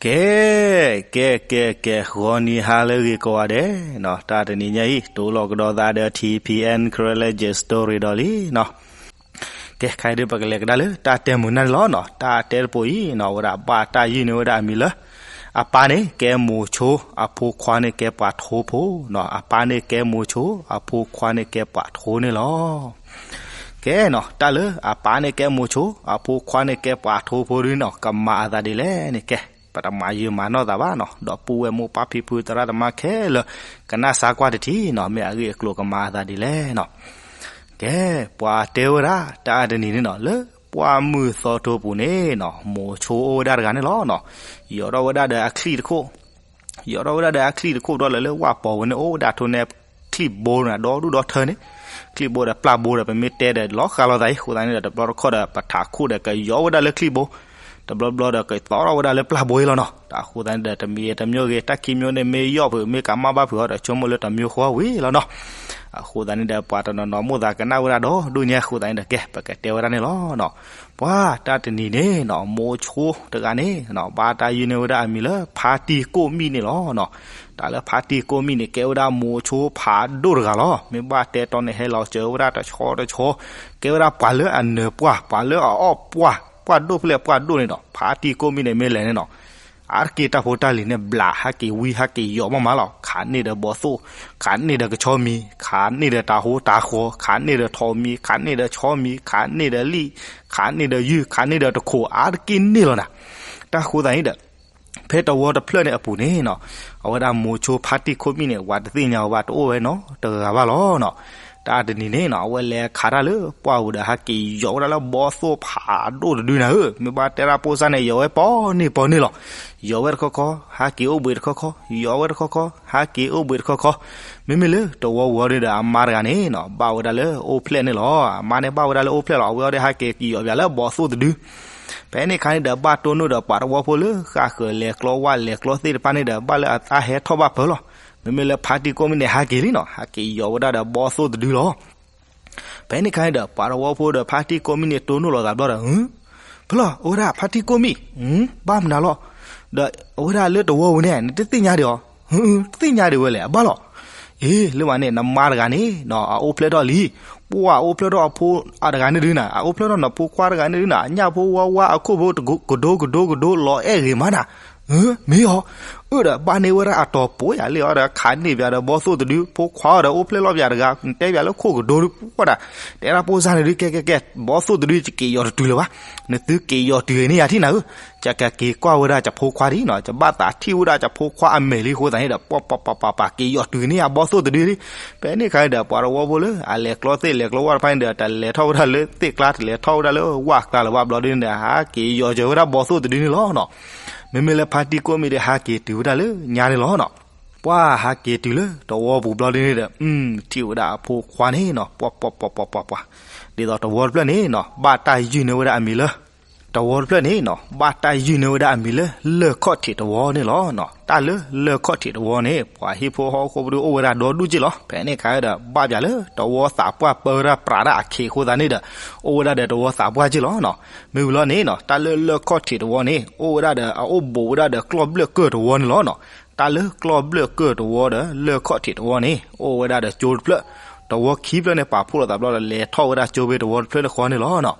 အဲ ကဲ ကဲ ကဲ ဂီၤနံၤဟါလၢအဂ့ၤကိးဂၤဒဲးနီၤ, တၢ်တနံၤညါအံၤ တိၢ်လီၤကဒီးသးဒီး ထံၣ်ဖံးအဲၣ် Karen Legend Story ဒီးလံနီၤ. ကဲ ခဲအံၤဒုး ပကလဲၤကဒါလၢတၢ်တဲမုာ်နၢ်န့ၣ်လီၤနီၤ. တၢ်တဲတပိၤအံၤနီၤ အဝဲဒၣ်ဘၣ်တၢ်ယုၢ်န့ၢ်ဝဲဒၣ်အမံၤလၢ အပၢ်န့ၣ်ကဲမိၤဆိ, အဖိခွါန့ၣ်ကဲပှၤထိဖိနီၤ. အပၢ်န့ၣ်ကဲမိၤဆိ, အဖိခွါန့ၣ်ကဲပှၤထိန့ၣ်လီၤ. ကဲနီၤ တၢ်လၢအပၢ်န့ၣ်ကဲမိၤဆိ, အဖိခွါန့ၣ်ကဲပှၤထိဖိဒုးနီၤ ကမၤအသးဒ်လဲၣ်န့ၣ် ကဲ ပတမၤယုာ်မၤနီၢ်သးဘၣ်နီၤ. ဒီပုၢ်ဝဲၢ်မိၢ်ပၢ်ဖံဖုသရၣ်သမါခဲလၢာ် ကနၣ်စါကွၢ်တထံၣ်နီၤ မ့ၢ်အဂ့ၢ်အကျိၤကမၤအသးဒ်လဲၣ်နီၤ. ကဲ ပှၤတဲဝဲဒၣ်တၢ်တနံၤန့ၣ်နီၤ လၢပှၢ်မုၢ်သီထိပူၤန့ၣ်နီၤ မိၤဆိအိၣ်ဝဲဒၣ်တဂၤန့ၣ်လီၤနီၤ. ယီၤထီၣ်ဝဲဒၣ်ဒီးအချံၣ်တခိၣ်, ယီၤထီၣ်ဝဲဒၣ်ဒီးအချံၣ်တခိၣ်ဒီးလၢ လၢဝၣ်ပီၤဝဲန့ၣ် အိၣ်ဝဲဒၣ်ထိန့ၣ် ချံၣ်ဘိန့ၣ် ဒီဒူၣ်ဒီထၢန့ၣ်, ချံၣ်ဘိဒီးပျၢ်ဘိဒီး ပမ့ၢ်တဲဒီးလီၤဃးလိာ်သးအံၤ အဃိသတးန့ၣ်ဒီး တဘျီတခီၣ်ဒီး ပထးခိၣ်ဒီးကယီၤဝဲဒၣ်လၢချံၣ်ဘိ, တဘျီဘျီဒီး ကသီထီၣ်ဝဲဒၣ်လၢပျၢ်ဘိအံၤလီၤနီၤ. တၢ်အဃိသတးန့ၣ်ဒီး တမံၤတမံၤဂ့ၤ တၢ်ခံမံၤန့ၣ် မ့ၢ်ယီၣ်ဖုး မ့ၢ်ကမၣ်ဘၣ်ဖုးအီၤဒီး ဆိကမိၣ်လၢတမံၤဃီဝံၤလီၤနီၤ. အဃိသတးန့ၣ်ဒီး ပှၤတနီၤနီၤမိၣ်သးကနၣ်ဝဲဒၣ်ဒီးဒိၣ်ညါ အဃိသတးန့ၣ်ဒီး ကဲ ပကတဲဝဲဒၣ်န့ၣ်လီၤနီၤ. ပှၤတၢ်တနံၤန့ၣ်နီၤ မိၤဆိတဂၤန့ၣ်နီၤ ဘၣ်တၢ်ယုၢ်န့ၢ်ဝဲဒၣ်အမံၤလၢ ဖါတံၢ်ကိၣ်မံၣ်န့ၣ်လီၤနီၤ. တၢ်လၢဖါတံၢ်ကိၣ်မံၣ်န့ၣ် ကဲဝဲဒၣ်မိၤဆိဖးဒိၣ်တဂၤလီၤ. မ့ၢ်ဘၣ်တဲတီန့ၣ် ဟဲလီၤစၢၤဝဲဒၣ်တဆီတဆီ, ကဲဝဲဒၣ်ပှၤလၢအနၢၤပှၢ်, ပှၤလၢအအီၣ်ပှၢ်, ပှၢ်ဒိၣ်ဖဲလဲၣ်ပှၢ်ဒိၣ်န့ၣ်နီၤ. ဖါတံၢ်ကိၣ်မံၣ်န့ၣ် မ့ၢ်လဲၤန့ၣ်နီၤ အါတက့ၢ်တၢ်ဖိတၢ်လံၤန့ၣ် ဘျးဟးက့ၤဝံဟးက့ၤယီၤမးမးလီၤ. ခးန့ၢ်ဒီးဘီၣ်သိၣ်, ခးန့ၢ်ဒီးကဆီမံၤ, ခးန့ၢ်ဒီးတၤဟိတၤဃီၤ, ခးန့ၢ်ဒီးထိးမံၤ, ခးန့ၢ်ဒီးဆီမံၤ, ခးန့ၢ်ဒီးလံၣ်, ခးန့ၢ်ဒီးယုၢ်, ခးန့ၢ်ဒီးတခိး အါတက့ၢ်န့ၣ်လီၤနၤ. တၢ်ဃိသတးန့ၣ်ဒီး ဖဲတဝီတဖျၢၣ်န့ၣ်အပူၤန့ၣ်နီၤ, အဝဲဒၣ်မိၤဆိဖါတံၢ်ကိၣ်မံၣ်န့ၣ် ပှၤတသ့ၣ်ညါဝဲဘၣ် တအိၣ်ဝဲနီတဂၤဘၣ်လီၤနီၤ. တၢ်တနံၤန့ၣ်နီၤ အဝဲလဲၤခးတၢ်လၢပှၢ်ပူၤဒီး ဟးက့ၤယီၤဝဲဒၣ်လၢဘီၣ်သိၣ်ဖးဒိၣ်တဒုနၤဧၢ, မ့ၢ်ဘၣ်တဲတၢ်ပိၢ်စၢ်န့ၣ် ယီၤဝဲပီၤန့ၢ်ပီၤန့ၢ်လီၤ. ယီၤဝဲတခီခီ ဟးက့ၤအိၣ်ဘှံးတခီခီ, ယီၤဝဲတခီခီ ဟးက့ၤအိၣ်ဘှံးတခီခီ. မ့မ့ၢ်လၢတဝီပူၤအံၤဒီး အမါတဂၤန့ၣ်နီၤ ဘၣ်ဝဲဒၣ်လၢအိၣ်ဖျဲၣ်န့ၣ်လီၤ. အမါန့ၣ်ဘၣ်ဝဲဒၣ်လၢအိၣ်ဖျဲၣ်လီၤ. အဝဲအံၤဒီး ဟးက့ၤက့ၤယီၤပၠးလၢဘီၣ်သိၣ်တဒု ဖဲန့ၣ်အခါန့ၣ်ဒီး ဘၣ်တိၢ်နီၣ်ဒီးပှၤတဝီဖိလၢဃၣ်ဃၢၤလဲၤကျီဝၣ်လဲၤကျီသ့ၣ်တဖၣ်န့ၣ်ဒီး ဘၣ်လၢအတၢ်ဟဲထီၣ်ဘၣ်ပၢၢ်လီၤ. မ့မ့ၢ်လၢဖါတံၢ်ကိၣ်မံၣ်န့ၣ် ဟးက့ၤလံနီၤ, ဟးက့ၤယီၤဝဲဒၣ်ဒီးဘီၣ်သိၣ်တဒုလီၤ. ဖဲန့ၣ်အခါန့ၣ်ဒီး ပှၤတဝီဖိဒီးဖါတံၢ်ကိၣ်မံၣ်န့ၣ် တိၢ်နီၣ်လိာ်သးဘျီဒီး ဖဲလီၤ အိၣ်ဝဲဒၣ်ဖါတံၢ်ကိၣ်မံၣ်, ဘၣ်မနုၤလီၤ. ဒီးအဝဲဒၣ်လၢတဝီပူၤန့ၣ် နတသ့ၣ်ညါဒံးအီၤ, တသ့ၣ်ညါဒံးဝဲလဲၣ် အဘၣ်လီၤ. အ့ လၢမးန့ၣ် နမါတဂၤန့ၣ်နီၤ အအိၣ်ဖျဲၣ်ထီၣ်လံ. ပှၢ်အိၣ်ဖျဲၣ်ထီၣ်အဖိအတဂၤန့ၣ်ဒုးနၤ, အအိၣ်ဖျဲၣ်ထီၣ်နဖိခွါတဂၤန့ၣ်ဒုးနၤ, အညၣ်ဖိဝါဝါအခိၣ်ဖိကဒိကဒိကဒိလီၤအဲၣ်ဂ့ၤမးနၤ. မ့ၢ်အီၤ, အၢၣ်ဒီးဘၣ်န့ၢ်ဝဲဒၣ်အတီၤပိာ်ယၤလံအီၤဒီး ခးန့ၢ်ပၠးဒီးဘီၣ်သိၣ်တဒု, ဖိခွါအီၤဒီးအိၣ်ဖျဲၣ်လီၤပၠးတဂၤ, နတဲပၠးလၢခိၣ်ကဒိဒုး ပှၢ်ဒၣ်, တဲဒၣ်ပိၢ်စၢ်န့ၣ်ဒုး ကဲကဲကဲ ဘီၣ်သိၣ်တဒု ယက့ၤယီၤတတုၤလၢၤဘၣ်, နသုက့ၤယီၤတုၤဂ့ၤန့ၢ်ယၤထံၣ်နၤဧၢ. ယကက့ၤကွၢ်ဝဲဒၣ်ယဖိခွါဒံးနီၤ, ယဘၣ်သးထံၣ်ဝဲဒၣ်ယဖိခွါအမဲာ်လံအဃိသတးန့ၣ်ဒီး ပှၢ်ပှၢ်ပှၢ်ပှၢ်ပှၢ် က့ၤယီၤတုၤန့ၢ်ယၤဘီၣ်သိၣ်တဒုလံ. ဖဲန့ၣ်အခါန့ၣ်ဒီး ပှၤတဝီဖိလၢအလဲၤကျီသ့ၣ်လဲၤကျီဝၣ်တဖၣ်န့ၣ်ဒီး တလဲၤထီၣ်ဝဲဒၣ်လၢသ့ၣ်ကျါ တလဲၤထီၣ်ဝဲဒၣ်လၢဝၣ်ကျါလၢၤဘၣ်ဘျီဒုးန့ၣ်ဒီး ဟးက့ၤယီၤစၢၤဝဲဒၣ်ဘီၣ်သိၣ်တဒုန့ၣ်လီၤနီၤ. မ့မ့ၢ်လၢဖါတံၢ်ကိၣ်မံၣ်ဒီး ဟးက့ၤတုၤဝဲဒၣ်လၢညါန့ၣ်လီၤနီၤ. ပှၢ်ဟးက့ၤတုၤလၢတဝီပူၤဘျီဒုးန့ၣ်ဒီး ထံၣ်ဝဲဒၣ်အဖိခွါန့ၣ်နီၤ ပှၢ်ပှၢ်ပှၢ်ပှၢ်ပှၢ်ပှၢ်, ဒ်သိးတဝီတဖျၢၣ်န့ၣ်နီၤ ဘၣ်တၢ်ယုၢ်န့ၢ်ဝဲဒၣ်အမံၤလၢ တဝီတဖျၢၣ်န့ၣ်နီၤ ဘၣ်တၢ်ယုၢ်န့ၢ်ဝဲဒၣ်အမံၤလၢ လၢၢ်ခီၣ်ထံးတဝီန့ၣ်လီၤနီၤ. တၢ်လၢလၢၢ်ခီၣ်ထံးတဝီန့ၣ် ပှၤဟံၣ်ဖိဃီဖိဒုးအိၣ်ဝဲဒၣ်ဒီဒူၣ်က့လီၤ. ဖဲန့ၣ်အခါဒီး ဘၣ်ပၠးလၢတဝီသးပှၢ်ပၢဝဲဒၣ်ပြးဒၣ်အခ့အဃိသတးန့ၣ်ဒီး အိၣ်ဝဲဒၣ်ဒီးတဝီသးပှၢ်က့လီၤနီၤ. မ့ၢ်ဝံၤလီၤန့ၣ်နီၤ တၢ်လၢလၢၢ်ခီၣ်ထံးတဝီန့ၣ် အိၣ်ဝဲဒၣ်ဒီးအအိၣ်ဘူးဝဲဒၣ်ဒီးကျီၢ်ဘျၢၣ်ကၢၢ်တဝီန့ၣ်လီၤနီၤ. တၢ်လၢကျီၢ်ဘျၢၣ်ကၢၢ်တဝီဒီးလၢၢ်ခီၣ်ထံးတဝီန့ၣ် အိၣ်ဝဲဒၣ်ဒီးကၠိတဖျၢၣ်, တဝီခံဖျၢၣ်န့ၣ် ပာ်ဖှိၣ်လိာ်သးဘျီဒီး လဲၤထီၣ်ဝဲဒၣ်ကၠိဖဲတဝီတဖျၢၣ်န့ၣ်ဃီန့ၣ်လီၤနီၤ.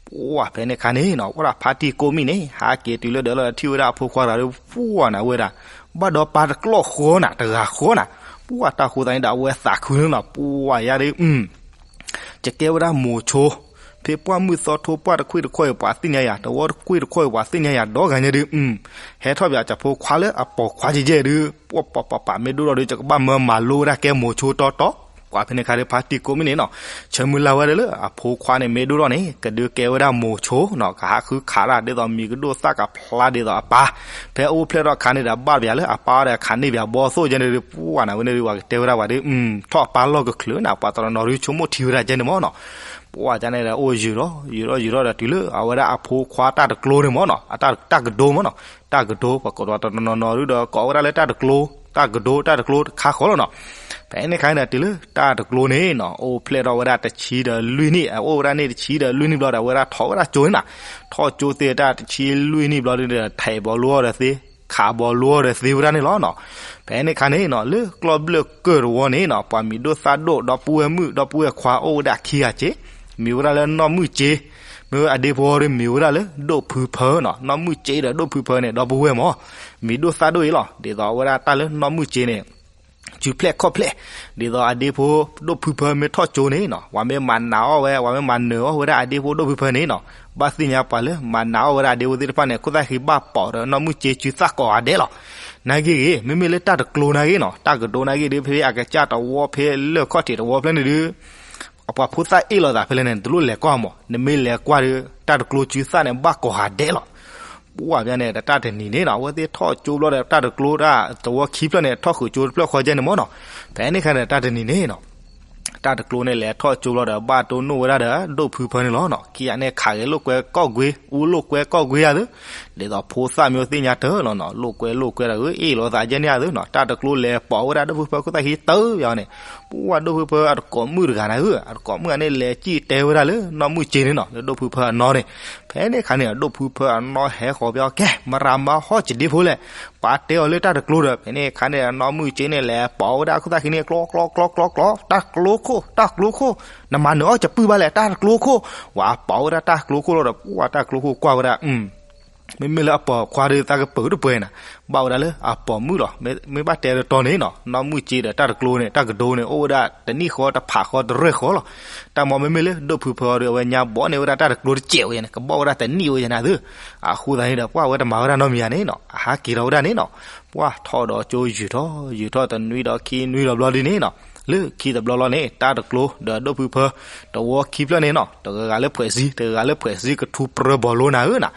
ပှၢ်ဖဲန့ၣ်အခါန့ၣ်နီၤ ဝဲဒၣ်ဖါတံၢ်ကိးမံၣ်န့ၣ် ဟးက့ၤတုၤလၢဒီးလီၤထံၣ်ဝဲဒၣ်အဖိခွါတဂၤဒီး ပှၢ်နၤဝဲဒၣ် ဘၣ်ဒီးပၢ်တကျီၢ်ဃီနၤ တဂၤဃီနၤ. ပှၢ်တၢ်ဃိသတးန့ၣ်ဒီး အဝဲသးခုန့ၣ်နီၤ ပှၢ်ယါဒ် ယကဲဝဲဒၣ်မိၤဆိ ဖဲပှၢ်မုၢ်သီထိ ပှၢ်တခွံၣ်တခီၣ်အံၤ ပှၤသ့ၣ်ညါယၤ တဝီတခွံၣ်တခီၣ်အံၤ ပှၤသ့ၣ်ညါယၤဒီဂၤညါဒုး ဟဲထီၣ်ပၠးကဖိခွါလၢအပိာ်ခွါကဲကဲဒုး ပှၢ်ပှၢ်ပှၢ်ပှၢ် မ့ၢ်ဒိၣ်ထီၣ်ဒုး ယကဘၣ်မၢမၤလိဝဲဒၣ်ကဲမိၤဆိတီတီ. ပှၢ်ဖဲန့ၣ်အခါဒီး ဖါတံၢ်ကိးမံၣ်န့ၣ်နီၤ ဆၢမုၢ်လၢ်ဝဲဒၣ်လၢအဖိခွါန့ၣ် မ့ၢ်ဒိၣ်ထီၣ်န့ၣ် ကဒုးကဲဝဲဒၣ်မိၤဆိနီၤ ကဟးဃုခးတၢ်ဒ်သိးမံၤကဒိၣ်သၣ်ကဖျါဒ်သိးအပၢ် ဖဲအိၣ်ဖျဲၣ်ထီၣ်အခါန့ၣ်ဒီး ဘၣ်ပၠးလၢအပၢ်ဒီးခးန့ၢ်ပၠးဘီသိၣ်ကဲန့ၣ်ဒုး ပှၢ်နၤဝဲန့ၣ်ဒုး ပှၤကတဲဝဲဒၣ်ပှၤဒုး ထီၣ်အပၢ်လီၢ်ကချုးနၤ ပှၤတနီၤနီၤဒုးဆိကမိၣ်ထံဝဲဒၣ်ကဲန့ၣ်မ့ၢ်နီၤ. ပှၢ်ကန့ၣ်ဒီး အိၣ်ယုာ်ထီၣ် ယုာ်ထီၣ်ယုာ်ထီၣ်ဒီးတုၤလၢအဝဲဒၣ်အဖိခွါတၢ်တကျိန့ၣ်မ့ၢ်နီၤ တၢ်ကဒိမ့ၢ်နီၤ တၢ်ကဒိ ပှၤကိးဒီးတနီၤနီၤဒုးဒီး ကိးဝဲဒၣ်လၢတၢ်တကျိ တၢ်ကဒိ တၢ်တကျိတခါဃီလီၤနီၤ. ဖဲန့ၣ်အခါန့ၣ်ဒီး တုၤလၢတၢ်တကျိန့ၣ်နီၤ အိၣ်ဖျဲၣ်ထီၣ်ဝဲဒၣ်တဆံဒီးလွံၢ်နံၣ် အိၣ်ဝဲဒၣ်န့ၣ်တဆံဒီးလွံၢ်နံၣ်ဘျီဒီး အဝဲဒၣ်ထီၣ်ဝဲဒၣ်ကၠိန့ၣ်နီၤ ထီၣ်ကၠိသ့ၣ်တၢ်တဆံလွံၢ်နံၣ်ဘျီဒုးဒီး ထဲးဘီလိအီၤဒီးသ့ ခးဘီလိဒီးသ့ဝဲဒၣ်န့ၣ်လီၤနီၤ. ဖဲန့ၣ်အခါန့ၣ်နီၤ လၢကျီၢ်ဘျၢၣ်ကၢၢ်တဝီန့ၣ်နီၤ ပှၤမံၤဒိၣ်သၣ်ဒိၣ် ဒီပုၢ်ဝဲၢ်မုၣ် ဒီပုၢ်ဝဲၢ်ခွါအိၣ်ဝဲဒၣ်ခံဂၤက့, မံၤဝဲဒၣ်လၢနီၢ်မုၢ်စ့, မ့ၢ်ဝဲအဒ့ဖိဒီးမံၤဝဲဒၣ်လၢဒိၣ်ဖုဖၢနီၤ. နီၢ်မုၢ်စ့ဒီးဒိၣ်ဖုဖၢန့ၣ် ဒီပုၢ်ဝဲၢ်မၢ် မံၤဒိၣ်သၣ်ဒိၣ်အံၤလီၤ. ဒ်သိးအဝဲဒၣ်တၢ်လၢနီၢ်မုၢ်စ့န့ၣ် စုဖျဲၣ်ခီၣ်ဖျဲၣ်, ဒ်သိးအဒ့ဖိဒိၣ်ဖုဖၢမ့ၢ်ထီၣ်ကၠိန့ၣ်နီၤ ပှၤမ့ၢ်မၤနးအီၣ်ဝဲ ပှၤမ့ၢ်မၤနၢၤအီၣ်ဝဲဒၣ်အဒ့ဖိဒိၣ်ဖုဖၢန့ၣ်နီၤ, ဘၣ်သ့ၣ်ညါပှၤလၢမၤနးအီၣ်ဝဲဒၣ်အဒ့ဖိသ့ၣ်တဖၣ်န့ၣ် ခိၣ်သၣ်ဃံဘၣ်ပိာ်ဒီးနီၢ်မုၢ်စ့စုသၣ်ကိးဂၤဒဲးလီၤ. နာ်က့ဂ့ၤ မ့မ့ၢ်လၢတၢ်တကျိနာ်က့နီၤ တၢ်ကဒိနာ်က့ဒီး ဖဲအကစၢ်တဝီဖဲလၢၢ်ခီၣ်ထံးတဝီဖျၢၣ်န့ၣ်ဒီး အပှၤဖိသၣ်အ့ၣ်လိာ်သးဖဲလဲၣ်န့ၣ် နတလိၣ်လဲၤကွၢ်မၢ်, နမ့ၢ်လဲၤကွၢ်ဒီး တၢ်တကျိစုသၣ်န့ၣ် ဘၣ်ကိးဂၤဒဲးလီၤ. ပှၤဘၣ်န့ၣ် တၢ်တနံၤန့ၣ်နီၤ အဝဲသ့ၣ်ထီၣ်ကၠိဘျီဒီး တၢ်တကျိတၢ်တဝီခံဖျၢၣ်န့ၣ် ထီၣ်ဃုာ်ကၠိတဖျၢၣ်ဃီကဲန့ၣ်မၢ်နီၤ. ဖဲန့ၣ်အခါန့ၣ် တၢ်တနံၤန့ၣ်နီၤ တၢ်တကျိန့ၣ် လဲၤထီၣ်ကၠိဘျီဒီး ဘၣ်တိၢ်နီၣ်ဝဲဒၣ်ဒီး ဒိၣ်ဖုဖၢန့ၣ်လီၤနီၤ. ခံဂၤန့ၣ် ခးဂဲၤလိာ်ကွဲကိာ်ကွ့ အူလိာ်ကွဲကိာ်ကွ့ဧါသု, ဒ်သိးဖိသၣ်မ့ၢ်သ့ၣ်ညါတၢ်လီၤနီၤ လိာ်ကွဲလိာ်ကွဲဒီး အ့ၣ်လိာ်သးကဲန့ၣ်ဧါသုနီၤ. တၢ်တကျိလဲၤပိာ်ဝဲဒၣ်ဒိၣ်ဖုဖၢခိၣ်သၣ်ဃံတၢ်ယၤန့ၣ်, ပှၤဒိၣ်ဖုဖၢအတကိးမုၣ်တဂၤန့ၣ်ဧါ, အတကိးမုၣ်ဂၤန့ၣ် လဲၤစံၣ်တဲဝဲဒၣ်လၢနီၢ်မုၢ်စ့န့ၣ်နီၤ လၢဒိၣ်ဖုဖၢအနီၢ်န့ၣ်. ဖဲန့ၣ်အခါန့ၣ် ဒိၣ်ဖုဖၢအနီၢ်ဟဲဃီၤပၠီ ကဲ မၤရၤမၤဟီၣ်စဒ့ဖိလဲၣ်, ပှၤတဲအီၤလၢတၢ်တကျိဒီး ဖဲန့ၣ်အခါန့ၣ် နီၢ်မုၢ်စ့န့ၣ် လဲၤပိာ်ဝဲဒၣ်ခိၣ်သၣ်ဃံန့ၣ် ကျီကျီကျီကျီကျီ တၢ်တကျိခိၣ် တၢ်တကျိခိၣ်, နမၤနၢၤအီၣ်စပုၢ်ဘၣ်လဲၣ် တၢ်တကျိခိၣ်, ဝဲပိာ်ဝဲဒၣ်တၢ်တကျိခိၣ်လီၤဒီး ပှၤတၢ်တကျိခိၣ်ကွၢ်ဝဲဒၣ် မ့မ့ၢ်လၢအပိာ်ခွါဒီးသးကပၢၤတပှဲၤန့ၣ်, ဘၣ်ဝဲဒၣ်လၢအပိာ်မုၣ်လီၤ. မ့ၢ်ဘၣ်တဲတတီၤန့ၣ်နီၤ နီၢ်မုၢ်စ့ဒီးတၢ်တကျိန့ၣ် တၢ်ကဒိန့ၣ် အိၣ်ဝဲဒၣ်တနံၣ်ဃီတဖးဃီတရၢၢ်ဃီလီၤ. တၢ်မ့ၢ်မ့မ့ၢ်လၢဒိၣ်ဖုဖၢအီၤဒီး အဝဲညါဘီန့ၢ်ဝဲဒၣ်တၢ်တကျိတစဲးဝဲန့ၣ် ကဘီၣ်ဝဲဒၣ်တနံၣ်ဝဲယဲန့ၣ်သု, အဃိသတးန့ၣ်ဒီး ပှၤဝဲတမၤဝဲဒၣ်နီတမံၤဧါန့ၣ်နီၤ အဟးက့ၤထီၣ်ဝဲဒၣ်န့ၣ်နီၤ. ပှၤထီၣ်ဒီးကၠိယုၢ်ထီၣ် ယုၢ်ထီၣ်တနွံဒီးခံနွံဒီးဘျီဒ်န့ၣ်နီၤ လၢခံတဘျီလီၤန့ၣ် တၢ်တကျိဒီးဒိၣ်ဖုဖၢ တဝီခံဖျၢၣ်န့ၣ်နီၤ တဂၤဂၤလၢဖှဲးစ့ တဂၤဂၤလၢဖှဲးစ့ ကထူပြၢဘီလိနၤဧၢနီၤ.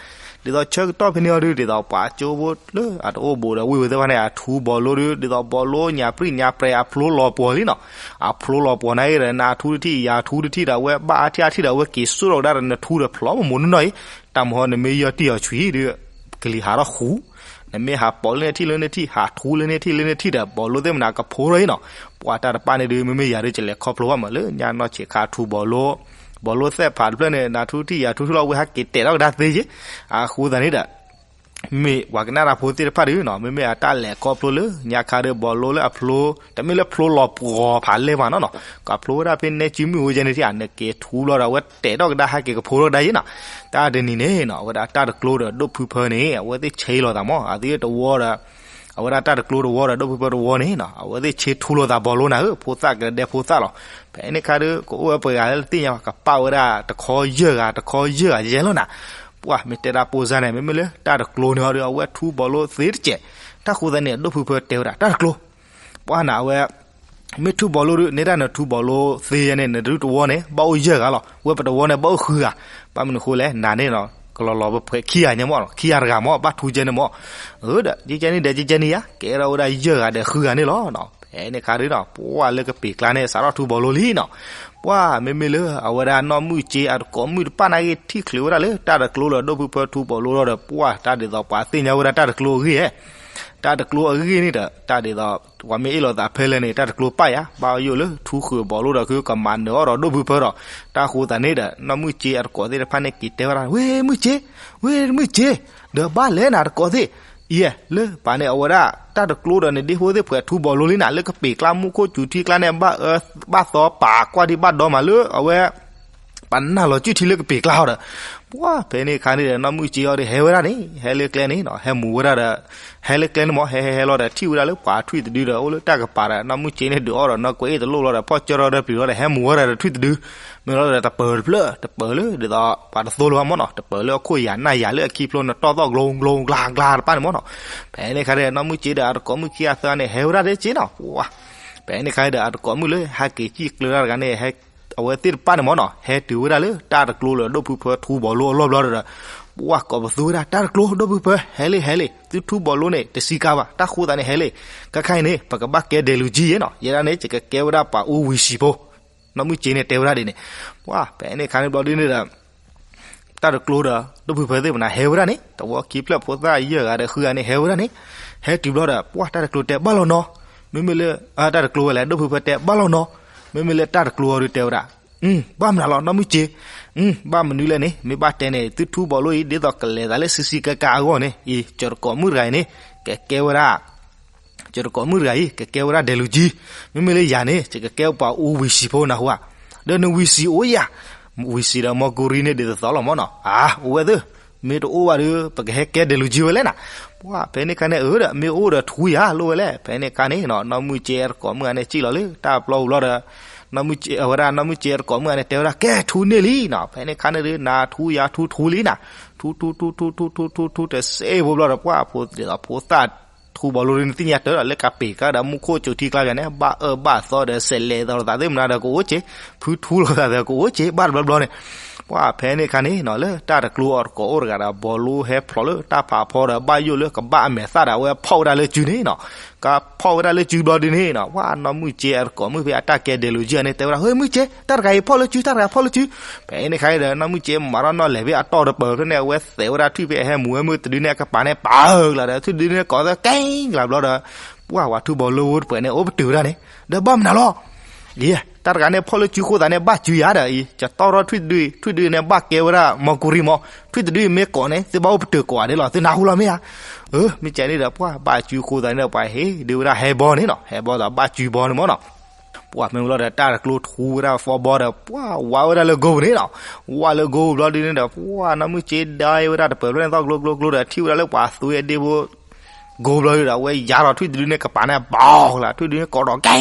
ဒ်သိးဆၢကတီၢ်ဖဲန့ၣ်အီၤဒုး ဒ်သိးပှၤကၠိဖိလၢအတအိၣ်ဘူးဒီးဝ့ၢ်ဝဲသ့ၣ်တဖၣ်န့ၣ် အထူဘီလိဒုး ဒ်သိးဘီလိညၣ်ပြံၣ်ညၣ်ပြဲၤ အဖျိလီၤပှီၤလံနီၤ. အဖျိလီၤပှီၤနာ်က့ဒီး နၤထူတထံၣ် ယၤထူတထံၣ်ဒီး အဝဲဘၣ်အါထံၣ်အါထံၣ်ဒီး အဝဲက့ၤစိၣ်ထီၣ်ကဒါဒီး နထူဒီးဖျိမိၢ်မိၢ်နီၢ်နီၢ်အံၤ, တၢ်မဟီ နမ့ၢ်ယီၢ်တံၢ်အီၤဆံးဒီး ကလံၤဟးထီၣ်ဃူ နမ့ၢ်ဟးပိာ်လၢန့ၣ်ထံၣ်လၢန့ၣ်ထံၣ် ဟးထူလၢန့ၣ်ထံၣ်လၢန့ၣ်ထံၣ်ဒီး ဘီလိသ့ၣ်မနၤကဖိထီၣ်အံၤနီၤ. ပှၤတၢ်တပၣ်န့ၣ်ဒုး မ့မ့ၢ်ယၤဒုး ကလဲၤခီဖျိဘၣ်မးလၢညါနီၢ်ဆံးခါထူဘီလိ ဘီလိသဲၣ်ဖးတဖျၢၣ်န့ၣ် နၤထူတထံၣ်ယၤထူထံၣ်လီၤ အဝဲဟးက့ၤတဲာ်ထီၣ်ကဒါသ့က့ၤ. အဃိသတးန့ၣ်ဒီး မ့ၢ်ပှၤကနၣ်တၢ်ဖိသ့ၣ်တဖၣ်ဒုးနီၤ မ့မ့ၢ်အတၢ်လဲၤခီဖျိလၢညါခါဒီး ဘီလိလၢအဖျိ တမ့ၢ်လၢဖျိလီၤပှီၤဖးလဲၢ်မးနီၤနီၤ ကဖျိဝဲဒၣ်ဖဲနဲကၠံမုၢ်အိၣ်ယဲန့ၣ်ထံၣ် နက့ၤထူဘျီဒီး အဝဲတဲာ်ထီၣ်ကဒါဟဲက့ၤကဖိထီၣ်ကဒါယဲနီၤ. တၢ်တနံၤန့ၣ်နီၤ အဝဲဒၣ်တၢ်တကျိဒီးဒိၣ်ဖုဖၢန့ၣ် အဝဲသ့ၣ်ဆ့လိာ်သးမး အသ့ၣ်တဝီဒီး အဝဲဒၣ်တၢ်တကျိတဝီဒီးဒိၣ်ဖုဖၢတဝီန့ၣ်နီၤ အဝဲသ့ၣ်ဆ့ထူလိာ်သးဘီလိနၤဧၢ, ဖိသၣ်ကဒဲဖိသၣ်လီၤ. ဖဲန့ၣ်ခါဒီး ကအိၣ်ဝဲပှဲၤဂၤလၢတသ့ၣ်ညါဘၣ် ကပာ်ဝဲဒၣ်တခီယဲၢ်ဂၤ တခီယဲၢ်ဂၤယဲၢ်လီၤနၤ. ပှၤမ့ၢ်တဲဒၣ်ပိၢ်စါန့ၣ် မ့မ့ၢ်လၢတၢ်တကျိန့ၣ်အီၤဒီး အဝဲထူဘီလိသ့တစဲး, တၢ်ဃိသတးန့ၣ် ဒိၣ်ဖုဖၢတဲဝဲဒၣ် တၢ်တကျိ ပှၤနၤအဝဲ မ့ၢ်ထူဘီလိဒုး နဲဒၣ်နထူဘီလိသ့ယဲန့ၣ် နဒုးတဝီန့ၣ် ဘၣ်အိၣ်ယဲၢ်ဂၤလီၤ. ဝဲပတဝီန့ၣ် ဘၣ်အိၣ်ဃုဂၤ, ဘၣ်မနုၤအဃိလဲၣ် နၤန့ၣ်နီၤ ကလီၤလီၤပဖှဲးခံဂၤညါမး ခံဂၤတဂၤမး ဘၣ်ထူကဲန့ၣ်မး, အၢဒီး ကဲကဲန့ၣ်ဒီး ကဲကဲန့ၣ်ယါ ကဲထီၣ်ဝဲဒၣ်ယဲၢ်ဂၤဒီးဃုဂၤန့ၣ်လီၤ. ဖဲန့ၣ်ခါဒီးနီၤ ပှၤလၢကပ့ၤကျါန့ၣ် စးထီၣ်ထူဘီလိလံနီၤ. ပှၤမ့မ့ၢ်လၢအဝဲဒၣ်နီၢ်မုၢ်စ့အတကိးမုၣ်တပၣ်နာ်က့ ထံၣ်ချုးဝဲဒၣ်လၢတၢ်တကျိလၢဒိၣ်ဖုဖၢထူဘီလိဒီး ပှၤတၢ်ဒ်သိးပှၤသ့ၣ်ညါဝဲဒၣ်တၢ်တကျိအဂ့ၢ်ဧါ တၢ်တကျိအဂ့ၢ်န့ၣ်ဒီး တၢ်ဒ်သိး ပှၤမ့ၢ်အ့ၣ်လိာ်သးဖဲလဲၣ်န့ၣ် တၢ်တကျိပာ်ယၤ ဘၣ်ယိၣ်လၢထူဃုာ်ဘီလိဒီး ခုကမၤနၢၤအီၣ်ဒီးဒိၣ်ဖုဖၢဒီး တၢ်ဃိသတးန့ၣ်ဒီး နီၢ်မုၢ်စ့အတကိးသ့ၣ်တဖၣ်န့ၣ် က့ၤတဲဝဲဒၣ် ဝ့ၢ်မုၢ်စ့, ဝ့ၢ်မုၢ်စ့, ဒီးဘၣ်လဲၣ်နၤတကိးသ့ၣ်, ယဲ လၢပှၤန့ၣ် အဝဲဒၣ် တၢ်တကျိဒီးနဒ့ဖိသ့ၣ်ဖှဲးထူဘီလိလံနၤ လၢကပ့ၤကျါမူခိၣ်စူၤထံကျါန့ၣ် ဘၣ်အၢဘၣ်သီပာ်ကွၢ်ဒံးဘၣ်ဒီမးလၢအဝဲ ပနၢ်လီၤစုၣ်ထံလၢကပ့ၤကျါအီၤဒီး ပှၤဖဲန့ၣ်အခါန့ၣ်ဒီး နီၢ်မုၢ်စ့အီၤဒီး ဟဲဝဲဒၣ်န့ၣ် ဟဲလၢကျဲန့ၣ်နီၤ ဟဲမူဝဲဒၣ်ဒီး ဟဲလၢကျဲန့ၣ်မး ဟဲဟဲဟဲလီၤဒီး ထံၣ်ဝဲဒၣ်လၢပှၤထွံၣ်တဒုဒီး အိၣ်လၢတၢ်ကပၤဒီး နီၢ်မုၢ်စ့န့ၣ် ဒုးအီၣ်ဒီးနီၢ်ကွဲအ့ၣ်တလိၣ်လီၤဒီး ဖီၣ်ကၢထီၣ်ဒီးပျံၤလီၤဒီး ဟဲမူဝဲဒၣ်ဒီးထွံၣ်တဒု မ့ၢ်လီၤဒီးတပၢၤတဖျၢၣ် တပၢၤလၢ ဒ်သိး ပှၤတသိလၢၤဘၣ်မးနီၤ တပၢၤလၢအခိၣ်ယၤနၢ်ယၤလၢအခံဖျိနတီၢ်သီၣ်ကျိကျိကျါကျါတပၣ်န့ၣ်မးနီၤ. ဖဲန့ၣ်အခါဒီး နီၢ်မုၢ်စ့ဒီး အတကိးမုၣ်ခံဂၤသၢဂၤန့ၣ် ဟဲဝဲဒၣ်ဒ်က့နီၤ ပှၤ ဖဲန့ၣ်အခါဒီး အတကိးမုၣ်လၢဟဲက့ၤစံၣ်ကျၢၤတၢ်တဂၤန့ၣ် အဝဲသ့ၣ်တပၣ်န့ၣ်မးနီၤ ဟဲတုၤဝဲဒၣ်လၢတၢ်တကျိလၢဒိၣ်ဖုဖၢထူဘီလိအလီၢ်ဘျီဒီး ပှၤကိးပသူဝဲဒၣ် တၢ်တကျိဒိၣ်ဖုဖၢ ဟဲလံ ဟဲလံ သုထူဘီလိန့ၣ် တဆံးကါဘၣ် တၢ်ဃိသတးန့ၣ် ဟဲလံ ခဲခါအံၤန့ၣ် ပကဘၣ်ကဲဒဲးလူၤကံယဲနီၤ ယဲဒၣ်န့ၣ် ယကကဲဝဲဒၣ်ပှၤအူဝံၤဆံးဖိ နီၢ်မုၢ်စ့န့ၣ် တဲဝဲဒၣ်ဒ်န့ၣ် ပှၤ ဖဲန့ၣ်အခါန့ၣ်ဘျီဒ်န့ၣ်ဒီး တၢ်တကျိဒီး ဒိၣ်ဖုဖၢသ့ၣ်မနၤ ဟဲဝဲဒၣ်န့ၣ် တဝီခံဖျၢၣ်ဖိသၣ်ယဲၢ်ဂၤဒီးဃုဂၤန့ၣ် ဟဲဝဲဒၣ်န့ၣ် ဟဲတုၤဘျီဒီး ပှၤ တၢ်တကျိတဲဘၣ်လီၤနီၤ မ့မ့ၢ်လၢ တၢ်တကျိဝဲလဲၣ် ဒိၣ်ဖုဖၢတဲဘၣ်လီၤနီၤ မ့မ့ၢ်လၢတၢ်တကျိအီၤဒုးတဲဝဲဒၣ် ဘၣ်မနုၤလီၤ နီၢ်မုၢ်စ့ ဘၣ်မနုၤလဲၣ်န့ၣ် မ့ၢ်ဘၣ်တဲန့ၣ် သုထူဘီလိအံၤ ဒ်သိးကလဲၤသးလၢဆံးဆံးကါကါအဂီၢ်န့ၣ် အံၤ ကၠီတကိးမုၣ်တဂၤအံၤန့ၣ် ကကဲဝဲဒၣ် ယတကိးမုၣ်တဂၤအံၤ ကကဲဝဲဒၣ်ဒဲးလူၤကၠံ, မ့မ့ၢ်လၢယၤန့ၣ် ယကကဲပှၤအူဝံၤဆံးဖိနၢ်ဟူဧါ, ဒီးနဝံၤဆံးအိၣ်ယၤ, ဝံၤဆံးဒီးမီကူရံန့ၣ်ဒ်သိးသိးလီၤမၢ်နီၤ, အါ အိၣ်ဝဲသ့ၣ်, မ့ၢ်တအိၣ်ဘၣ်ဒီး ပကဟဲကဲဒဲးလူၤကၠံဝဲလဲၣ်နၤ, ပှၢ်ဖဲန့ၣ်ခါန့ၣ် အၢဒီး မ့ၢ်အိၣ်ဒီးထူယၤလိၣ်ဝဲလဲၣ်, ဖဲန့ၣ်ခါန့ၣ်နီၤ နီၢ်မုၢ်ကၠ့အတကိးမုၣ်ဂၤန့ၣ် စံၣ်လီၤလၢတၢ်ပျီပူၤဘျီဒီး နီၢ်မုၢ်ကၠ့ အဝဲဒၣ်နီၢ်မုၢ်ကၠ့အတကိးမုၣ်ဂၤန့ၣ် တဲဝဲဒၣ် ကဲထူန့ၢ်လံနီၤ, ဖဲန့ၣ်ခါန့ၣ်ဒီး နၤထူယၤထူထူလံနၤ, ထူထူထူထူထူထူထူထူတစ့ဖိဘျီဒီး ပှၢ်ဖိသၣ်ဖိသၣ် ထူဘီလိဒုးနသ့ၣ်ညါတၢ်ဒီး လၢကပ့ၤကါဒီးမူခိၣ်ကၠိထံကျါယၤန့ၣ် ဘၣ်အၢဘၣ်သီဒီး စဲးလဲၤသီလိာ်သးသ့ၣ်မနုၤဒီးကအိၣ်က့, ဖုထူလိာ်သးဒီးကအိၣ်က့ ဘၣ်တဘျီဘျီန့ၣ်, ပှၢ်ဖဲန့ၣ်ခါန့ၣ်နီၤ လၢတၢ်တကျိအတကိးအိၣ်တဂၤဒီး ဘီလိဟဲဖျိးလၢတၢ်ဖးဖီဒီး ဘၣ်ယိၣ်လၢကဘၣ်အမဲာ်သၣ်ဒီး အဝဲဖီၣ်ဝဲဒၣ်လၢစုန့ၣ်နီၤ, ကဖီၣ်ဝဲဒၣ်လၢစုဘျီဒုးန့ၣ်နီၤ ပှၢ်နီၢ်မုၢ်ကၠ့အတကိးမုၣ်ဖဲအတၢ်ကဲဒဲးလူၤကၠံန့ၣ် တဲဝဲဒၣ် ဟဲမုၢ်ကၠ့ တၢ်တဂၤအံၤဖီၣ်လၢစု တၢ်တဂၤဖီၣ်လၢစု, ဖဲန့ၣ်ခါဒီး နီၢ်မုၢ်ကၠ့မၤထီၣ်နီၣ်လဲၢ်ဖဲအတီၢ်တပၢၤဖဲန့ၣ် အဝဲသဲးဝဲဒၣ်ထွံၣ်ဖဲအဟဲမူဝဲမုၢ်တဒုန့ၣ် အကပၤန့ၣ် ပာ်ကျါဒီး ထွံၣ်တဒုန့ၣ်ကိးသဲကဲကျါဘျီဒီး ပှၢ်ဝဲထူဘီလိဝဲတပှဲၤန့ၣ် အိၣ်ပတုာ်ဝဲဒၣ်န့ၣ် ဒီးဘၣ်မနုၤလီၤ အံၤ တၢ်တဂၤန့ၣ်ဖီၣ်လၢစုဃိသးန့ၣ် ဘၣ်စုယၤဒီးအံၤ ယတီၢ်ထီၣ်ထွံၣ်တဒုအံၤ ထွံၣ်တဒုန့ၣ်ဘၣ်ကဲဝဲဒၣ်မီကူရံမီၤ, ထွံၣ်တဒုအံၤမ့ၢ်ကိးန့ၣ် သုဘၣ်အိၣ်ပတုာ်ကိးဂၤဒဲးလီၤ သုနၢ်ဟူလီၤမ့ၢ်ဧါ, အၢ မ့ၢ်ကဲန့ၣ်ဒီး ပှၢ်ဘၣ်စုဃိသးန့ၣ်ဒီး ပှၤဟ့ၣ်ဒုးဝဲဒၣ်ဟဲဘီန့ၣ်နီၤ ဟဲဘီဒီးဘၣ်စုဘီန့ၣ်မီၤနီၤ ပှၢ်မ့ၢ်လီၤဒီး တၢ်တကျိထူဝဲဒၣ်သီဘီဒီး ပှၢ်ဝးဝဲဒၣ်လၢကိပူၤန့ၣ်နီၤ, ဝးလၢကိပူၤဘျီဒုးန့ၣ်ဒီး ပှၢ်နီၢ်မုၢ်ကၠ့ဒါဝဲဒၣ်တပၢၤဖဲန့ၣ်သီကျိကျိကျိဒီး ထံၣ်ဝဲဒၣ်လၢပှၤသွံအဒ့ဖိ ကိပူၤဘျီဒုးဒီး အဝဲယါထီၣ်ထွံၣ်တဒုန့ၣ်ကပၤန့ၣ် ဘီလၢ ထွံၣ်တဒုန့ၣ်ကိးဒီး ကဲ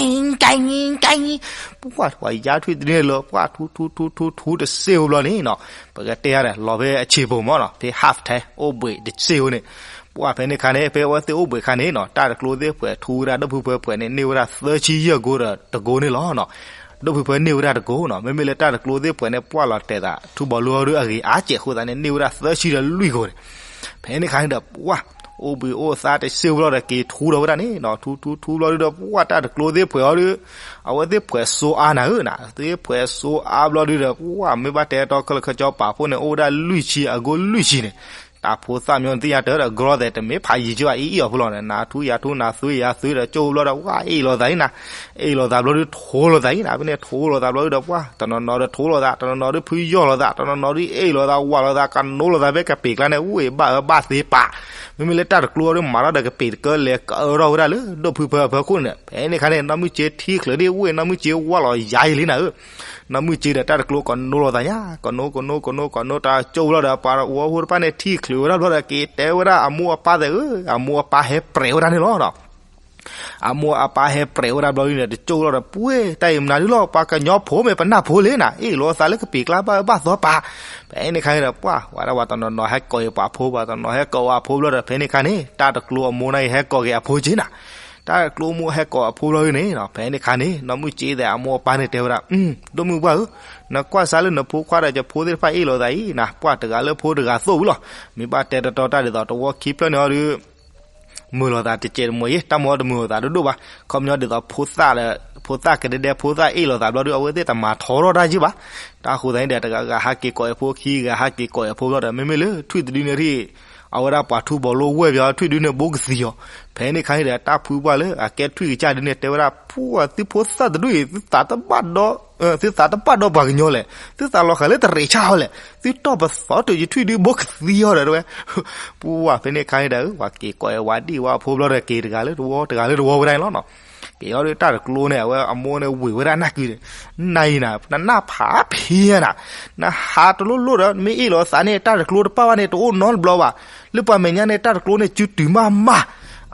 ကဲကဲ, ပှၢ်ပှၤယါထွံၣ်တဒုန့ၣ်လၢ ပှၢ်ထူထူထူထူထူတစ့ဖိဘျီန့ၣ်နီၤ, ပကတဲယါဒီး လီၤဖဲအဆံးပူၤမီၤနီၤ ဖဲ half ထဲ အိၣ်ဘှံးတစ့ဖိန့ၣ် ပှၢ်ဖဲန့ၣ်ခါန့ၣ် ဖဲအဝဲသ့ၣ်အိၣ်ဘှံးခါန့ၣ်နီၤ တၢ်တကျိသ့ၣ်ပှဲၤထူဝဲဒၣ် ဒိၣ်ဖုဖၢပှဲၤန့ၣ် န့ၢ်ဝဲဒၣ်သၢဆံယဲၢ်ကိဒီးတကိန့ၣ်လီၤနီၤ, ဒိၣ်ဖုဖၢန့ၢ်ဝဲဒၣ်တကိနီၤ မ့မ့ၢ်လၢတၢ်တကျိသ့ၣ်ပှဲၤန့ၣ် ပှၢ်လီၤတဲာ်သး ထူဘီလိအီၤဒုးအဂ့ၤအါစဲးအဃိသတးန့ၣ် န့ၢ်ဝဲဒၣ်သၢဆံဒီးလွံၢ်ကိန့ၣ်, ဖဲန့ၣ်ခါန့ၣ်ဒီး ပှၢ် အိၣ်ဘှံးအိၣ်သါတစ့ဖိဘျီဒီး က့ၤထူဒီးဝဲဒၣ်န့ၣ်နီၤ ထူထူထူဘျီဒုးဒီး ပှၢ်တၢ်တကျိသ့ၣ်ပှဲၤအီၤဒုး အဝဲသ့ၣ်ပှဲၤစိအါနၤဧၢနီၤ သ့ၣ်ပှဲၤစိအါဘျီဒုးဒီး ပှၢ်မ့ၢ်ဘၣ်တဲတီခဲလၢာ်ခဲဆ့ပာ်ဖှိၣ်န့ၣ် အိၣ်ဝဲဒၣ်လွံၢ်ဆံအကိလွံၢ်ဆံန့ၣ်, တၢ်ဖိသၣ်မ့ၢ်သ့ၣ်ညါတၢ်ဒီး ကရီသဲးတမ့ၢ်ဖးယံၤကၠိဘၣ် အံၤအံၤအီၤဖိလီၤန့ၣ် နၤထူယၤထူနၤသွံယၤသွံဒီး ကၠိဖိဘျီဒီး ပှၢ်အ့ၣ်လိာ်သးအံၤနၤ, အ့ၣ်လိာ်သးဘျီဒုးထိလိာ်သးအံၤနၤ ဖဲန့ၣ်ထိလိာ်သးဘျီဒုးဒီး ပှၢ်တနီၤနီၤဒီးထိလိာ်သး တနီၤနီၤဒုးဖုယီၢ်လိာ်သး တနီၤနီၤဒုးအ့ၣ်လိာ်သးဝးလိာ်သး ကနိလိာ်သးဖဲကပ့ၤကျါန့ၣ် အူအ့ၣ်ဘၣ်အၢဘၣ်သ့ပာ်, မ့မ့ၢ်လၢတၢ်တကျိအီၤဒုး မၤထီၣ်ဒီးကပ့ၤတကၢလဲၤကအၢထီၣ်ဝဲဒၣ်လၢ ဒိၣ်ဖုဖၢအဖၢခိၣ်န့ၣ်, ဖဲန့ၣ်ခါန့ၣ် နီၢ်မုၢ်ကၠ့ထံချုးဒ်အူအ့ၣ် နီၢ်မုၢ်ကၠ့ဝးလီၤယါအံၤလံနၤဧၢ, နီၢ်မုၢ်ကၠ့ဒီးတၢ်တကျိကနိလိာ်သးညါ ကနိကနိကနိကနိ တၢ်ကၠိဖိဘျီဒီး ပှၤဝီဖိတဖၣ်န့ၣ် ထံချုးဝဲဒၣ်ဘျီဒီး က့ၤတဲဝဲဒၣ်အမိၢ်အပၢ်သ့ၣ်ဧၢ, အမိၢ်အပၢ်ဟဲပြဲးဝဲဒၣ်န့ၣ်လီၤ. အမိၢ်အပၢ်ဟဲပြဲးဝဲဒၣ်ဘျီဒုးန့ၣ် တကၠိဖိဘျီဒီး ပှ့ၤ တၢ်အံၤမနုၤဒုးလီၤ ပှၤကညီဖိမ့ၢ်ပနၢ်ဖိလံနၤ အ့ၣ်လိာ်သးလၢကပ့ၤကျါဘၣ်အၢဘၣ်သီပာ်, ဖဲန့ၣ်ခါန့ၣ်ဒီး ပှၢ်ဝဲဒၣ်ပှၤတနီၤနီၤဟဲကိးအီၤပှၤဖိ ပှၤတနီၤဟဲကိးအီၤအဖိဘျီဒီး ဖဲန့ၣ်ခါန့ၣ် တၢ်တကျိအမိၢ်န့ၣ်အံၤဟဲကိးက့ၤအဖိက့ၤနၤ, တၢ်တကျိအမိၢ်ဟဲကိးအဖိဘျီဒုးန့ၣ် ဖဲန့ၣ်ခါန့ၣ် နီၢ်မုၢ်ကၠ့သ့ၣ်အမိၢ်အပၢ်န့ၣ်တဲဝဲဒၣ် ဒိၣ်မုၢ်ပှၢ်ဧၢ, နကွၢ်စၢ်လၢနဖိခွါဒီး ယဖိသ့ၣ်တဖၣ်အ့ၣ်လိာ်သးအံၤနၤ ပှၢ်တဂၤလၢဖိတဂၤသိၣ်ဝံၤလီၤ. မ့ၢ်ဘၣ်တဲတတီတၢ်ဒ်သိးတဝီခံဖျၢၣ်န့ၣ်အီၤဒီး မုာ်လိာ်သးတစဲးတမှဲၤယဲ တၢ်မၤတမုာ်လိာ်သးဒိၣ်ဒိၣ်ဘၣ်. ခီပညီဒ်သိးဖိသၣ်ဒီး ဖိသၣ်ကဒဲဒဲ ဖိသၣ်အ့ၣ်လိာ်သးဘျီဒီး အဝဲသ့ၣ်တမၤထီထီၣ်တၢ်ယ့ၢ်ဘၣ်. တၢ်ဃိသတးန့ၣ်ဒီး တဂၤဂၤဟးက့ၤကိးအဖိ ခံဂၤဟးက့ၤကိးအဖိဘျီဒီး မ့မ့ၢ်လၢထွံၣ်တဒုန့ၣ်ထံၣ် အဝဲဒၣ်ပှၤထူဘီလိဝဲၢ်ပယီၤ ထွံၣ်ဒုန့ၣ်ဘိကသံအီၤ. ဖဲန့ၣ်ခါန့ၣ်ဒီး တၢ်ဖုပှၢ်လၢအကဲထွံၣ်ကစၢ်ဒုန့ၣ် တဲဝဲဒၣ် ဖု သုဖိသၣ်တဒုအံၤ သုသးတဘၣ်ဒီး သုသးတဘၣ်ဒီးပှၤကညီလဲၣ်, သုသးလီၤဃာ်လၢတရံးဆၣ်အီၤလဲၣ်, သုတီၢ်ပသီတုၤယထွံၣ်ဒုဘိကသံအီၤဒီးတဲဝဲ. ပှၢ်ဖဲန့ၣ်ခါန့ၣ်ဒီး ပှၤက့ၤကိးဝဲဒံၣ်ဝဲအဖိဘျီဒီး က့ၤတဂၤလၢတဝီ တဂၤလၢတဝီဝဲဒၣ်န့ၣ်လီၤနီၤ. က့ၤအီၤဒီးတၢ်တကျိန့ၣ် အဝဲအမိၢ်န့ၣ် ဝ့ၢ်ဝဲဒၣ်နၢ်ကုဒီး နၤအံၤနၤ နနၢ်ဖးဖံးနၤ, နဟးတလိၣ်လိၣ်ဒီး မ့ၢ်အ့ၣ်လိာ်သးန့ၣ် တၢ်တကျိတပာ်ဘၣ်န့ၣ် တအိၣ်နီတဘျီဘၣ်. လၢပှၤမဲာ်ညါန့ၣ် တၢ်တကျိန့ၣ်စုတုၤမးမး.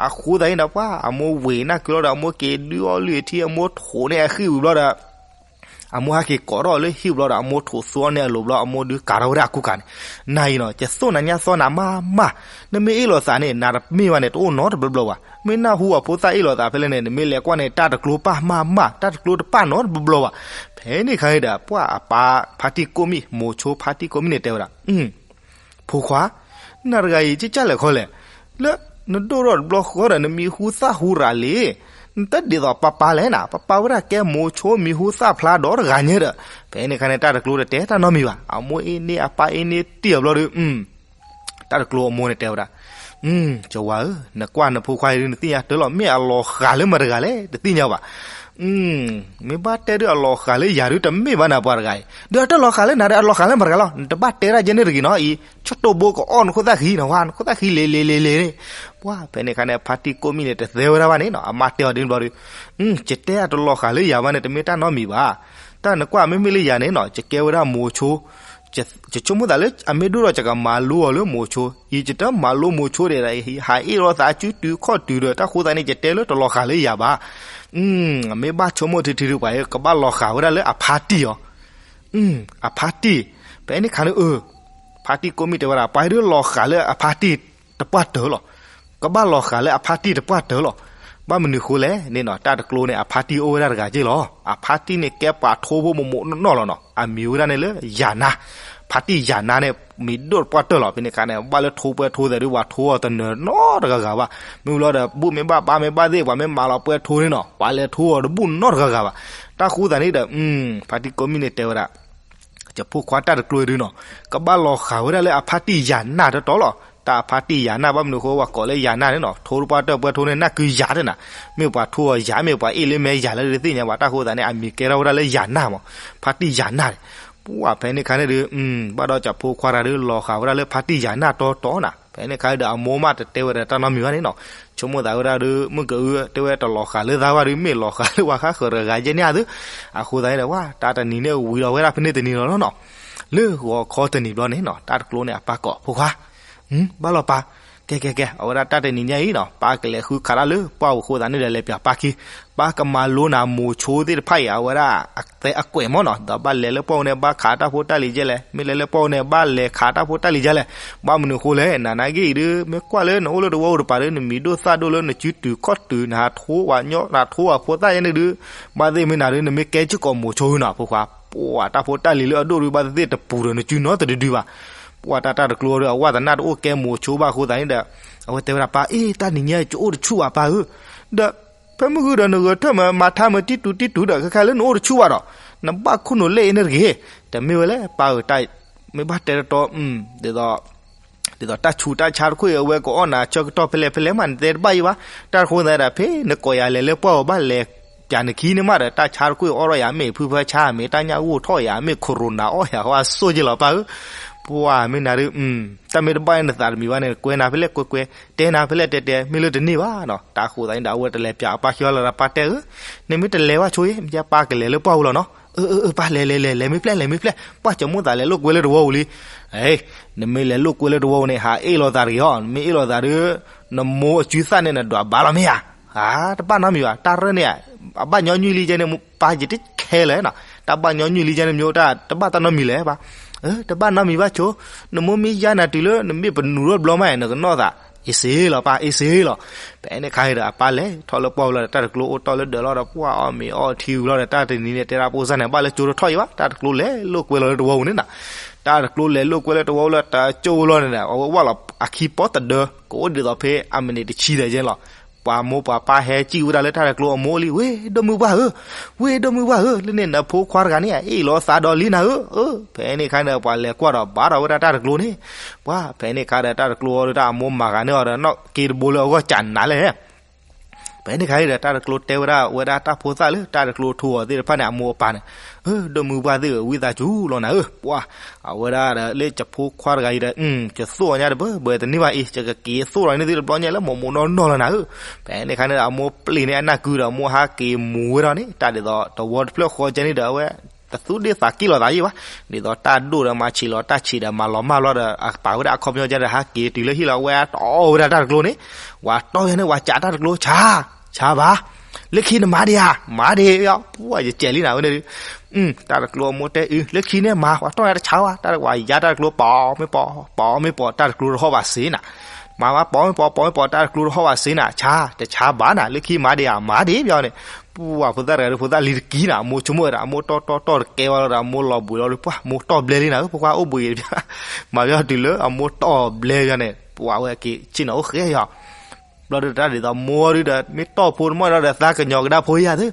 အဃိသတးန့ၣ်ဒီး ပှၢ်အမိၢ်ဝ့ၢ်နၢ်ကုလီၤဒီး အမိၢ်က့ၤဒုးအီၣ်လုၢ်အထံ အမိၢ်ထိးန့ၢ်အဃံၣ်ဝံၤဘျီဒီး အမိၢ်ဟဲက့ၤကိးထီၣ်လၢဟံၣ်ဘျီဒီး အမိၢ်ထိးသူအီၤန့ၢ်အလိၤဘျီ အမိၢ်ဒုးကၤထီၣ်ဝဲဒၣ်အကူကၤန့ၣ်, နၤအံၤနီၤ ယသိၣ်နၤညါသီနၤမးမး, နမ့ၢ်အ့ၣ်လိာ်သးန့ၣ် နတမ့ၢ်ဘၣ်န့ၣ် တအိၣ်နီတဘျီဘျီဘၣ်. မ့ၢ်နၢ်ဟူအဖိသၣ်အ့ၣ်လိာ်သးဖဲလဲၣ်န့ၣ် နမ့ၢ်လဲၤကွၢ်န့ၣ် တၢ်တကျိပာ်မးမး တၢ်တကျိတပာ်နီတဘျီဘျီဘၣ်. ဖဲန့ၣ်ခါန့ၣ်ဒီး ပှၢ်အပၢ်ဖါတံၢ်ကိးမံၣ် မိၤဆိဖါတံၢ်ကိးမံၣ်န့ၣ်တဲဝဲဒၣ် ဖိခွါ, နၤတဂၤအံၤ ကၢ်ကၢ်လဲၣ်ခီလဲၣ်, လၢနဒိၣ်ထီၣ်တဘျီဃီဒီး နမံၤဟူသၣ်ဟူရၤလံ, နတဒ်သိးပၢ်ပၢ်လဲၣ်နၤ, ပၢ်ပၢ်ဝဲဒၣ်ကဲမိၤဆိမံၤဟူသၣ်ဖျါဒီးတဂၤညါဒီး, ဖဲန့ၣ်ခါန့ၣ် တၢ်တကျိတတဲတၢ်နီတမံၤဘၣ်, အမိၢ်အ့ၣ်န့ၢ်အပၢ်အ့ၣ်န့ၢ်တံၢ်အဘျီဒီး တၢ်တကျိအမိၢ်န့ၣ်တဲဝဲဒၣ်, ကဝၤဧၢ, နကွၢ်နဖိခွါအံၤဒုး နသ့ၣ်ညါတၢ်လီၤ, မ့ၢ်အလီၤဃာ်လၢမတၤတဂၤလဲၣ် တသ့ၣ်ညါဘၣ်. မ့ၢ်ဘၣ်တဲဒုးအလီၤဃာ်လၢယၤဒုးတမ့ၢ်ဘၣ်နၤပှၤတဂၤအံၤ, ဒီးတလီၤဃာ်လၢနၤဒီး အလီၤဃာ်လၢမတၤတဂၤလီၤ, နတဘၣ်တဲဒၣ်ကဲန့ၣ်တဂ့ၤနီၤအံၤ, ဆိတိၢ်ဘိကအီၣ်နခိၣ်သၣ်ဃံနီၤ, နခိၣ်သၣ်ဃံလ့ၤလ့ၤလ့ၤလ့ၤန့ၣ်, ပှၤဖဲန့ၣ်အခါန့ၣ် အဖါတံၢ်ကိးမံၤန့ၣ် တသဲဝဲဒၣ်ဘၣ်န့ၣ်နီၤ, အမါတဲအီၤဒ်န့ၣ်ဘျီဒီး, ယတဲအတလီၤဃာ်လၢယၤဘၣ်န့ၣ် တမ့ၢ်တၢ်နီတမံၤဘၣ်, တၢ်နကွၢ်မ့မ့ၢ်လၢယၤန့ၣ်နီၤ ယကဲဝဲဒၣ်မိၤဆိ ယဆိကမိၣ်သးလၢအမ့ၢ်ဒိၣ်ဒီး ယကမၤလိအီၤလၢမိၤဆိ, ယတမၤလိမိၤဆိဒံး, ဟးအ့ၣ်လိာ်သးစုတုၤခီၣ်တုၤဒီး တၢ်ဃိသးန့ၣ် ယတဲလၢတလီၤဃာ်လၢယၤဘၣ်, မ့ၢ်ဘၣ်ဆိကမိၣ်ထံထံဒုး ပှၤကဘၣ်လီၤဃာ်ဝဲဒၣ်လၢအဖါတံၢ်အီၤ, အဖါတံၢ်, ဖဲန့ၣ်အခါန့ၣ် ဖါတံၢ်ကိးမံၤတဲဝဲဒၣ် ပှၤဒုးလီၤဃာ်လၢအဖါတံၢ်တပှၢ်တၢၢ်လီၤ, ကဘၣ်လီၤဃာ်လၢအဖါတံၢ်တပှၢ်တၢၢ်လီၤ, ဘၣ်မနုၤဃိလဲၣ်န့ၣ်နီၤ, တၢ်တကျိၤန့ၣ် အဖါတံၢ်အိၣ်ဝဲဒၣ်တဂၤက့ၢ်လီၤ, အဖါတံၢ်န့ၣ်ကဲပှၤထိဖိမိၢ်မိၢ်နီၢ်နီၢ်လီၤနီၤ, အမံၤဝဲဒၣ်န့ၣ်လၢယၤနါ, ဖါတံၢ်ယၤနါန့ၣ် မံၤဒိၣ်တပှၢ်တၢၢ်လီၤ, ဖဲန့ၣ်အခါန့ၣ် ဘၣ်လၢထိပှဲၤထိသဲးဒုး ပှၤထိအီၤတနၢၤနီတဂၤဂၤဘၣ်, မ့ၢ်လီၤဒီး ဘူၣ်မ့ၢ်ဘၣ်ဘါမ့ၢ်ဘၣ်သ့ၣ် ပှၤမ့ၢ်မၤလီၤပှဲၤထိန့ၣ်နီၤ ပှၤလဲၤထိအီၤတဘူၣ်နီတဂၤဂၤဘၣ်, တၢ်ဃိသးန့ၣ်ဒီး ဖါတံၢ်ကိးမံၤန့ၣ်တဲဝဲဒၣ် ယဖိခွါတၢ်တကျိၤဒုးနီၤ, ကဘၣ်လီၤဃာ်ဝဲဒၣ်လၢအဖါတံၢ်ယၤနါတီတီလီၤ, တၢ်အဖါတံၢ်ယၤနါ ဘၣ်မနုၤဃိပှၤကိးလၢယၤနါန့ၣ်နီၤ, ထိတပှၢ်တၢၢ်ပှဲၤထိန့ၣ် နၢ်ကုယၤတနၤ, မ့ၢ်ပှၤထိအီၤယၤ မ့ၢ်ပှၤအ့ၣ်လၢမဲယၤလၢတသ့ၣ်ညါဘၣ်, တၢ်ဃိသးန့ၣ် အမံၤကဲထီၣ်ဝဲဒၣ်လၢယၤနါမး, ဖါတံၢ်ယၤနါန့ၣ်, ပှၤဖဲန့ၣ်အခါန့ၣ်ဒုး ဘၣ်ဒီးယဖိခွါတဂၤဒုး လီၤဃာ်ဝဲဒၣ်လၢဖါတံၢ်ယၤနါတီတီနၤ, ဖဲန့ၣ်အခါဒီး အမိၢ်မးတတဲဝဲဒၣ်တၢ်နီတမံၤဘၣ်န့ၣ်နီၤ, ဆိကမိၣ်သးဝဲဒၣ်ဒုး မုၢ်ကအု တဲဝဲတလီၤဃာ်လၢသးဘၣ်ဒုး မ့ၢ်လီၤဃာ်လၢပှၤဃါဃၢၤတဂၤယဲၢ်န့ၣ်ဧါသု, အဃိသတးန့ၣ်ဒီး ဝဲတၢ်တနံၤန့ၣ်ဝံၤဒီးဝဲဒၣ်ဖဲန့ၣ်တနံၤလီၤနီၤ, လၢဂီၤခီတနံၤဘျီန့ၣ်နီၤ တၢ်တကျိၤန့ၣ် အပၢ်ကိးဖိခွါ ဘၣ်လီၤပၢ်, ကဲကဲကဲ အဝဲဒၣ်တၢ်တနံၤညါအံၤနီၤ ပၢ်ကလဲၤဃုခးတၢ်လၢပှၢ်ပူၤအဃိသတးန့ၣ်ဒီး လဲၤပၠးပၢ်ခံ, ပၢ်ကမၤလိနၤမိၤဆိသ့ၣ်တဖၣ်အံၤ အဝဲဒၣ်အသဲအကွဲးမးနီၤ, ဒီးဘၣ်လဲၤလၢပှၢ်ပူၤန့ၣ် ဘၣ်ခးတၢ်ဖိတၢ်လံၤဒ်လဲၣ်, မ့ၢ်လဲၤလၢပှၢ်ပူၤန့ၣ် ဘၣ်လဲၤခးတၢ်ဖိတၢ်လံၤဒ်လဲၣ်, ဘၣ်မနုၤဃိလဲၣ် နၤနာ်က့အံၤဒုး မ့ၢ်ကွၢ်လၢနအိၣ်လၢတဝီပူၤတပၤဒီး နမံၤဒိၣ်သၣ်ဒိၣ်လၢနစုတုၤခီၣ်တုၤ နဟးထိပှၤညီ နဟးထိပှၤဖိသၣ်ယဲၢ်န့ၣ်ဒုး, ဘၣ်သ့ၣ်မ့ၢ်နၤဒုး နမ့ၢ်ကဲစ့ၢ်ကီးမိၤဆိနီၤ ဖိခွါ, ပှၤတၢ်ဖိတၢ်လံၤလၢအဒိၣ်ဒုး ဘၣ်သ့ၣ်သ့ၣ်တပူၤဒီး နစုနီတဒုဒုဘၣ် ပှၤတၢ်တၢ်တကျိၤဒီး အဝဲသနာ်တအိၣ်ကဲမိၤဆိဘၣ်အဃိသတးန့ၣ်ဒီး အဝဲတဲဝဲဒၣ်ပၢ် အ့ တၢ်နံၤညါယအိၣ်တဆူၣ်ဘၣ်ပၢ်ဧၢ, ဒီး ဖဲမုၢ်ဂုၢ်ဒီးနဂဲၤထၢၣ်မၤ မၤထါမၤတံတူာ်တံတူာ်ဒီး ခဲခါလၢနအိၣ်တဆူၣ်ဘၣ်ဒီး နဘၣ်ခိၣ်နူာ်လဲၣ်အံၤန့ၣ်တဂ့ၤ, တမ့ၢ်ဝဲလဲၣ်ပၢ်ဧၢ, မ့ၢ်ဘၣ်တဲတတီ ဒ်သိး ဒ်သိးတၢ်ဆူးတၢ်ဆါတခိၣ်အံၤ အဝဲကအီၣ်နၤဆၢကတီၢ်ဖဲလဲၣ်ဖဲလဲၣ်မး နတဲတဘၣ်အံၤဘၣ်, တၢ်တဃိသတးဒီး ဖဲနကိးယၤလဲၤလၢပှၢ်ပူၤ ဘၣ်လဲၤပၠးနခံန့ၣ်မးဒီး တၢ်ဆါတခိၣ်အံၤအီၣ်ထီၣ်ယၤ မ့ၢ်ဖုဖၢဆါ မ့ၢ်တၢ်ညၣ်ဂိၢ်ထီၣ်ယၤ မ့ၢ် corona အီၣ်ယၤ ဟီအစိၣ်က့လီၤပၢ်ဧၢ, ပှၤမ့ၢ်နၤဒုး တၢ်မ့ၢ်တဘၣ်နသးတမံၤဘၣ်န့ၣ် ကွဲနၤဖဲလဲၣ်ကွဲကွဲ တဲနၤဖဲလဲၣ်တဲတဲ မ့ၢ်လၢတန့ၢ်ဘၣ်နီၤ, တၢ်ဃိသတးန့ၣ်ဒီး အဝဲတလဲၤပၠးအပၢ်ခံဘၣ်လီၤဒီး ပၢ်တဲဧၢ, နမ့ၢ်တလဲၤဘၣ်ဆိအံၤ မ့ၢ်ပၢ်ကလဲၤလၢပှၢ်ပူၤလီၤနီၤ, အၢ အၢ အၢ ပၢ်လဲၤလဲၤလဲၤ လဲၤမ့ၢ်ဖျဲၣ် လဲၤမ့ၢ်ဖျဲၣ် ပှၢ်ဆိကမိၣ်သးလဲၤလိာ်ကွဲလၢတဝီပူၤလံ, နမ့ၢ်လဲၤလိာ်ကွဲလၢတဝီပူၤန့ၣ် ဟးအ့ၣ်လိာ်သးတဂ့ၤဟီ, နမ့ၢ်အ့ၣ်လိာ်သးဒီး နမိၢ်အစုသၣ်န့ၣ် နဒွးဘၣ်လီၤမ့ၢ်ဧါ, တဘၣ်နီတမံၤဘၣ်, တၢ်ရၢၣ်န့ၣ် အဘၣ်ညီနုၢ်လံကဲန့ၣ် ပၢ်ယတခဲလၢာ်နီၤ, တၢ်ဘၣ်ညီနုၢ်လံကဲန့ၣ် မ့ၢ်တၢ်တဘၣ်တၢ်နီတမံၤလဲၣ်ပၢ်, တဘၣ်နီတမံၤဘၣ်ဆိ, နမိၢ်မ့ၢ်ယါနၤတုၤလၢ နမ့ၢ်ပနူၤထီၣ်တဘျီမး နကနီၣ်သး, အ့ၣ်စ့လီၤပၢ် အ့ၣ်စ့လီၤ, ဖဲန့ၣ်အခါဒီး အပၢ်လဲၤထီၣ်လၢပှၢ်ပူၤလီၤဒီး တၢ်တကျိၤအိၣ်တီၢ်လၢဒၢးလီၤဒီး ပှၢ်အီၣ်မ့ၤအီထံဝံၤလီၤဒီး တၢ်တနံၤန့ၣ် တဲဒၣ်ဖိစၢ်န့ၣ် ဘၣ်လၢကၠိတထီၣ်အံၤဘၣ်, တၢ်တကျိၤလဲၤလိာ်ကွဲလီၤလၢတဝီပူၤန့ၣ်နီၤ, တၢ်တကျိၤလဲၤလိာ်ကွဲလၢတဝီပူၤလၢတကၠိလီၤန့ၣ်ဒီး အဝဲဝၢ်လီၤအခံပီတဒၢ ကအိၣ်ဒ်သိးဖဲအမံးနံးတဆံသဲးကဲလီၤ, ပှၤမိၢ်ပှၤပၢ်ဟဲကံၣ်ဝဲဒၣ်လၢတၢ်တကျိၤအမိၢ်လံ, ဝ့ၢ် ဒိၣ်မုၢ်ပှၢ်ဧၢ, ဝ့ၢ် ဒိၣ်မုၢ်ပှၢ်ဧၢ, လၢန့ၣ်နဖိခွါတဂၤန့ၣ် အ့ၣ်လိာ်သးဒီးလံနၤဧၢ, ဖဲန့ၣ်အခါန့ၣ် ပှၤလဲၤကွၢ်ဒီးဘၣ်ဒီးဝဲဒၣ်တၢ်တကျိၤန့ၣ်, ပှၤဖဲန့ၣ်အခါဒီးတၢ်တကျိၤအီၤဒီး တၢ်အမိၢ်မၤဂၤန့ၢ်အီၤဒီး နီၣ်က့တဘိလၢအဂီၢ်ကးနးလဲၣ် ဖဲန့ၣ်အခါဒီး တၢ်တကျိၤတဲဝဲဒၣ်ဝဲဒၣ်တၢ်ဖိသၣ်လၢ တၢ်တကျိၤထိအီၤသ့ၣ်တဖၣ်န့ၣ် အမိၢ်အပၢ်န့ၣ်, အၢ ဒိၣ်မုၢ်ပှၢ်သ့ၣ်ဧၢ ဝံသးစူၤလီၤနၤဧၢ, ပှၤ အဝဲဒၣ်ဒီးလၢယဖိခွါတဂၤအံၤဒီး ယသိၣ်အီၤညါတဘၢဘၢတန့ၢ်ဘၣ်အံၤ ယကက့ၤသိၣ်လီၤန့ၢ်သုတဘျီညါလၢမိၢ်မိၢ်နီၢ်နီၢ်လီၤနၤဧၢ, ဖဲန့ၣ်အခါန့ၣ်ဒီး အမိၢ်ပျံၤန့ၢ်အနၢ်ကုဒီး အမိၢ်ဟးက့ၤမူၤဝဲဒီးန့ၣ် တၢ်ဒ်သိးတဝီတဖျၢၣ်ဃီကဲန့ၣ်ဒီး အဝဲ တသူၣ်ဒ့ၣ်သးက့ၣ်လိာ်သးယံၣ်ဘၣ်, ဒ်သိးတၢ်ဒိၣ်ဒီးမၤဆံးလီၤ တၢ်ဆံးဒီးမၤလီၤမၢ်လီၤဒီး အပာ်ဝဲဒၣ်အခီပညီကဲဒီး ဟးက့ၤတုၤလၢဟံၣ်လီၤ အဝဲတီၢ်ဝဲဒၣ်တၢ်တကျိၤန့ၣ်, ဝဲတီၢ်ယဲန့ၣ် ဝဲကးတၢ်တကျိၤ ဆါ ဆါဘၣ်, လၢခံနမၤဒံးဧါ မၤဒံး, ပှၤယကဲးလံနၤဝဲန့ၣ်ဒုး တၢ်တကျိၤအမိၢ်တဲအု လၢခံန့ၣ်မၤ ပှၤတီၢ်နၤတဆါဝဲ တၢ်ဝဲယါတၢ်တကျိၤ ပိာ်မ့ၢ်ပိာ် ပိာ်မ့ၢ်ပိာ် တၢ်တကျိၤတဟီၣ်ဘၣ်စ့နၤ, မၤမၤပိာ်မ့ၢ်ပိာ် ပိာ်မ့ၢ်ပိာ် တၢ်တကျိၤတဟီၣ်ဘၣ်စ့နၤ ဆါ တဆါဘၣ်နၤ လၢခံမၤဒံးဧါ မၤဒံး ပျီန့ၣ်, ပှၤဖိသၣ်တဂၤဒီးဖိသၣ်လံၤတကံနၤ အမိၢ်ဆိကမိၣ်ဝဲဒၣ် အမိၢ်တီၢ်တီၢ်တီၢ်တကဲဝဲလီၤဒီး အမိၢ်လီၤဘှံးလီၤဒီး ပှၤမိၢ်တီၢ်ဘျဲလံနၤဧၢ ဖိခွါအိၣ်ဘှံး မၤပျီတုၤလၢအမိၢ်တီၢ်ဘျဲပျီန့ၣ် ပှၤဝဲက့ၤဆ့ၣ်နီၤအိၣ်ဃဲယီၤ ဘျီဒုးတၢ်ဒ်သိးမိၢ်ဒုးဒီး မ့ၢ်တီၢ်ဖိတမီၢ်ဒီး သးကညီၤကဒါဖိယၤသု,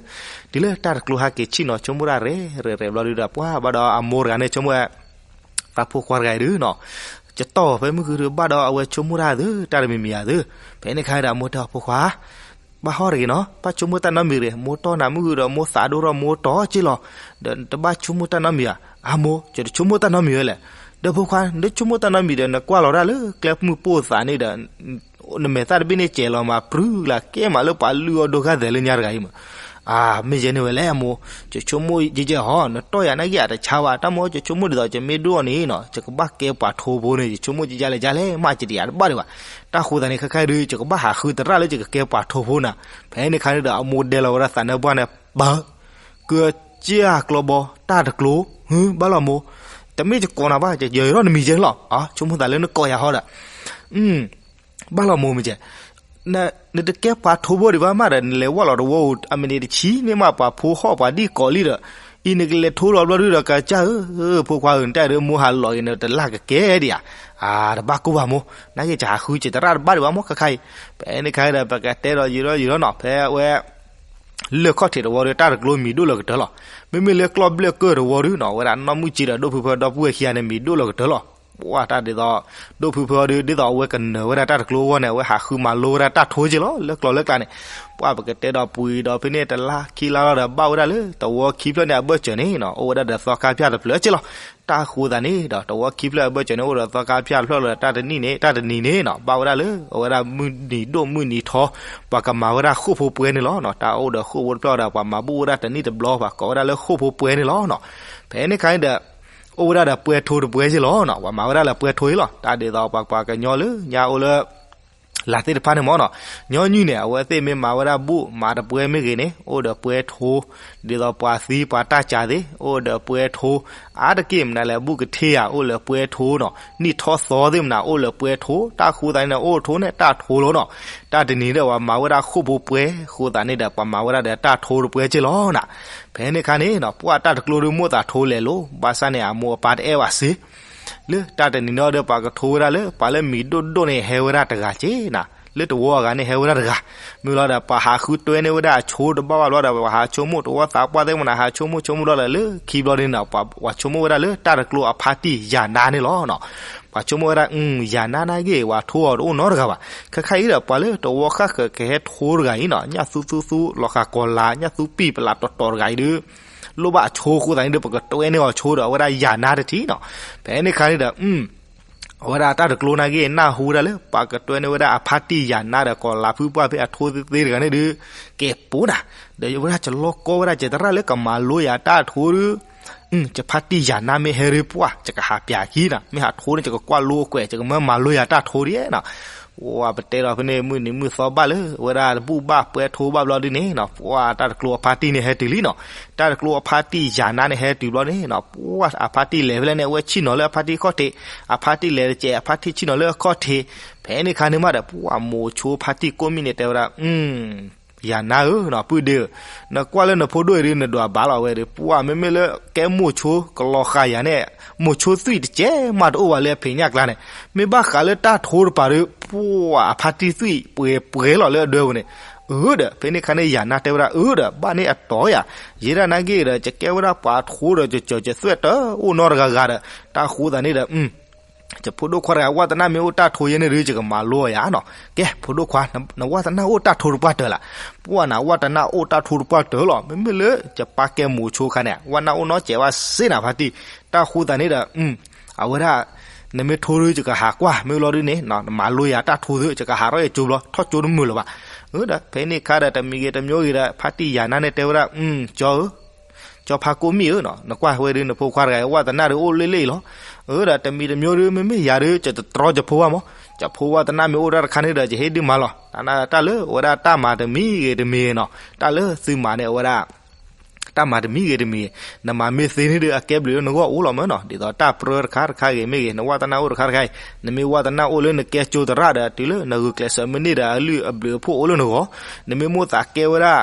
တုၤလၢတၢ်တကျိၤဟးက့ၤဆ့ၣ်နီၤဆိကမိၣ်တၢ်ရဲၣ်ရဲၣ်ရဲၣ်ဘျီဒုးဒီး ပှၤဘၣ်ဒီးအမိၢ်တဂၤန့ၣ်ဆိကမိၣ်ဝဲ တၢ်ဖိခွါတဂၤအံၤဒုးနီၤ, ယတီၢ်ဖဲမုၢ်ဂုၢ်ဒုးဘၣ်ဒီးအဝဲဆိကမိၣ်တၢ်သု တၢ်တမံၤမံၤဧါသု, ဖဲန့ၣ်ခါဒီးအမိၢ်တဲအီၤဖိခွါ, ဘၣ်ဟီၣ်တဂ့ၤနီၤ, ဘၣ်ဆိကမိၣ်တၢ်နီတမံၤတဂ့ၤ, မိၢ်တီၢ်နၤမုၢ်ဟုဒီး မိၢ်သးဒိၣ်ထီၣ်မိၢ်တီၢ်က့လီၤ. ဒီးတဘၣ်ဆိကမိၣ်တၢ်နီတမံၤဧါ. အမိၢ်, ယတဆိကမိၣ်တၢ်နီတမံၤဝဲလဲၣ်. ဒီးဖိခွါ, နဆိကမိၣ်တၢ်နီတမံၤဒီး နကွၢ်လီၤဒၣ်လၢကျဲမုၢ်ပိၢ်သးန့ၣ်ဒီး နမဲာ်သၣ်တဘ့ၣ်န့ၣ် ကဲၤလီၤမး ပြုၢ်လၢကဲမးလၢပှၤလုၢ်အီၣ်ဒိၣ်ဂၢ်သဲးလၢညါတဂၤအံၤမး. အၢ, မ့ၢ်ယဲန့ၣ်ဝဲလဲၣ်အမိၢ်, ယဆိကမိၣ်ယဲယဲဟီ, နတီၢ်ယၤနာ်က့အတဆါဘၣ်, တၢ်မိၢ် ယဆိကမိၣ်ဒ်သိး ယမ့ၢ်ဒိၣ်အီၤန့ၣ်နီၤ, ယကဘၣ်ကဲပှၤထိဖိန့ၣ်, ယဆိကမိၣ်ယဲယဲလဲၣ်, ယလဲၤမး ယတယၤတဘၣ်ဒံးဘၣ်. တၢ်ဃိသးန့ၣ် ခဲခါဒုး ယကဘၣ်ဟးဃုသရၣ်လၢယကကဲပှၤထိဖိနၤ. ဖဲန့ၣ်ခါန့ၣ်ဒီး အမိၢ်ဒဲလီၤဝဲဒၣ်သးနၢပှၢ်န့ၣ် ပၢ်, ကၢကၠၢကျီဘီ တၢ်တကျိၤ, ဟၢ ဘၣ်လီၤမိၢ်, တမ့ၢ်ယကိးနၤဘၣ်, ယယဲၤထီၣ်နမံၤကဲလီၤ. ဆိကမိၣ်သးလၢနကိးယၤဟီဒီး ဘၣ်လီၤမိၢ်မ့ၢ်ကဲ, နတကဲပှၤထိဖိဒံးဘၣ်မးဒီး နလဲၤဝဲလီၤတဝီဧိၤ အမံးနံးတဆံန့ၣ်မး ပှၤဖိဟီၣ်ပှၤဒံၣ်ကိးလံဒီး အံၤနကလဲၤထိလီၤဘျီဒုဒီး ကစၢ်ဧၢ, ဖိခွါဧၢ, နတၢ်ဒုးမိၢ်ဟးလီၤအံၤ နတလၢ်ကကဲဒံးဧါ. အၢ, တဘၣ်ကိၢ်ဘၣ်မိၢ်, နာ်က့ယဟးဃုစံးသရၣ်တဘၣ်ဒံးဘၣ်မိၢ် ခဲခါအံၤ. ဖဲန့ၣ်ခါဒီး ပကတဲဒီးယံာ်ထီၣ်ယံာ်ထီၣ်နီၤ, ဖဲဝဲ လၢၢ်ခီၣ်ထံးတဝီဒီး တၢ်တကျိၤမံၤဒိၣ်လၢကတၢၢ်လီၤ. မ့မ့ၢ်လၢကျီၢ်ဘျဲၣ်ကၢၢ်တဝီဒီးနီၤ, အဝဲဒၣ်နီၢ်မုၢ်ကၠ့ဒီး ဒိၣ်ဖုဖၢဒီပုၢ်ဝဲၢ်ခံဂၤန့ၣ် မံၤဒိၣ်လၢကတၢၢ်လီၤ. ပှၢ်တၢ်ဒ်သိး ဒိၣ်ဖုဖၢအီၤဒီး ဒ်သိးအဝဲကနၢၤဝဲဒၣ်တၢ်တကျိၤအဂီၢ်န့ၣ် အဝဲဟးဃုမၤလိဝဲဒၣ်တၢ်ထိက့လီၤ လၢကျီၢ်လၢကျါန့ၣ်. ပှၢ်ပကတဲဒီးပှဲၤဒီးဖဲန့ၣ် တလါခံလါလီၤဒီး ဘၣ်ဝဲဒၣ်လၢ တဝီခံဖျၢၣ်န့ၣ်အဘၢၣ်စၢၤန့ၣ်နီၤ, အိၣ်ဝဲဒၣ်ဒီးသီခါဖၠၣ်တဖျၢၣ်က့လီၤ. တၢ်ဃိသးန့ၣ်ဒီး တဝီခံဖျၢၣ်အဘၢၣ်စၢၤန့ၣ် အိၣ်ဒီးသီခါဖၠၣ်တဖျၢၣ်လီၤဒီး တၢ်တနံၣ်န့ၣ် တၢ်တနံၤန့ၣ်နီၤ, ဘၣ်ဝဲဒၣ်လၢ အဝဲဒၣ်မုၢ်နံၤဒိၣ်မုၢ်နံၤထီ ပှၤကမၤဝဲဒၣ်ဃိာ်ဖိပှဲၤန့ၣ်လီၤနီၤ. တၢ်အိၣ်ဒီးဃိာ်ဖိတဖျၢၣ်ဒီး ပှၤမၤဘူၣ်ဝဲဒၣ်တနံၣ်တဘျီ ပှၤကိးဝဲဒၣ်လၢဃိာ်ဖိပှဲၤန့ၣ်လီၤနီၤ. ဖဲန့ၣ်ခါန့ၣ်ဒီး အိၣ်ဝဲဒၣ်ဒီးပှဲၤထိတပှဲၤက့လီၤနီၤ, ပှၤမၤဝဲဒၣ်လၢပှဲၤထိအံၤလီၤ. တၢ်ဒ်သိးပှၤပှၤကညီလၢညါအိၣ်လၢ လၢ်သ့ၣ်တဖၣ်န့ၣ်မ့ၢ်နီၤ, ညီနုၢ်န့ၣ် အဝဲသ့ၣ်မ့ၢ်မၤဝဲဒၣ်ဘူၣ်မၤတပှဲၤမ့ၢ်ဂ့ၤန့ၣ် အိၣ်ဒီးပှဲၤထိ, ဒ်သိးပှၤသံပှၤတၢ်စှၤသ့ၣ် အိၣ်ဒီးပှဲၤထိ, အါတက့ၢ်မနုၤလဲၣ် ဘူၣ်ကထ့ဧါ အိၣ်လၢပှဲၤထိနီၤ, နံၣ်ထီသီသ့ၣ်မနုၤ အိၣ်လၢပှဲၤထိ, တၢ်ဃိသးန့ၣ် အိၣ်ထိန့ၣ် တၢ်ထိလီၤနီၤ. တၢ်တနံၤဒီး ပှၤမၤဝဲဒၣ်ဃိာ်ဖိပှဲၤ ဃိသးန့ၣ်ဒီး ပှၤမၤဝဲဒၣ်ဒီးတၢ်ထိတပှဲၤက့လီၤနီၤ. ဖဲန့ၣ်ခါန့ၣ်နီၤ ပှၢ်တၢ်တကျိၤဒီးမိၢ်သးထိလဲၤလိၤ, ဘၣ်ဆၣ်န့ၣ် အမိၢ်အပၢ်တအဲၣ်ဘၣ်စ့ လၢတၢ်တနံၤဒီး ပှၤကထိဝဲဒၣ်လၢ ပှၤလၢမံၤဒိၣ်ဒိၣ်န့ၣ် ဟဲဝဲဒၣ်တဂၤက့နၤ, လၢတဝီအဂၤန့ၣ် ဟဲဝဲဒၣ်တဂၤ, မ့ၢ်လီၤဒီး ပှၤဟးဃုတွဲန့ၢ်ဝဲဒၣ်အဆိတဘၣ်ဘၣ်ဘျီဒီး ပှၤဟးဆိကမိၣ် တဝီသးပှၢ်သ့ၣ်မနုၤ ဟးဆိကမိၣ်ဆိကမိၣ်ဘျီဒီး လၢခံဘျီန့ၣ်နီၤ ပှၤဆိကမိၣ်ဝဲဒၣ်လၢတၢ်တကျိၤအဖါတံၢ်ယၤနါန့ၣ်လီၤနီၤ. ပှၤဆိကမိၣ်ဝဲဒၣ် ယၤနါနာ်က့ ပှၤထိအီၤတအိၣ်နီတဂၤဘၣ်. ခဲခါအံၤဒီး ပှၤလၢတဝီဃၣ်ဃၢၤကဟဲထိတဂၤအံၤနီၤ ညၣ်သူသူသူ လီၤဃာ်ကီၤလၤ ညၣ်သူပံာ်ပလးတီၤတီၤတဂၤအံၤဒီး လိၣ်ဘၣ်အဆိအဃိသတးန့ၣ်ဒီး ပကတွဲန့ၢ်အီၤဆိဒီး အဝဲဒၣ်ယၤနါတထံၣ်နီၤ. ဖဲန့ၣ်ခါန့ၣ်ဒီး အဝဲဒၣ်တၢ်တကျိၤနာ်က့ နၢ်ဟူဝဲဒၣ်လၢ ပှၤကတွဲန့ၢ်ဝဲဒၣ်အဖါတံၢ်ယၤနါဒီး ကီၤလၤဖုပှၢ်ဖဲအထိသ့သ့တဂၤန့ၣ်ဒီး ကဲပိနၤ, ဒီးဝဲဒၣ်ကလီကီဝဲဒၣ်ကတရၣ်လၢကမၤလိယၤတၢ်ထိဒီး ယဖါတံၢ်ယၤနါမ့ၢ်ဟဲဒီးပှၢ် ယကဟးပျးခံနၤ, မ့ၢ်ဟးထိန့ၣ် ယကကွၢ်လိအကွဲး ယကမၢမၤလိယၤတၢ်ထိဒ်နီၤ. ပှၢ်ပတဲဒီးဖဲန့ၣ် မုၢ်နံၤမုၢ်သီဘၣ်လၢ အဝဲဒၣ်တဘူၣ်ဘၣ်ပှဲၤထိဘၣ်ဘျီဒ်န့ၣ်နီၤ ပှၢ်တၢ်တကျိၤအဖါတံၢ်န့ၣ်ဟဲတုၤလံနီၤ. တၢ်တကျိၤအဖါတံၢ်ယၤနါန့ၣ်ဟဲတုၤဘျီန့ၣ်နီၤ ပှၢ်အဖါတံၢ်လဲၤဖဲလဲၣ်န့ၣ် အဝဲဆ့ၣ်နီၤလၢအဖါတံၢ်ခီၣ်ထံး, အဖါတံၢ်လဲၤတစဲး အဖါတံၢ်ဆ့ၣ်နီၤလၢအခီၣ်ထံး. ဖဲန့ၣ်ခါန့ၣ်မးဒီး ပှၢ်မိၤဆိဖါတံၢ်ကိးမံၣ်န့ၣ်တဲဝဲဒၣ် ယၤနါဧၢနီၤ ပုၢ်ဒ့ဧၢ, နကွၢ်လၢနဖိဒိၣ်အံၤဒီး နဒွးဘၣ်လီၤဝဲဒီး ပှၢ်မ့မ့ၢ်လၢကဲမိၤဆိကလီၤဃာ်ယၤန့ၣ် မိၤဆိသွံၣ်တစဲးမးတအိၣ်ဘၣ်လၢအဖံးညၣ်ကျါန့ၣ်, မ့ၢ်ဘၣ်ဃးလၢတၢ်ထိတပၤဒီး ပှၢ်အဖါတံၢ်သွံၣ်ပှဲၤပှဲၤလီၤလၢအဒၢပူၤန့ၣ်, အၢဒီး ဖဲန့ၣ်ခါန့ၣ် ယၤနါတဲဝဲဒၣ် အၢဒီး ဘၣ်န့ၣ်အတီၤယၤ, ယဲဒၣ်နာ်က့ဒီး ယကဲဝဲဒၣ်ပှၤထိဒီး ယစၢၤယသွဲၣ်တအိၣ်နီတဂၤဂၤဒီး တၢ်ဃိသးန့ၣ်ဒီး ယဖိဒိၣ်ခွါတဂၤ ဝၣ်တနၢ်မ့ၢ်အိၣ်တၢ်ထိယဲန့ၣ်ဒီး ယကမၤလိယၤနီၤ. ကဲ ဖိဒိၣ်ခွါ နဝၣ်တနၢ်အိၣ်တၢ်ထိတပှၢ်တၢၢ်လၢ, ပှၢ်နဝၣ်တနၢ်အိၣ်တၢ်ထိတပှၢ်တၢၢ်လီၤ. မ့မ့ၢ်လၢယပၢ်ကဲမိၤဆိခါန့ၣ် ဝၣ်နၢ်အိၣ်နီတစဲးဘၣ်စ့နၤဖါတံၢ်, တၢ်ဃိသးန့ၣ်ဒီး အဝဲဒၣ် နမ့ၢ်ထိဒီး ယကဟးကွၢ် မ့ၢ်လီၤဒုးန့ၣ် နမၤလိယၤတၢ်ထိသ့ ယကဟးထီၣ်ယကၠိဘျီ ထီၣ်ကၠိတမုာ်လၢၤဘၣ်. အၢဒီး ဖဲန့ၣ်ခါဒီး တမံၤဂ့ၤတမံၤဂ့ၤဒီး ဖါတံၢ်ယၤနါန့ၣ်တဲဝဲဒၣ် ကၠီဧၢ ကၠီဖါကိးမံၣ်ဧၢနီၤ, နကွၢ်ဝဲဒုး နဖိခွါတဂၤ ဝၣ်တနၢ်ဒီးအိၣ်လၢလၢအံၤလီၤ. အၢဒီး တမံၤတမံၤဒီး မ့မ့ၢ်ယၤဒီး ယတတြီယဖိဘၣ်မး, ယဖိဝၣ်တနၢ်မ့ၢ်အိၣ်တၢ်တခါန့ၣ်ဒီး ယဟ့ၣ်ဒုးမၤလီၤ. တၢ်လၢအဝဲဒၣ်တၢ်မၤတမံၤဂ့ၤတမံၤနီၤ, တၢ်လၢသုမၤန့ၣ် အဝဲဒၣ် တၢ်မၤတမံၤဂ့ၤတမံၤ, နမၤမ့ၢ်သ့န့ၣ်ဒီး အကဲဘျုးလၢနဂီၢ်အိၣ်လီၤမးနီၤ. ဒ်သိးတၢ်ပြၢတခါတခါဂ့ၤမ့ၢ်ဂ့ၤ, နဝၣ်တနၢ်အိၣ်တခါတခါအံၤ, နမ့ၢ်ဝၣ်တနၢ်အိၣ်လၢနကဲကၠိသရၣ်ဒီး တုၤလၢနဂုာ်ကျဲးစၢးမ့ၢ်န့ၢ်ဒီး အလုၢ်အဘျုးအဖှိၣ်အိၣ်လၢနဂီၢ်, နမ့ၢ်မိၣ်သးကဲဝဲဒၣ်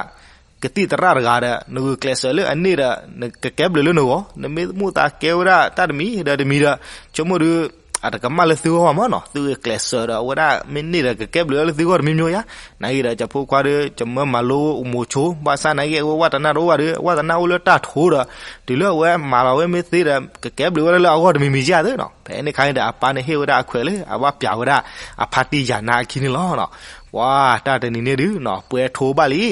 ကသံၣ်သရၣ်တဂၤဒီး နဂုာ်ကျဲးစၢးလၢအန့ၢ်ဒီး နကကဲဘျုးလၢနဂီၢ်, နမ့ၢ်မိၣ်သးကဲဝဲဒၣ်တၢ်တမံၤဒီးတမံၤဒီး ဆိကမိၣ်ဒီး အတကမၣ်လၢသုဂီၢ်ဘၣ်မးနီၤ. သုဂုာ်ကျဲးစၢးဒီး အဝဲဒၣ်မ့ၢ်န့ၢ်ဒီး ကကဲဘျုးလၢသုဂီၢ်တမံၤမံၤယါ. နာ်ဂ့ၤဒီး ယဖိခွါဒီး ယမၢမၤလိမိၤဆိ, ဘၣ်ဆၣ်နာ်ဂ့ၤ အဝဲဝၣ်တနၢ်တအိၣ်ဘၣ်ဒီး ဝၣ်တနၢ်အိၣ်လၢတၢ်ထိဒီး တုၤလၢအဝဲမၤလီၤဝဲမ့ၢ်သ့ဒီး ကကဲဘျုးဝဲဒၣ်လၢအဂီၢ်တမံၤမံၤယါသ့နီၤ. ဖဲန့ၣ်ခါန့ၣ်ဒီး အပၢ်န့ၣ်ဟ့ၣ်ဝဲဒၣ်အခွဲးလၢ အဘၣ်ပျးဝဲဒၣ် အဖါတံၢ်ယၤနါအခံန့ၣ်လီၤနီၤ. ပှၤတၢ်တနံၤန့ၣ်ဒုးနီၤ ပှဲၤထိဘၣ်လံ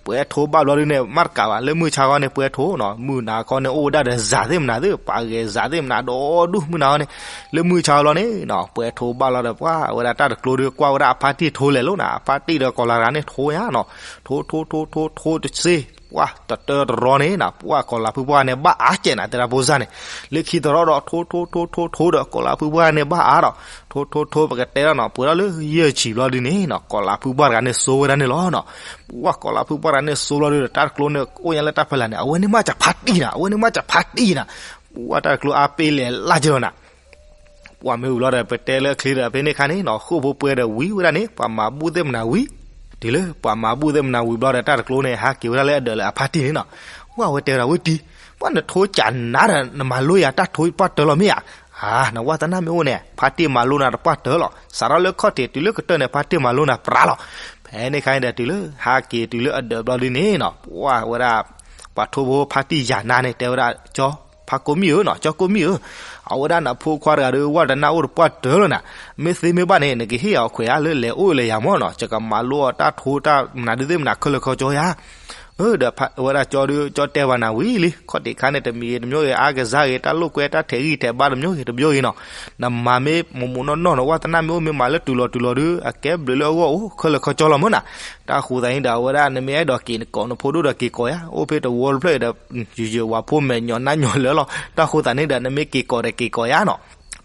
ပှဲၤထိဘၣ်ဘျီဒုးန့ၣ် မ့ၢ်တကးဘၣ် လၢမုၢ်ဆါခီန့ၣ် ပှဲၤထိနီၤ မုၢ်နၤခီန့ၣ် အိၣ်ဝဲဒၣ်ဒီးစၤသ့ၣ်မနၤသ့ၣ် ပှၤဂဲၤစၤသ့ၣ်မနၤဒီဒူၣ် မုၢ်နၤခီန့ၣ် လၢမုၢ်ဆါခီလီၤန့ၣ်နီၤ ပှဲၤထိဘၣ်လီၤဒီး ပှၤဝဲဒၣ်တၢ်တကျိၤဒုး ကွၢ်ဝဲဒၣ်အဖါတံၢ်ထိလဲၤလိာ်နၤ အဖါတံၢ်ဒီးကီၤလၤတဂၤန့ၣ်ထိယါနီၤ ထိထိထိထိထိတစ့ ပှၤတတၢတရီန့ၣ်နီၤ ပှၤကီၤလၤဖုပှၢ်န့ၣ် ဘၣ်အါကဲးနၤ တဲဒၣ်ဖိစၢ်န့ၣ် လၢခံတရီဒီး ထိထိထိထိထိဒီး ကီၤလၤဖုပှၢ်န့ၣ် ဘၣ်အါဒီး ထိထိထိ ပကတဲဒၣ်နီၤ ပှဲၤထီၣ်လၢယဲၢ်ဆံဘျီဒုးန့ၣ်နီၤ ကီၤလၤဖုပှၢ်တဂၤန့ၣ် စိဝဲဒၣ်န့ၣ်လီၤနီၤ ပှၤကီၤလၤဖုပှၢ်တဂၤန့ၣ် စိဘျီဒုးဒီး တၢ်တကျိၤန့ၣ် အိၣ်ညါလၢတၢ်ဖီလာ်န့ၣ် အဝဲန့ၣ်မ့ၢ်ကဖါတံၢ်နၤ အဝဲန့ၣ်မ့ၢ်ကဖါတံၢ်နၤ ပှၤတၢ်တကျိၤအါပ့လဲၤလၢကလီၤနၤ ပှၤမ့ၢ်ဝံၤဘျီဒီး ပတဲလၢချ့ဒီး ဖဲန့ၣ်ခါန့ၣ်နီၤ ဃိၣ်ဖိပှဲၤဒီးဝံၤဝဲဒၣ်န့ၣ် ပှၤမၤဘူၣ်သ့ၣ်မနၤဝံၤ တုၤလၢပှၤမၤဘူၣ်သ့ၣ်မနၤဝံၤဘျီဒီး တၢ်တကျိၤန့ၣ် ဟးက့ၤဝဲဒၣ်လၢအဒၢးလၢအဖါတံၢ်န့ၣ်နီၤ ဝဲအဝဲတဲဝဲဒၣ်ဝဲတံၢ် ပှၤနထိကနၤဒီး နမၤလိယၤတၢ်ထိပှၢ်တၢၢ်လီၤမ့ၢ်ဧါ ဧါ နဝၢ်သနာ်မ့ၢ်အိၣ်န့ၣ် ဖါတံၢ်မၤလိနၤတပှၢ်တၢၢ်လီၤ စးထီၣ်လၢခီၣ်ထံးတုၤလၢကတၢၢ်န့ၣ် ဖါတံၢ်မၤလိနၤပြးလီၤ ဖဲန့ၣ်ခါန့ၣ်ဒီး တုၤလၢဟးက့ၤတုၤလၢအဒၢးဘျီဒုးန့ၣ်နီၤ ပှၤဝဲဒၣ် ပှၤထိဖိဖါတံၢ်ယၤနါန့ၣ် တဲဝဲဒၣ် ကၠီ ဖါကိးမံၣ်ဧၢနီၤ ကၠီကိးမံၣ်ဧၢ အဝဲဒၣ်နဖိခွါတဂၤဒီး ဝၢ်တနၢ်အိၣ်တပှၢ်တၢၢ်လီၤနၤ မ့ၢ်သ့မ့ၢ်ဘၣ်န့ၣ် နကဟ့ၣ်အီၤခွဲးဧါလၢလဲၤအိၣ်လၢယၤမၢ်နီၤ ယကမၤလိအီၤတၢ်ထိတၢ်မနုၤဒုးသ့ၣ်မနုၤခဲလၢာ်ခဲဆ့ယါ အဝဲဒၣ်ကၠီဒုး ကၠီတဲဘၣ်နၤဝံၤလံ ခီၣ်ထံးခါန့ၣ် တမံၤဂ့ၤတမံၤဂ့ၤ အါကစၢ်ဂ့ၤ တၢ်လိာ်ကွဲတၢ်ထဲးဂံၢ်ထဲးဘါတမံၤဂ့ၤတမံၤဂ့ၤနီၤ နမၤမ့ၢ်မိၢ်မိၢ်နီၢ်နီၢ် နဝၢ်သနာ်မ့ၢ်အိၣ်မ့ၢ်မၤလၢတုၤလီၤတုၤလီၤဒုး အကဲဘျုးလၢအဂီၢ်အိၣ်ခဲလၢာ်ခဲဆ့လီၤမၢ်နၤ တၢ်ဃိသးန့ၣ်ဒီး အဝဲဒၣ်နမ့ၢ်အဲၣ်ဒိးက့ၤနကိးနဖိဒိၣ်ဒီးက့ၤကိးယါ အိၣ်ဖဲတဝီတဖျၢၣ်ဒီး ယယဝၤဖိမဲာ်ညီနါညီလၢာ်လီၤ တၢ်ဃိသးန့ၣ်ဒီး နမ့ၢ်က့ၤကိးဒီးက့ၤကိးယါနီၤ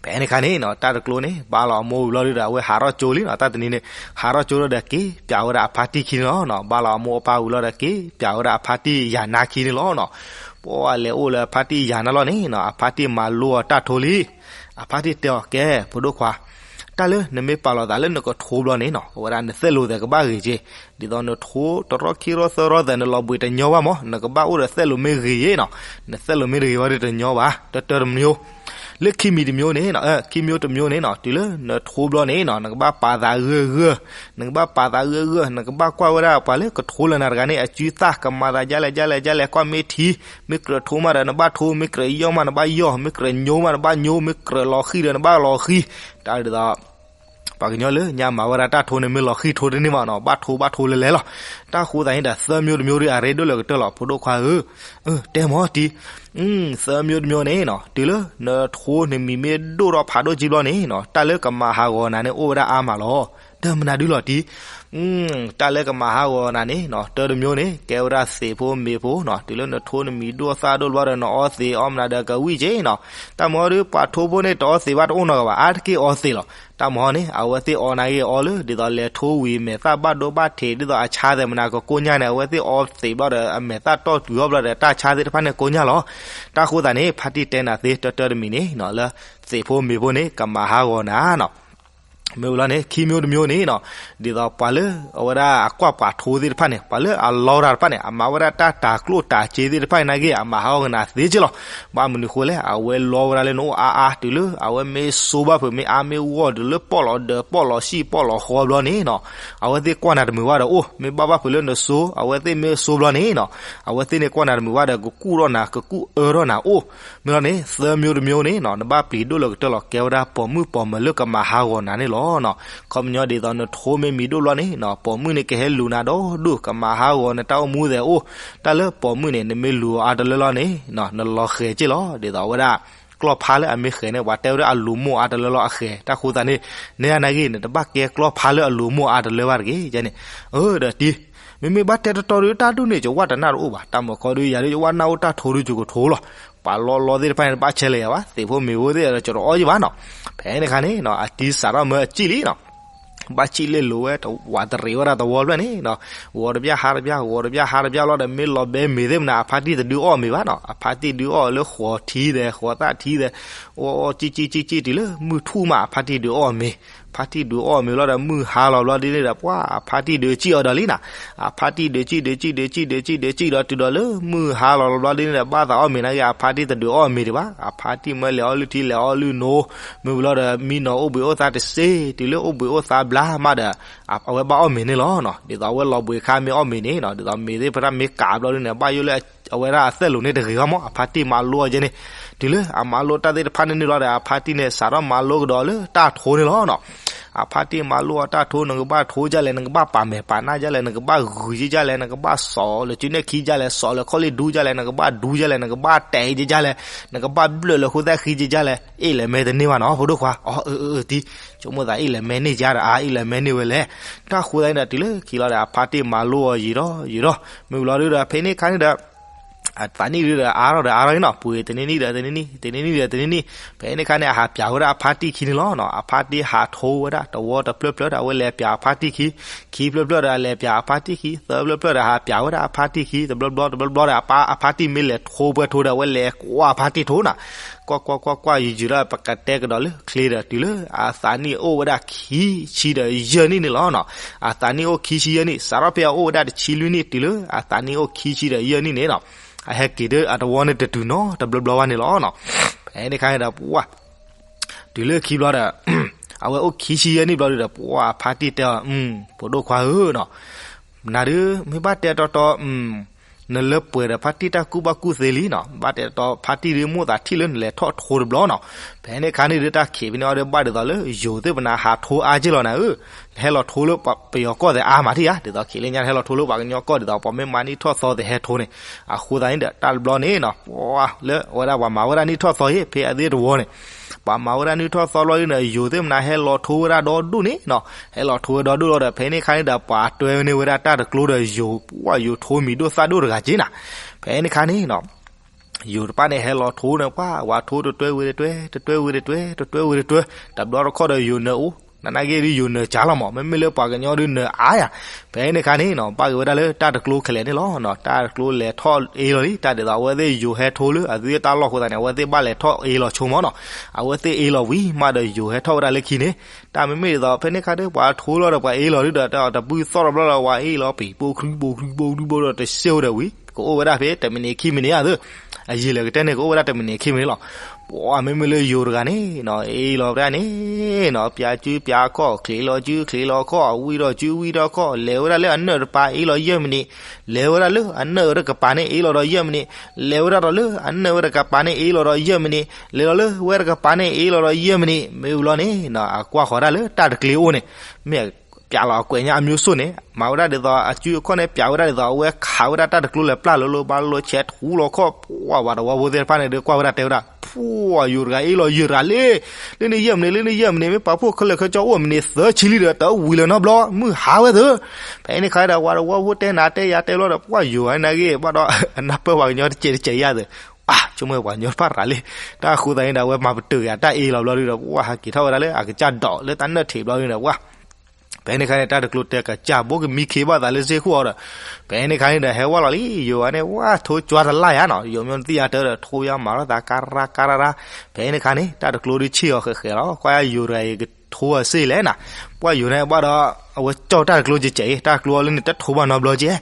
ဖဲန့ၣ်ခါန့ၣ်နီၤ တၢ်တကျိၤန့ၣ် ဘါလီၤအမိၢ်ဝံၤဘျီဒုးဒီး အဝဲဟးထီၣ်ကၠိလံနီၤ တၢ်တနံၤန့ၣ် ဟးထီၣ်ကၠိလီၤဒီးက့ၤပၠးဝဲဒၣ်အဖါတံၢ်ခံန့ၣ်လီၤနီၤ ဘါလီၤအမိၢ်အပၢ်ဝံၤလီၤဒီးက့ၤပၠးဝဲဒၣ် အဖါတံၢ်ယၤနါခံန့ၣ်လီၤနီၤ ပှၤလဲၤအိၣ်လၢအဖါတံၢ်ယၤနါလီၤန့ၣ်နီၤ အဖါတံၢ်မၤလိအီၤတၢ်ထိလံ အဖါတံၢ်တဲအီၤ ကဲ ဖိဒိၣ်ခွါ တၢ်လၢနမ့ၢ်ပာ်လီၤသးလၢနကထိဘျီန့ၣ်နီၤ အဝဲဒၣ်နသဲလိာ်သဲးကဘၣ်ဂ့ၤက့ ဒ်သိးနထိတရီခံရီသၢရီသဲး နလီၤဘှံးတညီဘၣ်မၢ် နကဘၣ်အိၣ်ဒီးသဲလိာ်မ့ၢ်ဂ့ၤယ့နီၤ နသဲလိာ်မ့ၢ်တဂ့ၤဝဲဒီးတညီဘၣ် တၢတၢတမံၤ လၢခံမံၤတမံၤန့ၣ်နီၤ ခံမံၤတမံၤန့ၣ်နီၤ တုၤလၢနထိဘျီန့ၣ်နီၤ နကဘၣ်ပာ်သးဂၢၢ်ဂၢၢ် နကဘၣ်ပာ်သးဂၢၢ်ဂၢၢ် နကဘၣ်ကွၢ်ဝဲဒၣ်ပှၤလၢကထိလၢနၤတဂၤန့ၣ် အစုသၣ်ကမၤသးဒ်လဲၣ်ဒ်လဲၣ်ဒ်လဲၣ် ကွၢ်မ့ၢ်ထံ မ့ၢ်ကြၢးထိမးဒီးနဘၣ်ထိ မ့ၢ်ကြၢးယီၢ်မးနဘၣ်ယီၢ် မ့ၢ်ကြၢးညိမးနဘၣ်ညိ မ့ၢ်ကြၢးလီၤဃံၤဒီးနဘၣ်လီၤဃံၤ တၢ်ဒ်သိး ပှၤကညီလၢညါမၤဝဲဒၣ်တၢ်ထိန့ၣ် မ့ၢ်လီၤဃံၤထိတန့ၢ်ဘၣ်နီၤ ဘၣ်ထိဘၣ်ထိလဲၤလဲၤလီၤ တၢ်ဃိသးန့ၣ်ဒီး သၢမံၤတမံၤဒီး အရ့ဒိၣ်လၢကတၢၢ်လီၤ ဖိဒိၣ်ခွါဧၢ တဲမၢ်တံၢ် သၢမံၤတမံၤန့ၣ်နီၤ တုၤလၢနထိနမံၤမ့ၢ်ဒိၣ်ထီၣ်ဖးဒိၣ်ကံဘျီန့ၣ်နီၤ တၢ်လၢကမၤဟးဂီၤနၤန့ၣ် အိၣ်ဝဲဒၣ်အါမးလီၤ ဒီးမနုၤဒုလီၤတံၢ် တၢ်လၢကမၤဟးဂီၤနၤန့ၣ်နီၤ တၢတမံၤန့ၣ် ကဲဝဲဒၣ်သ့ၣ်ဖိမ့ၣ်ဖိနီၤ တုၤလၢနထိနမံၤဒိၣ်သၣ်ဒိၣ်ဘျီဒီး နအီသံးအီမနုၤဒီးကဝံၣ်က့နီၤ တၢ်မၢ်ဒီး ပှၤထိဖိန့ၣ် တအီသံးဘၣ်တအိၣ်နီတဂၤဘၣ် အါတက့ၢ်အီသံးလီၤ တၢ်မၢ်န့ၣ် အဝဲသ့ၣ်အီနာ်က့အီလၢ ဒ်သိးလဲၤထိဝံၤမဲာ်သၣ်ဘၣ်ဒိဘၣ်ထံး ဒ်သိးအဆါသဲးမနုၤကကိညၢ်န့ၣ် အဝဲသ့ၣ်အီသံးဘျီဒီး အမဲာ်သၣ်တီၢ်တုၤအီဘျီဒီး တၢ်ဆါသ့ၣ်တဖၣ်န့ၣ်ကိညၢ်လီၤ တၢ်ဃိသးန့ၣ် ဖါတံၢ်တဲနၤသ့တၢတၢတမံၤန့ၣ်နီၤ လၢသ့ၣ်ဖိမ့ၣ်ဖိန့ၣ် ကမၤဟးဂီၤနၤနီၤ မ့ၢ်ဝံၤလီၤန့ၣ် ခံမံၤတမံၤန့ၣ်နီၤ ဒ်သိးပှၤလၢအဝဲဒၣ်အကွၢ်ပှၤထိသ့ၣ်တဖၣ်န့ၣ် ပှၤလၢအလီဝဲဒၣ်တဖၣ်န့ၣ် အမၤဝဲဒၣ်တၢ်တၤကျိၣ်တၤစ့သ့ၣ်တဖၣ်န့ၣ်နာ်က့ အမၤဟးဂီၤနၤသ့က့လီၤ ဘၣ်မနုၤဃိလဲၣ် အဝဲလီဝဲဒၣ်လၢနအိၣ်အါအါ တုၤလၢအဝဲမ့ၢ်စိဘၣ်ဖုး မ့ၢ်အါမ့ၢ်ဂီၢ် တုၤလၢပီၣ်လီၤဒၢးပီၣ်လီၤဆံၣ်ပီၣ်လီၤဃီဘျီန့ၣ်နီၤ အဝဲသ့ၣ်ကွၢ်နၤတမုာ်ဘၣ်ဒီးအိၣ် မ့ၢ်ဘၣ်ဘၣ်ဖုးလၢနစိ အဝဲသ့ၣ်မ့ၢ်စိဘျီန့ၣ်နီၤ အဝဲသ့ၣ်န့ၣ်ကွၢ်နၤတမုာ်ဘၣ်ဒီး ကကူၣ်ထီၣ်နၤ ကကူၣ်အၢထီၣ်နၤအိၣ် မ့ၢ်လီၤန့ၣ် သၢမံၤတမံၤန့ၣ်နီၤ နဘၣ်ပျံၤဒိၣ်လၢကတၢၢ်လီၤ ကဲဝဲဒၣ်ပိာ်မုၣ်ပိာ်မၢၤလၢကမၤဟးဂီၤနၤန့ၣ်လီၤနီၤ. ခီပညီဒ်သိးနထိမ့ၢ်မံၤဒိၣ်ဘျီန့ၣ်နီၤ ပိာ်မုၣ်န့ၣ်ကဟဲလူၤနၤဒီဒူၣ် ကမၤဟးဂီၤနတၢ်အိၣ်မူသဲးအိၣ် တၢ်လၢပိာ်မုၣ်န့ၣ် နမ့ၢ်လူၤအီၤအါတလၢလီၤန့ၣ်နီၤ နလီၤဃဲၤက့ၢ်လီၤ. ဒ်သိးအဝဲဒၣ် ကျီၢ်ဖါလၢအမ့ၢ်ဃဲၤန့ၣ် ပှၤတဲဝဲဒၣ်အလူၤမိၢ်အါတလၢလီၤအဃဲၤ တၢ်ဃိသတးန့ၣ် နဲဒၣ်နာ်ဂ့ၤ နတဘၣ်ကဲကျီၢ်ဖါလၢအလူၤမိၢ်အါတလၢဘၣ်တဂ့ၤန့ၣ်. အၢ ဒီးတံၤ မ့မ့ၢ်ဘၣ်တဲတတီၤဒီး တၢ်ဒိၣ်န့ၢ်ကဝၣ်တနၢ်တအိၣ်ဘၣ်. တၢ်မၤခီဒုးယၤဒုးယဝၣ်နၢ်အိၣ်တၢ်ထိဒုးယကထိလီၤ. ပှၤလီလီသ့ၣ်တဖၣ်န့ၣ် တဘၣ်ဆဲးလၢယၤဘၣ်. သ့ၣ်ဖိမ့ၤဖိသ့ၣ်ဒီး ကတအီယံာ်ဘၣ်နီၤ. ဖဲန့ၣ်အခါန့ၣ်နီၤ အတံၤစးထီၣ်မၢအစံၣ်လံနီၤ. ဘၣ်စံၣ်လ့ၣ်လိၤဝဲ တဝးတရံးဝဲဒၣ်သဝီဖျၢၣ်န့ၣ်နီၤ. ဂီၤတဘျၣ်ဟါတဘျၣ် ဂီၤတဘျၣ်ဟါတဘျၣ်လီၤဒီး မ့ၢ်လီၤဘဲမ့ၤသ့ၣ်မနုၤ အဖါတံၢ်တဒုးအီၣ်မ့ၤဘၣ်နီၤ. အဖါတံၢ်ဒုးအီၣ်လၢဃိးထံသဲး ဃိးသၣ်ထံသဲး အီၣ်အီၣ်စံၣ်စံၣ်စံၣ်စံၣ်တုၤလၢမုၢ်ထူၣ်မး အဖါတံၢ်ဒုးအီၣ်မ့ၤ. ဖါတံၢ်ဒုးအီၣ်မ့ၤလီၤဒီး မုၢ်ဟါလီၤဘျီဒ်န့ၣ်ဒီး ပှၤအဖါတံၢ်ဒုးစံၣ်အီၤဒီးလံနီၤ. အဖါတံၢ်ဒုးစံၣ်ဒုးစံၣ်ဒုးစံၣ်ဒုးစံၣ်ဒုးစံၣ်ဒီးတုၤဒီးလၢမုၢ်ဟါလီၤဘျီဒ်န့ၣ်ဒီး ဘၣ်သးအီၣ်မ့ၤနာ်က့ အဖါတံၢ်တဒုးအီၣ်မ့ၤဒံးဘၣ်. အဖါတံၢ်မၢလဲၤအီၣ်လုၢ်ထံလဲၤအီၣ်လုၢ်နိ မ့ၢ်ဝံၤလီၤဒီး မံနီၤအိၣ်ဘှံးအိၣ်သါတစ့ တုၤလၢအိၣ်ဘှံးအိၣ်သါဘျါမးဒီး အဝဲဘၣ်အီၣ်မ့ၤန့ၣ်လီၤနီၤ. ဒ်သိးအဝဲလီၤဘှံးအခါမ့ၢ်အီၣ်မ့ၤန့ၣ်နီၤ ဒ်သိးမ့ၤသ့ၣ်တဖၣ်မ့ၢ်ကးဘျီဒ်န့ၣ် ဘၣ်ယိၣ်လၢအဝဲဒၣ်အသဲၣ်လိၤန့ၣ်တဂ့ၤဘၣ်မး အဖါတံၢ်မၤလိအီၤကဲန့ၣ်. တုၤလၢအမၤလိတၢ်သ့ၣ်တဖၣ်န့ၣ်န့ၣ်လီၤဒီး အဖါတံၢ်န့ၣ် စးထီၣ်မၤလိကဒီးလၢတၢ်ထိန့ၣ်လီၤနီၤ. အဖါတံၢ်မၤလိအီၤတၢ်ထိ နကဘၣ်ထိဒ်လဲၣ်, နကဘၣ်ပာ်မဲာ်ပာ်နါဒ်လဲၣ်, နကဘၣ်ဂုာ်ဒ်လဲၣ်, နကဘၣ်စိာ်လၢစုနဲၣ်ခံဒ်လဲၣ်, စိာ်လၢခီၣ်လ့ၢ်ဒူဒ်လဲၣ်, နကဘၣ်ဒူဒ်လဲၣ်, နကဘၣ်တဲဒ်လဲၣ်, နကဘၣ်ဘျၢၣ်လၢဃိသၣ်ဃံဒ်လဲၣ်, အ့ၣ်လဲၤမဲတန့ၢ်ဘၣ်နီၤ ဖိဒိၣ်ခွါ. အီ အၢ အၢ အၢ တံၢ်, ဆိကမိၣ်သးအ့ၣ်လဲၤမဲန့ၢ်ကါဒီး အါ အ့ၣ်လဲၤမဲန့ၢ်ဝဲလဲၣ်. တၢ်ဃိသတးန့ၣ်ဒီး တုၤလၢခံလီၤဒီး အဖါတံၢ်မၤလိအီၤယံာ်ဒီးယံာ်ဒီး မ့ၢ်ဝံၤလီၤဒုဒီး ဖဲန့ၣ်ခါန့ၣ်ဒီး အသးနံၣ်ဒုဒီးအါထီၣ်ဒီးအါထီၣ်န့ၣ်နီၤ, ပှ့ၤတနံၤနံၣ်ဒီးတနံၤနံၣ်, တနံၤနံၣ်ဒီးတနံၤနံၣ်, ဖဲန့ၣ်ခါန့ၣ် အဟးပၠးဝဲဒၣ်အဖါတံၢ်ခံန့ၣ်လီၤနီၤ. အဖါတံၢ်ဟးထိဝဲဒၣ် တဝီတဖျၢၣ်ဖျၢၣ်ဒီး အဝဲလဲၤပၠးအဖါတံၢ်ခံ, ခံဖျၢၣ်ဖျၢၣ်ဒီး အလဲၤပၠးအဖါတံၢ်ခံ, သၢဖျၢၣ်ဖျၢၣ်ဒီး ဟးပၠးဝဲဒၣ်အဖါတံၢ်ခံ, တဘျီဘျီတဘျီဘျီဒီး အဖါတံၢ်မ့ၢ်လဲၤထိပှဲၤထိဒီး အဝဲလဲၤကွၢ်အဖါတံၢ်ထိနီၤ. ကွၢ်ကွၢ်ကွၢ်ကွၢ် ယံာ်ယံာ်ဒီး ပကတဲကဒီးလၢချ့ဒီး တုၤလၢအသးနံၣ်အိၣ်ဝဲဒၣ်ခံဆံဒီးယဲၢ်နံၣ်န့ၣ်လီၤနီၤ. အသးနံၣ်အိၣ်ခံဆံယဲၢ်နံၣ်, စးထီၣ်ဖဲအအိၣ်ဝဲဒၣ်တဆံလွံၢ်နံၣ် တုၤလၢအသးနံၣ်အိၣ်ခံဆံဒီးယဲၢ်နံၣ်န့ၣ်နီၤ, အဟဲက့ၤဒီးအတဝီန့ၣ်တတုၤနီတဘျီဘျီဘၣ်န့ၣ်လီၤနီၤ. ဖဲန့ၣ်ခါန့ၣ်ဒီး ပှၢ် တုၤလၢခံဘျီဒီး အဝဲအိၣ်ခံဆံယဲၢ်နံၣ်ဘျီဒုဒီး ပှၢ် အဖါတံၢ်တဲအီၤ, ဖိဒိၣ်ခွါဧၢနီၤ, နၤဒု မ့ၢ်ဘၣ်တဲတီတီ နလၢပှဲၤဒီးဖါတံၢ်တၢ်ကူၣ်ဘၣ်ကူၣ်သ့လံနီၤ, ဘၣ်တဲတီတီဖါတံၢ်ဒု မိၣ်သးထံၣ်လၢနလဲၤထီၣ်ထိတဘျီနီၤ. ဖဲန့ၣ်ခါန့ၣ်ဒု တၢ်ခံးဖဲန့ၣ်အီၤဒီး ဘၣ်ဒ်သိးလၢယိၤသ့ၣ်ပနၤဟးထိအါက့ၢ်လီၤနၤဧၢ, ဟဲလီၤထိလၢပယီၤကီၢ်သဲးအါမးထံၣ်ဧါ, ဒ်သိးခံးလၢညါဟဲလီၤထိလၢပှၤကညီကီၢ်ဒ်သိး ပှၤမ့ၢ်မၤနံၣ်ထီၣ်သီသ့းဟဲထိန့ၣ်, အဃိသတးန့ၣ်ဒီး တၢ်တဘျီန့ၣ်နီၤ ပှၢ် လၢအဝဲဒၣ်ပှၤမၤဝဲဒၣ်နံၣ်ထီၣ်သီအံၤ ဖဲအသ့ၣ်တဝီန့ၣ် ပှၤမၤဝဲဒၣ်နံၣ်ထီၣ်သီဘျီဒုန့ၣ် ယိၤသ့ၣ်ပနၤဟဲလီၤထိဝဲဒၣ်ဒီဒူၣ်န့ၣ်နီၤ, ဟဲလီၤထိဝဲဒီဒူၣ်လီၤဒီး ဖဲန့ၣ်ခါန့ၣ်ဒီး ပှၤတွဲန့ၢ်ဝဲဒၣ်တၢ်တကျိဒီးယိၤ, ပှၢ် ယိၤထိမံၤဒိၣ်သၣ်ဒိၣ်တဂၤက့ၢ်နၤ. ဖဲန့ၣ်ခါန့ၣ်နီၤ ယိၤတဖၣ်န့ၣ်ဟဲလီၤထိန့ၣ် ပှၢ် ပှၤထိတတွဲဝံၤတတွဲ, တတွဲဝံၤတတွဲ, တတွဲဝံၤတတွဲ, တဘျီတခီၣ်ဒီးယိၤနၢၤအိၣ်, နနာ်က့ဒုယိၤနၢၤကၢ်လီၤမး, မ့မ့ၢ်လၢပှၤကညီဒုနၢၤအါယၤ. ဖဲန့ၣ်ခါန့ၣ်နီၤ ဘၣ်က့ၤဝဲဒၣ်လၢတၢ်တကျိခဲလၢာ်န့ၣ်လီၤနီၤ, တၢ်တကျိလဲၤထီၣ်အ့လီၤလံ, တၢ်ဒ်သိးအဝဲသ့ၣ်ယိၤဟဲထိလၢအသုတၢ်လီၢ်အဃိသတးန့ၣ် အဝဲသ့ၣ်ဘၣ်လဲၤထီၣ်အ့လီၤဆိမးနီၤ, အဝဲသ့ၣ်အ့လီၤဝံၤမးဒီးယိၤဟဲထီၣ်ဝဲဒၣ်လၢခံန့ၣ်, တၢ်မ့မ့ၢ်ဒ်သိး ဖဲန့ၣ်ခါဒု ပှၤထိလီၤဒီးပှၤအ့လီၤဒုဒီး တၢ်တပုၢ်သီၣ်တဘျီဒီး ပှၤအ့လီၤပံၤပိာ်ချူပိာ်ချူပိာ်ချူပိာ်ဒီး တစဲဝဲဒီးဝံၤ ကအိၣ်ဝဲဒၣ်ဖဲတမံးနံးခံမံးနံးဧါသၢ, အယံာ်လၢကတဲန့ၣ် ကအိၣ်ဝဲဒၣ်တမံးနံးခံမံးနံးလီၤ. ပှၤမ့မ့ၢ်လၢယိၤတဂၤန့ၣ်နီၤ အ့လီၤဝဲဒၣ်န့ၣ်နီၤ ပၠးစုပၠးခီၣ် ချံးလီၤစုချံးလီၤခီၣ် ဝံထီၣ်စုဝံထီၣ်ခီၣ် လဲၤဝဲဒၣ်လၢအနၢၣ်တကပၤ အ့လီၤယဲၢ်မံးနံး, လဲၤဝဲဒၣ်လၢအနၢၣ်ဝဲတကပၤန့ၣ် အ့လီၤဒီးယဲၢ်မံးနံး, လဲၤဝဲဒၣ်ဒီးလၢအနၢၣ်ဝဲတကပၤန့ၣ် အ့လီၤဒီးယဲၢ်မံးနံး, လဲၤလီၤလၢဝဲတကပၤန့ၣ် အ့လီၤဒီးယဲၢ်မံးနံး, မ့ၢ်ဝံၤလီၤန့ၣ်နီၤ အကွၢ်ဃီၤဒၣ်လၢတၢ်တကျ့အိၣ်န့ၣ် မ့ၢ် ပၠးလီၤအကွဲးညါအမျိုးစုန့ၣ် မၤဝဲဒၣ်ဒ်သိးအစုအခီၣ်န့ၣ် ပၠးဝဲဒၣ်ဒ်သိးအဝဲခးဝဲဒၣ်တၢ်တကျိလဲၤပျၢ်လိၤလိၤဘၣ်လိၤလိၤ ဆဲးထူလီၤခီၣ် ပှၤဝၤတဝီဖိသ့ၣ်တဖၣ်န့ၣ်ဒီး ကွၢ်ဝဲဒၣ်တဲဝဲဒၣ် ဖှိၣ်ယိၤတဂၤအ့လီၤယဲၢ်တဂၤလံ လၢန့ၣ်ယဲၢ်မံးနံး လၢန့ၣ်ယဲၢ်မံးနံး မ့ၢ်ပာ်ဖှိၣ်ခဲလၢာ်ခဲဆ့အိၣ်မံးနံးသၢဆံလံဒီး တဝံၤလၢၤနီတဘျီ မုၢ်ဟါဝဲသၢ ဖဲန့ၣ်ခါဒီး ဝၤတဝီဖိတဲနၤတဲယၤတဲလီၤဒီး ပှၤယိၤဂၤန့ၣ်ဂ့ၤ ဘၣ်ဒီး အနၢ်ပၢၢ်ပှၤကညီတစဲးတစဲးယၤသၢ ပှၤဆိကမိၣ်ပှၤကညီတဖၣ်ရၤလံ တၢ်ဃိသးန့ၣ်ဒီး အဝဲမၤပတုာ်က့ၤအတၢ်အ့လီၤဘျီဒုဒီး ပှၤဟးက့ၤထီၣ်ဝဲဒၣ်လၢအကစၢ်ဒိး လၢတၢ်နၢၣ်ထံးဘျီဒုဒီး ပှၤ ဖဲန့ၣ်ခါန့ၣ် တၢ်တကျိတဲကစၢ်ဘိကမံခ့ဘၣ်သးလၢစ့ၢ်ခိၣ်အီၤဒီး ဖဲန့ၣ်ခါန့ၣ်ဒီး ဟဲဝဲလီၤလံ ယိၤဂၤန့ၣ် ဝါထိကၠွါတလၢ်ယၤနီၤ ယိၤမ့ၢ်တသ့ၣ်ညါတၢ်ဒီး ထိယါမၤထီၣ်သးကါရါကါရါရါ ဖဲန့ၣ်ခါန့ၣ် တၢ်တကျိဒုဆ့ၣ်အီၤဃဲးဃဲးလီၤ ကွၢ်ယိၤတဂၤအံၤကထိအီၤစ့ၢ်လဲၣ်နီၤ ပှၤယိၤန့ၣ်ဘၣ်ဒီး အဝဲကၠီၣ်တၢ်တကျိကဲးကဲးအံၤ တၢ်တကျိအီၤလၢန့ၣ် တထိဘၣ်နီတဘျီကဲး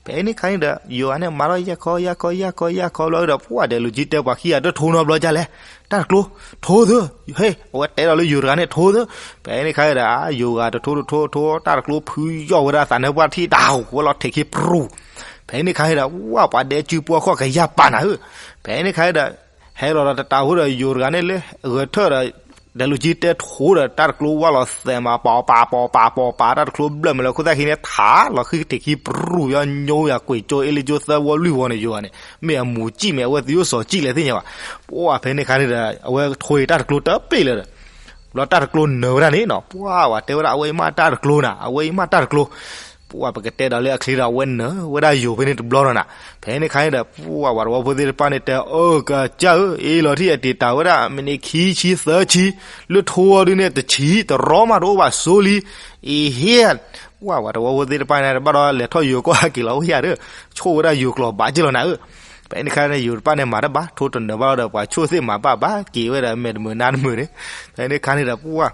ဖဲန့ၣ်ခါန့ၣ်ဒီး ယိၤဂၤန့ၣ် မၤထီၣ်ယဲၢ်ခီယဲၢ်ခီယဲၢ်ခီယဲၢ်ခီဘျီဒီး ပှၤဒဲးလူၤကၠံတဲပှၤခံဂၤတထိနီတဘျီကဲးလဲၣ် တၢ်တကျိ ထိသၢ ဟ့ၣ် အဝဲတဲဒီးလၢယိၤတဂၤန့ၣ် ထိသၢ ဖဲန့ၣ်ခါဒီး ယိၤဂၤတထိတထိထိ တၢ်တကျိဖုယီၢ်ဝဲဒၣ်သးနၢပှၢ်ထံၣ်တၢ်ဟူးဝဲလီၤထဲးခံပြူၤ ဖဲန့ၣ်ခါဒီး ဝၢ်ပှၤဒဲးစုပှီၢ်ခီၣ်ကယၢ်ပာ်နၤဧၢ ဖဲန့ၣ်ခါဒီး ဟဲလီၤဒီးတတးဖိဒီးယိၤတဂၤန့ၣ်လၢ ဂဲၤထၢၣ်ဒီး ဒဲးလူၤကၠံတဲထိဒီး တၢ်တကျိဝၢ်လီၤသဲးမး ပီၤပာ်ပီၤပာ်ပီၤပာ် တၢ်တကျိဘျၢၣ်မးလၢခိၣ်သၣ်ခံန့ၣ် ထးလီၤဃံထဲးခံပြူၤ ယီညိယၤကွံာ်ကၠိအ့လ့ကၠိသၢဝီလွံၢ်ဝီန့ၣ် ယိၤဂၤန့ၣ် မ့ၢ်အမူၤကၠံၣ်မ့ၢ်အဝဲသံအိၣ်စီၤကၠံၣ်လဲၣ်သ့ၣ်ညါဘၣ် ပှၤဖဲန့ၣ်ခါန့ၣ်ဒီး အဝဲထိအံၤတၢ်တကျိတပ့ၢ်လၢၤဒီး ဘျီတၢ်တကျိနၢၤဝဲဒၣ်န့ၣ်နီၤ ပှၤဝဲတဲဝဲဒၣ် အဝဲအံၤမ့ၢ်တၢ်တကျိနၤ အဝဲအံၤမ့ၢ်တၢ်တကျိ ပှၤပကတဲဒီးလၢအချ့ဒီး အဝဲနၢၤဝဲဒၣ်ယိၤဖဲန့ၣ်တဘျီဒီးနၤ ဖဲန့ၣ်ခါန့ၣ်ဒီး ပှၤဝၤတဝီဖိသ့ၣ်တဖၣ်န့ၣ်တဲ အၢ ကစၢ်ဧၢ အ့လီၤထံၣ်အတံာ်တာ်ဝဲဒၣ် မံးနံးခံဆံသၢဆံ လၢထိအီၤဒုန့ၣ်တဆံ တရီမးတအိၣ်ဘၣ်စိလံ အံၤဟ့ၣ် ပှၤဝၤတဝီဖိသ့ၣ်တဖၣ်န့ၣ် ဘၣ်ဒီးလဲၤထီၣ်ယိၤကီၢ်ဟဲက့ၤလီၤအိၣ်ယၤဒီး ဆိၣ်ဝဲဒၣ်ယိၤကျိာ်ဘၣ်က့ၢ်လီၤနၤဧၢ ဖဲန့ၣ်ခါန့ၣ် ယိၤတဖၣ်န့ၣ်မၤတဘၣ် ထိတနၢၤဘၣ်လီၤဒီး ပှၤဆိၣ်သ့ၣ်မၤဘၣ်ဘၣ်က့ၤဝဲဒီး မဲာ်တမုာ်နါတမုာ်န့ၣ် ဖဲန့ၣ်ခါန့ၣ်ဒီး ပှၤ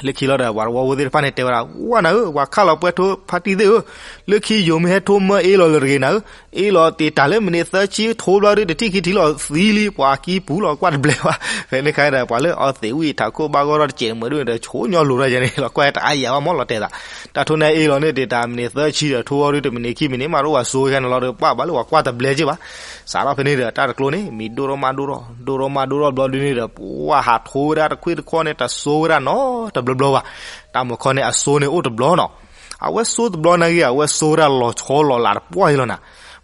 လၢခံလီၤဒီး ပှၤတဝီဖိသ့ၣ်တဖၣ်န့ၣ်တဲဝဲဒၣ် ဝဲနၤဧၢ ပှၤခးလီၤပှဲၤထိဖါတံၢ်သ့ၣ်ဧၢ လၢခံယိၤမ့ၢ်ဟဲထိမၢအ့လီၤလၢတဂ့ၤနၤဧၢ အ့လီၤတံာ်တာ်လၢမံးနံးသၢဆံထိဘျီဒု တထံၣ်ခံထံၣ်လီၤသံလံ ပှၤကံပူၤလီၤကွၢ်တဘျဲးဘၣ် ဖဲန့ၣ်ခါဒီး ပှၤလၢအီသံးဝံၣ်ထးခိၣ်ဘၣ်ဂီၢ်ထီၣ်တစဲးတမုာ်ဒုန့ၣ်ဒီး ဆိကမိၣ်လိၤထီၣ်ယဲန့ၣ်လီၤ ကွၢ်တအါယၤဘၣ်မးလီၤတဲာ်သး တၢ်ထိန့ၣ်အ့လီၤန့ၣ်တံာ်တာ်မံးနံးသၢဆံဒီး ထိအီၤဒုတမံးနံးခံမံးနံး မးတအိၣ်ဘၣ်စိဝဲခဲန့ၣ်လီၤဒီး ပှၤဘၣ်လၢပှၤကွၢ်တဘျဲးက့ၢ်ဘၣ် စးထီၣ်ဖဲန့ၣ်ဒီး တၢ်တကျိန့ၣ် မံၤဒိၣ်ထီၣ်မးဒိၣ်ထီၣ် ဒိၣ်ထီၣ်မးဒိၣ်ထီၣ်ဘျီဒုန့ၣ်ဒီး ပှၤဟးထိဝဲဒၣ်တခွံၣ်တခီန့ၣ် တစိဝဲဒၣ်နီတ တဘျီဘျီဘၣ်. တၢ်မုၢ်ခီန့ၣ် အစိန့ၣ်အိၣ်တဘျီနီၤ. အဝဲစိတဘျီနာ်ဂ့ၤ အဝဲစိဝဲဒၣ်လီၤဆီလီၤလးတပှၢ်အံၤလီၤနၤ.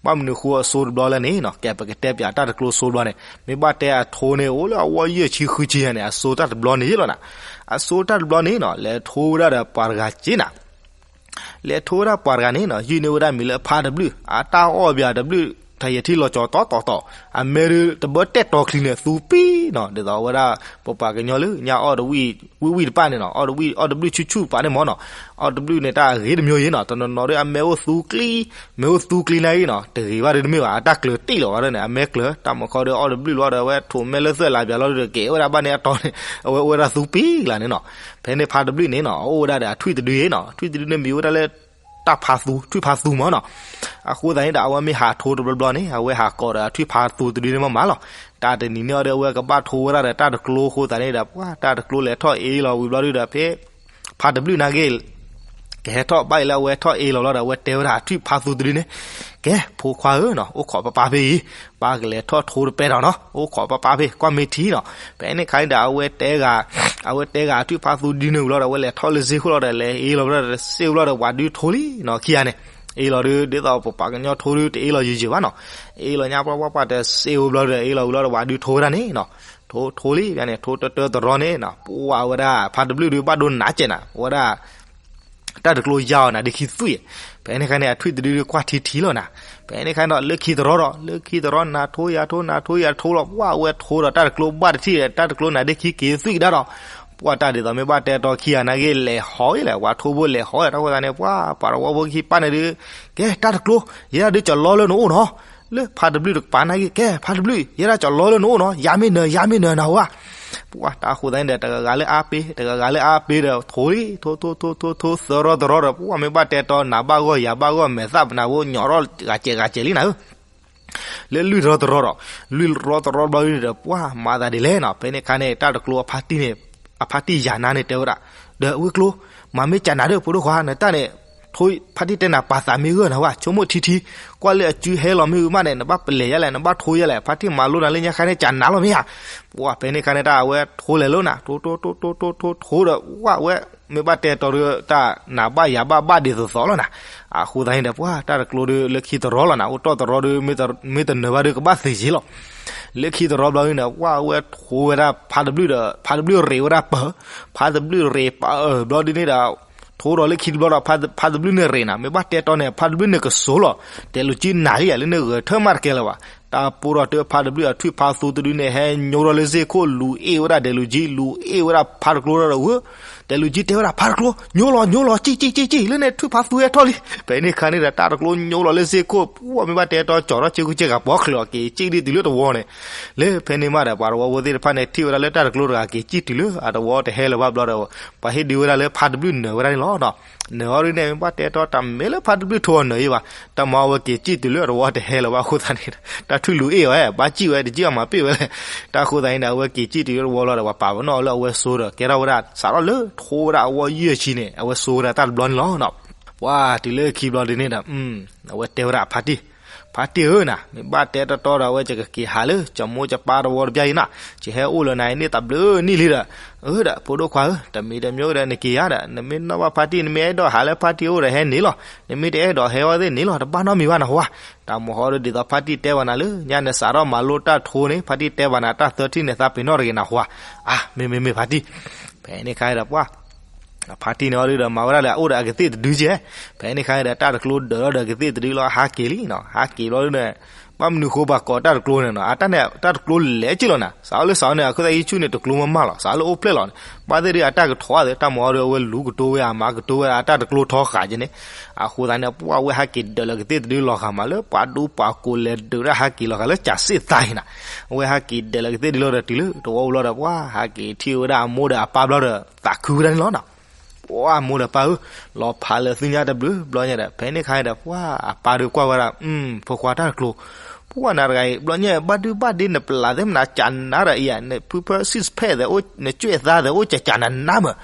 ဘၣ်မနုၤဃိအစိတဘျီလဲၣ်န့ၣ်နီၤ, ကဲ ပကတဲပၠးတၢ်တကျိၤစိတဘျီန့ၣ်, မ့ၢ်ဘၣ်တဲအထိန့ၣ် အိၣ်လၢအဝဲယဲၢ်ဆံဃုဆံယၤန့ၣ် အစိတၢ်တဘျီန့ၣ်ယ့ၣ်လီၤနၤ. အစိတၢ်တဘျီန့ၣ်နီၤ လဲၤထိဝဲဒၣ်ဒီးပှၤတဂၤစ့နၤ. လဲၤထိဝဲဒၣ်ပှၤတဂၤန့ၣ်နီၤ ယုၢ်န့ၢ်ဝဲဒၣ်မံၤလၢဖါတဘျုၣ်, အတၢ်အီၣ်ဘၣ်တဘျုၣ် ထယဲထံလီၤကၠီၤတီတီတီ, အမဲဒုးတဘၣ်တဲာ်တီၤချံန့ၣ် သူပံနီၤ, ဒ်သိးဝဲဒၣ် ပပှၤကညီလၢညါအီၣ်တဝံၣ် ဝံၣ်ဝံၣ်တပၣ်န့ၣ်နီၤ, အီၣ်တဝံၣ် အီၣ်တဘျုၣ်ဆူၣ်ဆူၣ်ပာ်န့ၣ်မ့ၢ်နီၤ, အီၣ်တဘျုၣ်န့ၣ် တၢ်အဂ့ၤတမံၤယ့ၣ်နီၤ, တနီၤနီၤဒီးအမဲအိၣ်သူကျံ, မဲအိၣ်သူကျံနာ်ဂ့ၤနီၤ, တဂ့ၤဘၣ်ဒီးတမ့ၢ်ဘၣ်, အတၢ်ကျၢၤတံၢ်လီၤဘၣ်ဒီးန့ၣ် အမဲကျၢၤ, တၢ်မုၢ်ခီဒီးအီၣ်တဘျုၣ်လီၤဒီး အဝဲထိးမဲလၢသွဲၣ်လးပၠးလီၤဒီး ကဲဝဲဒၣ်ဘၣ်န့ၣ်အတီၤန့ၣ် အဝဲအိၣ်ဝဲဒၣ်သူပံကလါန့ၣ်နီၤ. ဖဲန့ၣ်ဖါတဘျုၣ်န့ၣ်နီၤ အအိၣ်ဝဲဒၣ်ဒီးအထွံၣ်တဒုယ့ၣ်နီၤ, ထွံၣ်တဒုန့ၣ်မံၤဝဲဒၣ်လၢ တၢ်ဖါသူ, ထွံၣ်ဖါသူမ့ၢ်နီၤ. အဃိသတးန့ၣ်ဒီး အဝဲမ့ၢ်ဟးထိတဘျီဘျီန့ၣ် အဝဲဟးကိးဒီးအထွံၣ်ဖါသူတဒုန့ၣ်မ့ၢ်မးလီၤ. တၢ်တနံၤန့ၣ်အီၤဒီး အဝဲကဘၣ်ထိဝဲဒၣ်ဒီးတၢ်တကျိၤအဃိသတးန့ၣ်ဒီး ပှၤတၢ်တကျိၤလဲၤထီၣ်အ့လီၤဝံၤဘျီဒုဒီး ဖဲဖါတဘျုၣ်နာ်ဂ့ၤ ကဟဲထီၣ်ဘၣ်အံၤလၢအဝဲထီၣ်အ့လီၤဘျီဒီး အဝဲတဲဝဲဒၣ်ထွံၣ်ဖါသူတဒုန့ၣ်, ကဲ ဖိခွါဧၢနီၤ, အိၣ်ခိးပၢ်ပၢ်ဖဲအံၤ, ပၢ်ကလဲၤထီၣ်ထိတပဲဒီးနီၤ, အိၣ်ခိးပၢ်ပၢ်ဖဲ ကွၢ်မ့ၢ်ထံနီၤ. ဖဲန့ၣ်ခါန့ၣ်ဒီး အဝဲတဲဂၤ, အဝဲတဲဂၤထွံၣ်ဖါသူဒုန့ၣ်ဝံၤလီၤဒီး အဝဲလဲၤထီၣ်လၢစ့ၢ်ခိၣ်လီၤဒီး လဲၤအ့လီၤဘျီဒီး စ့ၢ်ဝံၤလီၤဒီး ပှၤဒုထိလံနီၤ, ခံဂၤန့ၣ် အ့လီၤဒု ဒ်သိးပပှၤကညီထိဒု တအ့လီၤယံာ်ယံာ်ဘၣ်နီၤ, အ့လီၤညါပှၢ်ပှၢ်ပှၢ်တစ့ၢ်ဝံၤဘျီဒီး အ့လီၤဝံၤလီၤဒီး ပှၤဒုထိဝဲဒၣ်န့ၣ်နီၤ, ထိထိလံန့ၣ် ထိတတၢတရီန့ၣ်နီၤ, ပှၢ်ဝဲဒၣ် ဖါတဘျုၣ်ဒု ဘၣ်ဒိနးစဲးနၤ, ဝဲဒၣ် တၢ်တကျိၤယါအီၤနၤဒ့ခံသွံၣ်, ဖဲန့ၣ်ခါန့ၣ် အထွံၣ်တဒုကွၢ်ထံထံလီၤနၤ, ဖဲန့ၣ်ခါန့ၣ်ဒီး လၢခံတရီဒီး လၢခံတရီနၤထိယၤထိ နၤထိယၤထိလီၤ, ပှၢ်ဝဲထိဒီးတၢ်တကျိၤဘၣ်တထံၣ် တၢ်တကျိၤနၤဒ့ခံက့ၤသွံၣ်ကဒါဒီး, ပှၢ်တၢ်ဒ်သိးမ့ၢ်ဘၣ်တဲတီခံဂၤနာ်ဂ့ၤ လဲၤဟီလီၤ, ပှၤထိဘိလဲၤဟီလီၤ, တၢ်ဃိသတးန့ၣ် ပှၢ်ပှၤတဝီဖိခံပၢ်န့ၣ်ဒု ကဲ တၢ်တကျိၤ ယဲဒၣ်ဒုကၠီၤလီလၢနအိၣ်နီၤ, လၢဖါတဘျုၣ်တကပၤနာ်ဂ့ၤ ကဲ ဖါတဘျုုၣ် ယဲဒၣ်ကၠီၤလီလၢနအိၣ်နီၤ, ယၤမ့ၢ်နၢၤ ယၤမ့ၢ်နၢၤနၤဝဲ ပှၢ်တၢ်ဃိသတးန့ၣ်ဒီး တဂၤဂၤလၢအါပ့ၤ တဂၤဂၤလၢအါပ့ၤဒီး ထိလံ ထိထိထိထိထိ သၢရီတရီဒီး ပှၢ်မ့ၢ်ဘၣ်တဲတီနၤဘၣ်ဂီၢ်ယၤဘၣ်ဂီၢ် မဲာ်သၣ်ပနၢ်ဖိညီၣ်ထီၣ်ဂၤစဲးဂၤစဲးလံနၤဧၢ, လၢလွံၢ်ရီတရီဒီး လွံၢ်ရီတရီဘျီဒုန့ၣ်ဒီး ပှၢ်မၤသးဒ်လဲၣ်နီၤ, ဖဲန့ၣ်ခါန့ၣ် တၢ်တကျိၤအဖါတံၢ်န့ၣ် အဖါတံၢ်ယၤနါန့ၣ်တဲဝဲဒၣ်, ဒီးဝဲကျိၤ မၤမ့ၢ်ကနၤဒီး ဖိဒိၣ်ခွါ နတၢ်န့ၣ် ဖါတံၢ်တဲနၤပာ်သးမ့ၢ်ဂၢၢ်နၤဝဲ ဆိကမိၣ်ထံထံ, ကွၢ်လၢအစုဟဲလီၤမ့ၢ်ဝံၤမးန့ၣ် နဘၣ်ပလဲၤယါလဲၣ် နဘၣ်ထိယါလဲၣ် ဖါတံၢ်မၤလိနၤလၢညါခါန့ၣ် ကနၤလီၤမ့ၢ်ဧါ, ပှၢ်ဖဲန့ၣ်ခါန့ၣ် တၢ်အဝဲထိလဲၤလီၤနၤ ထိထိထိထိထိ ထိဒီး ပှၢ်ဝဲ မ့ၢ်ဘၣ်တဲတီဒီး တၢ်နၤဘၣ်ယၤဘၣ်ဘၣ်ဒ်သိးသိးလီၤနၤ, အဃိသတးန့ၣ်ဒီး ပှၢ်တၢ်တကျိၤဒီး လၢခံတရီလီၤနၤ အိၣ်တီၢ်တရီဒီး မ့ၢ်တနၢၤဘၣ်ဒီး ကဘၣ်သ့ယ့လီၤ, လၢခံတရီဘျီန့ၣ် ပှၢ်ဝဲထိဝဲဒၣ်ဖါတဘျုၣ်ဒီး ဖါတဘျုၣ်ရ့းဝဲဒၣ်ပၢၤ, ဖါတဘျုၣ်ရ့းပၢၤဘျီဒုန့ၣ်ဒီး ထိဒီးလၢခံတဘျီဒီး ဖါတဘျုၣ်န့ၣ်ရ့းနၤ မ့ၢ်ဘၣ်တဲတီန့ၣ် ဖါတဘျုၣ်န့ၣ်ကစိၤလီၤ, တဲလူၤကံနၤလံယၤ လၢန့ၣ်ဂဲၤထၢၣ်မးတကဲလၢၤဘၣ်, တၢ်ပိဒီးတၢ်ဖါတဘျုၣ်အထွံၣ်ဖါသူတဒုန့ၣ် ဟဲညိဒီးလၢစ့ၢ်ခိၣ် လူၤအ့ၣ်ဝဲဒၣ်ဒဲးလူၤကံ လူၤအ့ၣ်ဝဲဒၣ်ဖါတကျိၤဒီးဝဲ တဲလူၤကံတဲဝဲဒၣ် ဖါတကျိၤ ညိလီၤ ညိလီၤ ကံၣ်ကံၣ်ကံၣ်ကံၣ် လၢန့ၣ်ထွံၣ်ဖါသူဟဲထီၣ်လံ, ဖဲန့ၣ်ခါန့ၣ်ဒီး တၢ်တကျိၤညိလီၤလၢစ့ၢ်ခိၣ် ပှၢ်မ့ၢ်ဘၣ်တဲတီ ကၠီၤထီၣ်စ့ၢ်ခိၣ်စ့ၢ်ကီး ပှီၢ်ချၢးအီၤက့ၤ ကံၣ်ဒ်တုၤလၢတဝီန့ၣ်, လၢဖဲန့ၣ်မးဒီး ပှၤတဝီဖိသ့ၣ်တဖၣ်န့ၣ် ထံၣ်ဝဲဒၣ်လၢတၢ်တကျိၤတဂၤက့ၤကံၣ်တုၤလၢအတဝီတဟဲလၢၤဘၣ်ဘျီဒီး ပှၤဟ့ၣ်ဒုးဝဲဒၣ်လၢဖါတဘျုၣ်နၢၤဝဲဒၣ်န့ၣ်လီၤ. နၢၤအီၤဒ်န့ၣ် မ့ၢ်ဘၣ်တဲတီ တၢ်မ့ၢ်လၢဖါတဘျုၣ်ထိအီၤနၢၤအံၤဘၣ်, တၢ်မၤအီၤဝဲက့ၤကံၣ်တုၤလၢအတဝီတဟဲလၢၤဘၣ်အဃိသတးန့ၣ် တၢ်ထွံၣ်လူၤအ့ၣ်အီၤ ဘၣ်ကံၣ်ဝဲ တကံၣ်အီၤမၤပ့ၢ်ဝဲလဲၣ်, တၢ်ဃိသတးန့ၣ်ဒီး အဝဲက့ၤကံၣ်တုၤလၢတဝီလီၤဒီး ပှၤပာ်ပနီၣ်အီၤလၢအဝဲစိဒီး ကဲထီၣ်ဝဲဒၣ်စးထီၣ်လၢထိဝဲဒၣ်အဝီယဲၢ်ဆံန့ၣ် အဝဲစိဝဲဒၣ်တၢ်တဘျီန့ၣ်လီၤ. ပှၢ်တုၤလၢခံဘျီဒ်န့ၣ်ဒီး အဝဲတဲဝဲဒၣ်ဖါတံၢ်, ဖါတံၢ်ဧၢနၤ မ့ၢ်ဘၣ်တဲတီတီဒီး အဝဲယကက့ၤဟးလၢ ကၠီၤမိၢ်ကၠီၤပၤတဝီတဘျီအံၤနၤ, ယဟဲအိၣ်လၢနၤအံၤန့ၣ်တဘျုးနံၣ်လံဒီး, အၢဒီး ဖိဒိၣ်ခွါဧၢ, တမံၤတမံၤဒီးနက့ၤယါဒီး နမ့ၢ်နီၣ်ဘၣ်ဖါတံၢ် နမ့ၢ်အဲၣ်ဒိးဟးလၢဖါတံၢ်အိၣ်ဒီးဟဲန့ၣ်လီၤ, နမ့ၢ်တအဲၣ်ဒိးဟဲအီၤသ့ၣ်န့ၣ်လီၤ, တဘၣ်နီတမံၤဘၣ်နဟါ, တၢ်မၤဟီဒီးဒ်သိးဖါတံၢ်တဲဘၣ်နၤလၢ ညါနစးထီၣ်မၤလိတၢ်ထိန့ၣ် ဖါတံၢ်တဲဘၣ်နၤတၢ်သၢထံၣ်န့ၣ် သးပ့ၤနီၣ်တဂ့ၤနဟါ, အါ မ့မ့မ့ၢ်ဖါတံၢ်, ဖဲန့ၣ်ခါဒီးပှၢ် ဖါတံၢ်န့ၣ်အီၤဒုဒီး မၤဝဲဒၣ်လၢအအိၣ်ဒီးအကသ့ၣ်တဒုကဲ, ဖဲန့ၣ်ခါဒီး တၢ်တကျိၤဒၢးထီၣ်ဒီးကသ့ၣ်တဒုလီၤ ဟးက့ၤလံနီၤ, ဟးက့ၤဘျီဒုန့ၣ်, ဘၣ်မနုၤဃိပှၤကိးတၢ်တကျိၤန့ၣ်နီၤ, အတၢ်န့ၣ် တၢ်တကျိၤလဲၤက့ၤလီၤနၤ, စးအီၤလၢစးအီၤန့ၣ် အခိၣ်သၣ်ယံၤဆူၣ်န့ၣ် တကျိၤမးမးလီၤ, စးအီၤလၢအိၣ်ဖျဲၣ်လီၤန့ၣ်, ဘၣ်သ့ၣ်ဒုးအတၢ်ကထီၣ်သ့ၣ် တၢ်မၤအီၤဒီးအဝဲလူၤကတိၤဝဲအမၤကတိၤဝဲဒၣ်အတၢ်တကျိၤထီဃာ်က့ၤန့ၣ်, အဃိသတးန့ၣ် ပှၢ်ဝဲဟးက့ၤဒၢးလၢကသ့ၣ်တဒုလီၤဃာ်မးလၢ ပှၤဒူပှၤကိးလဲၤဒုးဒၣ်ဟးက့ၤလီၤဃာ်လၢကၠးစ့ၣ်သးအံၤနၤ, အဝဲဟးက့ၤဒၢးလၢကသ့ၣ်တဒုလီၤဒီးတုၤလၢတဝီအိၣ်လီၤဒီး ပှၢ်ဟးက့ၤထံၣ်ဝဲဒၣ်အမိၢ်ဒီးအပၢ်ဘျီဒီး သးခုဝဲဒၣ်န့ၣ်လီၤနီၤ. ပှၢ်မိၢ်ဒီးပၢ်ဧၢ, လီၤဖးလၢသုညါတဘျုးဘျီညါဒီး ဖဲန့ၣ်ခါန့ၣ်ဒီး ပှၢ်အပၢ်ဒုးကွၢ်ဝဲဒၣ် ဖိခွါတၢ်တကျိၤ, ပှၢ်နၤတဂၤအံၤ ဘျီညါ ဘၣ်ဒုဘၣ်ဒ့နပျးသ့ၣ်မနၤ ကနၤဒီးအံၤ နဖုဖၢ six pack သဲး နကၠွဲၣ်သါသဲး အိၣ်ကကနၤနၤမး,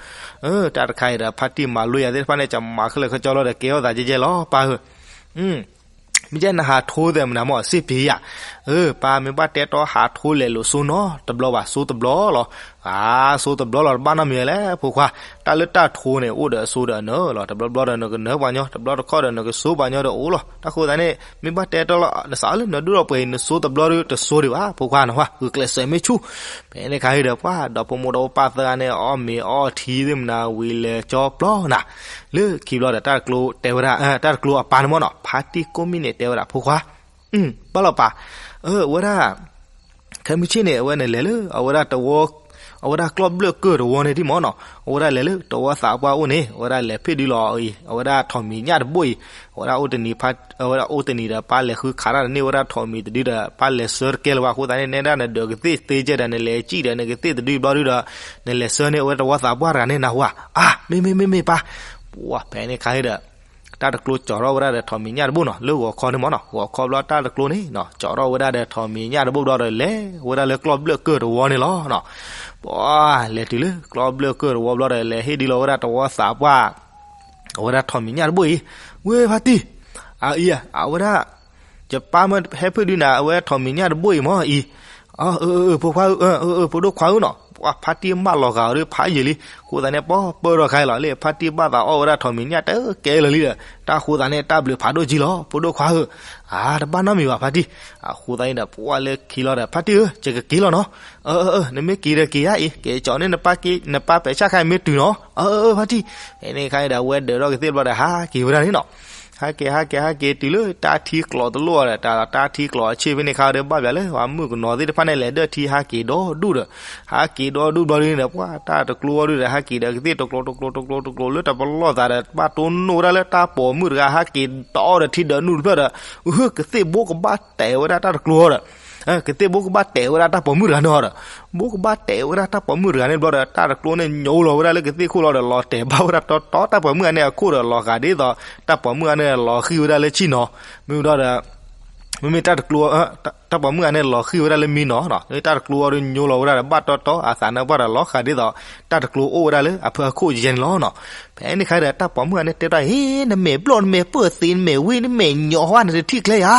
တၢ်တခါအံၤဒီး ဖါတံၢ်မၤလိယၤသ့ၣ်တဖၣ်န့ၣ် ကမၤခဲလၢာ်ခဲဆ့လီၤဒီး ကဲထီၣ်သးကဲကဲလီၤ ပၢ်ဧၢ, မ့ၢ်ကဲနဟးထိသဲးမနၤမး စ့ၢ်ပ့ၤယၤ, ပၢ်မ့ၢ်ဘၣ်တဲတီဟးထိလဲၤလိာ်စိနီတဘျီဘၣ်, စိတဘျီလီၤ. အါ, စိတဘျီလီၤ တဘၣ်နီတမံၤလဲၣ် ဖိခွါ. တၢ်လၢတၢ်ထိန့ၣ် အိၣ်ဒီးအစိဒီးအနၢလီၤ. တဘျီဘျီဒီးနကနၢပှၤညီ, တဘျီတခီဒီးနကစိပှၤညီဒီးအိၣ်လီၤ. တၢ်ဃိသတးန့ၣ် မ့ၢ်ဘၣ်တဲတီလီၤ နစးလၢနဒိၣ်ထီၣ်ပှဲၤအံၤ နစိတဘျီဒီးတစိဒံးဘၣ် ဖိခွါနီၤ, ဂုာ်ကျဲးစၢးမ့ၢ်ဆူၣ်. ဖဲန့ၣ်ခါဟံၣ်ဒီး ပှၤဒီဖိမိၢ်ဒီဖိပၢ်သၢဂၤန့ၣ် အီၣ်မ့ၤအီထံသ့ၣ်မနၤဝံၤလဲၤကၠီပျီနၤ လၢခံဘျီဒီး တၢ်တကျိတဲဝဲဒၣ်, တၢ်တကျိအပၢ်န့ၣ်မ့ၢ်နီၤ, ဖါတံၢ်ကိးမံၣ်န့ၣ်တဲဝဲဒၣ် ဖိခွါ, ဘၣ်လီၤပၢ်, အဝဲဒၣ် ခဲမုၢ်ဆ့ၣ်န့ၣ် အဝဲန့ၣ်လဲၤလၢ အဝဲဒၣ်တဝီ, အဝဲဒၣ်ကျီၢ်ဘျၢၣ်ကၢၢ်တဝီန့ၣ်ဒံးမ့ၢ်နီၤ, အဝဲဒၣ်လဲၤလၢတဝီသးပှၢ်အိၣ်န့ၣ် အဝဲဒၣ်လဲၤဖ့ၣ်ဒုလီၤအံၤ အဝဲဒၣ်ထိးမံၤညၣ်တဘိၣ်အံၤ, အဝဲဒၣ်အိၣ်တနံၤ, အဝဲဒၣ်အိၣ်တနံၤဒီး ပၢ်လဲၤဃုခးတၢ်တန့ၢ်ဝဲဒၣ်ထိးမံၤတဒုဒီး ပၢ်လဲၤဆှၢတကဲလၢၤဘၣ်. အဃိသတးန့ၣ် နဲဒၣ်နဒၢးကသ့ၣ်သ့ကဲဒီး နလဲၤစံၣ်ဒီး နကသ့ၣ်တဒုဘျီဒုဒီး နလဲၤဆှၢန့ၢ်အဝဲတဝီသးပှၢ်တဂၤန့ၣ်နၢ်ဟူဧါ. အါ, မ့ၢ်မ့ၢ်မ့ၢ်မ့ၢ်ပၢ်. ပှၤဖဲန့ၣ်ခါဟံၣ်ဒီး တၢ်တကျိကၠီထီၣ်ဝဲဒၣ်ဒီးထိးမံၤညၣ်တဘိၣ်နီၤ, လၢဂီၤခီန့ၣ်မ့ၢ်နီၤ, ဂီၤခီဘျီတၢ်တကျိန့ၣ် ကၠီထီၣ်ဝဲဒၣ်ဒီးထိးမံၤညၣ်တဘိၣ်ဘျီဒီး လဲၤဝဲဒၣ်လၢကျီၢ်ဘျၢၣ်ကၢၢ်တဝီန့ၣ်လီၤ. ပှၤလဲၤတုၤလၢကျီၢ်ဘျၢၣ်ကၢၢ်တဝီဘျီဒီး လဲၤဟ့ၣ်ဒုလီၤဝဲဒၣ်တဝီသးပှၢ် အဝဲဒၣ်ထိးမံၤညၣ်တဘိၣ်အံၤ, ဝဲဖါတံၢ်, အအံၤ အဝဲဒၣ် ယပၢ်မ့ၢ်ဟဲဖ့ၣ်ဒုနၤ အဝဲထိးမံၤညၣ်တဘိၣ်အံၤမ့ၢ်အံၤ, အၢ ဖိခွါဧၢ, ဖိဒိၣ်ခွါဧၢနီၤ, ပှၤဖါတံၢ်မၢလီၤဂာ်အီၤဒီးဖးယံာ်လံ. အဃိသတးန့ၣ် ပှၤပၢၢ်ထီၣ်ခါအံၤလီၤလၢ ဖါတံၢ်ဘၣ်သးအီၣ်ဝဲဒၣ်ထိးမံၤညၣ်တကဲလၢာ်လံဒီး တၢ်ဃိသတးန့ၣ် တၢ်ဘျုးဖးဒိၣ်ကံလီၤ ဖိဒိၣ်ခွါဧၢ. အါ တဘၣ်နီတမံၤဘၣ်ဖါတံၢ်. အဃိသတးန့ၣ်ဒီး ပှၤလၢခံလီၤဒီး ဖါတံၢ်ဧၢ ယကက့ၤလီၤနီၤ. အၢ နမ့ၢ်က့ၤဒီးက့ၤယါအံၤ က့ၤကၠီန့ၢ်နပၢ်ပဲာ်ဆၣ်ခါအံၤမ့ၢ်တုၤနီၤ. အၢ ဖါတံၢ်. ဖဲန့ၣ်ခါအံၤဒီး အဝဲဒၢးထီၣ်ကသ့ၣ်ဘျီဒီး ဟးက့ၤဝဲဒၣ်န့ၣ်နီၤ. ဟးက့ၤ ဟးက့ၤ ဟးက့ၤတုၤလၢတၢ်ထံကျိးတလိၣ်ဒီး တၢ်ထံကျိးအဆ့ၣ်ဖဲန့ၣ်ခါဒီး ဘၣ်ဘၣ်လၢပှၤမုၣ်ကနီၤသ့ၣ်တဖၣ်န့ၣ် လဲၤဒၢၣ်ထံဟးက့ၤဒီဒူၣ်ဒီး ဟးက့ၤဒီဒူၣ်ဘျီဒုန့ၣ်ဒီး ပှၤတၢ်တကျိအီၤဒုဒီး ဟးက့ၤဒီးကသ့ၣ်တကျိးတကျိးတကျိးတကျိး လၢတပလီၢ်သးဒီး ဘၣ်တိၢ်နီၣ်ဝဲဒၣ်လၢတၢ်ပိာ်မုၣ်တဂၤ ဟးက့ၤဒီးအီၣ်ဒီးထံဒၢးနုၢ်တဖျၢၣ်ဒီး ကသ့ၣ်ဘိကဘၣ်တဲာ်ဝဲဒၣ်တၢ်တကျိအီၤဒီး ကသ့ၣ်ဘိကဘၣ်တဲာ်ဝဲဒၣ်တၢ်ပိာ်မုၣ်တဂၤန့ၣ်အီၤဒီး ဘိကဘၣ်တဲာ်ဝဲဒၣ်တၢ်ပိာ်မုၣ်တဂၤန့ၣ်ဘျီဒီး တၢ်တကျိန့ၣ်ညိလီၤဝဲဒၣ်လၢကသ့ၣ်ခိၣ်လီၤဒီး လီၤတဲာ်ဘၣ်ဝဲဒၣ်တီတီ တၢ်ပိာ်မုၣ်တဂၤန့ၣ်အခိၣ်ဒီးလီၤဃာ်ဒ်သိး တၢ်ပိာ်မုၣ်တဂၤန့ၣ်လီၤဃံၣ်ဝဲဒၣ်လၢဆံၣ်နီၤ. မ့ၢ်ဘျီဒီး မ့မ့ၢ်တၢ်တကျိ တၢ်ပိာ်မုၣ်တဂၤန့ၣ်လီၤဃံၣ်ဝဲဒၣ်လၢမံနီၤ, တၢ်တကျိအီၤဒုညိလီၤဝဲဒၣ်ဒီး ဘၣ်တီတီ အသးနၢ်ပှၢ်ဒီးလီၤဃာ်ဒ်သိး တၢ်တကျိအိၣ်ဝဲဒၣ်လၢအဖၢအခိၣ်ယဲန့ၣ်လီၤနီၤ. ဖဲန့ၣ်ခါဒီး တၢ်ပိာ်မုၣ်တဂၤန့ၣ်တဲတၢ် ဟ့ နမဲာ်ဘျီၣ် နမဲာ်ပၢၢ်သ့ နမဲာ်ဝ့ နမဲာ်ညီဟါ နတထံၣ်ကျဲဧါ.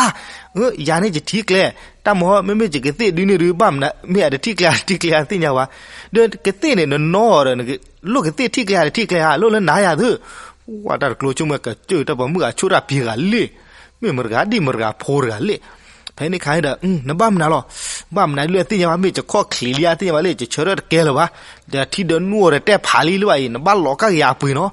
ယၤန့ၣ် ယထံၣ်ကျဲ, တၢ်မ့ၢ်မ့မ့ၢ်ယကသ့ၣ်ဒုန့ၣ်ဒု ဘၣ်မနုၤ မ့ၢ်အတထံၣ်ကျဲ တထံၣ်ကျဲ သ့ၣ်ညါဝဲ, ဒီးကသ့ၣ်န့ၣ် နနီၤဒီး လိၣ်ကသ့ၣ်ထံၣ်ကျဲ တထံၣ်ကျဲဧါ လိၣ်လၢနၤယၤသု. ပှၤတၢ်တကျိဆိကမိၣ်ကစၢၢ် တၢ်ပိာ်မုၣ်ဂၤဆိၣ်တၢ်ဖံးဂၤလ့ၣ်, မ့ၢ်မတဂၤဒ်မတဂၤဖိတဂၤလ့ၣ်. ဖဲန့ၣ်ခါဒီး နဘၣ်မနုၤလီၤ, ဘၣ်မနုၤလၢအသ့ၣ်ညါဘၣ် မ့ၢ်ယခီၣ်ချံးလံ အသ့ၣ်ညါဘၣ်လၢ ယဆၢထၢၣ်တကဲလၢၤဘၣ်, ဒီးထံဒၢးနူၢ်အီၤဒီးတဲဖးလံလၢၤဘၣ်အံၤ နဘၣ်လီၤကါက့ၤယၤအပှ့ၤနီၤ.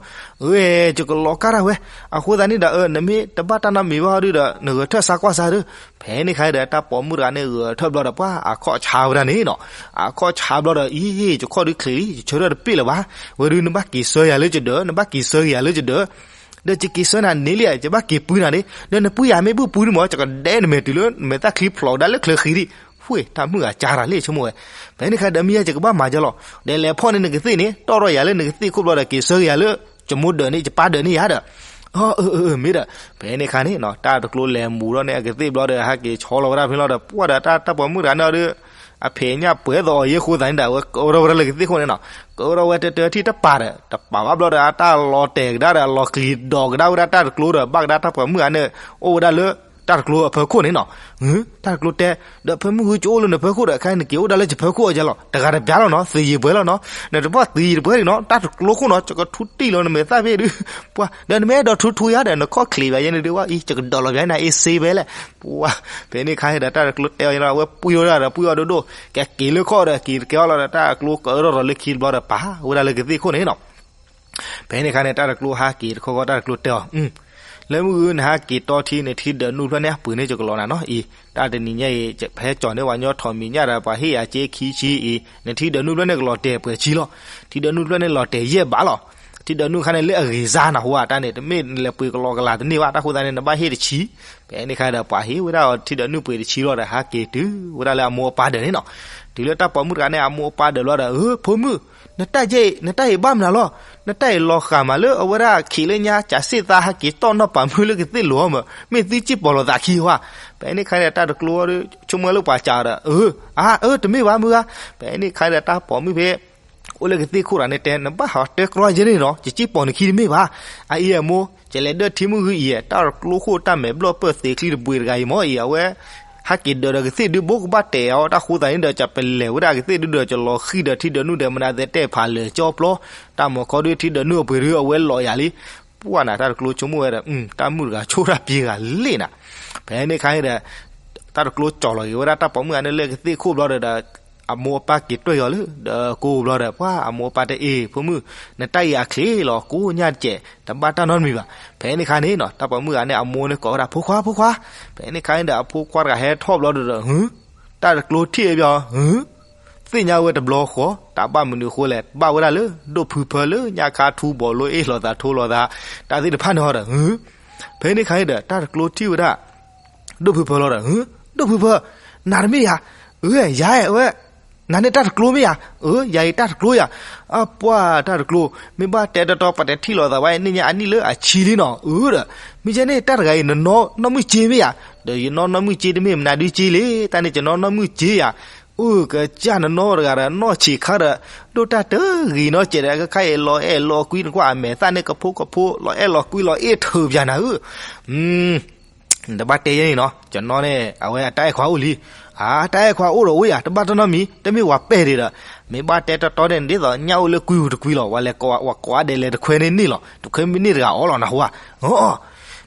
ဝဲ ယကလီၤကါတၢ်ဝဲ, အဃိသတးန့ၣ်ဒီး နမ့ၢ်တဘၣ်တၢ်နီတမံၤဘၣ်ဒီး နဂဲၤထၢၣ်ဆါကွၢ်ဆါဒီး, ဖဲန့ၣ်ခါဒီး တၢ်ပိာ်မုၣ်တဂၤန့ၣ် ဂဲၤထၢၣ်ဘျီဒီး ပှၤအခီၣ်ဆါဝဲဒၣ်န့ၣ်နီၤ, အခီၣ်ဆါဘျီဒီး အံၤ ယခီၣ်ဒုးချံးလံ ယဆၢထၢၣ်တပ့ၢ်လၢၤဘၣ်, ဝဲဒုးနဘၣ်က့ၤဆၢယၤလၢယဒၢး နဘၣ်က့ၤဆၢက့ၤယၤလၢယဒၢး ဒီးယက့ၤဆၢနၤန့ၣ်လံ ယဘၣ်က့ၤပှ့ၤနၤန့ၣ်, ဒီးနပှ့ၤယၤမ့ၢ်ဘုၣ်ပှ့ၤန့ၣ်မ့ၢ် ယကဒဲနမဲာ်တုၤလၢ မဲာ်သၣ်ချံဖျိးကဒါလၢချၢဃံဒံး, ဝ့ၢ် တၢ်မုၣ်ဂၤကါတၢ်လ့ၣ်ဆိကမိၣ်ဝဲ, ဖဲန့ၣ်ခါဒီးမ့ၢ်ယဲယကဘၣ်မၤယဲလီၤ, ဒီးလဲၤဖီၣ်န့ၢ်နကသ့ၣ်န့ၣ် တီၣ်ထီၣ်ယၤလၢနကသ့ၣ်ခိၣ်ဘျီဒီးက့ၤဆၢက့ၤယၤလၢ ယမိၢ်ဒၢးန့ၣ် ယပၢ်ဒၢးန့ၣ်ယၤဒီး, အၢ အၢ အၢ မ့ၢ်ဒီး, ဖဲန့ၣ်ခါန့ၣ် တၢ်တကျိလဲၤမူၤထီၣ်န့ၢ်အကသ့ၣ်ဘျီဒီး ဟဲက့ၤဆီလီၤဝဲဒၣ်ဖဲလီၤဒီး ပှၤဒီးတၢ်ပိာ်မုၣ်တဂၤန့ၣ်ဒီး အဖံးညၣ်ပှဲၤသိးအီၤယဲဃိသးန့ၣ်ဒီး အဝဲကၢထီၣ်ဝဲဒၣ်လၢကသ့ၣ်ခိၣ်န့ၣ်နီၤ, ကၢထီၣ်ဝဲတၢတၢထံၣ်တပာ်ဒီး တပာ်ဘၣ်ဘျီဒီး အတၢ်လီၤတဲာ်ကဒါဒီး အလီၤကျံၤဒီးကဒါဝဲဒၣ်တၢ်တကျိဒီး ဘၣ်ကဒါတၢ်ပိာ်မုၣ်ဂၤန့ၣ် အိၣ်ဝဲဒၣ်လၢ တၢ်တကျိအဖၢခိၣ်န့ၣ်နီၤ. တၢ်တကျိတဲ, ဒီးဖဲမုၢ်ဂုၢ်ကအိၣ်လၢနဖၢခိၣ်ဒီး ခဲအံၤနက့ၤအိၣ်ဒၣ်လၢယဖၢခိၣ်အီၤယဲလီၤ, တဂၤတဘျီလီၤနီၤ, သယံၤပှဲၤလီၤနီၤ, နတဘၣ်သယံၤတပှဲၤဒံးနီၤ, တၢ်တကျိခိၣ်နီၤ, ယကထူတံၢ်လီၤနမဲာ်သၣ်ဖဲဒုး, ပှၤ ဒီးနမ့ၢ်အဲၣ်ဒိးထူထူယၤဒီး နခီၣ်ချံးဘၣ်ယဲန့ၣ်ဒုး ဝဲအံၤ ယကဒီးလီၤဘၣ်နၤအ့စ့ဝဲလဲၣ်, ပှၤ ဖဲန့ၣ်ခါဒီး တၢ်တကျိတဲအီၤယဲလီၤ, အဝဲပှ့ၤဝဲဒၣ်ဒီး ပှ့ၤအီၤဒိၣ်ဒိၣ်, ကက့ၤလၢခီၣ်ဒီး က့ၤတကဲအီၤလီၤဒီး တၢ်တကျိကၢထီၣ်ဒီးလၢခံတဘျီဒီး ပာ်ဝဲဒၣ်လၢကသ့ၣ်ခိၣ်န့ၣ်နီၤ. ဖဲန့ၣ်ခါန့ၣ် တၢ်တကျိဟးက့ၤတခီခီ တၢ်တကျိတဲအီၤ, လၢမုၢ်ဂုၢ်နဟးက့ၤတီထံ နထံဒၢးနုၢ်ဖျၢၣ်န့ၣ် အပှ့ၤန့ၢ်ယကလီၤနၤနီၤအံၤ, တၢ်တနံၤညါအံၤ ဟဲကၠီၤန့ၢ်ပှၤညီထိးမံၤညၣ်ဒီး ပှၤဟ့ၣ်ယၤက့ခံဆံအံၤ နထံဒၢးနုၢ်ဖျၢၣ်န့ၣ် ကလီၤတဲာ်ပှဲၤဆံလီၤ. ထံဒၢးနုၢ်ဖျၢၣ်န့ၣ် လီၤတဲာ်ယဲၢ်ဘးလီၤ. ထံဒၢးနုၢ်ခါန့ၣ် လၢအဂ့ၤစါနၢ်ဟူဧါ, တၢ်န့ၣ် တမ့ၢ်နလဲၤပှ့ၤကလီကလၤတန့ၢ်ဘၣ်, တၢ်ဃိသတးန့ၣ် နဘၣ်ဟ့ၣ်တဆံ. ဖဲန့ၣ်ခါဒီး ပှၤဟ့ၣ်ဝဲဒၣ်အီၤထံဒၢးနုၢ်ပှ့ၤတဆံလီၤဒီး ဟးက့ၤတုၤဝဲဒၣ်လၢအမိၢ်အပၢ်ဒၢးန့ၣ်နီၤ. တုၤလၢတၢ်ပိာ်မုၣ်တဂၤန့ၣ် အမိၢ်အပၢ်ဒၢးဘျီဒီး အၢ ဖိမုၣ်, နတၢ်ယဲအံၤ နတၢ်အံၤဘၣ်မနုၤလီၤ. နတၢ်အံၤလီၤဃာ်မးလၢအဝဲဒၣ်ခံးလၢညါ ကးစ့ၣ်သးဟးက့ၤတီၢ်နီၢ်ပာ်မုၣ်လၢကသ့ၣ်လိၤမး, မ့ၢ်သုစ့ၢ်ပီၢ်လိာ်သးခံဧါ. ဖဲန့ၣ်ခါဒီး တၢ်တကျိဆိကမိၣ်လၢပှၤစံးဒီး အၢ အၢ တမ့ၢ်ဘၣ်မုၢ်ဧါ. ဖဲန့ၣ်ခါဒီး တၢ်ပိာ်မုၣ်ဖဲ အိၣ်လၢကသ့ၣ်ခိၣ်တဂၤန့ၣ်တဲ နဘၣ်ဟးတဲကြီယဲန့ၣ်နီၤ, ယစ့ၢ်ပီၢ်နခံတမ့ၢ်ဘၣ်. အအံၤအမိၢ် ယလဲၤဒၢၣ်ထံမုၢ်ဂုၢ်အံၤ တၢ်တကျိခိၣ်တၢ်မဲာ်ဘျီၣ်ပၢၢ်သ့ချံတဘှံးတဂၤအံၤမ့ၢ်အံၤ အဝဲ ဟဲက့ၤဒၢးဒီးကသ့ၣ်ဒုဘိကဘၣ်တဲာ်အီၤ တၢ်ဃိသးန့ၣ်ဒီး ကပလဲၤဝဲဒၣ်ကသ့ၣ်ဒုဒီး ကလီၤဃံၤဒီးထံဒီးနုၢ်ဒီး မနုၤသ့ၣ်တဲဖးလဲၤကၠီပျီ, တၢ်မီၤခီဒုထံဒီးနုၢ်အပှ့ၤဒု အဝဲလီၤယၤလံ. ပှၢ်နၤ တၢ်တကျိဆိကမိၣ်ဝဲဒီး တၢ်မုၣ်တဂၤဆိၣ်တၢ်ပှ့ၤဂၤလံနၤ. ဖဲန့ၣ်ခါန့ၣ်ဒီး တၢ်တကျိကၠီၤလီၤက့ၤဝဲဒၣ်တၢ်ပိာ်မုၣ်ဂၤန့ၣ်လၢကသ့ၣ်ခိၣ်ဘျီဒီး အမိၢ်အပၢ်က့ၤတွဲၢ်အီၤလၢ ဒီးကိးဘျီဒီး ပှၢ်အမိၢ်အပၢ်တဲအ့ၣ် ဖိမုၣ် နတၢ်အံၤအချ့လီၤ ကိးညါတကဲး တဘၣ်တၢ်နီတမံၤဘၣ်. ဖဲန့ၣ်ခါန့ၣ်နီၤ တၢ်ပိာ်မုၣ်ဂၤန့ၣ် အမိၢ်န့ၣ်ကိးဝဲဒၣ် ဖိခွါ ဖိခွါ. ဖဲန့ၣ်ခါန့ၣ်ဒီး အဖိခွါတဂၤဟဲထီၣ်ဘျီဒီး တၢ်တကျိထံၣ်ဝဲဘျီ သ့ၣ်ညါဝဲတဘျီဃီ တၢ်ဘၣ်မနုၤအဃိလဲၣ် ဘၣ်ဝဲဒၣ်လၢ ဒိၣ်ဖုဖၢလၢညါခါထူဘီလိအ့ၣ်လိာ်သးထိလိာ်သး တၢ်သ့ၣ်တဖၣ်န့ၣ်ဟီဒီး ဖဲန့ၣ်ခါန့ၣ်ဒီး တၢ်တကျိထံၣ်ဝဲဒၣ် ဒိၣ်ဖုဖၢလီၤဒီး ဒိၣ်ဖုဖၢ နၤတမ့ၢ်ယၤ, အၢ ယၤအဲၣ်ဝဲ, နၤန့ၣ်တၢ်တကျိမ့ၢ်ယၤ, အၢ ယၤအံၤတၢ်တကျိယၤ, အပှၢ်တၢ်တကျိ, မ့ၢ်ဘၣ်တဲတီတီပှၤတထံၣ်လိာ်သးဘၣ် န့ၣ်ညါအနံၣ်လၢအဆံလံနီၤ, အၢဒီး မ့ၢ်ကဲန့ၣ် တၢ်တဂၤအံၤ နနီၢ်နီၢ်မုၢ်စ့မ့ၢ်ယၤ, ဒီးယနီၢ်နီၢ်မုၢ်စ့တမ့ၢ်မနုၤဒုစ့လံ, တၢ်န့ၣ် ယနီၢ်နီၢ်မုၢ်စ့ယၤ, အိၣ်ကစၢ်နနီၢ်တဂၤဒီး နီၢ်ဆံးခါဒီး ဒိၣ်တၢ်တဂ့ၤနီတကဲးဒီး ခဲခါအံၤလီၤအဲၣ်လီၤကွံ နကွၢ်အမဲာ်သၣ်န့ၣ် ကဖိကဖိ လီၤအဲၣ်လီၤကွံ လီၤအ့ၣ်ထုးပၠးနၤဧၢ နတဘၣ်တဲယဲန့ၣ်နီၤ, ယနီၢ်န့ၣ် အဝဲအတၢ်အဲၣ်ခွါအိၣ်လံ, အတၢ်အဲၣ်ခွါအိၣ်ဒီးအိၣ်ယၤ တဘၣ်တၢ်နီတမံၤ, တမ့ၢ်ဝၤပဲာ်ဒံးဒီး, မ့ၢ်ဘၣ်တဲတီတီန့ၣ် ဒ်သိးညၣ်အိၣ်လၢကွံပူၤတကွံလီၤ, ဝဲလဲၤကိးဝဲကိးဒဲးလဲၤတခွဲန့ၣ်န့ၣ်လီၤ, တခွဲမ့ၢ်န့ၢ်တဂၤအီၤလီၤ နဟူဧါ,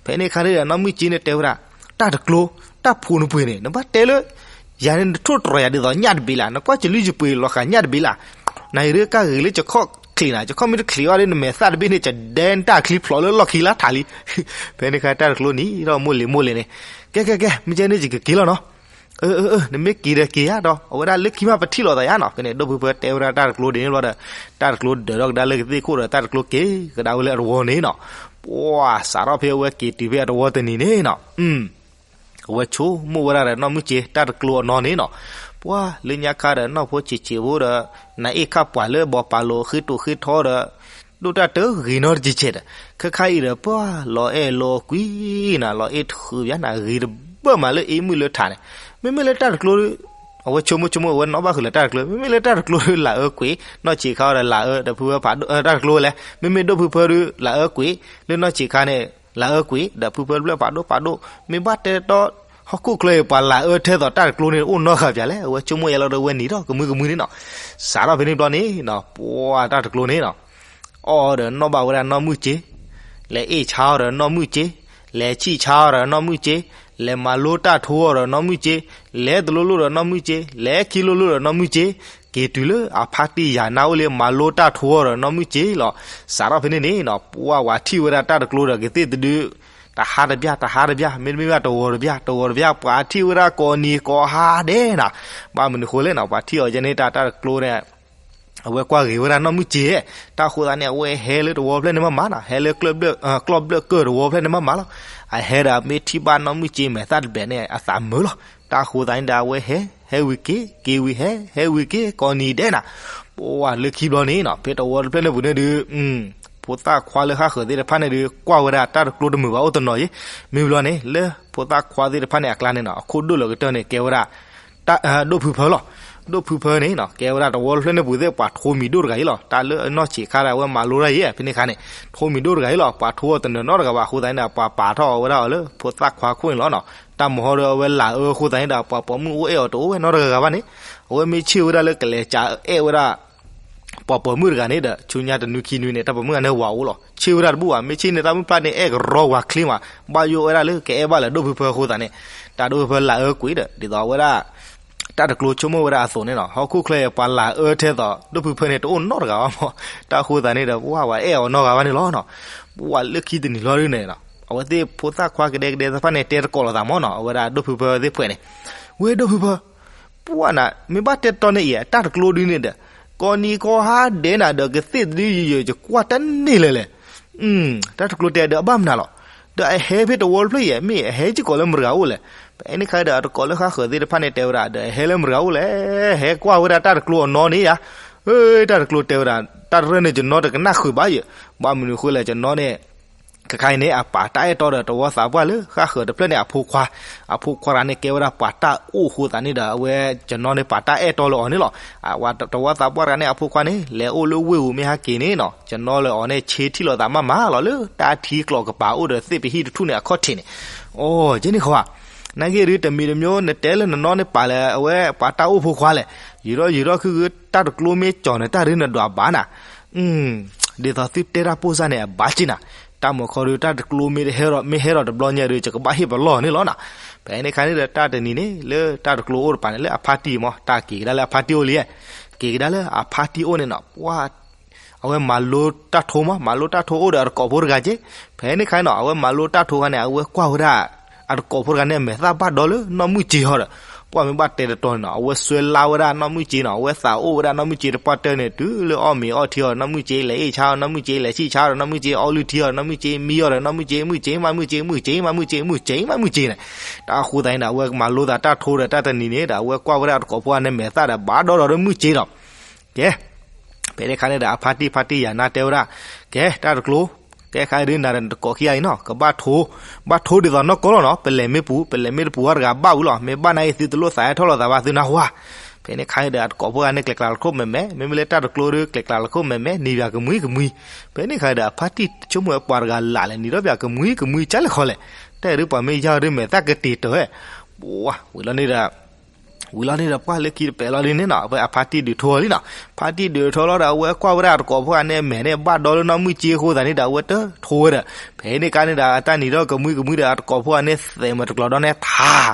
ဖဲန့ၣ်ခါန့ၣ်ဒီး နီၢ်မုၢ်စ့န့ၣ်တဲဝဲဒၣ်, တၢ်တကျိ, တၢ်ဖိနပှ့ၤန့ၣ် နဘၣ်တဲလၢ ယၤန့ၣ် နထိၣ်တြီၤယၤဒ်သိးညၣ်တဘ့ၣ်လၢ်, နကွၢ်ကလုၢ်ယပှ့ၤလီၤဃာ်ညၣ်တဘ့ၣ်လၢ်, နအံၤဒ်ကၢ်ဂ့ၤလၢယခီၣ်ချံးနၤ, ယခီၣ်မ့ၢ်တချံးအီၤဒီး နမဲာ်သၣ်တဘ့ၣ်န့ၣ် ယဒဲနတၢ်ချံဖျိးလၢလီၢ်ခံလၢထးလံ, ဖဲန့ၣ်ခါတၢ်တကျိန့ၣ်ဒီး မိၢ်လံၤမိၢ်လံၤန့ၣ်, ကဲကဲကဲ မ့ၢ်ကဲန့ၣ် ယကက့ၤလီၤနီၤ, အၢ အၢ အၢ နမ့ၢ်က့ၤဒီးက့ၤယၤဒီး အဝဲဒၣ်လၢခံမးပထံၣ်လိာ်သးယၤနီၤ, ဖဲန့ၣ် ဒိၣ်ဖုဖၢတဲဝဲဒၣ်တၢ်တကျိဒ်န့ၣ်ဘျီဒီး, တၢ်တကျိဒၢးထီၣ်ကဒါလၢကသ့ၣ်ခိၣ်ဒီး တၢ်တကျိက့ၤကဒါဝဲလၢအတဝီန့ၣ်နီၤ, ပှၢ်စးထီၣ်ဖဲအဝဲက့ၤတုၤဖဲအတဝီတနံၤန့ၣ်နီၤ အဝဲဆိကမိၣ်ဝဲဒၣ်ဒီးနီၢ်မုၢ်စ့ တၢ်တကျိအနီၢ်န့ၣ်နီၤ, ပှၢ်လၢညါခါဒီး နီၢ်ဖိဆံးဆံးဖိဒီး နအ့ၣ်ခၣ်ပှၤလၢဘီပာ်လိၤဃ့တိာ်ဃ့ထီဒီး ဒိၣ်တၢ်တဂ့ၤနီတကဲးကဲးဒီး, ခဲခါအံၤဒီး ပှၢ်လီၤအဲၣ်လီၤကွံနၤ လီၤအ့ၣ်ထုးပၠးနၤ ဂ့ၤတဘၣ်မးလၢအ့ၣ်မုၣ်လၢထးန့ၣ်, မ့မ့ၢ်လၢတၢ်တကျိ အဝဲဆိကမိၣ်ဆိကမိၣ် အဝဲနီၣ်ဘၣ်ဃုာ်လၢတၢ်တကျိ, မ့မ့ၢ်လၢတၢ်တကျိဒုး လၢအအၢကွံာ် နီၢ်ဆံးခါဒီး လၢအအၢ ဒီးဖုဖၢဖးဒိၣ် တၢ်တကျိဝဲလဲၣ်, မ့မ့ၢ်ဒိၣ်ဖုဖၢဒုး လၢအအၢကွံာ် လၢနီၢ်ဆံးခါန့ၣ် လၢအအၢကွံာ် ဒီးဖုဖၢတဖျၢၣ်ဖးဒိၣ်ဖးဒိၣ်, မ့ၢ်ဘၣ်တဲတီ ဟီၣ်ခိၣ်ချၢအံၤ ပှၤလၢအအၢထဲသိးတၢ်တကျိန့ၣ် အိၣ်နီတဂၤပၠးလဲၣ်, အဝဲဆိကမိၣ်ယဲလီၤဒီး အဝဲနံၤထီၣ်ကမုာ်ကမုာ်န့ၣ်နီၤ, စးထီၣ်ဖဲန့ၣ်ဘျီန့ၣ်နီၤ ပှၢ်တၢ်တကျိန့ၣ်နီၤ အီၣ်ဒီးနီၣ်ဘၣ်ဝဲဒၣ်နီၢ်မုၢ်စ့, လဲၤအ့ၣ်ဆါအီၤဒီးနီၢ်မုၢ်စ့, လဲၤဆံၣ်ဆါအီၤဒီးနီၢ်မုၢ်စ့, လဲၤမၤလိတၢ်ထိအီၤဒီးနီၢ်မုၢ်စ့, လဲၤတလိၣ်လိၣ်ဒီးနီၢ်မုၢ်စ့, လဲၤခံလိၣ်လိၣ်ဒီးနီၢ်မုၢ်စ့, က့ၤတုၤလၢအဖါတံၢ်ယၤနါအိၣ်လံ မၤလိတၢ်ထိအီၤဒီးနီၢ်မုၢ်စ့လီၤ. စးထီၣ်ဖဲန့ၣ်န့ၣ်နီၤ ပှၢ်ဝဲထံၣ်ဝဲဒၣ်တၢ်တကျိဒီးကသ့ၣ်တဒု တဟါတဘျၣ် တဟါတဘျၣ် မ့တမ့ၢ်ဘၣ်တဝီၤတဘျၣ် တဝီၤတဘျၣ် ပှၤထံၣ်ဝဲဒၣ်ကိးနံၤကိးဟါဒဲးနၤ, ဘၣ်မနုၤဃိလဲၣ်နီၤ ပှၤထံၣ်အီၤယဲန့ၣ် တၢ်တၢ်တကျိန့ၣ် အဝဲကွၢ်ဂ့ၤဝဲဒၣ်နီၢ်မုၢ်စ့, တၢ်ဃိသးန့ၣ် အဝဲဟဲလၢတဝီဖျၢၣ်န့ၣ်မးမးနီၤ ဟဲလၢ ကျီၢ်ဘျၢၣ်ကၢၢ်တဝီဖျၢၣ်န့ၣ်မးမးလီၤ. အဟဲဒီးမ့ၢ်ထံၣ်ဘၣ်နီၢ်မုၢ်စ့မဲာ်သၣ်တဘဲးန့ၣ် အသးမုာ်လီၤ. တၢ်ဃိသးန့ၣ်ဒီး အဝဲဟဲ ဟဲဝံၤက့ၤ က့ၤဝံၤဟဲ ဟဲဝံၤက့ၤ ကိးနံၤဒဲးနၤ, ပှၢ်လၢခံဘျီန့ၣ်နီၤ ဖဲတဝီတဖျၢၣ်န့ၣ်ပူၤန့ၣ်ဒုး ဖိသၣ်ခွါလၢဃၣ်ဃၢၤသ့ၣ်တဖၣ်န့ၣ်ဒုး ကွၢ်ဝဲဒၣ်တၢ်တကျိတမုာ်ဘၣ်အိၣ်တနီၤယံၤ, မ့ၢ်ဘျီန့ၣ် လၢဖိသၣ်ခွါသ့ၣ်တဖၣ်န့ၣ်အကျါန့ၣ်နီၤ အခိၣ်ဒိၣ်လၢကတၢၢ်န့ၣ် ကဲဝဲဒၣ် ဒိၣ်ဖုဖၢလီၤ. ဒိၣ်ဖုဖၢန့ၣ်နီၤ ကဲဝဲဒၣ်တဝီတဖျၢၣ်န့ၣ်ပူၤသ့ၣ် ပှၤထိမံၤဒိၣ်တဂၤအံၤလီၤ. တၢ်လၢအနီၢ်ဆံးခါဒီး အဝဲမၤလိတၢ်ယံၤ ဖဲန့ၣ်ခါန့ၣ် ထိမံၤဒိၣ်တဂၤအံၤလီၤ. ပှၤထိအီၤတနၢၤနီတဂၤဘၣ်အဃိသတးန့ၣ်ဒီး ပှၤပာ်ထီၣ်အီၤဝဲဒၣ်အီၤလၢဖိသၣ်ခွါခိၣ်န့ၣ်လီၤနီၤ. တၢ်မၤဟီဒီးအဝဲလၤအၢအဃိသတးန့ၣ်ဒီး ပှၤပိာ်မုၣ်အိၣ်အဲၣ်အီၤတအိၣ်ဝဲနီတဂၤဂၤဘၣ်န့ၣ် အဝဲမ့ၢ်ဆ့ၣ်ဝဲဒၣ်လၢကလဲၤကးအဲၣ်ဝဲဒၣ် ပှၤပိာ်မုၣ်တဂၤန့ၣ်ဒီး ဆူညါတနွံခံနွံန့ၣ် တၢ်ပိာ်မုၣ်ဂၤန့ၣ်ဝၤအိၣ်လီၤ. ဆ့ၣ်ဝဲဒၣ်တဘူၣ်ဘၣ် မ့ၢ်ဆ့ၣ်န့ၣ် တၢ်မုၢ်ပှၢ်န့ၣ် အဲၣ်ကရီဝၤချ့မး ဘၣ်ယိၣ်ဝဲဒၣ်လၢကအဲၣ်ဘၣ်လၢဒိၣ်ဖုဖၢအဃိသတးန့ၣ် တၢ်ဒိၣ်ဖုဖၢလၤအၢကွံာ်ဒီး ဒ်သိးအဝဲဒၣ် တၢ်တကျိဆိကမိၣ်ဝဲဒၣ်အသိးန့ၣ်နီၤ ဟီၣ်ခိၣ်ချၢအံၤ ပှၤလၤအၢထဲသိး ဒိၣ်ဖုဖၢန့ၣ် တအိၣ်နီတဂၤဘၣ်မး တၢ်ဃိသတးန့ၣ်ဒီး ပှၤဝဲအဲၣ်အီၤနီတဂၤဘၣ်န့ၣ်လီၤနီၤ. ပှၤလၢခံတနံၤလီၤဒုးန့ၣ်နီၤ အဝဲသ့ၣ်ဖိသၣ်ခွါကဒဲကဒဲသ့ၣ်တဖၣ်န့ၣ် တဲတကိးလိာ်သးမးနီၤ အဝဲဒၣ်ဒိၣ်ဖုဖၢသ့ၣ်ဖှဲးန့ၣ် ဝဲဒိၣ်ဖုဖၢ ပှၢ်နၤ မ့ၢ်ဘၣ်တဲတီန့ၣ်အံၤ တၢ်တကျိဒုးန့ၣ်ဒီး ကိးနံၤကိးဟါဒဲးနၤဒီး ကသ့ၣ်တဒုယယကွၢ်တန့ၢ်လၢၤလဲၣ်. တၢ်တကျိတဲဒီးအဘၣ်မနုၤလီၤ. ဒီးအဟဲဖဲတဝီတဖျၢၣ်အံၤ မ့ၢ်အဟဲစ့ၢ်ကီးလၢမတၤတဂၤအိၣ်လဲၣ်. ပအဲၣ်န့ၣ်ခါဒီး အတကိးလၢဃၣ်ဃၢၤသ့ၣ်တဖၣ်န့ၣ် တဲဝဲဒၣ် ဒီးအဟဲလၢမတၤတဂၤအိၣ်လဲၣ်. ဟဲကွၢ်ဝဲဒၣ်တၢ်တကျိအနီၢ်န့ၣ်ယါ. တၢ်တကျိတဲဝဲဒၣ် တၢ်တရၢၢ်န့ၣ် ယနီၢ်တကနၣ်ဃုာ်ဘၣ်ယဲၢ်. ဘၣ်မနုၤဃိလဲၣ် ယနီၢ်န့ၣ် ခဲခါအံၤန့ၣ် အပာ်တၢ်အဲၣ်တီဒီးတဝီသးပှၢ်လၢဃၣ်ဃၢၤတဖျၢၣ်န့ၣ် အဖိခွါ, အဖိခွါတဂၤန့ၣ် ကဲဝဲဒၣ်ပှၤတၢ်အိၣ်အဃိသတးန့ၣ်ဒီး အဝဲယနီၢ်န့ၣ် ပာ်တၢ်အဲၣ်တီလၢအီၤန့ၣ်လီၤ. တဝီသးပှၢ်တဂၤန့ၣ် အဖိခွါန့ၣ် လဲၤအိၣ်လၢဝ့ၢ်ပူၤမ့ၢ်ဟဲက့ၤန့ၣ်နီၤ ယနီၢ်လၢအီၤန့ၣ် ဆ့ထံၣ်လိာ်သးမးမးလီၤ လၢတၢ်ထံကျိးကပၤအိၣ်ဒီးသ့ၣ်ပဟံၣ်တထူၣ်န့ၣ် အခီၣ်ထံးန့ၣ်. အိ ယဲန့ၣ်ဃီဧါ. နာ်က့ဒုးတမံၤတမံၤ နတဲလၢနနီၢ်န့ၣ်ပာ်လၢအဝဲပှၤတၢ်အိၣ်ဖိခွါလဲၣ်, ယံာ်ထီၣ်ယံာ်ထီၣ်ခုဂု တၢ်တကျိမ့ၢ်ကၠီၤန့ၣ် တၢ်ရ့နဒွးဘၣ်နၤ, ဒ်သိးသုတဲတၢ်ပိၢ်စၢ်န့ၣ်အဘၣ်က့နၤ, တၢ်မုၢ်ခီဒုး တၢ်တကျိမ့ၢ်ဟဲဒီး မ့ၢ်ဟဲဒီးတဘျီညါဒုး ယကဘၣ်ဟ့ၣ်ပလီၢ်န့ၣ်လီၤနၤ, ဖဲန့ၣ်ခါန့ၣ်ဒီး တၢ်တနံၤန့ၣ် လၢတၢ်တကျိအိၣ်တပၤန့ၣ် လၢအဖါတံၢ်မး တၢ်က့ၤကဒါလၢအဖါတံၢ်အိၣ်လံ, က့ၤကဒါလၢအဖါတံၢ်အိၣ်န့ၣ်နီၤ, ပှၤ အဝဲမၤလိတၢ်ထိမး မၤလိတၢ်ထိအိၣ်ဒီးအတကိးဖိတဂၤက့, ဖဲန့ၣ်ခါန့ၣ်နီၤ အဝဲမၤလိတၢ်ထိခါန့ၣ် အဝဲကွၢ်ဝဲဒၣ် အတကိးဖိတဂၤန့ၣ် အမဲာ်သၣ်ဘၣ်ဒီလၢနီၢ်မုၢ်ကၠ့ဟီဒီး, ပှၤမ့ၢ်ဘၣ်တဲတတီၤန့ၣ်နီၤ အဝဲစွဲလါဝဲဒၣ်နီၢ်မုၢ်ကၠ့နီၤ, အဝဲသးအိၣ်ဝဲဒၣ်နီၢ်မုၢ်ကၠ့တပှၢ်တၢၢ်န့ၣ် တုၤလၢအီၣ်မ့ၤအီထံအီၤ နီၢ်မုၢ်ကၠ့လဲၤအ့ၣ်ဆါအီၤ နီၢ်မုၢ်ကၠ့လဲၤဆံၣ်ဆါဒီး နီၢ်မုၢ်ကၠ့အီလုၢ်ထံအီၤ နီၢ်မုၢ်ကၠ့မံအီၤဒီး နီၢ်မုၢ်ကၠ့ မုၢ်ကၠ့မး မုၢ်ကၠ့ မုၢ်ကၠ့မး မုၢ်ကၠ့ မုၢ်ကၠ့မး မုၢ်ကၠ့န့ၣ်, တၢ်အဃိသတးန့ၣ်ဒီး အဝဲမၤလိသးတၢ်ထိဒီးတၢ်တနံၤန့ၣ်ဒီး အဝဲကွၢ်ဝဲဒၣ်အတကိးဖိန့ၣ် မဲာ်သၣ်ဒီးဘၣ်ဒီဒီးမုၢ်ကၠ့ဒီး ကဲ, ဖဲန့ၣ်ခါန့ၣ်ဒီး အဖါတံၢ် ဖါတံၢ်ယၤနါတဲဝဲဒၣ်, ကဲ တၢ်တကျိ, ကဲခါဒုးနၤဒီးနတကိးခံဂၤအံၤနီၤ ကဘၣ်ထိ, ဘၣ်ထိဒ်သိးနီၢ်ကီၢ်လီၤနီၤ ပလဲၤမ့ၢ်ပူၤ ပလဲၤမ့ၢ်တပူၤဝဲတဂၤဘၣ်ဝံၤလီၤ မ့ၢ်ဘၣ်နာ်အံၤသုတလိၣ်သးဟဲထီၣ်လိာ်သးဘၣ်သုနၢ်ဟူဧါ, ဖဲန့ၣ်ခါန့ၣ်ဒီး အတကိးဖိဂၤန့ၣ် ကျဲၤကျါလီၤခိၣ်မဲာ်မဲာ် မ့မ့ၢ်လၢတၢ်တကျိဒုး ကျဲၤကျါလီၤခိၣ်မဲာ်မဲာ် နံၤပၠးကမှံကမှံ, ဖဲန့ၣ်ခါန့ၣ်ဒီး အဖါတံၢ်ဆိကမိၣ်ဝဲပှၤတဂၤလၢ်လဲၣ် နံၤထီၣ်ပၠးကမှံကမှံကၠါလဲၣ်ခီလဲၣ်, တၢ်အံၤဒုးပှၤမ့ၢ်ယါဒုးမဲာ်သၣ်ကတ့ၤတၢၢ်ဝဲ, ပှၤ ဝံၤလီၤန့ၣ်ဒီး ဝံၤလီၤန့ၣ်ဒီး ပှၤလၢခံတပဲာ်လီၤဒ်န့ၣ်နီၤ အဝဲအဖါတံၢ်ဒုးထိလီၤလံနီၤ, ဖါတံၢ်ဒုးထိလီၤဒီး အဝဲကွၢ်ဝဲဒၣ်အတကိးဖိဂၤန့ၣ် အမဲာ်န့ၣ်ဘၣ်ဒီလၢနီၢ်မုၢ်ကၠ့အဃိသတးန့ၣ်ဒီး အဝဲတထိဝဲဒီး, ဖဲန့ၣ်ခါန့ၣ်ဒီး အတၢ်နံၤထီၣ်ကမှံကမှံဒီး အတကိးဖိဂၤန့ၣ် သဲးမၤတကျိၤဒီးန့ၣ် ထး,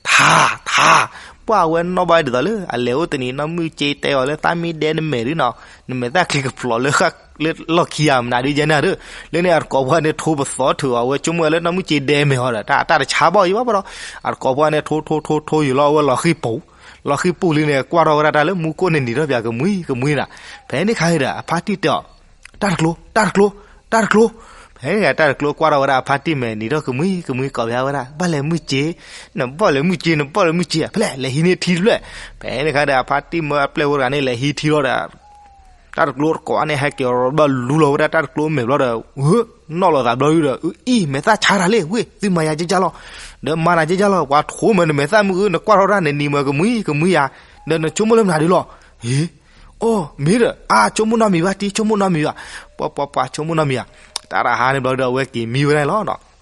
ထး, ထး, ပှၤအဝဲနီၣ်ဘၣ်ဒ်သိးလၢ အလဲၤအိၣ်တနံၤ နီၢ်မုၢ်ကၠ့တဲအီၤလၢ သးမ့ၢ်ဒဲနမဲာ်ဒုးနီၤ, နမဲာ်သၣ်ချံကဖျိးလၢ လၢလီၢ်ခံဧါ မနုၤဒ်ယဲန့ၣ်ဧါဒီး, လၢန့ၣ်အတကိးဖိဂၤန့ၣ် ထိပသီထုးအီၤ အဝဲဆိကမိၣ်ဝဲလၢနီၢ်မုၢ်ကၠ့ဒဲမဲာ်အီၤဒီး တၢ် တၢ်တဆါဘၣ်အီၤဘၣ်ဒီး, အတကိးဖိဂၤန့ၣ် ထိထိထိထိယံာ်လီၤ အဝဲလီၤဃံပူၤ, လီၤဃံပူၤလံန့ၣ် ကွၢ်ထီၣ်ဝဲဒၣ်တၢ်လၢ မူခိၣ်န့ၣ်နံၤထီၣ်ပၠးကမှံကမှံနီၤ, ဖဲန့ၣ်ခါန့ၣ်ဒီး အဖါတံၢ်တဲအီၤ, တၢ်တကျိ, တၢ်တကျိ, တၢ်တကျိ, ဖဲန့ၣ်တၢ်တကျိကွၢ်ထီၣ်ဝဲဒၣ်အဖါတံၢ်မဲာ်နံၤထီၣ်ကမှံကမှံ ကိးပၠးဝဲဒၣ် ဘၣ်လဲၤမုၢ်ကၠ့, နဘၣ်လဲၤမုၢ်ကၠ့ နဘၣ်လဲၤမုၢ်ကၠ့ ဖဲလဲၣ် လဲၤဟံးန့ၢ်ထံတဖျၢၣ်, ဖဲန့ၣ်ခါဒီး အဖါတံၢ်မၢအပျဲၢ်ဖိတဂၤန့ၣ် လဲၤဟံးထံလီၤဒီး တၢ်တကျိတကိးန့ၣ် ဟဲက့ၤရီဘၣ်လူလီၤဝဲဒၣ်တၢ်တကျိမဲာ်ဘျီဒီး နီၣ်လိာ်သးဘျီဒုဒီး အံၤ မဲာ်သၣ်ဆါတၢ်လံ ဝ့ၢ် သုမၤယၤက့ကၢ်လီၤ, ဒီးမၤနၤက့ကၢ်လီၤ ပှၤထိးမၢနမဲာ်သၣ်မုၢ်အု နကွၢ်ထီၣ်တၢ်နနံၤမၢကမှံကမှံယၤ, ဒီးနဆိကမိၣ်လၢမနုၤဒုလီၤ, အ့ အိ မ့ၢ်ဒီး အါ ဆိကမိၣ်နီတမံၤဘၣ် တံၤ ဆိကမိၣ်နီတမံၤဘၣ်, ပှၤပှၤပှၤဆိကမိၣ်နီတမံၤဧါ, တၢ်တဟါန့ၣ်ဘျီဒီး အဝဲက့ၤမံဝဲဒၣ်လီၤနီၤ,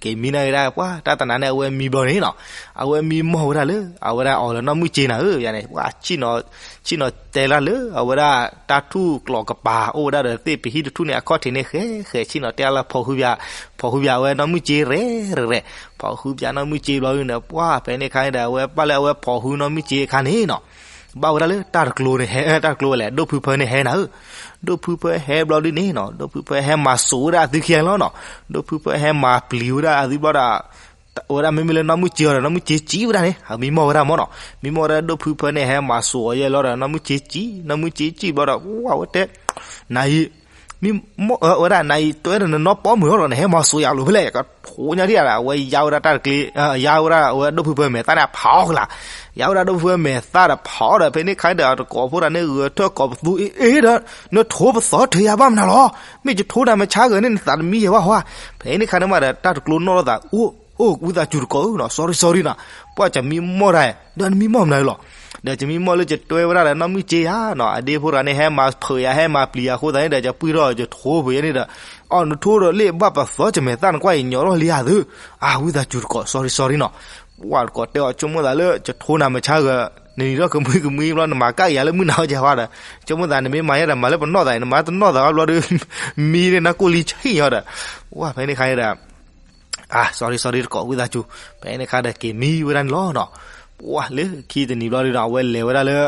က့ၤမံန့ၣ်ဝဲဒၣ် ပှၤတၢ်တနၤန့ၣ် အဝဲမံဘျီန့ၣ်နီၤ, အဝဲမံမီၢ်ဝဲဒၣ်လၢ အဝဲဒၣ်အီၤလၢနီၢ်မုၢ်ကၠ့နၤဧၢ ယၤန့ၣ် ပှၤ ဆ့ၣ်နီၤတဲလၢ အဝဲဒၣ်တၢ်ထူၣ်ကျိၤကပၤ အိၣ်ဝဲဒၣ်ဒီးသ့ၣ်ပဟံၣ်တထူၣ်န့ၣ် အခီၣ်ထံးန့ၣ် ဃဲဃဲ ဆ့ၣ်နီၤတဲလၢ ဖီၣ်ဟုပၠး ဖီၣ်ဟုပၠးဝဲနီၢ်မုၢ်ကၠ့ရဲၣ်ရဲၣ်, ဖီၣ်ဟုပၠးနီၢ်မုၢ်ကၠ့ဘျီဒုန့ၣ် ပှၤဖဲန့ၣ်ခါန့ၣ်ဒီး အဝဲဘၣ်လၢအဝဲဖီၣ်ဟုနီၢ်မုၢ်ကၠ့အခါန့ၣ်နီၤ, ဘၣ်ဝဲဒၣ်လၢတၢ်တကျိန့ၣ်ဟဲ တၢ်တကျိဝဲလဲၣ် ဒိၣ်ဖုဖၢန့ၣ်ဟဲနၤဧၢ, ဒိၣ်ဖုဖၢဟဲဘျီဒုန့ၣ်နီၤ ဒိၣ်ဖုဖၢဟဲမၤစိာ်ဝဲဒၣ်အသုခံဂၤလီၤနီၤ, ဒိၣ်ဖုဖၢဟဲမၤပျံၤဝဲဒၣ်အသုဘျီဒီး ဝဲဒၣ်မ့မ့ၢ်လၢနီၢ်မုၢ်ကၠ့အီၤဒီး နီၢ်မုၢ်ကၠ့စံးဝဲဒၣ်န့ၣ် မံမီၢ်ဝဲဒၣ်မၢ်နီၤ, မံမီၢ်ဝဲဒၣ်ဒိၣ်ဖုဖၢန့ၣ် ဟဲမၤစိာ်အီၤယဲလီၤဒီး နီၢ်မုၢ်ကၠ့စံး နီၢ်မုၢ်ကၠ့စံးဘျီဒီး ဝဲဝဲတဲ နၤအံၤ မံမီၢ် ဝဲဒၣ်နၤအံၤ တဝဲဒီးနနီၢ်ပီမုၢ်လီၤဒီး နဟဲမၤစိာ်ယၤလိာ်ဖဲလဲၣ် ကထိညါဒံးဧါဒီး အဝဲယါဝဲဒၣ်တၢ်တကျ့ ယါဝဲဒၣ်အဝဲဒိၣ်ဖုဖၢမဲာ်သၣ်န့ၣ် ဖးအီၣ်ကလာ်, ယါဝဲဒၣ်ဒိၣ်ဖုဖၢမဲာ်သၣ်ဒီးဖးအီၣ်ဒီး ဖဲန့ၣ်ခါဒီး တကိးဖိတၢ်န့ၣ် ဂဲၤထၢၣ်ကိးပသူ အ့ဒီး နထိပသီထုးယၤဘၣ်မနုၤလီၤ, မ့ၢ်ယထိနၤမဆါဂၤန့ၣ် နသးတမံယဲၢ်ဘၣ်ဟီဧါ, ဖဲန့ၣ်ခါန့ၣ်မးဒီး တၢ်တကျိနီၣ်လိာ်သး အိၣ် အိၣ် ဝံသးစူၤတကိးဧၢနီၤ sorry sorry နီၤ, ပှၤကမံမီၢ်တၢ် ဒီးနမံမီၢ်မနုၤလီၤ, ဒီးကမံမီၢ်လၢကတွဲဝဲဒၣ်ဒီးနီၢ်မုၢ်ကၠ့ယါနီၤ အဒ့ဖိတဂၤန့ၣ် ဟဲမၤဖုးယၤ ဟဲမၤပျံၤယၤအဃိသတးန့ၣ်ဒီး ကပှံၢ်ထီၣ်ကထိပယဲန့ၣ်ဒီး အီၤနထိဒီးလ့ၣ်ဘၣ်ပသီကမဲာ်သၣ်နကွၢ်အံၤညီထီၣ်လံဧါသု, အၢ ဝံသးစူၤတကိး sorry sorry နီၤ, ပှၤတကိးတဲအီၤ ဆိကမိၣ်သးလၢ ကထိနၤမဆါဂၤ နနံၤထီၣ်ကမှံကမှံဘျီ နမၤကၣ်က့ၤယၤလၢမုၢ်နၤဝဲကဲဟီဒီး ဆိကမိၣ်သးနမ့ၢ်မၤယဲဒီး မၤလၢပနီၢ်သး နမၤတနီၢ်သးဘျီဒီး မံန့ၣ်နၢ်ကိၢ်လံဆံၣ်ညီဒီး ဝဲဖဲန့ၣ်ခါန့ၣ်ဒီး အၢ sorry sorry တကိး ဝံသးစူၤ, ဖဲန့ၣ်ခါဒီးက့ၤမံဝဲဒၣ်န့ၣ်လီၤနီၤ, ပှၤလၢခံတနံၤဘျီဒီး အဝဲလဲၤဝဲဒၣ်လၢ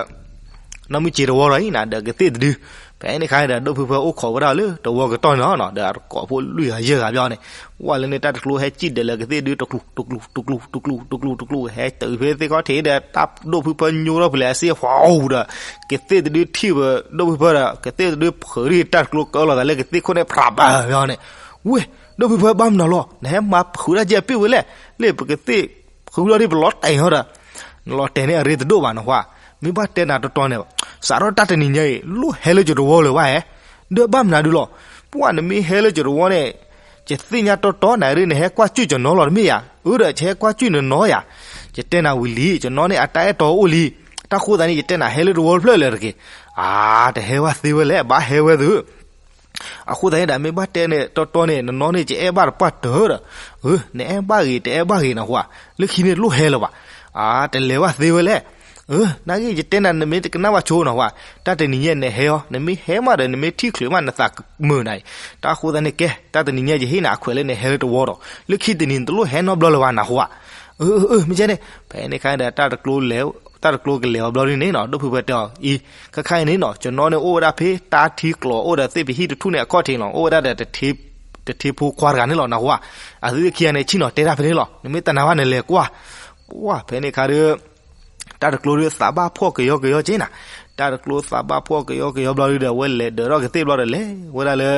နီၢ်မုၢ်ကၠ့တဝီဒီးအံၤနၤ ဒီးကသ့ၣ်တဒု, ဖဲန့ၣ်ခါန့ၣ်ဒီး ဒိၣ်ဖုဖၢအိၣ်ခိးဝဲဒၣ်လၢတဝီကတီၢ်န့ၣ်လီၤနီၤ, ဒီးအတကိးဖိလွံၢ်ဂၤယဲၢ်ဂၤဘျီန့ၣ်, ဝဲလၢန့ၣ်တၢ်တကျိဟဲစံၣ်ဒၢးလၢကသ့ၣ်တဒု တကျူၤ တကျူၤ တကျူၤ တကျူၤ တကျူၤ တကျူၤ ဟဲတုၤဖဲသ့ၣ်ခီၣ်ထံးဒီး တၢ်ဒိၣ်ဖုဖၢညိထီၣ်ဖဲလဲၣ်အစ့ ဖီအူဒီး ကသ့ၣ်တဒုထံၣ်ဝဲဒိၣ်ဖုဖၢဒီး ကသ့ၣ်တဒုဖုးဒၣ်တၢ်တကျိကၢလီၤသးလၢကသ့ၣ်ခိၣ်န့ၣ် ဖြးဘၣ်ဘျီန့ၣ်, ဝ့ၢ် ဒိၣ်ဖုဖၢဘၣ်မနုၤလီၤ နဟဲမၤဖုးဒၣ်ကဲပ့ၣ်ဝဲလဲၣ်, လၢပကသ့ၣ်ဖုးလီၤဒ်ပလီၤတဲာ်ဟီဒီး နလီၤတဲာ်န့ၣ်အရ့တဒိၣ်ဘၣ်နဟါ, မ့ၢ်ဘၣ်တဲနၤတတီၤန့ၣ် စးထီၣ်တၢ်တနံၤညါအံၤ လိၣ်ဟဲလၢကတဝီလၢၤဘၣ်ဧါ, ဒီးဘၣ်မနုၤဒုလီၤ, ပှၤနမ့ၢ်ဟဲလၢကတဝီန့ၣ် ယသ့ၣ်ညါတီတီနၤရ့ နဟဲကွၢ်စူၣ်ကနီလီၤတမ့ၢ်ဧါ, အၢဒီးယဟဲကွၢ်စူၣ်နနီဧါ, ယတဲနၤဝံၤလံ ကနီန့ၣ် အတၢ်အဲၣ်တီအိၣ်လံ, တၢ်ဃိသတးန့ၣ် ယတဲနၤဟဲလၢတဝီတဖျၢၣ်လၢၤတဂ့ၤ, အါ တဟဲဝဲသ့ဝဲလဲၣ် ဘၣ်ဟဲဝဲသု အဃိသတးန့ၣ်ဒီး မ့ၢ်ဘၣ်တဲန့ၣ်တီတီန့ၣ် နနီၢ်န့ၣ် ယအဲၣ်ဘၣ်တပှၢ်တၢၢ်ဒီး, နအဲၣ်ဘၣ်ဂ့ၤ တအဲၣ်ဘၣ်ဂ့ၤနဟူဧါ, လၢခံန့ၣ်တလိၣ်ဟဲလၢၤဘၣ်, တလဲၤဘၣ်သ့ဝဲလဲၣ်, နာ်က့ ယတဲနၤ နမ့ၢ်တကနၣ်ဘၣ်ဆိနဟူဧါ, တၢ်တနံၤညါနဟဲအီၤ နမ့ၢ်ဟဲမးဒီး နမ့ၢ်ထံၣ်ချုးမး နသးမုာ်နၤအံၤ, တၢ်အဃိသတးန့ၣ်ကဲ တၢ်တနံၤညါယဟ့ၣ်နၤအခွဲးလၢနဟဲလၢတဝီဒီး လၢခံတနံၤ နတလိၣ်ဟဲနီတဘျီလၢၤဘၣ်နဟူဧါ, မ့ၢ်ကဲန့ၣ်, ဖဲန့ၣ်ခါဒီး တၢ်တကျိကလဲၤအီၤဘျီဒ်န့ၣ်နီၤ ဒိၣ်ဖုဖဲတဲအီၤအံၤ, ခဲခါအံၤန့ၣ်နီၤ ကနီၢ်န့ၣ်အိၣ်ဝဲဒၣ်ဖဲ တၢ်ထံကျိၤအိၣ်ဒီး သ့ၣ်ပဟံၣ်တထူၣ်န့ၣ်အခီၣ်ထံးလီၤ အိၣ်ဝဲဒၣ်ဒီး တထ့ဖိခွါတဂၤန့ၣ်လီၤနဟူဧါ, အသ့ၣ်ခံဂၤန့ၣ် ဆ့ၣ်နီၤတဲတၢ်ဖဲန့ၣ်လီၤ နမ့ၢ်တနာ်ဘၣ်နလဲၤကွၢ်, ပှၢ်ဖဲန့ၣ်ခါဒီး တၢ်တကျိဒီး သးဘၣ်ဖှီၣ်ကယီကယီက့နၤ, တၢ်တကျိသးဘၣ်ဖှီၣ်ကယီကယီဘျီဒ်ဒီး အဝဲလဲၤဒၢးထီၣ်ကသ့ၣ်ဘျီဒီးလဲၤဝဲဒၣ်လၢ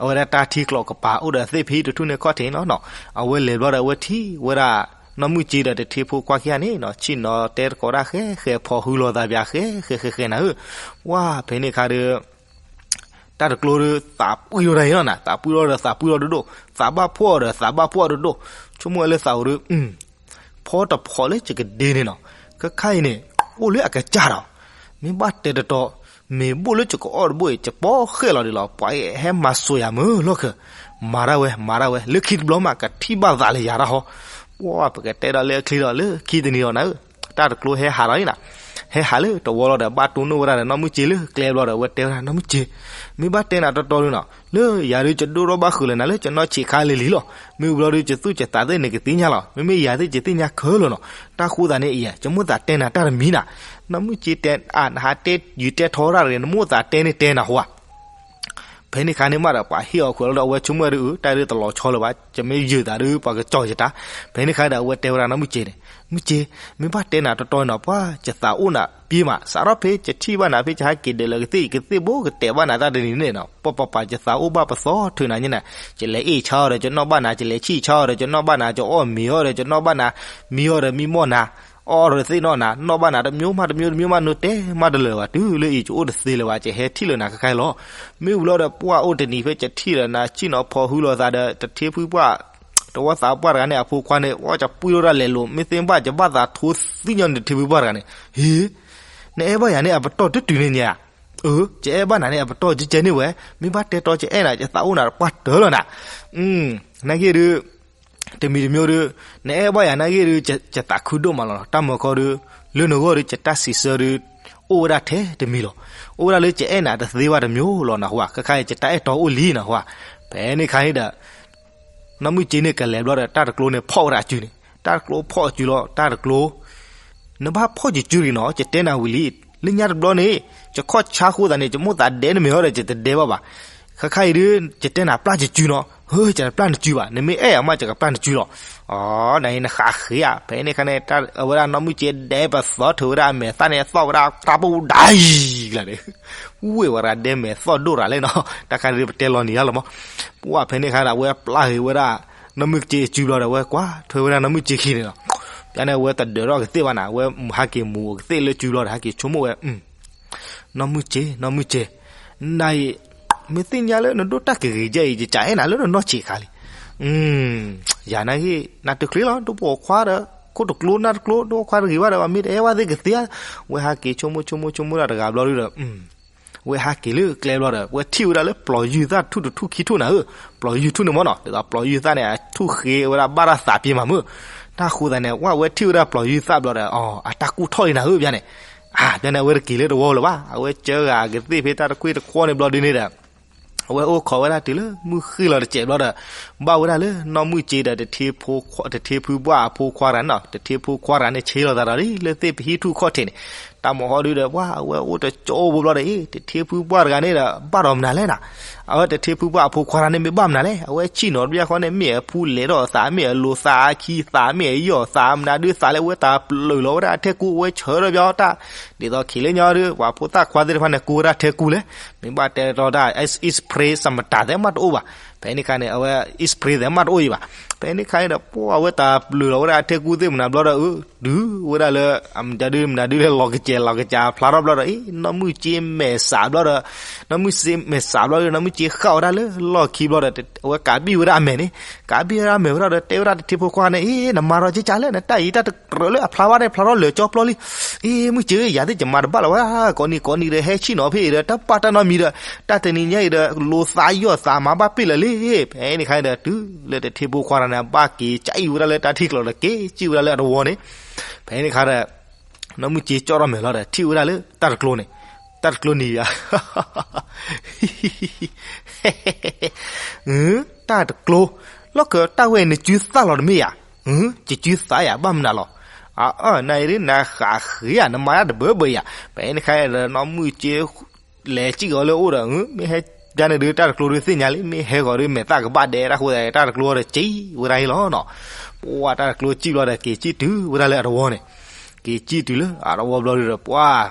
အဝဲဒၣ်တၢ်ထံကျိၤကပၤအိၣ်ဒီး သ့ၣ်ပဟံၣ်တထူၣ်န့ၣ်အခီၣ်ထံးလီၤနီၤ, အဝဲလဲၤဘျီဒီး အဝဲထံၣ်ဝဲဒၣ် နီၢ်မုၢ်စ့ဒီး တထ့ဖိခွါခံဂၤန့ၣ်နီၤ ဆ့ၣ်နီၤတဲသကိးတၢ်ဃဲဃဲ ဖီၣ်ဟုလီၤသးပၠးဃဲဃဲဃဲဃဲနၤဧၢ, ပှၢ်ဖဲန့ၣ်ခါဒီး တၢ်တကျိဒီး သးပှံၢ်ထီၣ်တၢ်အံၤလီၤနၤ သးပှံၢ်ထီၣ်ဒီး သးပှံၢ်ထီၣ်ဒိၣ်ဒိၣ် သးဘၣ်ဖှီၣ်ဒီး သးဘၣ်ဖှီၣ်ဒိၣ်ဒိၣ်, ဆိကမိၣ်ဝဲလၢသးအိၣ်ဒီး ဖီတဖီၣ်လၢယကဒ့န့ၣ်နီၤ, ခဲခါအံၤန့ၣ် အိၣ်လၢအကစၢ်ဒီး မ့ၢ်ဘၣ်တဲတတီ, မ့ၢ်ဘိၣ်လၢယကအီၣ်တဘိအံၤ ယပီၣ်ဃဲၣ်လီၤဒံးလီၤ ပှၤအံၤဟဲမၤစိာ်ယၤမုာ်လီၢ်ခၢၣ်, မၤတၢ်ဝဲ မၤတၢ်ဝဲ လၢခံတဘျီမးကထံၣ်ဘၣ်သးလၢယၤတၢ်ဟီ, ပှၢ်ပကတဲဒီးလၢအချံဒီး လၢခံတနံၤဒီးနၤဧၢ, တၢ်တကျိဟဲဟးလီၤနၤ, ဟဲဟးလၢတဝီလီၤဒီး ဘၣ်တိၢ်နီၣ်ဝဲဒၣ်ဒီး နီၢ်မုၢ်စ့လၢကျဲဘျီဒီး အဝဲတဲဝဲဒၣ် နီၢ်မုၢ်စ့, မ့ၢ်ဘၣ်တဲနၤတတီဒုနီၤ, လၢယၤဒုး ယဒိၣ်ထီၣ်ဘၣ်ဃုာ်လၢနၤ လၢယနီၢ်ဆံးခါလံလံလီၤ, မ့ၢ်ဘျီဒုး ယသူၣ်ယသးသ့ၣ်န့ၣ်ကသ့ၣ်ညါလီၤ, မ့မ့ၢ်ယၤသ့ၣ်ယသ့ၣ်ညါခဲလၢာ်လီၤ, တၢ်ဃိသးန့ၣ်အံၤ ယမိၣ်သးတဲနၤတၢ်တမံၤနၤ, နီၢ်မုၢ်စ့တဲ အနဟးတဲ ယတဲထီရၣ်တဂ့ၤ နမိၣ်သးတဲန့ၣ်တဲနၤဟူဧါ ဖဲန့ၣ်ခါန့ၣ်မးဒီး ပှၤဟ့ၣ်အီၤခွဲးလီၤဒီး အဝဲဆိကမိၣ်ဒုး တၢ်ဒုးတလီၤဆီလၢၤဘၣ်, ယမ့ၢ်ယုာ်သးဒုး ပှၤကကၠီယတၢ်, ဖဲန့ၣ်ခါဒီး အဝဲတဲဝဲဒၣ်နီၢ်မုၢ်စ့န့ၣ်, မုၢ်စ့, မ့ၢ်ဘၣ်တဲနၤတတီနီၤ ပှၤယသးအိၣ်နၤပ့မး စးထီၣ်ဖဲယထံၣ်ဘၣ်နၤ ဖဲယဟဲက့ၤဒၢးလၢကသ့ၣ် ယကသ့ၣ်ဘိကတဲာ်ဘၣ်နၤတၢ်တနံၤန့ၣ်နီၤ ပှၤပှၤပှၤ ယသးအိၣ်ဘၣ်ပသီထုးနၤညါနၤ, ယလဲၤအ့ၣ်ဆါအီၤဒီး ယနီၣ်ဘၣ်နၤ, ယလဲၤဆံၣ်ဆါအီၤဒီး ယနီၣ်ဘၣ်နၤ, ယအီၣ်မ့ၤအီၤဒီး ယနီၣ်ဘၣ်နၤ, မံအီၤဒီး မံမီၢ်နၤ အီၣ်ဒီးသ့ၣ်နီၣ်နၤ, နီၣ်ဘၣ်နၤ တမျိုးမးတမျိုးတမျိုးမး နတဲမးတလၢာ်ဘၣ်, တုၤလၢအံၤ ယအိၣ်တသ့လၢၤဘၣ်, ယဟဲထံၣ်လၢနၤခဲခါအံၤလီၤ. မ့ၢ်ဝံၤလီၤဒီး ပှၢ်အိၣ်တနံၤဖဲယထံၣ်လၢနၤ ဆ့ၣ်နီၤဖီၣ်ဟုလီၤသးဒီး တထ့ဖုပှၢ်, တဝီသးပှၢ်တဂၤန့ၣ် အဖိခွါန့ၣ် အီၣ် ယပှံၢ်ထီၣ်ဒၣ်လဲာ်လိၤ, မ့ၢ်သ့ၣ်ဘၣ် ယဘၣ်သးထိသံညီနုၢ်တထ့ဖုပှၢ်တဂၤန့ၣ်, ဟ့, နအဲၣ်ဘၣ်ယၤန့ၣ် အပတီၢ်တတုၤန့ၣ်ညါ, အၢ, ယအဲၣ်ဘၣ်နၤန့ၣ် အပတီၢ်ကဲကဲန့ၣ်ဝဲ, မ့ၢ်ဘၣ်တဲတီ ယအဲၣ်နၤ ယသးအိၣ်နၤတပှၢ်တၢၢ်လီၤနၤ, နာ်က့ဒုး တမံၤတမျိုးဒုး, နအဲၣ်ဘၣ်ယၤနာ်က့ဒုး ယသးခုဒိၣ်မးလီၤနီၤ, တၢ်မၤခီဒုး, လၢနဂီၢ်ဒုး ယတၢ်စံးဆၢဒုး အိၣ်ဝဲဒၣ်ထဲတမံၤလီၤ. အိၣ်ဝဲဒၣ်လၢယအဲၣ်နၤတသ့ဘၣ်တမျိုးလီၤနဟူဧါ, ခဲခါအံၤ ယတၢ်အဲၣ်တီအိၣ်လံနဟူဧါ. ဖဲန့ၣ်ခါန့ၣ်ဒီး နီၢ်မုၢ်စ့န့ၣ်ကလဲၤဘျီဒီး တၢ်တကျိန့ၣ်ဖီၣ်ဝဲဒၣ်အစုန့ၣ်, တၢ်တကျိဖီၣ်အစုလီၤ, တၢ်တကျိ နဘၣ်ဖီၣ်ယစုတဂ့ၤနီၤ, ယတဲနၤဝံၤလံ, လၢညါတဘျီန့ၣ် ယခီၣ်ဆါဃိသးန့ၣ် ယမိၣ်သးဒဲနမ့ၢ်ဟီဒီး ယတဒဲဘၣ်ဘၣ်. ခဲခါအံၤဒုး ယတဲနၤပျၢ်ယစုနီၤ, ဟၢ ယတပျၢ်နစုဘၣ်, နမ့ၢ်အဲၣ်ယၤမး ယကပျၢ်နစုလီၤ. အီ နအံၤနဃးဃ့ဧါ. ဖဲန့ၣ်ခါန့ၣ် အဝဲဒၣ်နီၢ်မုၢ်စ့ဒဲပသီ ထုးဝဲဒၣ်အမဲာ်သၣ်န့ၣ် သီၣ်ဝဲဒၣ်တၢ်ပူၤဒၣ်အံၤလၢာ်န့ၣ်, ဝ့ၢ်ဝဲဒၣ်ဒဲမဲာ်သီၣ်ဒိၣ်ရၤလဲၣ်နီၤ, တၢ်ခါဒုးပတဲလီၤနံၤယါလီၤမး. ပှၢ်ဖဲန့ၣ်ခါဒီး အဝဲပျၢ်ဃ့ဝဲဒၣ် နီၢ်မုၢ်စ့စုဘျီဒီး အဝဲကွၢ်ထွဲဝဲဒၣ်နီၢ်မုၢ်စ့ခံန့ၣ်လီၤ. ပျၢ်န့ၣ် အဝဲတဒၢးထီၣ်ကသ့ၣ်ဘၣ်နၤ, အဝဲဟးက့ၤမူၤကသ့ၣ်လၢစုဘျီဒီး ဟဲက့ၤဆိကမိၣ်ဝဲ နီၢ်မုၢ်စ့, နီၢ်မုၢ်စ့, နအံၤ မ့ၢ်သ့ၣ်ညါလၢနဒိၣ်တၢ်ကဂ့ၤကဲအံၤ ယကအဲၣ်နၤလၢနနီၢ်ဆံးခါလံ. ယၤနာ်က့ နတချ့လီၤ, ဒိၣ်ပိာ်ခွါဒီး ခိၣ်တကျိနၢ်တကျိ ဒိၣ်ပိာ်ခွါတဂ့ၤဘၣ်ဒီး မ့ၢ်တအဲၣ်ဘၣ်သ့ၣ်ကသ့ဧါ. ဝဲဟးက့ၤဆိကမိၣ်ဆိကမိၣ်ဆိကမိၣ်ဒၣ်တဂၤဘျီဒုဒီး ဝဲဟးက့ၤလၢကျဲဘျီဒီး ဝဲထံၣ်ဝဲဒၣ်လၢပျီၤယုၢ်သၣ်တထူၣ်တထူၣ်ခံထူၣ်နၤဧၢ, ပျီၤယုၢ်ထူၣ်န့ၣ်မ့ၢ်နီၤ, ဒ်သိးပျီၤယုၢ်သၣ်န့ၣ် အထူၣ်ဃ့ဝဲဒၣ်ဘၣ်တၢ်သးပ့ၤမးမုၢ်. တၢ်ဃိသးန့ၣ် ဝဲဝဲထံၣ်ဝဲဒၣ်ပျီၤယုၢ်သၣ်ဘျီဒီး အတၢ်ကူၣ်ထီၣ်လံနၤဧၢ ပျၢ်န့ၣ်, ပျၢ်န့ၣ် အဝဲတက့ၤလၢတဝီလၢၤဘၣ်, အဝဲကၢဂၤကသ့ၣ်ဖဲတၢ်တခွ့ၣ်တခွီန့ၣ်ဘျီဒုန့ၣ်ဒီး အဝဲအိၣ်ခိးဝဲဒၣ်တုၤလၢမုၢ်ဃ့ၢ်လီၤတစဲးဘျီဒီး ဘၣ်ဝဲဒၣ်လၢနီၢ်မုၢ်စ့ဒီး တထ့ဖုပှၢ်အဖိခွါတဂၤန့ၣ်နီၤ, တထ့ဖုခွါတဂၤန့ၣ် ဆ့လီၤသးဒီးလၢသ့ၣ်ပဟံၣ်ထူၣ်ခီၣ်ထံးန့ၣ်, တၢ်မၤဟီဒုဒီး ပှၢ်အဝဲအိၣ်တကၠိဘိဘျီဒီး အ့ တထ့ဖုပှၢ်တဂၤန့ၣ်ဒီး ဘၣ်ဒီးမနုၤလဲၣ်နၤ, အဝဲတထ့ဖုပှၢ်အဖိခွါတဂၤန့ၣ် မ့ၢ်ဘၣ်မနုၤလဲၣ်, အဝဲဆံၣ်နီၤတဘျီဃီန့ၣ် မ့ၢ်အဖူလဲၤထီၣ်သး မ့ၢ်အလိၤသးအခံသး မ့ၢ်အယီၢ်သး မနုၤဒုးသးလၢအဝဲတၢ်ပျုာ်လီၤဝဲဒၣ်အထဲကူ အဝဲဆၢထၢၣ်ဘျီတၢ် ဒ်သိးခံလၢညီဒုး ပှၤဖိသၣ်ခွါသ့ၣ်တဖၣ်န့ၣ် ကူဝဲဒၣ်ထဲကူလဲၣ်, မ့ၢ်ဘၣ်တဲတီတၢ် X-ray စမတၤသဲမးတအိၣ်ဘၣ်, ဖဲန့ၣ်ခါန့ၣ် အဝဲ X-ray သဲမးတအိၣ်အံၤဘၣ်, ဖဲန့ၣ်ခါန့ၣ်ဒီး ပှၢ်အဝဲတၢ်ပျုာ်လီၤဝဲဒၣ်အထဲကူသ့ၣ်မနုၤဘျီဒီး အ တုၤဝဲဒၣ်လၢ အမတၤဒုမတၤဒုလၢလီၤကစဲၤလီၤကစးဖျါထီၣ်ဘျီဒီး အ့ နီၢ်မုၢ်စ့မဲာ်စးဘျီဒီး နီၢ်မုၢ်စ့မဲာ်စးဘျီဒီး နီၢ်မုၢ်စ့ဃၣ်ဝဲဒၣ်လၢလီၢ်ခံဘျီဒီး အဝဲကးဘံၣ်ဝဲဒၣ်အမဲာ်န့ၣ်, ကးဘံၣ်ဝဲဒၣ်အမဲာ်ဝဲဒၣ်ဒီး တဲဝဲဒၣ်တထံဖိခွါန့ၣ်, အ့ နမၤဒီးကကးလဲၣ်, နတၢ်အံၤတၢ်တကြၢးလၢအဖျါဘၣ်န့ၣ် ဖျါထီၣ်လၢာ်ကၠီပျီလံ. အ့ မုၢ်စ့ဧၢ, ယၤသ့ၣ်ယမၤတဘၣ်လၢၤဝဲ, ကိးနံၤကိးနံၤဒီးဟဲဆံၣ်နီၤဖဲအံၤဒီး တၢ်ပာ်တၢ်နီတမံၤဒီး တၢ်တနံၤညါအံၤဒီး လိာ်သးယီၢ်သးမၤဘၣ်ပ့ၣ်လၢာ်လံ. ဖဲန့ၣ်အခါဒီး တုၤလၢတထံဖိခွါတဂၤန့ၣ် ဘၣ်က့ၤကၠံၣ်ဝဲဒၣ်လၢတၢ်ထံၣ်ကျိၤဒီး က့ၤကၠံၣ်ဝဲဒၣ်လၢအတဝီန့ၣ်. ဖဲန့ၣ်အခါဒီး နီၢ်မုၢ်စ့ကၠီထီၣ်မဲာ်လီၤဒီး ထံၣ်ဝဲဒၣ်လၢတၢ်တကျိန့ၣ်, တၢ်တကျိနံၤဧါ တၢ်တကျိ, လီၢ်ခၢၣ်တၢ်ဝဲအံၤ နစုသၣ်လီၤတမ့ၢ်ဧါ. ယစုသၣ်ယၤ ဘၣ်မနုၤလီၤ. အၢ နအံၤဒ်နဟးဃ့ဧါ, နမၤတၢ်တဘၢဘၢဧါ. ဖဲန့ၣ်အခါဒီး နီၢ်မုၢ်စ့ လဲၤစံၣ်ကီးလၢအအိၣ်ဒီး မ့ၢ်ဟဲကန့ၣ်ဒုး တၢ်တကျိဒုးသ့ၣ်ညါလံ, မ့ၢ်ဟဲဂီၤဒုး မဲာ်သၣ်ကဘၣ်ဒဲးတၢ်ဃိသတး တၢ်တကျိဒီးကၠံၣ်ဝဲဒၣ်အံၤလီၤနီၤ. ပှၤတၢ်တကျိကၠံၣ်ဘျီဒီး က့ၤကၠံၣ်တုၤဝဲဒၣ်လၢအတဝီန့ၣ်, က့ၤကၠံၣ်တုၤလၢအတဝီဘျီဒုးဒီး ပှၤ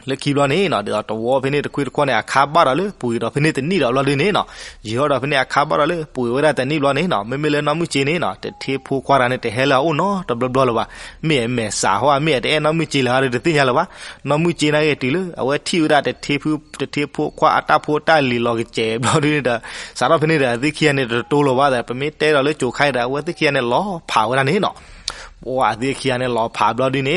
လၢခံဘျီန့ၣ်နီၤ ဒ်သိးတဝီဖဲန့ၣ်တခွံတခီန့ၣ် အခါဘၣ်ဒီးလၢပှ့ၤဒီးဖဲန့ၣ်တနံၣ်ဒီးဘျီဒုးန့ၣ်နီၤ, ယံာ်ထီၣ်ဒီးဖဲန့ၣ်အခါဘၣ်ဒီးလၢပှ့ၤဝဲဒၣ်တနံၣ်ဘျီန့ၣ်နီၤ, မ့မ့ၢ်လၢနီၢ်မုၢ်စ့န့ၣ်နီၤ တထံဖိခွါတဂၤန့ၣ် တဟဲလၢအအိၣ်နီတဘျီဘျီလၢၤဘၣ်. မ့ၢ်အမဲာ်စးဟီ မ့ၢ်အတအဲၣ်နီၢ်မုၢ်စ့လၢၤဒီးတသ့ၣ်ညါလၢၤဘၣ်. နီၢ်မုၢ်စ့နာ်က့ၤတုၤလၢ အဝဲထံၣ်ဝဲဒၣ်တထံဖု တထံဖိခွါအတၢ်ဖိတၢ်လံၤလီၤကစဲၤဘျီဒုးန့ၣ်ဒီး စးထီၣ်ဖဲန့ၣ်ဒီး အသ့ၣ်ခံဂၤန့ၣ်တတိၤလၢၤဘၣ်ဒီး ပမ့ၢ်တဲဒီးလၢကၠိၤခါအံၤဒီး အဝဲသ့ၣ်ခံဂၤန့ၣ်လီၤဖးဝဲဒၣ်န့ၣ်နီၤ. ပှၤအသ့ၣ်ခံဂၤန့ၣ်လီၤဖးဘျီဒုးန့ၣ်န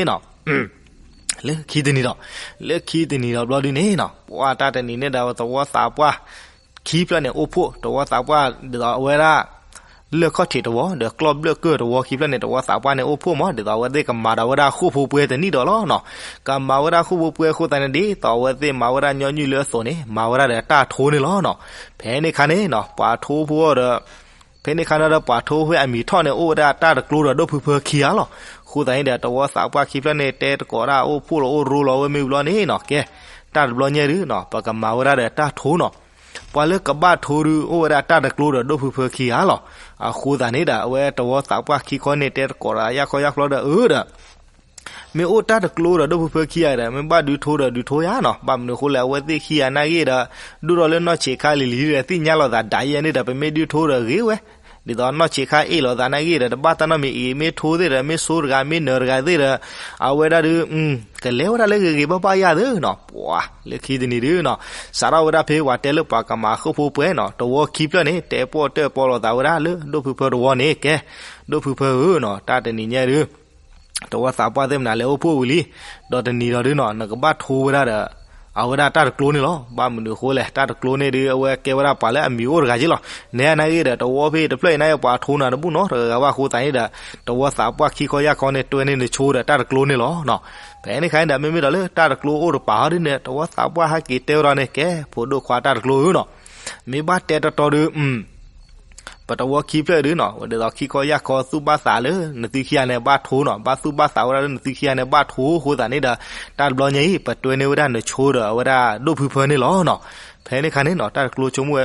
ီၤ လၢခံတနံၤဒီး လၢခံတနံၤဒီးဘျီဒုးန့ၣ်နီၤ ပှၤတၢ်တနံၤန့ၣ်ဒီး သဝီသးပှၢ်ခံဖျၢၣ်န့ၣ်အိၣ်ဖှိၣ်, သဝီသးပှၢ်ဒ်သိးအဝဲဒၣ် လၢၢ်ခီၣ်ထံးတဝီ ဒီးကျီၢ်ဘျၢၣ်ကၢၢ်တဝီခံဖျၢၣ်န့ၣ် သဝီသးပှၢ်န့ၣ်အိၣ်ဖှိၣ်မး, ဒ်သိးအဝဲသ့ၣ်ကမၤဒီးဝဲဒၣ်ဃိာ်ဖိပှဲၤတနံၣ်ဒီးလီၤနီၤ. ကမၤဝဲဒၣ်ဃိာ်ဖိပှဲၤအဃိသတးန့ၣ် ဒ်သိးအဝဲသ့ၣ်မၤဝဲဒၣ်ညီနုၢ်လၢအသိးန့ၣ် မၤဝဲဒၣ်ဒီးတၢ်ထိန့ၣ်လီၤနီၤ. ဖဲန့ၣ်အခါန့ၣ်နီၤ ပှၤထိဖိဒီး ဖဲန့ၣ်အခါန့ၣ်ဒီး ပှၤထိဖိအမံၤထီၣ်န့ၣ် အိၣ်ဝဲဒၣ်တၢ်တကျိဒီးဒိၣ်ဖုဖၢခံဂၤလီၤ. အဃိသတးန့ၣ်ဒီး သဝီသးပှၢ်ခံဖျၢၣ်န့ၣ် တဲသကိးတၢ်အိၣ်ဖှိၣ်လီၤအိၣ်ရိလီၤဝဲမ့ၢ်ဝံၤလီၤန့ၣ်နီၤ, ကဲ တၢ်တဘျီညါဒုးနီၤ ပကမၤဝဲဒၣ်ဒီးတၢ်ထိနီၤ. ပှၤလၢကဘၣ်ထိဒုး အိၣ်ဝဲဒၣ်တၢ်တကျိဒီးဒိၣ်ဖုဖၢခံဂၤလီၤ. အဃိသတးန့ၣ်ဒီး အဝဲသဝီသးပှၢ်ခံခီန့ၣ် တဲသကိးဒီးယၢ်ခီယၢ်ခီဒီး အၢဒီး မ့ၢ်အိၣ်တၢ်တကျိဒီးဒိၣ်ဖုဖၢခံဂၤဒီး မ့ၢ်ဘၣ်ဒုးထိဒီးဒုးထိယၤနီၤ. ဘၣ်မနုၤအဃိလဲၣ် အဝဲသ့ၣ်ခံဂၤနာ်က့ၤဒီး ဒိၣ်ထီၣ်လၢနီၢ်ဆံးခါလံၤလံၤဒီး သ့ၣ်ညါလိာ်သးဒၣ်ယဲန့ၣ်ဒီး ပမ့ၢ်ဒုးထိဒီးဂ့ၤဝဲ, ဒ်သိးနီၢ်ဆံးခါအ့ၣ်လိာ်သးနာ်က့ၤဒီး တဘၣ်တၢ်နီတမံၤအံၤ မ့ၢ်ထိသ့ၣ်ဒီး မ့ၢ်ဆိတဂၤ မ့ၢ်နၢၤတဂၤသ့ၣ်ဒီး အဝဲဒၣ်ဒုး ကလဲၤဝဲဒၣ်လၢဂ့ၤဂ့ၤဘၣ်ဘၣ်ယၤသ့နီၤ. ပှၤလၢခံတနံၤဒုးနီၤ စးထီၣ်ဝဲဒၣ်ဖဲပှၤတဲလၢပှၤကမၤဃိာ်ဖိပှဲၤနီၤ သဝီခံဖျၢၣ်န့ၣ် တဲပီၣ်တၢၣ်ပီလိာ်သးဝဲဒၣ်လၢဒိၣ်ဖုဖၢတဝီန့ၣ်, ကဲ ဒိၣ်ဖုဖၢဧၢနီၤ တၢ်တနံၤညါဒုး သဝီသးပှၢ်သ့ၣ်မနုၤလဲၤအိၣ်ဖှိၣ်ဝံၤလံ, ဒီးတနံၤဒီးဒုးနီၤ နကဘၣ်ထိဝဲဒၣ်ဒီး အဝဲဒၣ်တၢ်တကျိန့ၣ်လီၤ. ဘၣ်မနုၤအဃိလဲၣ် တၢ်တကျိန့ၣ်ဒုး အဝဲကဲဝဲဒၣ်ပှၤလၢအမံၤအိၣ်တဂၤက့လီၤ. နဲနာ်က့ၤဒီး သဝီဖဲတဖျၢၣ်အံၤနာ်က့ၤ ပှၤထိနၤတဘူၣ်နီတဂၤဘၣ်အဃိသတးန့ၣ်ဒီး သဝီသးပှၢ်ခံခီယၢ်ခီန့ၣ် တွဲန့ၢ်နဆိဒီးတၢ်တကျိန့ၣ်လီၤ. ဖဲန့ၣ်အခါန့ၣ်ဒီး မ့မ့ၢ်ဒီးလၢတၢ်တကျိအိၣ်တပၤဟီဒ်န့ၣ် သဝီသးပှၢ်ဟဲက့ၤတဲဝဲဒၣ်န့ၣ် ကဲ ဖိဒိၣ်ခွါတၢ်တကျိဧၢနီၤ မ့ၢ်ဘၣ်တဲတီတီဒုး ပသဝီခံဖျၢၣ်ဒုးနီၤ ဒ်သိးခံခီယၢ်ခီသူၣ်ဘၣ်သးလၢနသုခံဂၤန့ၣ်ဘၣ်ထိနီၤ ဘၣ်သူၣ်ဘၣ်သးဝဲဒၣ်လၢနသုခံဂၤန့ၣ်ဘၣ်ထိအဃိသတးန့ၣ်ဒီး တၢ်တဘျီညါအံၤ ပတွဲန့ၢ်ဝဲဒၣ်နဆိဒီးအဝဲဒၣ်ဒိၣ်ဖုဖၢန့ၣ်လီၤနီၤ. ဖဲန့ၣ်အခါန့ၣ်နီၤ တၢ်တကျိဆိကမိၣ်ဝဲ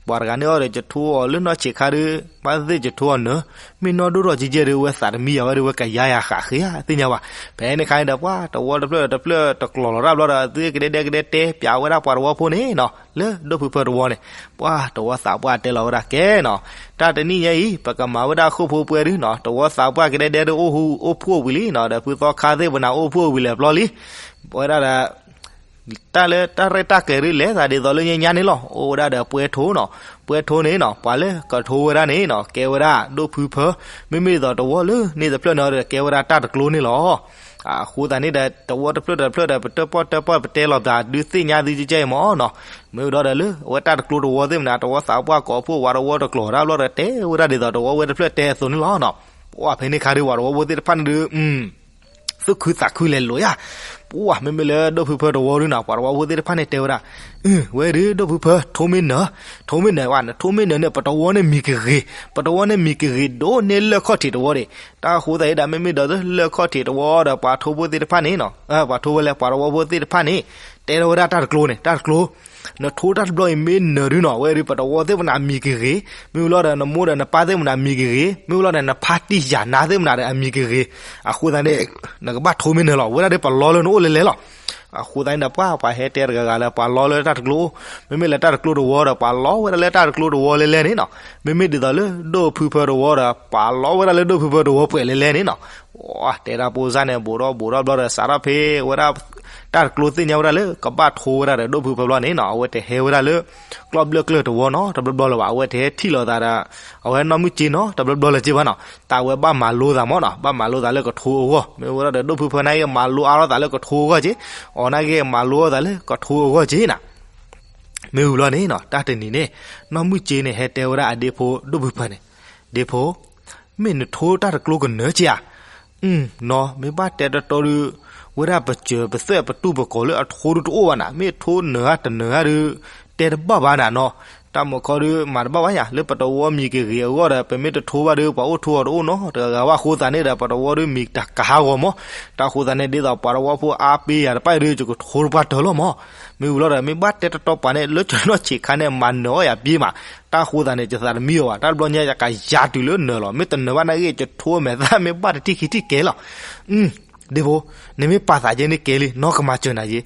ပှၤတဂၤန့ၣ်အီၤဒီး ယထိအီၤလၢနီၢ်ဆံးခါဒုး ဘၣ်သ့ၣ်ယထိအီၤနၢၤ မ့ၢ်နီၢ်ဒိၣ်ထီၣ်ကဲကဲဒုး အဝဲသးတမံယၤဝဲဒုး အဝဲကယါယၤဃးဃ့ဧါ သ့ၣ်ညါဘၣ်. ဖဲန့ၣ်အခါန့ၣ်ဒီး ပှၤသဝီတဖျၢၣ်ဒီးတဖျၢၣ်တကျိၤလီၤတၢ်ဘျီဒီး သုကဒဲဒဲကဒဲတဲပၠးဝဲဒၣ်ပှၤသဝီဖိန့ၣ်နီၤ လၢဒိၣ်ဖုဖၢတဝီန့ၣ် ပှၤသဝီသးပှၢ်တဲလီၤဝဲဒၣ်ကဲနီၤ တၢ်တနံၣ်ညါအံၤ ပကမၤဝဲဒၣ်ဃိာ်ဖိပှဲၤဒုးနီၤ သဝီသးပှၢ်ကဒဲဒဲဒုးအိၣ်ဖှိၣ်ဝံၤလံနီၤ ဒီးဖုသီခါသ့ၣ်ပနၤအိၣ်ဖှိၣ်ဝံၤလၢာ်ပျီလံ ဝဲဒၣ်ဒီး တၢ်လၢတၢ်ရဲၣ်တၢ်ကျဲၤဒုးလဲၤသးဒ်သိးလၢညါညါန့ၣ်လီၤ. အိၣ်ဝဲဒၣ်ဒီးပှဲၤထိနီၤ ပှဲၤထိန့ၣ်နီၤ ပှၤလၢကထိဝဲဒၣ်န့ၣ်နီၤ ကဲဝဲဒၣ်ဒိၣ်ဖုဖၢ မ့မ့ၢ်ဒ်သိးသဝီလၢန့ၣ်တဖျၢၣ်န့ၣ်ဒီး ကဲဝဲဒၣ်တၢ်တကျိန့ၣ်လီၤ. အဃိသတးန့ၣ်ဒီး သဝီတဖျၢၣ်တဖျၢၣ်ဒီး ပတၢၣ်ပီၣ်တၢၣ်ပီၣ်ပတဲလီၤပသးဒုးသ့ၣ်ညါသုကဲအံၤမ့ၢ်နီၤ မ့ၢ်ဝဲဒီးလၢ အဝဲတၢ်တကျိတဝီသ့ၣ်မနၤ သဝီသးပှၢ်ကိးဖှိၣ်ဝးတဝီတကျိၤတၢ်ဘျီဒီး တဲဝဲဒၣ်ဒ်သိးသဝီဝဲတဖျၢၣ်တဲအသိးန့ၣ်လီၤနီၤ. ပှၤဖဲန့ၣ်ခါဒုး ပှၤသဝီဖိသ့ၣ်တဖၣ်န့ၣ်ဒုး သူၣ်ခုသးခုလဲၤလိာ်ယါ. ပှၤမ့မ့ၢ်လၢဒိၣ်ဖုဖၢတဝီဒုးနီၤ ပှၤသဝီဖိသ့ၣ်တဖၣ်န့ၣ်တဲဝဲဒၣ်, ဝဲဒုးဒိၣ်ဖုဖၢ ထိမ့ၢ်နၢၤ, ထိမ့ၢ်နၢၤဝဲ နထိမ့ၢ်နၢၤန့ၣ် ပတဝီန့ၣ်မံၤကဂ့ၤ, ပတဝီန့ၣ်မံၤကဂ့ၤဒိၣ်န့ၢ်လၢၢ်ခီၣ်ထံးတဝီဒံး. တၢ်အဃိသတးဒၣ် မ့မ့ၢ်ဒီးလၢၢ်ခီၣ်ထံးတဝီဒီး ပှၤထိဖိသ့ၣ်တဖၣ်န့ၣ်နီၤ, ပှၤထိဖိလဲၣ် ပှၤသဝီဖိသ့ၣ်တဖၣ်န့ၣ် တဲထီၣ်ဝဲဒၣ်တၢ်တကျိန့ၣ် တၢ်တကျိ နထိတၢ်တဘျီအံၤမ့ၢ်နၢၤဒုးနီၤ ဝဲဒုး ပတဝီသ့ၣ်မနၤမံၤကဂ့ၤ, မ့ၢ်ဝံၤလီၤဒီး နမိၢ်ဒီးနပၢ်သ့ၣ်မနၤမံၤကဂ့ၤ, မ့ၢ်ဝံၤလီၤဒီး နဖါတံၢ်ယၤနါသ့ၣ်မနၤဒီးအမံၤကဂ့ၤ. အဃိသတးန့ၣ် နကဘၣ်ထိမ့ၢ်နၢၤလီၤ. ဝဲဒၣ်ဒုးပလီလၢနအိၣ်လဲၤလဲၤလီၤ. အဃိသတးန့ၣ်ဒီး ပှၤပှၤဟဲတဲတဂၤဂၤလၢ ပှၤလီလၢတၢ်တကျိအိၣ်, မ့မ့ၢ်လၢတၢ်တကျိတဝီဒီး ပှၤလီဝဲဒၣ်လၢတၢ်တကျိတဝီလဲလဲန့ၣ်နီၤ. မ့မ့ၢ်ဒ်သိးလၢဒိၣ်ဖုဖၢတဝီဒီး ပှၤလီဝဲဒၣ်လၢဒိၣ်ဖုဖၢတဝီပှဲၤလဲလဲန့ၣ်နီၤ. တဲဒၣ်ဖိစၢ်န့ၣ် ဘူးဒီးဘူးဒီးဘျီဒီး စးထီၣ်ဖဲဝဲဒၣ် တၢ်တကျိသ့ၣ်ညါဝဲဒၣ်လၢ ကဘၣ်ထိဝဲဒၣ်ဒီးဒိၣ်ဖုဖၢဘျီန့ၣ်နီၤ, အဝဲတဟဲဝဲဒၣ်လၢ ကျီၢ်ဘျၢၣ်ကျၢၢ်တဝီနီၤ တဘျီဘျီလၢၤဘၣ်. အဝဲတဟဲထံၣ်လိာ်သးဒီး အဝဲနီၢ်မုၢ်စ့နီၤ တဘျီဘျီလၢၤက့ဘၣ်နီၤ. တၢ်ဝဲဘၣ်မၤလိသးမ့ၢ်နီၤ, ဘၣ်မၤလိသးလၢကထိအဂီၢ်, မ့ၢ်ဝဲဒၣ်ဒီးဒိၣ်ဖုဖၢန့ၣ် မၤလိအါထီၣ်သးလၢကထိအဂီၢ်က့, အီၤန့ၣ်က့ မၤလိအါထီၣ်သးလၢကထိအဂီၢ်က့နီၤ. မ့ၢ်ဝံၤဘျီန့ၣ်နီၤ တၢ်တနံၤန့ၣ် နီၢ်မုၢ်စ့န့ၣ် ဟဲတဲဝဲဒၣ်အဒ့ဖိဒိၣ်ဖုဖၢန့ၣ်, ဒ့ဖိ မ့ၢ်နထိတၢ်တကျိကနၢၤက့ဧါ. နီၤ မ့ၢ်ဘၣ်တဲတတီဒီး ဝဲဒၣ်ပစၢၤပသွဲၣ်ပတူၢ်ပကိးလၢအထိဒုတအိၣ်ဘၣ်နၤ, မ့ၢ်ထိနၢၤဧါတနၢၤဧါဒီး တဲတဘၣ်ဘၣ်နၤနီၤ. တၢ်မုာ်ခီဒီးမၤတဘၣ်ဘၣ်ယၤ, လၢပတဝီမံၤကဂ့ၤအဂီၢ်ဒီး ပမ့ၢ်တထိဘၣ်ဒီး ပှၤအိၣ်ထိအီၤတအိၣ်နီတဂၤဂၤဘၣ်အဃိသတးန့ၣ်ဒီး ပတဝီဒီးမံၤတကဟးဂီၤမး. တၢ်အဃိသတးန့ၣ် ဒ်သိးပှၤတဝီဖိအါပ့ၤယၤတပၣ်အံၤဒီး ယကထိတပှၢ်တၢၢ်လီၤမး. မ့ၢ်ဝံၤလီၤဒီး မ့ၢ်ဘၣ်တဲတတီပှၤန့ၣ် လၢကနီၢ်ဆံးခါန့ၣ် မၤနၢၤအီၣ်ယၤပ့ၤမး. တၢ်အဃိသတးန့ၣ် ယသးတမံအီၤဘၣ်, တၢ်တဘျီညါယကယၤတုၤလၢနၢၤလီၤ. မ့ၢ်တနၢၤဘၣ်နာ်က့ ယထိအမဲာ်သၣ်မ့ၢ်ဘၣ်တထံၣ်ခံထံၣ်ကဲလီၤ. ဒ့ဖိ, နမ့ၢ်ပာ်သးယဲန့ၣ်ကဲလံ, နီၢ်ကမၤစၢၤနၤယဲ,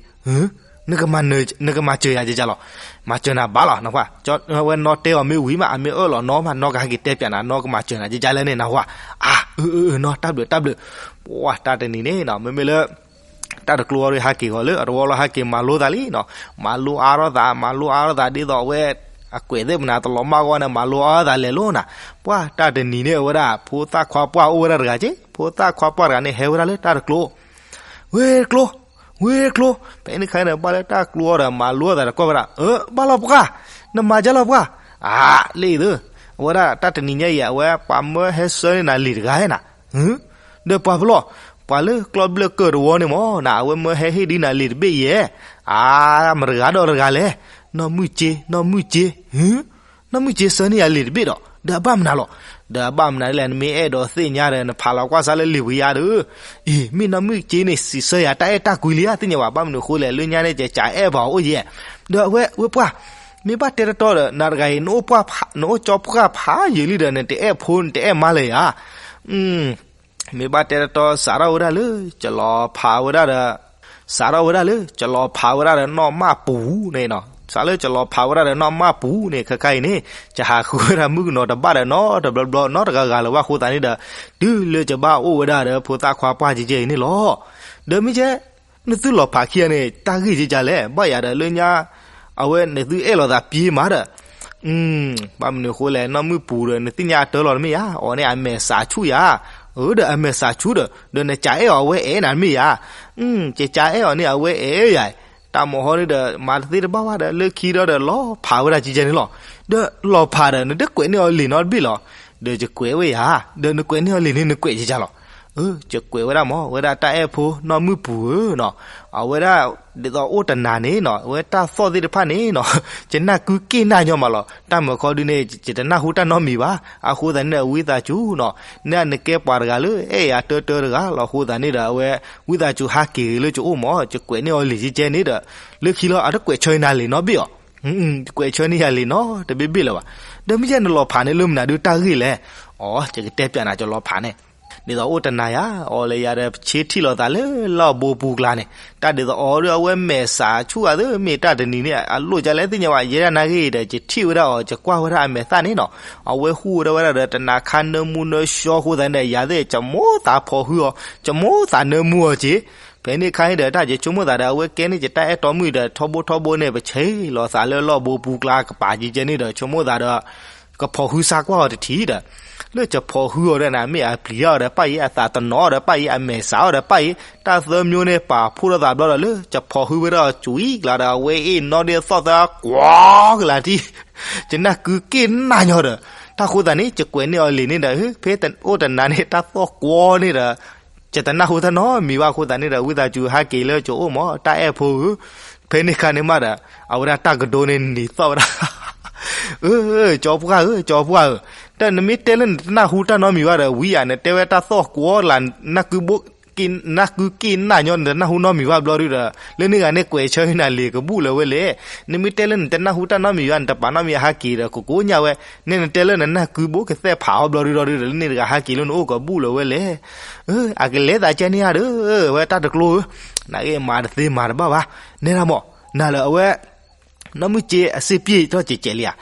နကမၤစၢၤယၤကကလီၤ. မၤစၢၤနၤဘၣ်လီၤ. အဝဲနီၢ်တဲအီၤမ့ၢ်ဝံၤမး အမ့ၢ်အၢၣ်လီၤနီၢ်မး နီၢ်ကဟဲက့ၤတဲပၠးနၤ, နီၢ်ကမၤစၢၤနၤကကလဲၣ်န့ၣ်နၢ်ဟူဧါ. အၢ အၢ အၢ နီၢ် တၢ်ဘျုး တၢ်ဘျုး. ပှၤတၢ်တနံၤန့ၣ်နီၤ မ့မ့ၢ်လၢ တၢ်တကျိအီၤဒီးဟးက့ၤဂီၤလၢအတဝီလီၤ ဟဲက့ၤမၤလိသးလံနီၤ. မၤလိအါထီၣ်သး မၤလိအါထီၣ်သးဒ်သိးအဝဲ အကွဲးသ့ၣ်မနုၤတလီၤမၢ်ဂီၢ်န့ၣ် မၤလိအါထီၣ်သးလဲၤလိာ်နၤ. ပှၤတၢ်တနံၤန့ၣ် အဝဲဒၣ် ဖိသၣ်ခွါပှၢ်အိၣ်ဝဲဒၣ်တဂၤက့, ဖိသၣ်ခွါပှၢ်တဂၤန့ၣ် ဟဲဝဲဒၣ်လၢတၢ်တကျိ ဝ့ၢ်တကျိ, ဝ့ၢ်တကျိ, ဖဲန့ၣ်ခါန့ၣ် ဘၣ်လၢတၢ်ကျိအီၤဒီး မၤလိအသးဒီးကွၢ်ဝဲဒၣ်, အၢ ဘၣ်လီၤပှၢ်, နမၤဒ်လဲၣ်ပှၢ်. အါ လၢအံၤသု, အဝဲဒၣ်တၢ်တနံၤညါအံၤ အဝဲပှၤမၢဟဲဆှၢန့ၢ်နၤလံာ်တဂၤဧါနၤ. ဒီးပှၤဖဲလဲၣ်, ပှၤလၢကျီၢ်ဘျၢၣ်ကၢၢ်တဝီန့ၣ်မးနၤ, အဝဲမၢဟဲဟ့ၣ်ဒ်နၤလံာ်တဘ့ၣ်ယဲ. အါ မတၤတဂၤဒီးတဂၤလဲၣ်. နီၢ်မုၢ်စ့, နီၢ်မုၢ်စ့, နီၢ်မုၢ်စ့ဆှၢန့ၢ်ယၤလံာ်တဘ့ၣ်ဒီး, ဒီးအဘၣ်မနုၤလီၤ. ဒီးအဘၣ်မနုၤဒ်လဲၣ်, နမ့ၢ်အဲၣ်ဒိးသ့ၣ်ညါဒီး နဖးလီၤကွၢ်စၢ်လၢလံာ်ပှ့ၤယါဒီး, အံၤ မ့ၢ်နီၢ်မုၢ်စ့န့ၣ် စံးဆၢယၤတၢ်အဲၣ်တၢ်ကွံလံဧါ, သ့ၣ်ညါဘၣ်, ဘၣ်မနုၤအဃိလဲၣ်, လၢညါန့ၣ် ကကးအဲၣ်ပှၤအိၣ်ယဲ. ဒီးအဝဲ ဝဲပှၢ်, မ့ၢ်ဘၣ်တဲတတီဒီး နၤတဂၤအံၤ နအိၣ်ကၠီပှၢ်ဖးယံာ်လံဒီး နတအဲၣ်ဖိ နတအဲၣ်မါလၢၤဧါ. မ့ၢ်ဘၣ်တဲတတီ စးထီၣ်ဝဲဒၣ်လၢ ကလီၤဖးဝဲဒၣ်ဒီး, စးထီၣ်ဝဲဒၣ်လၢ ကလီၤဖးဝဲဒၣ်ဒီးနီၢ်မၢ်ပူၤန့ၣ်နီၤ, စးလၢကလီၤဖးဝဲဒၣ်ဒီးနီၢ်မၢ်ပူၤန့ၣ် ခဲခါအံၤန့ၣ် ကဟးဃုဝဲဒၣ်မုၣ်ကနီၤတဘၣ်ဒီးနီတဘျီဘျီ နီတဂၤဂၤလၢၤဘၣ်အဃိသတးန့ၣ်ဒီး, တုၤလၢကဘၣ်အိၣ်ဝဲဒၣ်ဒီးဖိသၣ်ခွါပှၢ်ကဲကဲအံၤန့ၣ်လီၤ. ဒီးမ့ၢ်ကဲ နသုလီၤဖးခံဂၤန့ၣ် တၢ်ဂ့ၢ်ကဲကဲလဲၣ်, ဘၣ်ယၤဒီးလၢညါ အဝဲနသုအဲၣ်လိာ်သးပှဲၤမးဒီး ဘၣ်မနုၤအဃိလဲၣ်, နီၢ်မုၢ်ပူၤဒီး နသ့ၣ်ညါအတၢ်လီၤတမ့ၢ်ဧါ, အီၤန့ၣ်အမဲာ်စးဆူၣ်ယၤ, အၢ ဒီးအမဲာ်စးဆူၣ်ဒီး ဒီးနကးအဲၣ်အီၤအဝဲအဲၣ်နၤတမ့ၢ်ဧါ, ကကးအဲၣ်အီၤန့ၣ် အဝဲအဲၣ်ယၤ, တၢ်မၤဟီန့ၣ်ဒီး မၤတသ့တဘၣ်ဘၣ်ဒီး လၢခံဒီး ဒီးလီၤဖးဝဲဒၣ်ကဲကဲန့ၣ်လီၤ. ဒီးလီၤဖးဒီး နတကွဲးန့ၢ်အီၤလံာ်နီတဘ့ၣ်လီၤ. ဒီးယကွဲးဝဲယၤ, ဒီးနကွဲးန့ၢ်အီၤလံာ်န့ၣ် နကွဲးကဲကဲလီၤ. အၢ ယကွဲးဝဲဒၣ်မး ဝဲဒၣ်တၢ်အဲၣ်ဖိနီၢ်မုၢ်ပူၤဧၢနီၤ, အဝဲဒၣ်ဒ်သိးအိၣ်တနၤန့ၣ်နီၤ အဝဲတၢ်သီၣ်သ့ၣ်တဖၣ်န့ၣ်နီၤ ယနၢ်ကုက့ၢ်နၢ်ညီမးလီၤ. တၢ်မၤခီဒုန့ၣ် ယတနၢ်ဟူတၢ်နီတမံၤဘၣ်. အဃိသတးန့ၣ်ဒီး ဝံသးစူၤနီၤ, နကဲပှၤတဂၤလၢအဲၣ်ယၤတၢတၢတဂၤလီၤ. အဃိသတးန့ၣ်ဒီး အဝဲ ဝံသးစူၤဟးက့ၤဂ့ၤလၢကအိၣ်မး ယကွဲးန့ၢ်အီၤလံာ်ကဲကဲန့ၣ်ဒီး လၢခံလီၤ အတကွဲးဆၢနၤလံာ်နီတဘ့ၣ်အီၤ ကွဲးဆၢန့ၢ်ယၤလံာ်နီတဘ့ၣ်ဘ့ၣ်လၢၤဘၣ်. ဒီးမ့ၢ်ယဲနလီၤဖးန့ၣ်လၢမနုၤဒုးတၢ်ဂ့ၢ်လဲၣ်. အိ ယကတဲပျးနၤ ယလီၤဖးန့ၣ်, ဒ်သိးအိၣ်တနၤယၤ အီၤလၢယၤဒီး ပဆ့ထံၣ်လိာ်သးလၢလီၢ်ဘိပူၤကျါန့ၣ်, တၢ်ဒ်သိးအီၤဒီးအဝဲမဲာ်စးဆူၣ်အသး မ့ၢ်တၢ်တနံၤန့ၣ် အလိၣ်ကလဲၣ်သ့ၣ်ညါဘၣ် ယဲဒၣ်နၢ်ဂ့ၢ်ဒီး ယထံၣ်ဝဲဒၣ်အီၤ ယကွၢ်ဝဲဒၣ်အမဲာ်သၣ်န့ၣ်နီၤ, အဝဲဟူးဝဲဒၣ်ဝဲဒၣ်ဒီး တနၤခါနၢမူနၢဆှီအဃိသတးန့ၣ်ဒီး ယၤသ့ၣ် ယမိၢ်သးဖီၣ်ဟုအီၤ ယမိၢ်သးနၢမူအီၤက့ ဖဲန့ၣ်ခါန့ၣ်ဒီး တၢ်ယဆိကမိၣ်သးဒီး အဝဲကဲန့ၣ် ယတၢ်အဲၣ်တီမုၣ်ဒီး ထီဘိထီဘိန့ၣ် ပဆ့ၣ်လီၤသးလၢလီၢ်ဘိပူၤကျါကပၤကဲကဲန့ၣ်ဒီး ဆိကမိၣ်သးဒီး ကဖီၣ်ဟုဆါကွၢ်အီၤတထံၣ်ဒီး လၢယဖီၣ်ဟုအီၤဒီးန့ၣ် မ့ၢ်အပျံၤအီၤဒီးပၢ်အံၤ အသးတနီၤဒီးပၢ်အံၤ အမဲာ်စးအီၤဒီးပၢ်အံၤ တၢ်သၢမျိုးန့ၣ် ပာ်ဖှိၣ်ထီၣ်သးဘျီဒီး လၢယဖီၣ်ဟုဝဲဒၣ်အီၤကွံာ်ကျါဒီး အဝဲအ့ၣ်နီၣ်ဒ့သီၣ်သၢကွီၤကလာ်ထံၣ် ယနၢ်ကုက့ၢ်နၢ်ညီဒီး တၢ်ဃိသတးန့ၣ် ယကွဲးန့ၢ်အီၤလံာ်န့ၣ်ဒီး ဖဲအိၣ်တနၤန့ၣ် တၢ်သီၣ်ကွီၤန့ၣ်ဒီး ယတနၢ်ဟူတၢ်နီတမံၤဘၣ်အဃိသတးန့ၣ်ဒီး ဝံသးစူၤဟဲက့ၤလၢယအိၣ်မး တၢ်အဲၣ်ဖိဧၢ, ဖဲန့ၣ်ခါန့ၣ်မးဒီး အဝဲဒၣ်တၢ်ကဒိန့ၣ်နံၤသီၣ်ဝဲဒၣ်, အၢ ကၠီပှၢ်ဧၢ ကၠီပှၢ်ဧၢ, တၢ်နမ့ၢ်တဲလၢနတနၢ်ဟူတၢ်နီတမံၤဘၣ်ဒီး ဝံယၤ နတဲဝဲတၢ်သီၣ်ကွီၤလၢနၢ်ကုဘိ နၢ်ကုက့ၢ်နၢ်ညီ နတနၢ်ဟူနီတမံၤဘၣ်ဘျီဒုဒီး လၢန့ၣ်ဂၤန့ၣ်ကွဲးဆၢဟံးနၤလံာ်ကဘူၣ်လၢၤဝဲလဲၣ်. နမ့ၢ်တဲလၢနတနၢ်ဟူတၢ်နီတမံၤဘၣ် နတပာ်နီတမံၤအဟးက့ၤဒီး ကကိညၣ်ဝဲ, နဲနတဲလၢနနၢ်ကုဘိကသဲၣ်ဖးအီၤဘျီဒုဒီး လၢန့ၣ်တဂၤဟးက့ၤလၢနအိၣ်ကဘူၣ်လၢၤဝဲလဲၣ်. အကလဲၤသးကဲန့ၣ်ဧါဒီး ဝဲတၢ်တကျိဧၢ, နဂ့ၢ်မၤတသ့မၤတဘၣ်ဘၣ်, နဲဒၣ်မး နၤလၢအဝဲ နီၢ်မုၢ်စ့အစ့ပျ့ၢ်ထီၣ်ကဲးကဲးလံဧါ.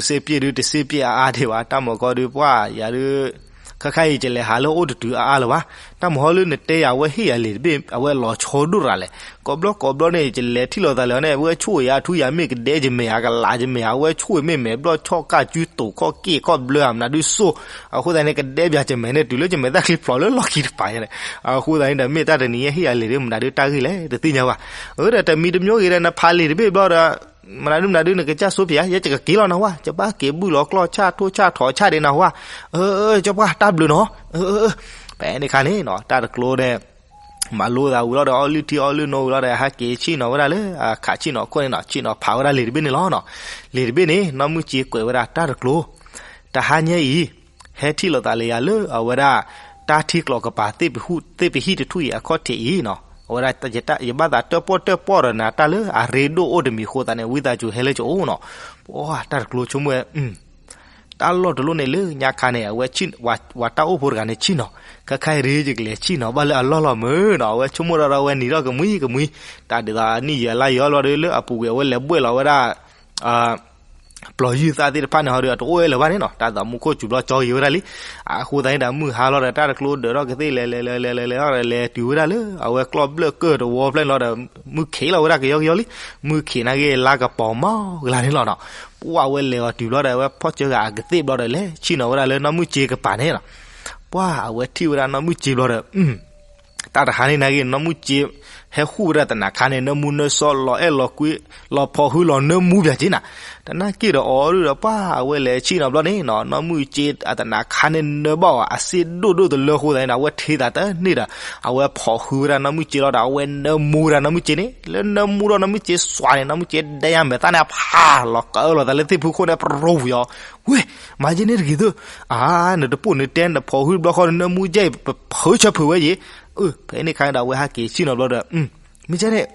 စ့ပျ့ၢ်ဒုး တစ့ပျ့ၢ်အါအါဒံးဘၣ်, တၢ်မၤကီဒုး ပှၢ်ယၤဒုး ခဲခါအံၤ ကလဲၤဟးလၢအိၣ်တတုၤအါအါလၢၤဘၣ်. တၢ်မၤဟီလၢနတဲယၤ အဝဲဟ့ၣ်ယၤလံာ်တဘ့ၣ် အဝဲလီၤဆီဒိၣ်ရၤလဲၣ်. ကိးဘျီကိးဘျီန့ၣ် ယလဲၤထံၣ်လိာ်သးလၢၤန့ၣ် အဝဲဆိၣ်ယၤထူယၤမ့ၢ်ကဒဲကမဲာ်ဧါ ကလးကမဲာ်ဧါ အဝဲဆိၣ်မ့ၢ်မဲာ်ဘျီၣ် ဆီၣ်ကၢ်ကုတိာ်ခီၣ်က့ၣ်ခီၣ်ဘျၢဧါ မနုၤဒုးစိၣ်. အဃိသတးန့ၣ် ကဒဲဘၣ်ကမဲာ်န့ၣ် တုၤလၢကမဲာ်တၢ်ချံဖျိးလၢလီၢ်ခံတပၤညါန့ၣ်. အဃိသတးန့ၣ်ဒီး မ့ၢ်တၢ်တနံၤညါဟ့ၣ်ယၤလံာ်ဒုး မနုၤဒုးတၢ်ဂ့ၢ်လဲၣ် တသ့ၣ်ညါဘၣ်. အၢ ဒီးတမံၤတမံၤဂ့ၤဒီး နဖးလံာ်တဘ့ၣ်ဘျီဒီး မနုၤဒုးမနုၤဒုး နကစၢ်စိဖျဲးဧါ ယဲယကက့ၤလီၤနဟူဧါ ယဘၣ်က့ၤဘုၣ်လီၤကျီၢ်ဆၣ်ထိၣ်ဆၣ်ထိးဆၣ်ဒံးနဟူဧါ. အၢ ကၠီပှၢ်တၢ်ဘျုးနီၤ. ဖဲန့ၣ်အခါန့ၣ်နီၤ တၢ်တကျိဒီး မၤလိသးဝံၤလီၤဒီး အီလုၢ်ထံအီလုၢ်နိဝံၤလီၤဒီး ဟဲက့ၤဆ့ၣ်နီၤဝဲဒၣ်လၢ အခးဆ့ၣ်နီၤခိၣ်န့ၣ်နီၤ ဆ့ၣ်နီၤဖးဝဲဒၣ်လံာ်တဘ့ၣ်န့ၣ်လီၤနီၤ. လံာ်တဘ့ၣ်န့ၣ် နီၢ်မုၢ်စ့ကွဲးဝဲဒၣ်တၢ်တကျိ တဟါညါအံၤ ဟဲထံၣ်လိာ်သးလၢယၤလၢအဝဲဒၣ် တၢ်ထံကျိးကပၤ သ့ၣ်ပဟံၣ်တထူၣ်အံၤအခီၣ်ထံးအံၤနီၤ. အဝဲဒၣ် ယဘၣ်သးတၢၣ်ပီၣ်တၢၣ်ပီၣ်ဒီးနၤတၢ်လၢအရ့ဒိၣ်အိၣ်တမံၤအဃိသတးန့ၣ် ဝံသးစူၤဟဲလၢယအိၣ်နီၤ. ပှၢ်တၢ်တကျိဆိကမိၣ်ဝဲ တၢ်လီၢ်တလီၢ်န့ၣ်လၢညါခါန့ၣ် အဝဲ ပှၤတၢ်အိၣ်ဖိတဂၤန့ၣ်ဆ့ၣ်နီၤ, ခဲခါအံၤဒုးယကလဲၤဆ့ၣ်နီၤဘၣ်လၢအလီၢ်လီၤမုာ်နီၤ. အဝဲဆိကမိၣ်ဒီး အဝဲနံၤထီၣ်ကမှံကမှံ, တၢ်ဒ်သိးနံၣ်ယံာ်လါယံာ်အီၤဘျီဒီး လၢအပူၤကွံာ်အဝဲလဲၤဘှဲၣ်လီၤဝဲဒၣ် ပျီၤယုၢ်သၣ်သ့ၣ်တဖၣ်န့ၣ်ဟီဒီး အတအိၣ်ဝဲလၢၤဘၣ်န့ၣ်နီၤ, တၢ်သးမူခိၣ်စူၤဘျီကၠီဂ့ၤဝဲဒၣ်လံ. အဃိသတးန့ၣ်ဒီး မုၢ်ဟါလီၤဒီး တၢ်တကျိဒၢးထီၣ်ကသ့ၣ်လဲၤလဲၤလဲၤလဲၤလဲၤလဲၤလဲၤဒီး လဲၤတုၤဝဲဒၣ်လၢ အဝဲကျီၢ်ဘျၢၣ်ကၢၢ်တဝီဖျၢၣ်န့ၣ်လီၤဒီး မုၢ်ခံးလီၤဝဲဒၣ်ကယီကယီလံ. မုၢ်ခံးနာ်က့ လါကပီၤမီၤကလါန့ၣ်လီၤနီၤ. ပှၢ်အဝဲလဲၤအီၤတုၤဘျီဒီး အဝဲဖီၣ်စၢၤဂၤအကသ့ၣ်ဘျီဒီး လဲၤဆ့ၣ်နီၤဝဲဒၣ်လၢနီၢ်မုၢ်စ့ကပၤန့ၣ်နီၤ. ပှၢ်အဝဲထံၣ်ဝဲဒၣ်နီၢ်မုၢ်စ့ဘျီဒီး တၢ်တဟါန့ၣ်နာ်က့ နီၢ်မုၢ်စ့ ဟဲဃုဝဲဒၣ်သနာ်ခါန့ၣ် နၢမူနၢဆှီ လီၤအဲၣ်လီၤကွံ လီၤဖီၣ်ဟုလီၤနၢမူပၠးက့နၤ. တနာ်က့ဒီးအီၤဒုဒီး ပှၢ်အဝဲလဲၤဆ့ၣ်နီၤဘျီန့ၣ်နီၤ နီၢ်မုၢ်စ့အသနာ်ခါန့ၣ် နၢဘၣ်အီၤ အစ့ဒိၣ်ဒိၣ်တလၢအဃိသတးန့ၣ်ဒီး အဝဲထံၣ်သးတန့ၢ်ဒီး အဝဲဖီၣ်ဟုဝဲဒၣ်နီၢ်မုၢ်စ့လီၤဒီး အဝဲနၢမူဝဲဒၣ်နီၢ်မုၢ်စ့န့ၣ် လၢနၢမူဒီးနီၢ်မုၢ်စ့စွးန့ၣ် နီၢ်မုၢ်စ့ဒဲယါမဲာ်သၣ်န့ၣ် ဖးလီၤကၢလီၤသးလၢသ့ၣ်ဖူခိၣ်န့ၣ် ပရိဝံၤအီၤ, ဝ့ၢ် မၤယဲန့ၣ်တဂ့ၤသၢ အါ နတပိာ်နတဲ နဖီၣ်ဟုတဘျီဃီ နနၢမူယဲအံၤ ပဖၢဆၢဖုးဝဲယံၤ. အၢ ဖဲန့ၣ်ခါန့ၣ်ဒီး အဝဲဟဲက့ၤဆ့ၣ်နီၤဘျီဒီး မ့ၢ်ကဲန့ၣ်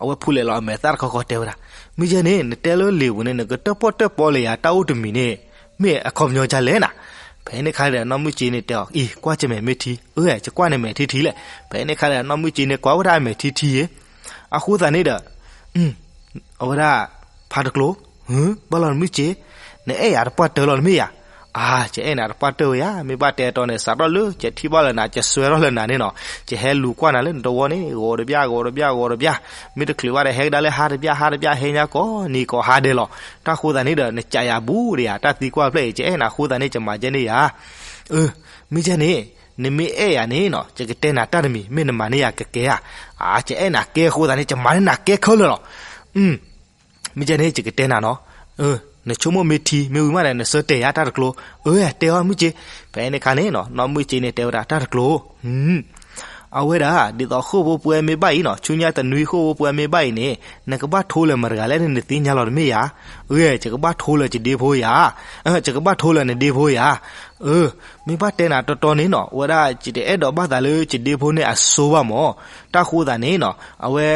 အဝဲဖူလဲၤလီၤအမဲာ်သၣ်တခီခီတဲဝဲဒၣ်, မ့ၢ်ယဲန့ၣ် နတဲလၢလံာ်ပူၤန့ၣ် နကတၢၣ်ပီၣ်တၢၣ်ပီလၢယၤ တၢ်အိၣ်တမံၤန့ၣ် မ့ၢ်အခီပညီဒ်လဲၣ်နၤ. ဖဲန့ၣ်ခါဒီး နီၢ်မုၢ်စ့န့ၣ်တဲအီၤ အံၤ ကွၢ်ကမဲာ်မ့ၢ်ထံ, အၢ ယကွၢ်နမဲာ်ထံထံလဲၣ်. ဖဲန့ၣ်ခါဒီး နီၢ်မုၢ်စ့န့ၣ် ကွၢ်ဝဲဒၣ်အမဲာ်ထံထံယ့ၤ. အဃိသတးန့ၣ်ဒီး အဝဲဒၣ် ဖါတကျိ, ဘၣ်လီၤနမုၢ်စ့, နအဲၣ်ယၤတပှၢ်တၢၢ်လီၤနမ့ၢ်ယၤ. အါ ယအဲၣ်နၤတပှၢ်တၢၢ်ဝဲယၤ, မ့ၢ်ဘၣ်တဲတီန့ၣ် စးထီၣ်လၢ ယထံၣ်ဘၣ်လၢနၤ ယစွဲထီၣ်လၢနၤန့ၣ်နီၤ, ယဟဲလူၤကွၢ်နၤလၢနတဝီန့ၣ် ဂီၤတဘျၣ် ဂီၤတဘျၣ် ဂီၤတဘျၣ်, မ့ၢ်တချုးဘၣ်ဒီး ဟဲကဒါလၢဟါတဘျၣ် ဟါတဘျၣ် ဟဲညါကိးနံၤကိးဟါဒဲးလီၤ. တၢ်ဃိသတးန့ၣ်ဒီး နကးယၤဘူးဒီးယၤ တၢ်သံကွၢ်ဖျၢၣ်အံၤ ယအဲၣ်နၤအဃိသတးန့ၣ် ယမၤကဲန့ၢ်ယၤ. အၢ မ့ၢ်ကဲန့ၣ် နမ့ၢ်အဲၣ်ယၤန့ၣ်နီၤ ယကတဲနၤတၢ်တမံၤ မ့ၢ်နမၤန့ၢ်ယၤကကဲဧါ. အါ ယအဲၣ်နၤကဲအဃိသတးန့ၣ် ယမၤန့ၢ်နၤကဲခဲလၢာ်လီၤ. မ့ၢ်ကဲန့ၣ် ယကတဲနၤနီၤ, နဆိကမိၣ်မ့ၢ်ထံ မ့ၢ်ဝံၤမးဒီး နဆၢတဲာ်ယၤတၢ်တကျိ, အၢ တဲအီၤမုၢ်က့. ဖဲန့ၣ်ခါန့ၣ်နီၤ နီၢ်မုၢ်က့န့ၣ်တဲဝဲဒၣ်တၢ်တကျိ, အဝဲဒၣ် ဒ်သိးဃိၣ်ဖိပှဲၤမ့ၢ်ဘၣ်အံၤနီၤ ဆူညါတနွံဃိၣ်ဖိပှဲၤမ့ၢ်ဘၣ်အံၤန့ၣ် နကဘၣ်ထိလၢၤမတၤတဂၤလဲၣ်န့ၣ် နသ့ၣ်ညါလီၤတမ့ၢ်ဧါ. အၢ ယကဘၣ်ထိလၢၤယဒ့ဖိယၤ, ယကဘၣ်ထိလၢၤနဒ့ဖိယၤ. အၢ မ့ၢ်ဘၣ်တဲနၤတီတီန့ၣ်နီၤ အဝဲဒၣ် ယတအဲၣ်ဒိးဘၣ်သးလၢယဒ့ဖိန့ၣ်အစိဘၣ်မၢ်. တၢ်ဃိသတးန့ၣ်နီၤ အဝဲ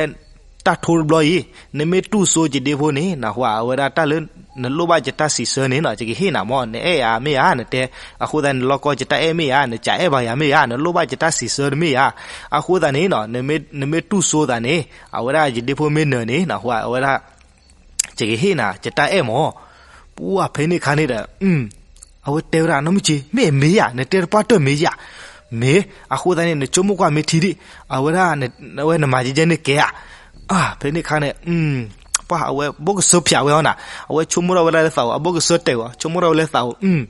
တၢ်ထိတဘျီအံၤ နမ့ၢ်တူၢ်စိယဒ့ဖိန့ၣ် နဟူအဝဲဒၣ်တၢ်လၢ နလိၣ်ဘၣ်ယတၢ်စံးဆၢန့ၣ်နီၤ ယကဟ့ၣ်နၤမၢ်. နအဲၣ်ယၤမ့ၢ်ဧါ နတဲ, အဃိသတးန့ၣ် နလီၢ်ကီယတၢ်အဲၣ်မ့ၢ်ဧါ နကအဲၣ်ဘၣ်ယၤမ့ၢ်ဧါ နလိၣ်ဘၣ်ယတၢ်စံးဆၢတမ့ၢ်ဧါ. အဃိသတးန့ၣ်နီၤ နမ့ၢ်တူၢ်စိသးန့ၣ် အဝဲဒၣ်ယဒ့ဖိမ့ၢ်နၢၤန့ၣ် နဟူအဝဲဒၣ် ယကဟ့ၣ်နၤယတၢ်အဲၣ်မၢ်. ပှၢ်ဖဲန့ၣ်ခါန့ၣ်ဒီး အဝဲတဲဝဲဒၣ်နီၢ်မုၢ်က့ မ့ၢ်မ့ၢ်ယၤ နတဲတပှၢ်တၢၢ်မ့ၢ်ယၤ, မ့ၢ် အဃိသတးန့ၣ် နဆိကမိၣ်ကွၢ်မ့ၢ်ထံဒံး အဝဲဒၣ် အဝဲနမၤကဲကဲန့ၣ်ကဲဧါ. ဖဲန့ၣ်ခါန့ၣ် ပှၢ်အဝဲဘိၣ်ကစၢၢ်ဖျါဝဲအီၤနၤ အဝဲဆိကမိၣ်ထီၣ်ဝဲဒၣ်လၢသးအိၣ် အဘိၣ်ကစၢၢ်တဲာ်ဝဲ ဆိကမိၣ်ထီၣ်ဝဲလၢသးအိၣ်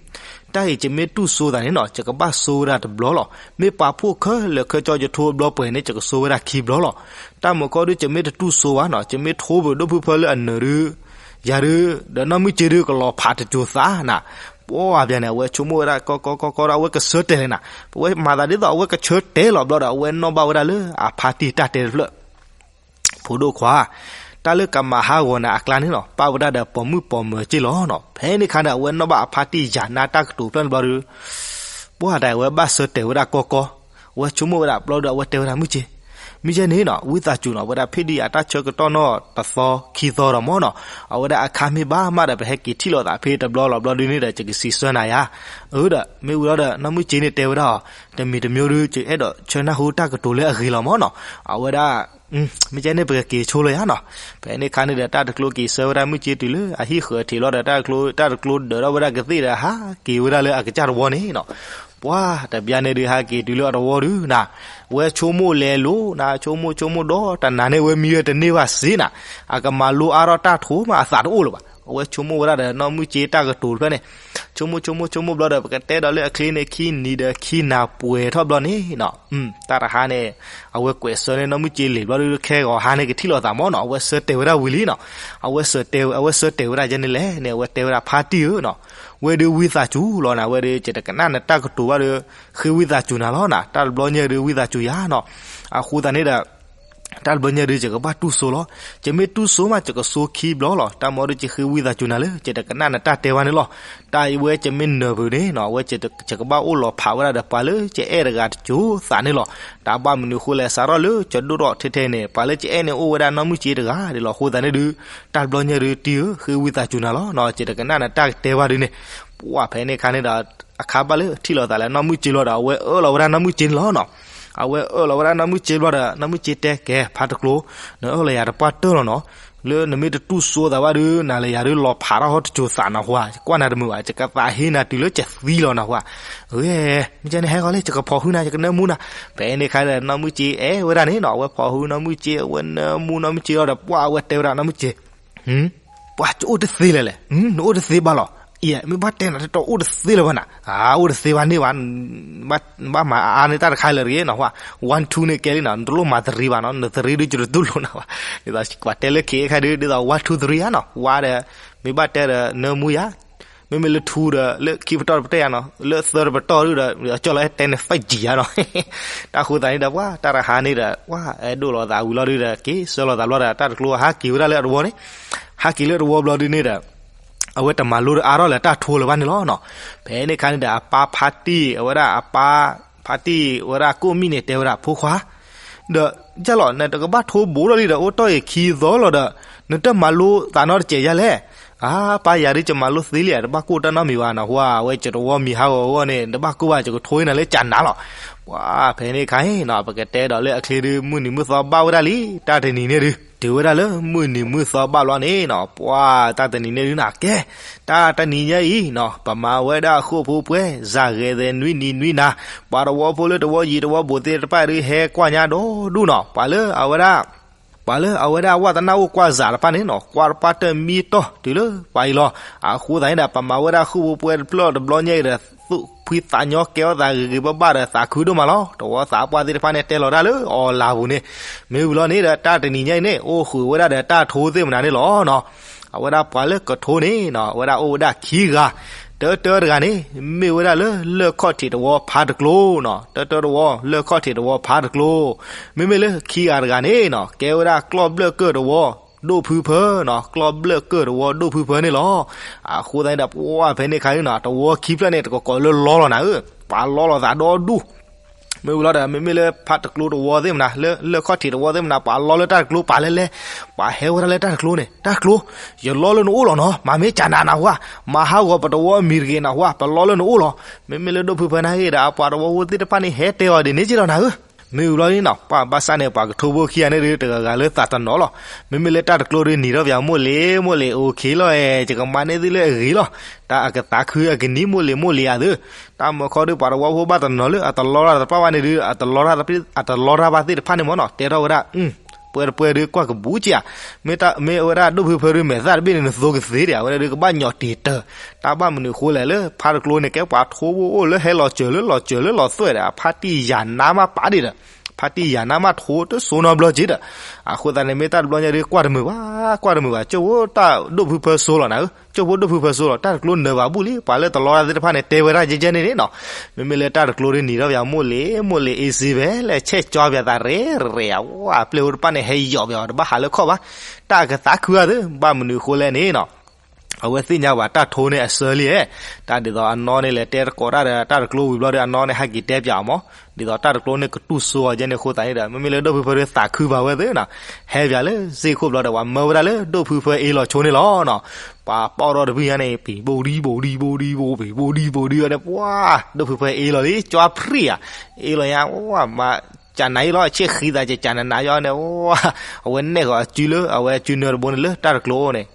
တၢ်အံၤယမ့ၢ်တူၢ်စိသးန့ၣ်နီၤ ယကဘၣ်စိဝဲဒၣ်တဘျီလီၤ. မ့ၢ်ပာ်ဖှိၣ်ခဲလၢာ်ခဲဆ့ယထိတဘျီပှဲၤန့ၣ် ယကစိဝဲဒၣ်ခံဘျီလီၤ. တၢ်မၤကီဒုး ယမ့ၢ်တတူၢ်စိဘၣ်နီၤ ယမ့ၢ်ထိပဒိၣ်ဖုဖၢလၢအနၢၤဒုး ယၤဒုး ဒီးနီၢ်မုၢ်က့ဒုးကလီၤဖးတစိၤသးနၤ. ပှၢ်ဘၣ်န့ၣ် အဝဲဆိကမိၣ်ဝဲဒၣ်ကီကီကီကီဒီး အဝဲကစၢၢ်တဲာ်လဲၣ်နၤ. ပဝဲမၤသးဒ်သိးအဝဲကစၢၢ်တဲာ်လီၤဘျီဒီး အဝဲနီၣ်ဘၣ်ဝဲဒၣ်လၢအဖါတံၢ်တၢ်တဲတဖျၢၣ် ဖိဒိၣ်ခွါ, တၢ်လၢကမၤဟးဂီၤနၤအကျါန့ၣ်နီၤ ပၣ်ဝဲဒၣ်ဒီးပိာ်မုၣ်ပိာ်မၢၤက့လီၤနီၤ. ဖဲန့ၣ်ခါန့ၣ် အဝဲနီၣ်ဘၣ်အဖါတံၢ်ယၤနါတၢ်ကတိၤဖျၢၣ်န့ၣ်ဘျီဒီး ပှၢ်ဒၣ်အဝဲဘၣ်စၢၢ်တဲာ်ဝဲဒၣ်ကီကီ, အဝဲဆိကမိၣ်ဝဲဒၣ်ဘျီဒီး အဝဲတဲဝဲဒၣ်မုၢ်ကၠ့, မုၢ်ကၠ့န့ၣ်နီၤ ဝံသးစူၤနီၤ အဝဲဒၣ်ဖံးဒံးအတၢ်ဆၢကတီၢ်နီၢ်တသီခံသီဒီးမၢ်နီၤ, အဝဲဒၣ်အခါမ့ၢ်ဘၣ်မးဒီး ပဟဲက့ၤထံၣ်လိာ်သးဖဲတဘျီလီၤဘျီဒုန့ၣ်ဒီး ယကစံးဆၢနၤယၤ, အၢဒီး မ့ၢ်ဝံၤလီၤဒီး နီၢ်မုၢ်ကၠ့န့ၣ်တဲဝဲဒၣ်အီၤ, တမံၤတမံၤဒု ယအဲၣ်ဒိးဆၢနၢ်ဟူတၢ်ကတိၤလၢအဂ့ၤလီၤမၢ်နီၤ, အဝဲဒၣ် မုၢ်ကၠ့န့ၣ် ပကက့ၤဆိလၢယၤနီၤ, ဖဲန့ၣ်အခါန့ၣ်ဒီး တၢ်တကျိက့ၤဆၢဝဲဒၣ်မုၢ်ကၠ့တုၤလၢအဟံၣ်ဃၢၤထံးလီၤဒီး တၢ်တကျိ တၢ်တကျိဒၢးထီၣ်ဝဲဒၣ်ကသ့ၣ်ဒီး ဟးက့ၤဝဲဒၣ်လၢအကစၢ်တဝီန့ၣ်နီၤ, ပှၤတဘျီန့ၣ်ဒု ဟးက့ၤတုၤလၢအတဝီဒုနၤ, ဝဲဆိကမိၣ်လဲၤလိၤနၤ ဆိကမိၣ်ဆိကမိၣ်ဒီး တနၤန့ၣ်ဝဲမံဝဲတန့ၢ်ဘၣ်စ့နၤ, အကမၤလိအါထီၣ်တၢ်ထိးမးအသးတအိၣ်လၢၤဘၣ်, အဝဲဆိကမိၣ်ဝဲဒၣ်ဒီးနီၢ်မုၢ်ကၠ့တၢ်ကတိၤတဖျၢၣ်န့ၣ်, ဆိကမိၣ်ဆိကမိၣ်ဆိကမိၣ်ဘျီဒီး ပကတဲဒီးလၢအချ့န့ၣ် ခံနံၤဒီးခံနၤပှဲၤထီၣ်ဘျီန့ၣ်နီၤ တၢ်တဟါန့ၣ် အဝဲကွဲးစၢၤန့ၢ်နီၢ်မုၢ်ကၠ့လံာ်ဘျီဒု ခဲဂီၤဟါန့ၣ်ကထံၣ်လိာ်သးမၢ်နီၤ, အဝဲဆၢတဲာ်ဝဲဒၣ်ဝံၤလံနီၤ, အဝဲဆၢတဲာ် အဝဲဆၢတဲာ်ဝဲဒၣ်ယဲန့ၣ်လဲၣ်န့ၣ် အဝဲတဲဝဲဒၣ်ဖါတံၢ်ဧၢနီၤ, ဝဲဒုဝံသးစူၤလီၤနၤ ဝဲဒု ယတကနၣ်နတၢ်ကတိၤဘၣ်ဒီး ဃ့ဝံသးစူၤနၤလီၤနၤ, တၢ်တဘျီညါဒုဝံသးစူၤယၤနီၤ, အဃိသတးန့ၣ်ဒီး တၢ်တဘျီညါဒု ယကဘၣ်တူၢ်စိလီၤ, ယမ့ၢ်တူၢ်စိမး ယကစိခံဘျီလီၤ, တၢ်မၤဒီးယဃ့ဝံသးစူၤနၤလၢ ယတကနၣ်နတၢ်တဲဘၣ်န့ၣ်လီၤ, တၢ်အံၤဝဲယမ့ၢ်နၢၤပူၤန့ၣ်နီၤ အဝဲယကဘၣ်အိၣ်လီၤဖးဝဲဒၣ်ဒီးပှၤလၢယအဲၣ်တဂၤတစိၤသးန့ၣ်လီၤ, တၢ်ဘၣ်မနုၤအဃိလဲၣ် စးထီၣ်လၢယဒိၣ်ထီၣ်ထဲထဲန့ၣ် ပှၤလၢယအဲၣ်န့ၣ်အိၣ်ဝဲဒၣ်နီၢ်မုၢ်ကၠ့တဂၤဒ်လီၤ, အဃိသတးန့ၣ်ဒု တၢ်တဘျီညါဒုတံၢ်ဧၢ ဃ့ဝံသးစူၤနၤလီၤနီၤ, ယတကနၣ်နတၢ်ကတဲဘၣ်ဒုန့ၣ်, ပှၤဖဲန့ၣ်အခါန့ၣ်ဒီး အခါဘၣ်လၢထံၣ်လိာ်သးလၢနီၢ်မုၢ်ကၠ့လီၤဒီး အဝဲအၢၣ်လီၤဝဲဒၣ်နီၢ်မုၢ်ကၠ့န့ၣ်လီၤနီၤ, အဝဲအၢၣ်လီၤဝဲဒၣ်နီၢ်မုၢ်ကၠ့ဘျီဒီး နီၢ်မုၢ်ကၠ့တဲကဲ ဖါတကျိ နအၢၣ်လီၤယၤတပှၢ်တၢၢ်လီၤနီၤ, လၢနမ့ၢ်တတူၢ်စိသးဘၣ်ဒု နၤလၢယၤဒုလီၤဖးထီၣ်ဟီၣ်တစိၤသးနၢ်ဟူဧါ, ယကွၢ်နၤတမုာ်ဘၣ် ယကသးဟ့နၤတုၤလၢယသံလီၤနၢ်ဟူဧါ, ဂ့ၤ မုၢ်ကၠ့န့ၣ်ဟဲဂီၤလံ ယကဖီၣ်ဟုနၤ ယကနၢမူနၤ, ဖဲန့ၣ်အခါဒီး နီၢ်မုၢ်ကၠ့အဲၣ်ဝဲဒၣ်န့ၣ်နီၤ အဝဲဖီၣ်ဟုနီၢ်မုၢ်ကၠ့ အဝဲနၢမူနီၢ်မုၢ်ကၠ့ဒီး ပှၤအဝဲတဲဝဲဒၣ်နီၢ်မုၢ်ကၠ့ ပှၤကအိၣ်တသ့လဲၣ်လဲၣ်, နအိၣ်တသ့ဘၣ်လီၤ, အံၤ မ့ၢ်ဘၣ်တဲနၤတတီအိၣ်တသ့လၢၤဘၣ်နၤ, အိၣ်တသ့ဘၣ်န့ၣ်ဘၣ်, ဘၣ်မၤအါန့ၢ်တၢ်တခါလၢာ်တဂ့ၤနီၤ, one two န့ၣ်ကဲလံနီၤ နတလိၣ်မၤ three ဘၣ်နီၤ, န three ဒုးယတတူၢ်လိာ်နၤဘၣ်, ဒ်သိးပှၤတဲလၢခံအခါဒုး ဒ်သိး one two three ဧါနီၤ, ဝါဒီး မ့ၢ်ဘၣ်တဲဒီးနၢမူယၤ, မ့မ့ၢ်လၢ two ဒီး လၢခံပတီၢ်တပတီၢ်ယၤနီၤ, လၢသၢတပတီၢ်ဒုးဒီး ကၠီၣ်လီၤဟဲတဲန့ၣ် five G ယၤနီၤ, တၢ်ဃိသးန့ၣ်ဒီး ပှၤတၢ်တဟါန့ၣ်ဒီး ပှၤအဲၣ်ဒိၣ်လိာ်သးဝံၤလီၤဒုးဒီး က့ၤဆှၢလိာ်သးဘျီဒီး တၢ်တကျိဟးက့ၤဝဲဒၣ်လၢအတဝီန့ၣ်, ဟးက့ၤလၢတဝီဘျီဒုးန့ၣ်ဒီး အဝဲတမၤလိအါထီၣ်လၢတၢ်ထိလၢၤဘၣ်န့ၣ်လီၤနီၤ, ဖဲန့ၣ်အခါန့ၣ်ဒီး အပၢ်ဖါတံၢ် အဝဲဒၣ်အပၢ် ဖါတံၢ်ဝဲဒၣ်ကိၣ်မံၣ်န့ၣ် တဲဝဲဒၣ် ဖိခွါ ဒီး ယလီၤ နတကဘၣ်ထိဘိလီၤလံဒီး အိၣ်တီၢ်အံၤခံသီလီၤဒီး နတမၤလိသးနီတစဲးယၤလဲၣ်, အၢ ပၢ်ယၤဒုး ယမၤလိသ့လံဧါ တဘၣ်ကိၢ်တၢ်နီတမံၤဘၣ်နီၤ, ပှၤဝဲ ယတဝီမံၤဟးဂီၤအဂီၢ်န့ၣ် တဘၣ်ကိၢ်ဘၣ် ယကထိအံၤနၤလၢကနၤလီၤ, ပှၤဖဲန့ၣ်အခါအံၤနီၤ ပကတဲဒီးလၢအချ့ဒုး မုၢ်နံၤမုၢ်သီဘၣ်ဝဲဒၣ်လံ, တၢ်တနံၤန့ၣ်ဒုး တုၤဝဲဒၣ်လၢမုၢ်နံၤမုၢ်သီဘၣ်လီၤန့ၣ်နီၤ, ပှၤတၢ်တနံၤန့ၣ်ဒုးနၤ ကဲ တၢ်တနံၤညါအံၤနီၤ ပမၤဝဲဒၣ်ဃိာ်ဖိပှဲၤ စၤဂဲၤသဲးနွံနံၤနွံနၤ, ပှၤတဝီဖိလၢတဝီယံၤတဝီဘူးသ့ၣ်တဖၣ်ဒုး ဟဲကွၢ်ညါဒီဒူၣ်နီၤ, ပှၤလၢအဝဲဒၣ် ပှၤလၢအဝဲဒၣ်ဝးသနၢ်အိၣ်ကွၢ်စးတဖၣ်န့ၣ်နီၤ ကွၢ်တပှၢ်တၢၢ်မံတီၢ်တုၤလၢပှၤအံၤလီၤ, အဃိသတးန့ၣ်ဒီး ပမၤဝဲဒၣ်ဃိာ်ဖိပှဲၤတဖျၢၣ်တဘျီညါအံၤဒီး သူၣ်ဖှံသးညီကဲထီၣ်သးဂ့ၤဂ့ၤဘၣ်ဘၣ်ဒီး သးခုဒိၣ်မးလီၤ, တဝီသးပှၢ်သ့ၣ်တဖၣ်န့ၣ် တဲလီၤတၢ်လၢအီၤလၤပူၤန့ၣ်, မ့ၢ်ဝံၤလီၤန့ၣ်ဒီး တၢ်တနံၤညါအံၤန့ၣ် အိၣ်ဃုာ်ဝဲဒၣ်ဒီးတၢ်ထိသ့ၣ်မနုၤန့ၣ်လီၤနီၤ, အဝဲဒၣ်ပှၤလၢကထိန့ၣ်နီၤ အဝဲဒၣ်အိၣ်ဝဲဒၣ်ခံဂၤ, တၢတၢတဂၤန့ၣ် မ့ၢ်ဝဲဒၣ်လၢလၢၢ်ခီၣ်ထံးတဝီဖးတကျိနီၤ, တၢတၢတဝီလၢၢ်ခီၣ်ထံးတဝီဖးတကျိ, မ့မ့ၢ်လၢခံဂၤတဂၤန့ၣ်နီၤ ကဲဝဲဒၣ်ကျီၢ်ဘျၢၣ်ကၢၢ်တဝီ ဒိၣ်ဖုဖၢနီၤ, ကျီၢ်ဘျၢၣ်ကၢၢ်တဝီဒိၣ်ဖုဖၢန့ၣ်လီၤ, အဃိသတးန့ၣ်ဒီး ပှၤဖဲန့ၣ်အခါန့ၣ်နီၤ တဝီခံဖျၢၣ်န့ၣ် တကိးကိးလၢလီလီၤနၤဧၢ, ပှၤလီလီၤသးဒီဒူၣ် မ့ၢ်ဝံၤလီၤဒီး မ့မ့ၢ်လၢဖးတကျိတဝီသ့ၣ်မနုၤ လၢလၢၢ်ခီၣ်ထံးတဝီသ့ၣ်မနုၤ ပှၤလီလၢတၢ်တကျိပာ်လဲလဲ, ပှၤဟဲဝဲဒၣ်လၢတၢ်တကျိန့ၣ် တၢ်တကျိ, ယလီလၢနအိၣ်လီၤနီၤ, မၤမ့ၢ်ကနၤနၢ်ဟူဧါ, မၤဟးဂီၤပတဝီအမံၤတဂ့ၤနၢ်ဟူဧါ, ပလီလၢနအိၣ်လီၤ, မ့မ့ၢ်လၢဒိၣ်ဖုဖၢနၤဂ့ၤဒီး အပှၤတဝီဖိသ့ၣ်တဖၣ်န့ၣ် ဟဲတဲအီၤဒ်န့ၣ်က့လီၤနၤဧၢ မ့ၢ်ဝံၤလီၤန့ၣ်နီၤ ပှၤဘၣ်ဆၣ်န့ၣ် ပှၤကထိဖိခံဂၤန့ၣ်ဒုး တဂၤဂၤလၢသးတနီၤလီၤ, မ့မ့ၢ်လၢတၢ်တကျိဒုး နံၤထီၣ်ပယီၤမိၢ်လ့ၤမိၢ်လ့ၤ အိၣ်ခ့လီၤအဲ, ယကမၤန့ၢ်သုလၢအဂ့ၤလီၤ, တၢ်အကသးခုအကနံၤမိၢ်လ့ၤမိၢ်လ့ၤဧါသု, တၢ်မၢခီဒုး ပှၤတဝီဖိဘၣ်တနီၤလၢ အတလီတၢ်တပၣ်ဘၣ်န့ၣ်ဒုး အတလီတၢ်ဘၣ်သ့ၣ်တဖၣ်န့ၣ်မ့ၢ်နီၤ တဲထီၣ်ဝဲဒၣ် ပှဲၤတပှဲၤဒုး ကွၢ်ကဘူးက့ဧါ, မ့ၢ်ဝဲဒၣ်ဒိၣ်ဖုဖၢဒုး မဲာ်သၣ်တဘ့ၣ်န့ၣ် နသိကသ့ဒံးဧါ, ဝဲဒၣ်ဒုးကဘၣ်ညီးတ့ၢ်တၢၢ်, တၢ်ဘၣ်မနုၤအဃိလဲၣ် လၢဖးတကျိန့ၣ် ကဲပှၤထိဖိအိၣ်လၢဟဲလီၤစၢၤလၢလီၤစၢၤလၢလီၤသွဲၣ်ဒီး အဖါတံၢ်ယၤနါမးပာ်ဒံးဒီး ဖါတံၢ်ယၤနါမးထိတစိနီဘျီက့ဒီး, အဃိသတးန့ၣ် မ့ၢ်တၢ်တဘျီညါဒုး ကွၢ်တမုာ်ဘၣ် ကွၢ်တမုာ်ဘၣ် ကၠိဖိတၢ်ဒိၣ်ဖုဖၢစိလီၤနၤဧၢ, ကၠိဖိဒိၣ်ဖုဖၢစိလီၤ တၢ်တကျိနၢၤဘၣ်ဘူၣ်လံ ပှၤလၢတလီတၢ်သ့ၣ်တဖၣ်န့ၣ် တဲဝဲဒၣ်ယဲယဲန့ၣ်န့ၣ်နီၤ, မ့မ့ၢ်လၢတၢ်တကျိဒုး နံၤထီၣ်ပယီၤမိၢ်လ့ၤမိၢ်လ့ၤ အ့စ့ဖဲလဲၣ် ဆဲးကၠီပယီၤသးရဲၣ်ရဲၣ်ဧါ, ဝဲပျဲၢ်ဖိတဖၣ်န့ၣ် ဟဲယီၤပယီၤ တဘၣ်ဟးလၢခီၣ်ဘၣ်, တၢ်အကသးခုဧါသု ဘၣ်မနုၤအဃိလဲၣ်န့ၣ်နီၤ အဝဲသ့ၣ်ညါဘၣ်တၢ်ထိန့ၣ်အစၢလံဧါ, တၢ်ဒ်သိးအနီၢ်န့ၣ်လဲၤတဲတကိးတၢ်ဒီးတၢ်တကျိဝံၤဘျီဒီး အနီၢ်န့ၣ်ဟဲက့ၤတဲပၠးအီၤမး, ဒ်သိးတၢ်တကျိန့ၣ်ကတူၢ်စိအီၤကဲန့ၣ်အဃိသတးန့ၣ်ဒီး မ့မ့ၢ်လၢဒိၣ်ဖုဖၢဒီးသးခုဘၣ်ဝဲသ့နီၤ, ဟဲပၠးလၢစ့ၢ်ခိၣ်ဘျီဒီး ပှၤမၢဝဲဒၣ်လၢဒိၣ်ဖုဖၢအ့လီၤဆိန့ၣ်လီၤနီၤ. ပှၤပီၣ်ထီၣ်တဘုၣ်ညါန့ၣ် ပံၤဘိဒံဘိဒံဘိဒံဘိ ပံၤဘိဒံဘိဒံအီၤန့ၣ် ပှၤ ဒိၣ်ဖုဖၢအ့လီၤလံ ကၠွါဖြံၣ်ဧါ, အ့လီၤညါ ပှၤ မၤကနၤအ့လီၤ ဆ့ၣ်ဃံသးကကနၤနၤယီၤန့ၣ် အဝဲနဲၣ်ဃီၤအစုလၢ အဝဲအစုနၢတဘိန့ၣ်လၢတၢ်တကျိန့ၣ်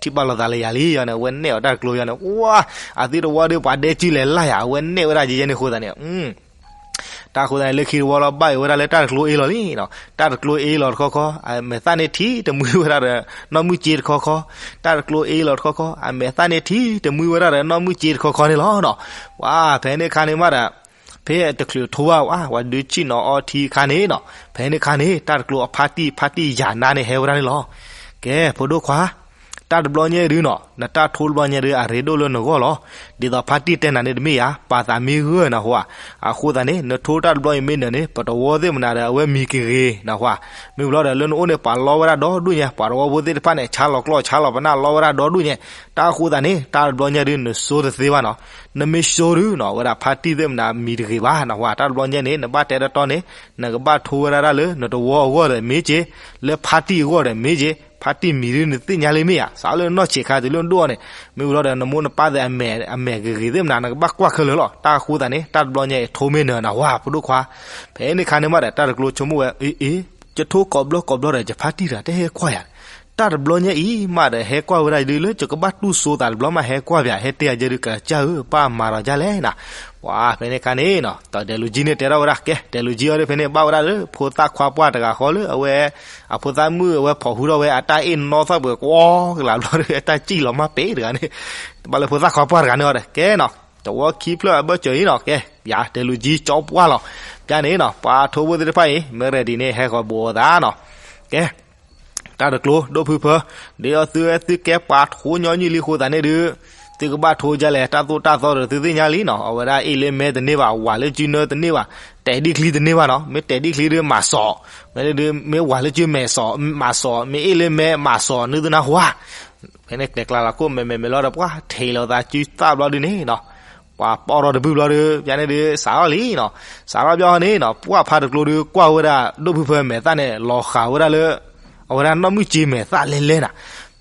ထံၣ်ဘၣ်လိာ်သးလၢယၤလံယီၤန့ၣ် အဝဲနဲၣ်အီၤတၢ်တကျိယီၤန့ၣ် ပှၤ အသုတဝီဒီးပှၤဒဲစုလဲၤလၢ်ယၤ အဝဲနဲၣ်ဝဲဒၣ်ယဲန့ၣ်အဃိသတးန့ၣ် တၢ်အဃိသတးန့ၣ် လၢခံတဝီလီၤ ဘၣ်အ့ၣ်ဝဲဒၣ်လၢတၢ်တကျိအ့လီၤလံနီၤ. တၢ်တကျိအ့လီၤတခီခီ အမဲာ်သၣ်န့ၣ်ထံၣ်တမှံဝဲဒၣ်ဒီး နီၢ်မုၢ်စ့တခီခီ, တၢ်တကျိအ့လီၤတခီခီ အမဲာ်သၣ်န့ၣ်ထံၣ်တမှံဝဲဒၣ်ဒီး နီၢ်မုၢ်စ့တခီခီန့ၣ်လီၤနီၤ. ပှၤ ဖဲန့ၣ်အခါန့ၣ်မးဒီး ဖဲတချုးထိဘၣ်ဝဲ ပှၤဒုးဆံၣ်နီၤအီထံအခါန့ၣ်နီၤ ဖဲန့ၣ်အခါန့ၣ် တၢ်တကျိအဖါတံၢ် ဖါတံၢ်ယၤနါန့ၣ်ဟဲဝဲဒၣ်န့ၣ်လီၤ. ကဲ ဖိဒိၣ်ခွါ တၢ်တဘျီညါဒုနီၤ နတၢ်ထိတဘျီညါဒု အရ့ဒိၣ်လၢနဂီၢ်လီၤ. ဒ်သိးဖါတံၢ်တဲနၤန့ၣ်တမ့ၢ်ဧါ, ပာ်သးမ့ၢ်ဂၢၢ်နၢ်ဟူဧါ. အဃိသတးန့ၣ် နထိတၢ်တဘျီအံၤမ့ၢ်နၢၤန့ၣ် ပတဝီသ့ၣ်မနၤဒီး အဝဲမံၤကဂ့ၤနၢ်ဟူဧါ. မ့ၢ်ဘျီဒီးလၢနအိၣ်န့ၣ် ပှၤလီဝဲဒၣ်ဒီဒူၣ်ညါ, ပှၤတဝီဖိသ့ၣ်တဖၣ်န့ၣ် ဆါလီၤကျီၢ်ဆါလီၤပနၢ်လီဝဲဒၣ်ဒီဒူၣ်ညါ. တၢ်အဃိသတးန့ၣ် တၢ်တဘျီညါဒု နဆိတသ့ဘၣ်နီၤ. နမ့ၢ်ဆိဒုနီၤ ဝဲဒၣ်ဖါတံၢ်သ့ၣ်မနၤမံၤတဂ့ၤဘၣ်နၢ်ဟူဧါ. တၢ်တဘျီညါန့ၣ် နဘၣ်တဲတတီန့ၣ် နကဘၣ်ထိဝဲဒၣ်တၢ်လၢနတဝီအဂီၢ်ဒီးမ့ၢ်က့ၤ, လၢဖါတံၢ်အဂီၢ်ဒီးမ့ၢ်က့ၤ, ဖါတံၢ်မံၤဒုနသ့ၣ်ညါလံမ့ၢ်ဧါ. စးလၢနနီၢ်ဆံးခါတုၤလၢနဒိၣ်အီၤန့ၣ်, မ့ၢ်ဘျီဒီးနမိၢ်နပၢ်သ့ၣ်အမဲာ်, အမဲာ်ဂ့ၤဂ့ၤသ့ၣ်မနၤ နကဘၣ်ကွၢ်ခဲလၢာ်လီၤ. တၢ်အဃိသတးန့ၣ် တၢ်တဘျီညါအံၤထိမ့ၢ်နၢၤနၢ်ဟူဧါ ဖိဒိၣ်ခွါ. ဖဲန့ၣ်အခါန့ၣ်မးဒီး တၢ်တကျိဆိကမိၣ်ဝဲ အ့ အ့ ယထိကိးဘျီကိးဘျီဒီး ယဖါတံၢ်တဂၤတဟဲကွၢ်ယၤ, တၢ်တဘျီညါအံၤမးဒီး ဟဲကွၢ်ဝဲဒၣ်ဒုလၢ ယကဘၣ်တူၢ်စိသးတဘျီမး ဟဲကွၢ်ပၠး ဟဲတဲယၤယဲဒု ကစၢ်ဧၢ ပၢ်မၤဒီးယလဲၣ်နၤ. ပှၤဖဲန့ၣ်အခါန့ၣ်နီၤ တၢ်ဒဲးလူၤကၠံန့ၣ်တဲထီၣ်ဝဲဒၣ် ကဲ ဒဲးလူၤကၠံအီၤဒု ဖဲန့ၣ်ဘၣ်ဝဲဒၣ်လၢ ဖိသၣ်ခွါပှၢ်တဂၤဃီလၢ အဝဲ အဖိသၣ်မုၣ်အဝဲဖီၣ်ဟူထီၣ်ဝဲ အတၢ်အ့ၣ်နီသီၣ်ပှဲၤကွီၤကလာ်ဘျီဒီး အတၢ်စံၣ်လီၤမးပ့ၤတဂၤန့ၣ်, ဘၣ်လၢဖိသၣ်ခွါပှၢ်တဂၤန့ၣ်အီၤဒီး ကဲနီၤ တဝီခံဖျၢၣ်အဘၢၣ်စၢၤအံၤနီၤ ကဲ ယၤဒဲးလူၤကၠံကၠီပှၢ်လီၤ. ပၠါန့ၣ်နီၤ ပှၤထိဖိသ့ၣ်တဖၣ်အံၤ မ့ၢ် ready န့ၣ် ဟဲဃီၤဘိးအသးနီၤ. ကဲ တၢ်တကျိ ဒိၣ်ဖုဖၢ ဒ်သိးသုဝဲသုကဲပှၤထိညီနုၢ်လံအဃိသတးန့ၣ်ဒု သုကဘၣ်ထိဒ်လဲၣ် တၢ်သိၣ်တၢ်သီဒီးသုသ့ၣ်ညါလံနီၤ. အဝဲဒၣ်အ့ၣ်လၢမဲတန့ၢ်ဘၣ် ဝၤလၢစုနၢတန့ၢ်ဘၣ်, တဲာ်ဒံၣ်ချံတန့ၢ်ဘၣ်နီၤ. မ့ၢ်တဲာ်ဒံၣ်ချံဒုမၤစီၤ, မ့ၢ်ဒု မ့ၢ်ဝၤလၢစုမဲာ်စီၤ မၤစီၤ, မ့ၢ်အ့ၣ်လၢမဲမၤစီၤ နုသုနၢ်ဟူဧါ. ဖဲန့ၣ်ကျဲကျါလီၤခိၣ်မဲာ်မဲာ်မဲာ်လီၤဒီး ပှၤထံးလီၤသးစုသၣ်ဘျီဒုန့ၣ်နီၤ ပှၤပီၣ်ထီၣ်တဘုၣ်ဘျီဒီး ပၠါန့ၣ်ဒု စးထီၣ်လံနီၤ. စးထီၣ်ဘျီန့ၣ်နီၤ ပှၤဖါတကျိဒုကွၢ်ဝဲဒၣ် ဒိၣ်ဖုဖၢမဲာ်သၣ်န့ၣ် လီၤဃာ်ဝဲဒၣ်လၢ အဝဲဒၣ်နီၢ်မုၢ်စ့မဲာ်သၣ်လဲလဲနၤ.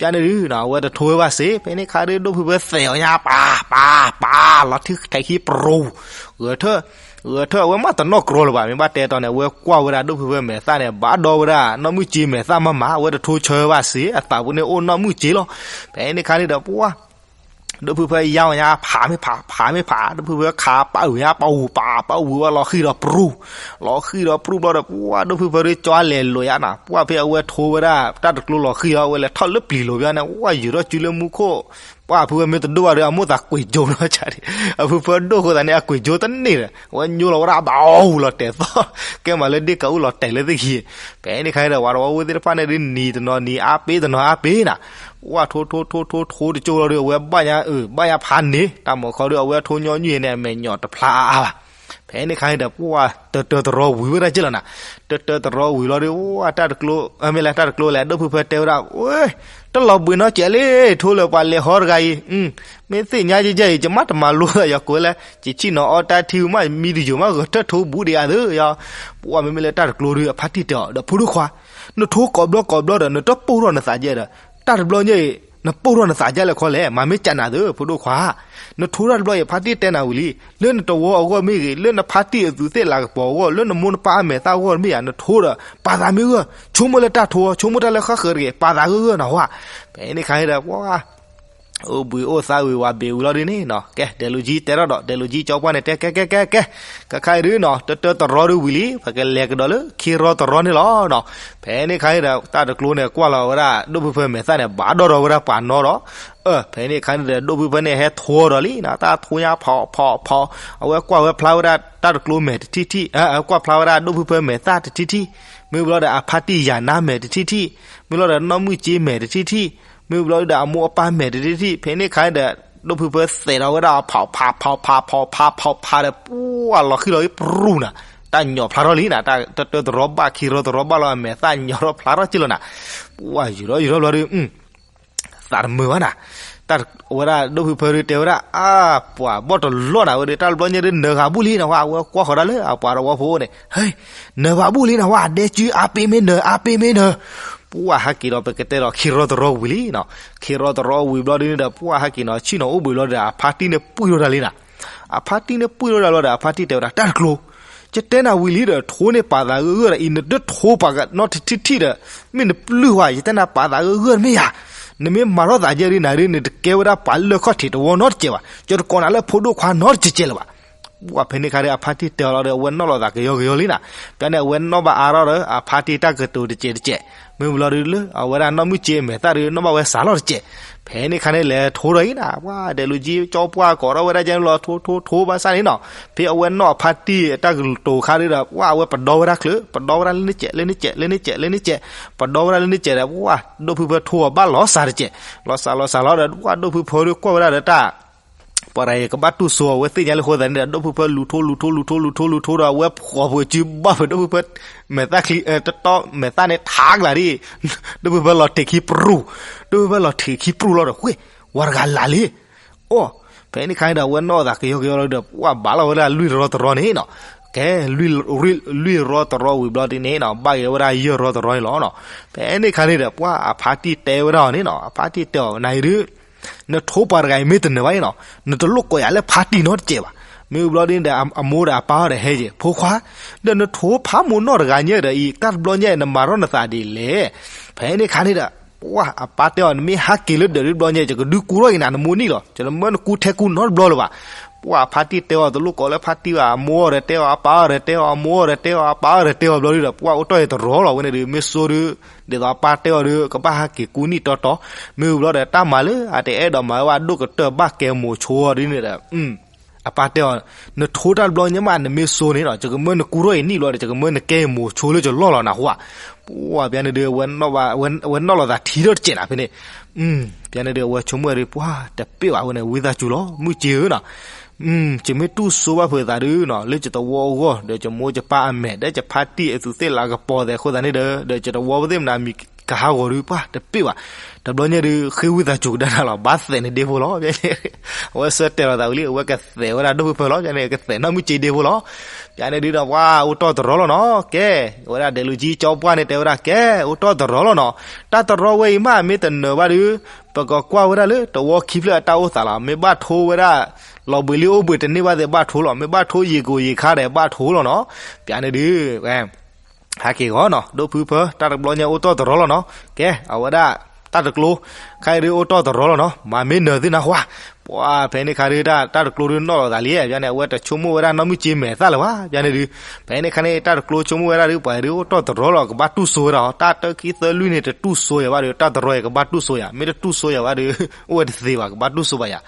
ပၠါန့ၣ်ဒုနီၤ အဝဲတထိဝဲဘၣ်စ့ၢ် ဖဲန့ၣ်ခါဒု ဒိၣ်ဖုဖၢသဲးအီၤညါ ပာ် ပာ် ပာ် လီၤထံထဲးခံပရူၤ ဂဲၤထၢၣ် ဂဲၤထၢၣ် အဝဲမးတနီၢ်ကြီလၢၤဘၣ်. မ့ၢ်ဘၣ်တဲတီၤန့ၣ် အဝဲကွၢ်ဝဲဒၣ်ဒိၣ်ဖုဖၢမဲာ်သၣ်န့ၣ် ဘၣ်ဒီဝဲဒၣ်နီၢ်မုၢ်စ့မဲာ်သၣ်မးမး အဝဲတထိဆၢဘၣ်စ့ၢ် အသးပူၤန့ၣ်အိၣ်နီၢ်မုၢ်စ့လီၤ. ဖဲန့ၣ်ခါန့ၣ်ဒီး ပှၤ ဒိၣ်ဖုဖၢယါအီၤညါ ဖးမ့ၢ်ဖး ဖးမ့ၢ်ဖး ဒိၣ်ဖုဖၢခးပာ်ဝံၤညါ ပာ်ဝံၤ ပာ် ပာ်ဝံၤဝဲ လီၤဃံၤဒီးပရူၤ လီၤဃံၤဒီးပရူၤဘျီဒီး ပှၤ ဒိၣ်ဖုဖၢဒုကၠီလဲၤလိာ်ယါနီၤ ပှၤဖဲအဝဲထိဝဲဒၣ် တၢ်တကျိလီၤဃံၤအီၤ အဝဲလဲၤထီၣ်လၢပျံၤလိာ်ဘၣ်န့ၣ် ပှၤယူၤထီၣ်စုလၢမူခိၣ် ပှၤဖုဖၢမ့ၢ်တဒိၣ်ဘၣ်ဒီး အမိၢ်သးကွံာ်ကၠိနီၤ အဖုဖၢဒိၣ်အဃိသတးန့ၣ် အကွံာ်ကၠိတန့ၢ်ဒီး အဝဲညိလီၤဝဲဒၣ်ဘၣ်အီၣ်ဝံၤလီၤတဲာ်သီၣ် ကဲမးလၢဒ့ၣ်ကးအူလီၤတဲာ်လၢသ့ၣ်ဂံၢ် ဖဲန့ၣ်ခါန့ၣ်ဒီး ပှၤတဝီဖိသ့ၣ်တဖၣ်န့ၣ်ဒု နံၤတနီၤနံၤအါပ့ၤတနီၤအါပ့ၤနၤ ပှၤထိထိထိထိထိတကၠိလီၤဒီး အဝဲဘၣ်ညါအၢ ဘၣ်ညါဖးန့ၢ် တၢ်မၤခီဒီး အဝဲထိညီနုၢ်အံၤန့ၣ် အမဲာ်ညိးတဖျါအါအါဘၣ်. ဖဲန့ၣ်ခါန့ၣ်ဒီး ပှၤတတၢတရီဝံၤဝဲဒၣ်က့လီၤနၤ တတၢတရီဝံၤလီၤဒီး တၢ်တကျိ မ့ၢ်လဲၣ် တၢ်တကျိလဲၣ် ဒိၣ်ဖုဖၢတဲဝဲဒၣ် တလီၤဘှံးနီတစဲးလံ ထိလၢပှၤလဲၤဟီတဂၤအံၤ မ့ၢ်သ့ၣ်ညါယဲယဲအံၤ ယမးတမၤလိသးယီၤကိးဝဲလဲၣ် ယဆံၣ်နီၤအီတၢ်ထံမး မံတယိာ်မး ဂဲၤထၢၣ်ထိဘူးဒံးအါသၢယီၤ. ပှၤမ့မ့ၢ်လၢတၢ်တကျိဒီး အဖါတံၢ်တဲအီၤဒီး ဖိဒိၣ်ခွါ နထိကိးဘျီကိးဘျီဒီး နတပိၢ်ထီၣ်နသးကဲဒီး တၢ်တဘျီညါအံၤ နပိၢ်ထီၣ်နသးကဲလဲၣ်ခီလဲၣ် မၤမ့ၢ်ကနၤသၢ ဖိဒိၣ်ခွါ နထိတၢ်တဘျီအံၤ ဖါတံၢ်တဲနၤဝံၤလံ လၢနတဝီအဂီၢ်မ့ၢ်ဂ့ၤ လၢနဖါတံၢ်အသူးသ့ၣ်လၤကပီၤအဂီၢ် လၢနမိၢ်နပၢ်အမဲာ်သၣ်အဂီၢ်မ့ၢ်ဧါ နထိဒီး ပာ်သးမ့ၢ်ဂၢၢ် ဆိကမိၣ်လၢတၢ်ထိ ဆိကမိၣ်တၢ်လၢဃၣ်ဃၢၤတဂ့ၤ ပာ်သးဂၢၢ်ဂၢၢ်နၢ်ဟူဧါ. ဖဲန့ၣ်ခါန့ၣ်ဒီး ပှၤ အိၣ်ဘှံးအိၣ်သါဝံၤဝးဘ့ၣ်ဝံၤလီၤဒ်န့ၣ်နီၤ ကဲ ဒဲးလူၤကၠံတဲထီၣ်ဒီး ဒဲးလူၤကၠံကၠီပှၢ်န့ၣ် တဲ ကဲ ကဲ ကဲ ကဲ ခဲခါအံၤဒုနီၤ တတၢတရီဒုဝံၤလံ ပကလဲၤကဒီးလၢခံရီတရီန့ၣ်လီၤနီၤ. ဖဲန့ၣ်ခါန့ၣ်ဒီး တၢ်တကျိန့ၣ် ကွၢ်လီၤဝဲဒၣ် ဒိၣ်ဖုဖၢမဲာ်သၣ်န့ၣ် ဘၣ်ဒီၣ်ဒီးဝဲဒၣ်ပှၤနီဒီး အၢ ဖဲန့ၣ်ခါန့ၣ်ဒီး ဒိၣ်ဖုဖၢန့ၣ် ဟဲထိဒီးလံနီၤ တၢ်ထိညါဖီးဖီးဖီး အဝဲကွၢ်ဝဲဖျါဝဲဒၣ် တၢ်တကျိမဲာ်တထံၣ်ထံၣ် အဝဲကွၢ်ဖျါဝဲဒၣ် ဒိၣ်ဖုဖၢမဲာ်သၣ်တထံၣ်ထံၣ် မ့ၢ်ဘျီဒီး အဖါတံၢ်ယၤနါမဲာ်တထံၣ်ထံၣ် မ့ၢ်ဘျီဒီး နီၢ်မုၢ်ကၠ့မဲာ်တထံၣ်ထံၣ် မ့ၢ်ဘျီဒီး အမိၢ်အပၢ်မဲာ်တထံၣ်ထံၣ် ဖဲန့ၣ်ခါန့ၣ်ဒီး ဒိၣ်ဖုဖၢသဲးဒီးဝဲဒၣ် ဖီးဖး ဖီးဖး ဖီးဖး ဖီးဖးဒီး ပှၤလီၤဃံလီၤပရူၤနၤ တၢ်ညိးဖျါထီၣ်လံနၤ တၢ်တတၢတရီဘၣ်ခံရီတရီဘၣ်လီၤ အမဲာ်သၣ်ညိးထီၣ်ဖျါထီၣ်က့လီၤနၤ ပှၤယူၤထီၣ်ယူၤထီၣ်ဘျီဒီး သးတမုာ်ဘၣ်နၤ. တၢ်ဝဲဒၣ်ဒိၣ်ဖုဖၢဒုးတဲဝဲဒၣ် အါ ပှၤဘီၣ်တလီၢ်နၤဝဲဒီး တၢ်တဘျီညါဒုးနၢၤဂၤဘူၣ်လံနဝဲ အဝဲကွၢ်ဃီၤဒၣ်လၢအပှၤတဝီဖိန့ၣ် ဟဲ နၢၤဘၣ်ဘူၣ်လံနဝဲ ဒဲကၠူ အါပ့မ့ၢ်နၢၤ အါပ့မ့ၢ်နၢၤ ပှၢ်ဟဲက့ၤဒီး ပကတဲဒီး ခံရီတရီဝံၤလံနီၤ, ခံရီတရီဝံၤဘျီဒုးန့ၣ်ဒီး ပှၢ်ဟဲက့ၤနီၤ ဆံၣ်နီၤအိၣ်ဘှံးဘျီဒီး အဖါတံၢ်န့ၣ်ပှံၢ်ထီၣ်တၢ်လံနီၤ, အဖါတံၢ်န့ၣ်ပှံၢ်ထီၣ်တၢ်လီၤဒီး အဖါတံၢ်တဲဝဲဒၣ် တၢ်တကျိၤ ယတဲနၤဝံၤလံဒီး ထိန့ၢ်ပာ်သးဂၢၢ်ဂၢၢ်ဒီး အံၤနဒၢထိပှၤနီတထံၣ်ထံၣ်ဒီး မ့ၢ်နပျုၢ်ဝဲ ယတဲနၤပာ်သးဂၢၢ်ဂၢၢ်တမ့ၢ်ယၤ, နမ့ၢ်မၤထီၣ်သးယဲဒုးနၤဒုး နတကဲဝဲဒၣ်ပှၤလၢၢ်ခီၣ်ထံးတဝီနီတစဲးဘၣ်, ယတကိးနၤလၢဖိဒိၣ်ခွါနီတစဲးစဲးလၢၤဘၣ်. ပှၢ်ဖဲန့ၣ်ခါဒီး အဖါတံၢ်တဲအီၤလီၤဒီး အဝဲနီၣ်လိာ်သးကယီကယီလံနီၤ, ပျီန့ၣ် အဝဲနီၣ်ဘၣ်အါထီၣ်ဒီး အဖါတံၢ်တၢ်ကတိၤတစဲးတစဲး, မ့ၢ်ဘျီဒုးလၢ အဝဲဒၣ်နီၢ်မုၢ်စ့မဲာ်သၣ်ဒုး နီၣ်ဘၣ်ဝဲစးလီၢ်တစဲး, ဖဲန့ၣ်ခါန့ၣ် လဲၤထိဒီးအံၤနီၤ, ပှၢ်ဒဲးလူၤကၠံကၠီပှၢ်ကိးထီၣ်ဝဲဒၣ်ကဲလီၤ ထိထိထိဘၣ်ဆၣ်န့ၣ်နီၤ, ဖဲအဝဲနီၣ်အဖါတံၢ်အတၢ်ကတိၤခါဒုးဒီး ပှၢ်အဝဲပဒီဝဲဒၣ်ချၢ ပဒီဝဲဒၣ်လၢန့ၣ်စဲး လၢန့ၣ်စဲး လၢန့ၣ်စဲး လၢန့ၣ်စဲး, ပဒီဝဲဒၣ်လၢန့ၣ်စဲးဒီး ပှၢ်ဒိၣ်ဖုဖၢထိအီၤဘၣ်လီၤစးတစဲး, လီၤစးလီၤစးလီၤဒီး ပှၢ်ဒိၣ်ဖုဖၢဒုးကွၢ်ဝဲဒၣ်ဒီးတၢ် ပှၤတဂၤအံၤကဘၣ်တူၢ်စိအဝဲသ့ၣ်ညါလၢအဃိသတးန့ၣ်ဒီး ဒိၣ်ဖုဖၢလူၤထိလူၤထိလူၤထိလူၤထိလူၤထိဒီး အဝဲဖှီၣ်ဖိအစုဘၣ်ဖဲဒိၣ်ဖုဖၢ မဲာ်သၣ်ချံ တတီၢ်မဲာ်သၣ်န့ၣ်ထးကလာ်ဒ်, ဒိၣ်ဖုဖၢလီၤထံးခံပြူၤ, ဒိၣ်ဖုဖၢလီၤထံးခံပြူၤလီၤဒီး ဝ့ၢ် ဝၤတဂၤလၢ်လံ, အိၣ် ဖဲန့ၣ်ခါန့ၣ်ဒီး အဝဲနီၣ်သးကယီကယီလီၤဒီး ပှၢ်ဘၣ်လီၤဝဲဒၣ်လွံၢ်ရီတရီန့ၣ်နီၤ, ကဲ လွံၢ်ရီတရီဝံၤဘျီဒုးန့ၣ်နီၤ ဘၣ်ဂ့ၤဝဲဒၣ်ယဲၢ်ရီတရီန့ၣ်လီၤနီၤ, ဖဲန့ၣ်ခါန့ၣ်ဒီး ပှၢ်အဖါတံၢ်တဲဝဲဒၣ်အီၤန့ၣ်နီၤ အဖါတံၢ်တဲအီၤ နၤအံၤဒုး နထိပှၤတဂၤအံၤမ့ၢ်တနၢၤဘၣ်အံၤနီၤ နတလိၣ်ကိးယၤလၢဖါတံၢ်နီတစဲးဘၣ်, မ့ၢ်ဘျီဒုးန့ၣ်ဒီး အမိၢ်ဒီးအပၢ်ဒီးဟဲက့ၤ ဖိခွါ, ဒီးနထိဖးမိၢ်နီၢ်တဂၤညါဒီးအံၤ တၢ်တဘျီညါအံၤ နမၤထီၣ်နသးဒ်လဲၣ်, ဖဲန့ၣ်ခါန့ၣ်ဒီး ပှၢ်အပၢ်တဲအီၤ နမ့ၢ်ဟးက့ၤလၢဒၢးတဘျီညါ ယကဒုးကူထီၣ်က့ၤနၤ နမိၢ်နံၣ်လီၤ ယတမၢနကူထဲကူနီတဘျီလၢၤဘၣ်, ပှၢ်အဖါတံၢ်တဲအီၤ တလိၣ်ကိးလၢဖါတံၢ်ဘၣ် အမိၢ်အီၤဒီးတဲအီၤ အပၢ်အီၤဒီးတဲအီၤ အမိၢ်အီၤဒီးတဲအီၤ အပၢ်အီၤဒီးတဲအီၤဘျီဒုးဒီး ပှၢ်အိၣ်တီၢ်အံၤတရီလီၤ ဝဲန့ၣ်ဒုး မ့ၢ်စိဒုး ဒ်သိးအပၢ်တဲအီၤဒီး ကဘၣ်ဟးက့ၤကူနံၣ်တီတီ, မ့ၢ်ဘျီဒီးတၢ်မၤလၢအတအဲၣ်ဒိးမၤဝဲဘၣ်ဒိၣ်ကတၢၢ်ဘၣ်ကဲမိၤဆိဒ်န့ၣ်ဒီး အပၢ်တဲအီၤ, နထိတၢ်တဘျီညါမး နမ့ၢ်စိန့ၣ်နီၤ ယကမၢနကူထီၣ်အံၤနံၣ်ဘျီဒီး ယကမၢနကဲမိၤဆိလၢယလီၢ်လီၤနဟူဧါ, ပှၢ်ပျီန့ၣ်ဒုး အဝဲနီၣ်လိာ်သးထံထီၣ်တစဲးနၤဖဲန့ၣ်, ပျီန့ၣ်ဒုး အဝဲဆိကမိၣ်ဝဲဒီး ပှၢ်တပ့ၢ်ဘၣ်ဝဲန့ၣ် ဝံသးစူၤလီၤ မုၢ်စ့ဧၢနီၤ ယမ့ၢ်တူၢ်စိဘၣ်ဖုးသးဒုးနီၤ လၢယသဝီအဂီၢ် ဒီးယမိၢ်ယပၢ်အမဲာ် ဒီးယဖါတံၢ်အသူးသ့ၣ်လၤကပီၤသဲးအဃိသတးန့ၣ်ဒီး ဒီးယသဝီဖိသ့ၣ်မနၤမံၤကဟးဂီၤဒုး ပှၢ်တပ့ၢ်ဘၣ်, တဘျီညါဒုး ဃ့ဝံသးစူၤကဒါနၤလီၤ ဘၣ်သဲးန့ၣ်ဒ့ဖိလီၤ, အဝဲဆၢတဲာ်လီၤသးဝံၤလံ အဝဲကသဲးဝဲဒၣ်ဒိၣ်ဖုဖၢလီၤ န့ၣ် ကသဲးနီၢ်မုၢ်စ့ဒ့ဖိလီၤ, ပျီန့ၣ်ဒုးဒီး ပှၢ်အိၣ်တီၢ်တရီလီၤနီၤ ကဲ, အဝဲဒၣ်ဒဲးလူၤကၠံကၠီပှၢ်န့ၣ်တဲဝဲဒၣ် ကဲ အိၣ်တီၢ်တရီလီၤနီၤ, တၢ်တရီဝဲအံၤမး မ့ၢ်တနၢၤဘၣ်ဒုး ပကကွၢ်ဝဲဒၣ်လၢ တဝီခံဖျၢၣ်အတၢ်အိၣ်သးလီၤ မ့ၢ်ဘၣ်ထိဝဲဒၣ် လီၤဘှံးလံအိၣ်ဘှံးတန့ၢ်ဘၣ်သ့ၣ်ဘၣ်ထိလီၤ မ့ၢ်ဘၣ်ထိယံာ်ကိာ်ယံာ်ခါဒီးဘၣ်ထိလီၤနီၤ, ပျီန့ၣ်ဒုး ဟဲက့ၤဂီၤနီၤ ဒိၣ်ဖုဖၢ တၢ်တဘျီညါအိၣ်တီၢ်တရီလီၤနီၤ, ကဲ အဝဲဒၣ် တၢ်တကျိၤ ခါအံၤဒုးအိၣ်တီၢ်တရီလီၤနီၤ မၤမ့ၢ်နၢၤသ့ၣ်နၤဃီ, ပှၢ်ဖဲန့ၣ်ခါဒုး တၢ်တကျိၤဒုးနီၣ်လီၤသးလံ ပျီန့ၣ် အဝဲတဆိကမိၣ်ဝဲဒၣ်နီၢ်မုၢ်စ့မဲာ်သၣ်လၢၤဘၣ် ပျီန့ၣ်ဒုး, ဖဲန့ၣ်ခါန့ၣ် တၢ်တကျိၤဆိကမိၣ်ဝဲဒၣ်ဒုး ပှၤဒုးအိၣ်တီၢ်တရီလီၤ ကဘၣ်တူၢ်စိဝဲဒၣ် တၢ်တၢခံသၢလွံၢ်န့ၣ် တတူၢ်စိယၤဘၣ်ဒီး တၢ်တရီအံၤကဘၣ်တူၢ်စိယၤ မ့ၢ်တတူၢ်စိယၤဘၣ်ဒီး အိၣ်ဝဲတသ့ဘၣ် ကဘၣ်တူၢ်စိဘၣ်ယၤ,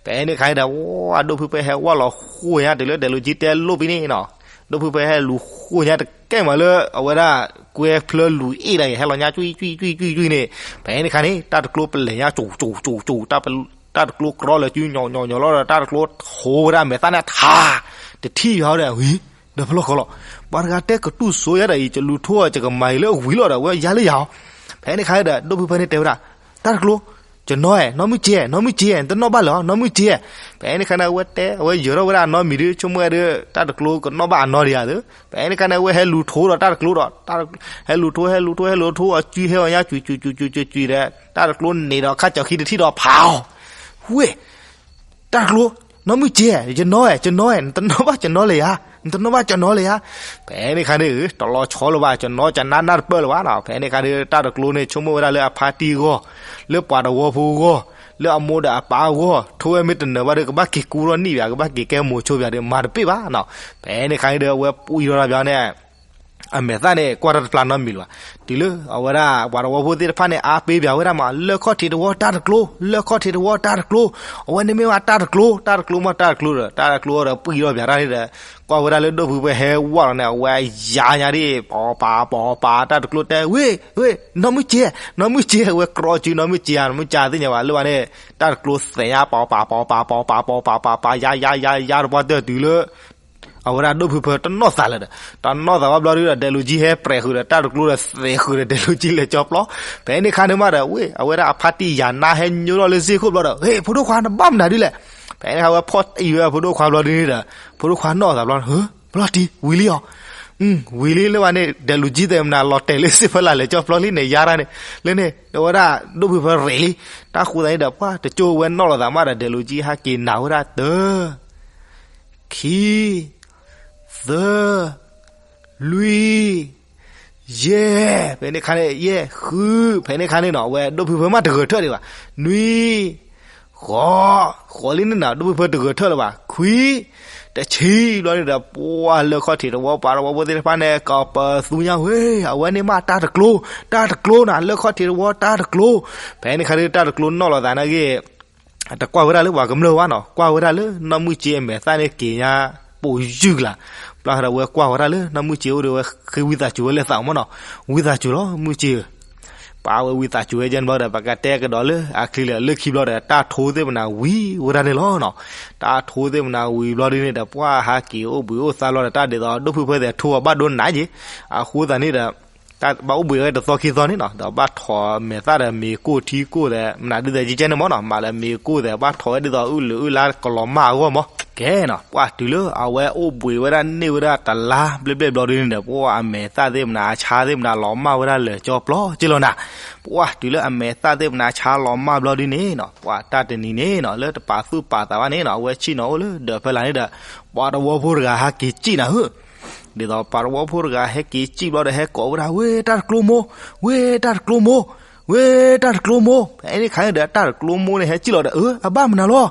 ဖဲန့ၣ်ခါန့ၣ်ဒီး ဝဲဒိၣ်ဖုဖၢဟဲဝဲလီၤဃိညါ တုၤလၢဒဲးလူၤကၠံတဲလိၣ်ဖဲန့ၣ်နီၤ, ဒိၣ်ဖုဖၢဟဲလူၤဃိညါတကဲမးလၢ အဝဲဒၣ် ကွဲဖျၢလူၤအ့ၣ်ဒၣ်အံၤ ဟဲလီၤညါကွံာ်ကွံာ်ကွံာ်ကွံာ်ကွံာ်န့ၣ်, ဖဲန့ၣ်ခါန့ၣ် တၢ်တကျိၤပလဲၤညါကၠိၤကၠိၤကၠိၤကၠိၤ တၢ်တကျိၤကြီလၢာ်စုညီညီညီလီၤဒီး တၢ်တကျိၤထိဝဲဒၣ်မဲာ်သၣ်န့ၣ်ထး, တထံၣ်ယၤဒီးဝံၤ ဒီးဖဲလီၢ်ဃီလီၤ, ပှၤတဂၤတဲကတူၢ်စိယၤဒီးအံၤ ကလူၤထိအီၤ ယကမၤအံၤလၢအဝံၤလီၤဒီး အဝဲယါလၢယၤအီၤ, ဖဲန့ၣ်ခါဒီး ဒိၣ်ဖုဖၢန့ၣ်တဲဝဲဒၣ် တၢ်တကျိၤ ယနီၢ်ဧဲ နီၢ်မုၢ်စ့ဧဲ နီၢ်မုၢ်စ့ဧဲ နတနီၣ်ဘၣ်လၢၤ နီၢ်မုၢ်စ့ဧဲ, ဖဲန့ၣ်ခါန့ၣ် အဝဲတဲ အဝဲယၢၤထီၣ်ဝဲဒၣ်နီတမံၤဒုး ဆိကမိၣ်ဝဲဒၣ် တၢ်တကျိၤကနီၣ်ဘၣ်အနီၢ်ဒံးဧါသၢ, ဖဲန့ၣ်ခါန့ၣ် အဝဲဟဲလူၤထိဒီးတၢ်တကျိၤဒီး ဟဲလူၤထိ ဟဲလူၤထိ ဟဲလူၤထိ အစုဟဲအီၤညါ ကွံာ်ကွံာ်ကွံာ်ကွံာ်ကွံာ်ဒီး တၢ်တကျိၤန့ၢ်ဒီးခါကၠီၤခံတထံၣ်ဒီးဖးအီၤ, ဝ့ၢ် တၢ်တကျိၤ နီၢ်မုၢ်စ့ဧဲ ယနီၢ်ဧဲ ယနီၢ်ဧဲ နတနီၣ်ဘၣ်ယနီၢ်လၢၤဧါ နတနီၣ်ဘၣ်ယနီၢ်လၢၤဧါ, ဖဲန့ၣ်ခါန့ၣ် တလီၤဆီလၢၤဘၣ် ယနီၢ်ယနါနၢ်တပၢၢ်လၢၤဘၣ်နီၤ, ဖဲန့ၣ်ခါဒီး တၢ်တကျိၤန့ၣ် ဆိကမိၣ်ဝဲဒၣ်လၢအဖါတံၢ်အဂီၢ် လၢပှၤတဝီဖိအဂီၢ် လၢအမိၢ်ဒီးအပၢ်အဂီၢ် ထိဝဲမ့ၢ်တနၢၤဘၣ်ဒီး ကဘၣ်က့ၤကူထီၣ်နံၣ်ပၠး ကဘၣ်က့ၤကဲမိၤဆိပၠးဒီး မၤတပ့ၢ်ဘၣ်နီၤ, ဖဲန့ၣ်ခါန့ၣ်ဒီး အဝဲပှံၢ်ထီၣ်တၢ်ပၠးန့ၣ် အမဲာ်သၣ်န့ၣ် ကွၢ်တၢ်တပျၢ်နီတမံၤလၢၤဘၣ်, တုၤလၢအဝဲဒၣ် ပှၤတဝီဖိသ့ၣ်တဖၣ်န့ၣ် အါပ့ၢ်ပၠးဝဲဒၣ်မး လၢၢ်ခီၣ်ထံးတဝီတၢ်တကျိၤ လၢၢ်ခီၣ်ထံးတဝီတၢ်တကျိၤ, အဝဲန့ၣ်မ့ၢ်ဝဲတၢ်တကျိၤ တၢ်တကျိၤမး တၢ်တကျိၤဒီး တၢ်တကျိၤဒီးပှံၢ်ထီၣ်ပၠးတၢ်န့ၣ်ဒီး ကွၢ်ဝဲဒၣ်လၢဒိၣ်ဖုဖၢဟဲဝဲလီၤန့ၣ် အဝဲယါညါဒ် ပီၤပၤပီၤပၤ တၢ်တကျိၤတဲ ဝ့ၢ် ဝ့ၢ် နီၢ်မုၢ်စ့ နီၢ်မုၢ်စ့ အဝဲကြီစုနီၢ်မုၢ်စ့ဧါ နီၢ်မုၢ်စ့သ့ၣ်ညါဘၣ်လၢဘၣ်န့ၣ် တၢ်တကျိၤသဲးညါ ပီၤပၤပီၤပၤပီၤပၤပၤပၤပၤ ယါယါယါယါတပှၢ်တၢၢ်တုၤလၢ အဝဲဒၣ်ဒိၣ်ဖုဖၢတနီၣ်သးလၢၤဒီး တနီၣ်သးဘၣ်ဘျီဒုဒီး ဒဲးလူၤကၠံဟဲပြဲးဃုာ်ဒီးတၢ်တကျိဒီး သဲးဃုာ်ဒီးဒဲးလူၤကၠံလဲၤကၠီပျီ. ဖဲန့ၣ်ခါန့ၣ်မးဒီး ဝ့ၢ် အဝဲဒၣ်အဖါတံၢ်ယၤနါဟဲညိထီၣ်လၢစ့ၢ်ခိၣ်ဘျီဒီး ဟ့ၣ် ဖိဒိၣ်ခွါ နဘၣ်မနုၤဒ်လဲၣ်. ဖဲန့ၣ်ခါဝဲဖီၣ်အံၤဝဲဖိဒိၣ်ခွါဘျီဒုန့ၣ်ဒီး ဖိဒိၣ်ခွါနီၣ်သးဘျီ ဟၢ ဘျီတံၢ် ဝံၤလံအီၤ ဝံၤလံလၢဘၣ်န့ၣ် ဒဲးလူၤကၠံတဲမနၤလီၤတဲာ်လၢစ့ၢ်ဖီလာ်လဲၤကၠီပျီလံန့ၣ် ယါရၣ်န့ၣ် လၢန့ၣ် အဝဲဒၣ်ဒိၣ်ဖုဖၢရဲးလံ. တၢ်ဃိသတးန့ၣ်ဒီး ပှၢ်တကၠိဝဲနီၣ်လိာ်သးမးဒီး ဒဲးလူၤကၠံဟဲက့ၤနၤဝဲဒၣ်တၢ ခံ သၢ လွံၢ် ယဲၢ် ဖဲန့ၣ်ခါန့ၣ် ယဲၢ် ဃု ဖဲန့ၣ်ခါန့ၣ်နီၤ အဝဲဒိၣ်ဖုဖၢမးတဂဲၤထၢၣ်ဒံးဘၣ် နွံ ဃိး ဃိးလံန့ၣ်နီၤ ဒိၣ်ဖုဖၢတဂဲၤထၢၣ်လၢၤဘၣ် ခွံ တဆံဘျီန့ၣ်ဒီး ပှၢ်လၢခီၣ်ထံးတဝီပၤတဝီဖိသ့ၣ်တဖၣ်န့ၣ် ကပသူညါဝဲ အဝဲန့ၣ်မးတၢ်တကျိ တၢ်တကျိနီၤ လၢခီၣ်ထံးတဝီတၢ်တကျိ. ဖဲန့ၣ်ခါဒုးတၢ်တကျိနီၣ်လိာ်သးနာ်က့ တကွၢ်ဝဲဒၣ်လၢပှၤကမျၢၢ်ဘၣ်နီၤ ကွၢ်ဝဲဒၣ်လၢနီၢ်မုၢ်စ့အမဲာ်သၣ်န့ၣ်က့ၤညါ ပိာ်ယုၢ်ကလၤ ဘျီဒီးဝဲကွၢ်ဝဲဒၣ်လၢနီၢ်မုၢ်စ့အိၣ်ဒီးဝဲဃ့ဝံသးစူၤဝဲလၢသးမးနီၤ ဝံသးစူၤလီၤ မုၢ်စ့ဧၢ ပာ်ဝဲဝံသးစူၤဝဲယဲန့ၣ်ဘျီဒီး ပကတဲကဒီးလၢအချံလၢာ် လၢခံဘျီဒီး တၢ်ထိသ့ၣ်မနၤဝံၤဝဲဒၣ်န့ၣ်လီၤနီၤ. တၢ်ထိသ့ၣ်မနၤဝံၤဘျီဒုန့ၣ်ဒီး ပှၢ်ဟးက့ၤအိၣ်ဘှံးအိၣ်သါဘျီဒီး တၢ်ဒ်သိးဒိၣ်ဖုဖၢသဲးထိအီၤဘၣ်ဒိနးက့ၤ အဃိသတးန့ၣ်ဒီး ဘၣ်အိၣ်ဘှံးဝဲတသီခံသီန့ၣ်နီၤ ဒီးဘၣ်ထိးမဲာ်သၣ်ဒီးမ့ၤကိၢ်ထံကိၢ်ဒီး မနုၤဒ်သိးကဲန့ၣ်မးနီၤ မၤလၢမ့ၤကိၢ်ဒီး ဘၣ်ထိးဝဲဒ်သိးအုၣ်လုာ်အုၣ်လါကလီၤမၢ်အဂီၢ်မး ကဲနီၤ ပှၢ်တုၤလၢအဝဲအိၣ်ဘှံးဝဲဒၣ်န့ၢ်ဝဲဒၣ်တလါဘျဲၣ်ဘျဲၣ်ဘျီဒုန့ၣ်ဒီး ပှၢ်အမဲာ်သၣ်သ့ၣ်မနၤအဆါသ့ၣ်မနၤလီၤမၢ်ဝဲဒၣ်လၢာ်ကၠီပျီက့လီၤနၤ. ပှၢ်တုၤလၢအမဲာ်သၣ်သ့ၣ်မနၤဆါလီၤမၢ်ဘျီဒုန့ၣ်နီၤ ပှၢ်တၢ်တနံၤန့ၣ်နီၤ လၢတပာ်သူၣ်ပာ်သးဘၣ်န့ၣ်နီၤ အဝဲဆ့ၣ်နီၤအိၣ်လၢဒၢးဖဲလၢ်န့ၣ်ဒီး ပှၤတဝီဖိတဂၤဟဲက့ၤစံၣ်နၤဧၢ ဒ်သိးပှၤတဝီဖိတဂၤဟဲက့ၤစံၣ်ဘျီဒီး ဟဲကိးဝဲဒၣ် ဝ့ၢ် တၢ်တကျိမိၢ်, ဝ့ၢ် တၢ်တကျိမိၢ်, ဝ့ၢ် တၢ်တကျိမိၢ်. ဖဲန့ၣ်ခါန့ၣ်ဒီး တၢ်တကျိမိၢ်န့ၣ် ဟဲစံၣ်လီၤဒီး အၢ အဘၣ်မနုၤ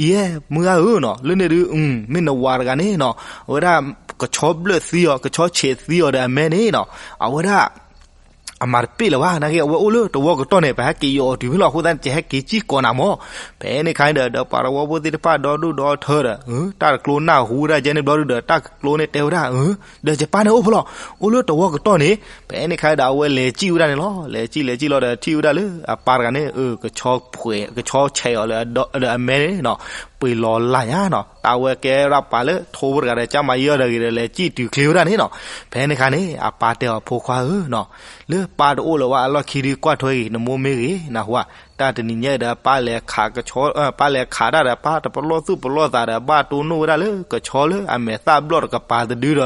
လီၤ. ယဲ မုၢ်ဂၤဧၢနီၤ, လၢန့ၣ်ဒုး မ့ၢ်နဝၤတဂၤန့ၣ်နီၤ, အဝဲဒၣ် ကဆီဘျၢၣ်သံအီၤ, ကဆီဆဲးသံအီၤဒီးအမဲန့ၣ်နီၤ, အဝဲဒၣ် အမၤတပ့ၢ်လၢၤဘၣ်. နာ်က့ အဝဲအိၣ်လၢတဝီကတီၢ်န့ၣ် ပဟဲက့ၤယီၤအီၤတုၤဖဲလီၤ. အဃိသတးန့ၣ် ယဟဲက့ၤစံၣ်ကိးနၤမၢ်. ဖဲန့ၣ်ခါန့ၣ်ဒီး ဒီးပှၤတဝီဖိသ့ၣ်တဖၣ်ဒီဒူၣ်ဒီထၢဒီး တၢ်တကျိနၢ်ဟူဝဲဒၣ်ကဲန့ၣ်ဘျီဒုဒီး တၢ်တကျိန့ၣ်တဲဝဲဒၣ် ဒီးယပၢ်န့ၣ်အိၣ်ဖဲလီၤ, အိၣ်လၢတဝီကတီၢ်န့ၣ်. ဖဲန့ၣ်ခါဒီး အဝဲလဲၤစံၣ်ဝဲဒၣ်န့ၣ်လီၤ. လဲၤစံၣ်လဲၤစံၣ်လီၤဒီး ထံၣ်ဝဲဒၣ်လၢအပၢ်တဂၤန့ၣ် ကဆီဆဲးအီၤလၢအမဲန့ၣ်နီၤ, ပှ့ၤလီၤလၢ်ညါနီၤ. တၢ်ဝဲကဲဝဲဒၣ်ပၢ်လၢထိဝဲတဂၤဒီး ကၢ်မၤယီၢ်ဒီးဂ့ၤဒီး လဲၤစံၣ်တုၤချ့ဝဲဒၣ်န့ၣ်နီၤ. ဖဲန့ၣ်ခါန့ၣ် အပၢ်တဲအီၤ ဖိခွါဧၢနီၤ, လၢပၢ်တအိၣ်လၢၤဝဲအလီၢ်ခံဒုး ကွၢ်ထွဲဂ့ၤ နမိၢ်မ့ၢ်ဂ့ၤ နၢ်ဟူဧါ. တၢ်တနံၤညါဒီး ပၢ်လဲၤခးတၢ်ဒီး ပၢ်တပလီၢ်သူၣ်ပလီၢ်သးဒီး ဘၣ်တိၢ်နီၣ်ဝဲဒၣ်လၢကဆီလၢအမဲာ်သၣ်ဘျီၣ်တကပၤတဒုဒီး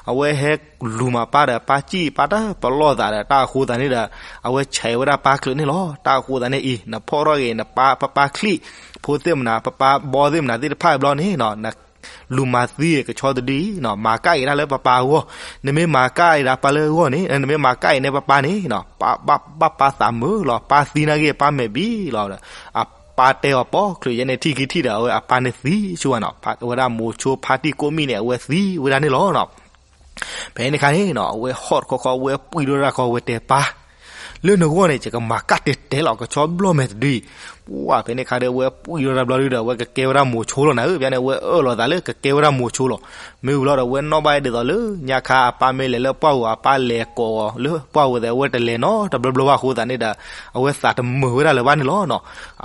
အဝဲဟဲလူၤမၤပၢ်ဒီး ပၢ်စံၣ် ပၢ်တပလီၢ်သးဒီး တၢ်အဃိသတးန့ၣ်ဒီး အဝဲဆဲးဝဲဒၣ်ပၢ်ချုးန့ၣ်လီၤ. တၢ်အဃိသတးန့ၣ်အံၤ နဖီၣ်ထီၣ်ဂ့ၤ နပၢ်ပၢ်ချံၣ်ဖိသ့ၣ်မနၤ ပၢ်ပၢ်ဘီသ့ၣ်မနၤသ့ၣ်တဖၣ်ဘျီန့ၣ်နီၤ, လူၤမၤသံကဆီတဒုအံၤနီၤ, မၤကၣ်အံၤဒၣ်လၢပၢ်ပၢ်အဂီၢ်, နမ့ၢ်မၤကၣ်အံၤဒၣ်ပၢ်လၢအဂီၢ်န့ၣ်, နမ့ၢ်မၤကၣ်အံၤန့ၣ် ပၢ်ပၢ်န့ၣ်နီၤ, ဘၣ်ပၢ်သးမုာ်လီၤ, ပၢ်သံနာ်က့ ပၢ်မဲာ်ဘံလီၤ. အပၢ်တဲအီၤပိာ်ချုးယဲန့ၣ် ထံၣ်ခံထံၣ်ဒီး အဝဲအပၢ်န့ၣ်သံဆိဝဲနီၤ, အဝဲဒၣ်မိၤဆိဖါတံၢ်ကိးမံၣ်န့ၣ် အဝဲသံဝဲဒၣ်န့ၣ်လီၤနီၤ. ဖဲန့ၣ်ခါန့ၣ်နီၤ အဝဲဟီၣ်တခီခီ အဝဲပှံၢ်ထီၣ်တၢ်ခီ အဝဲတဲပၢ် လၢနဂီၢ်န့ၣ် ယကမၤကၣ်တဲာ်တဲာ်လီၤ ကဆီဘျီၣ်မဲာ်တဒုအံၤ. ပှၢ်ဖဲန့ၣ်ခါဒီး အဝဲပှံၢ်ထီၣ်တၢ်ဘျီဒုဒီး အဝဲကကဲဝဲဒၣ်မိၤဆိလီၤနၤဧၢ, ဘၣ်န့ၣ် အဝဲအၢၣ်လီၤသးလၢကကဲဝဲဒၣ်မိၤဆိလီၤ. မ့ၢ်ဝံၤလီၤဒီး အဝဲနီၣ်ဘၣ်ဒ်သိးလၢ ညါခါအပၢ်မ့ၢ်လဲၤလၢပှၢ်ဧိၤ အပၢ်လဲၤကိးအီၤလၢပှၢ်ဧိၤသ့ၣ် အဝဲတလဲၤနီတဘျီဘျီဘၣ်အဃိသတးန့ၣ်ဒီး အဝဲသးတမုာ်ဝဲဒၣ်လၢၤဘၣ်န့ၣ်လီၤနီၤ.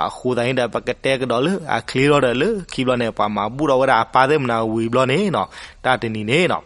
အဃိသတးန့ၣ်ဒီး ပကတဲကဒီးလၢအချ့လီၤဒီး လၢခံဘျီန့ၣ် ပှၤမၤဘူၣ်ထီၣ်ဝဲဒၣ်အပၢ်သ့ၣ်မနၤဝံၤဘျီန့ၣ်နီၤ, တၢ်တနံၤန့ၣ်နီၤ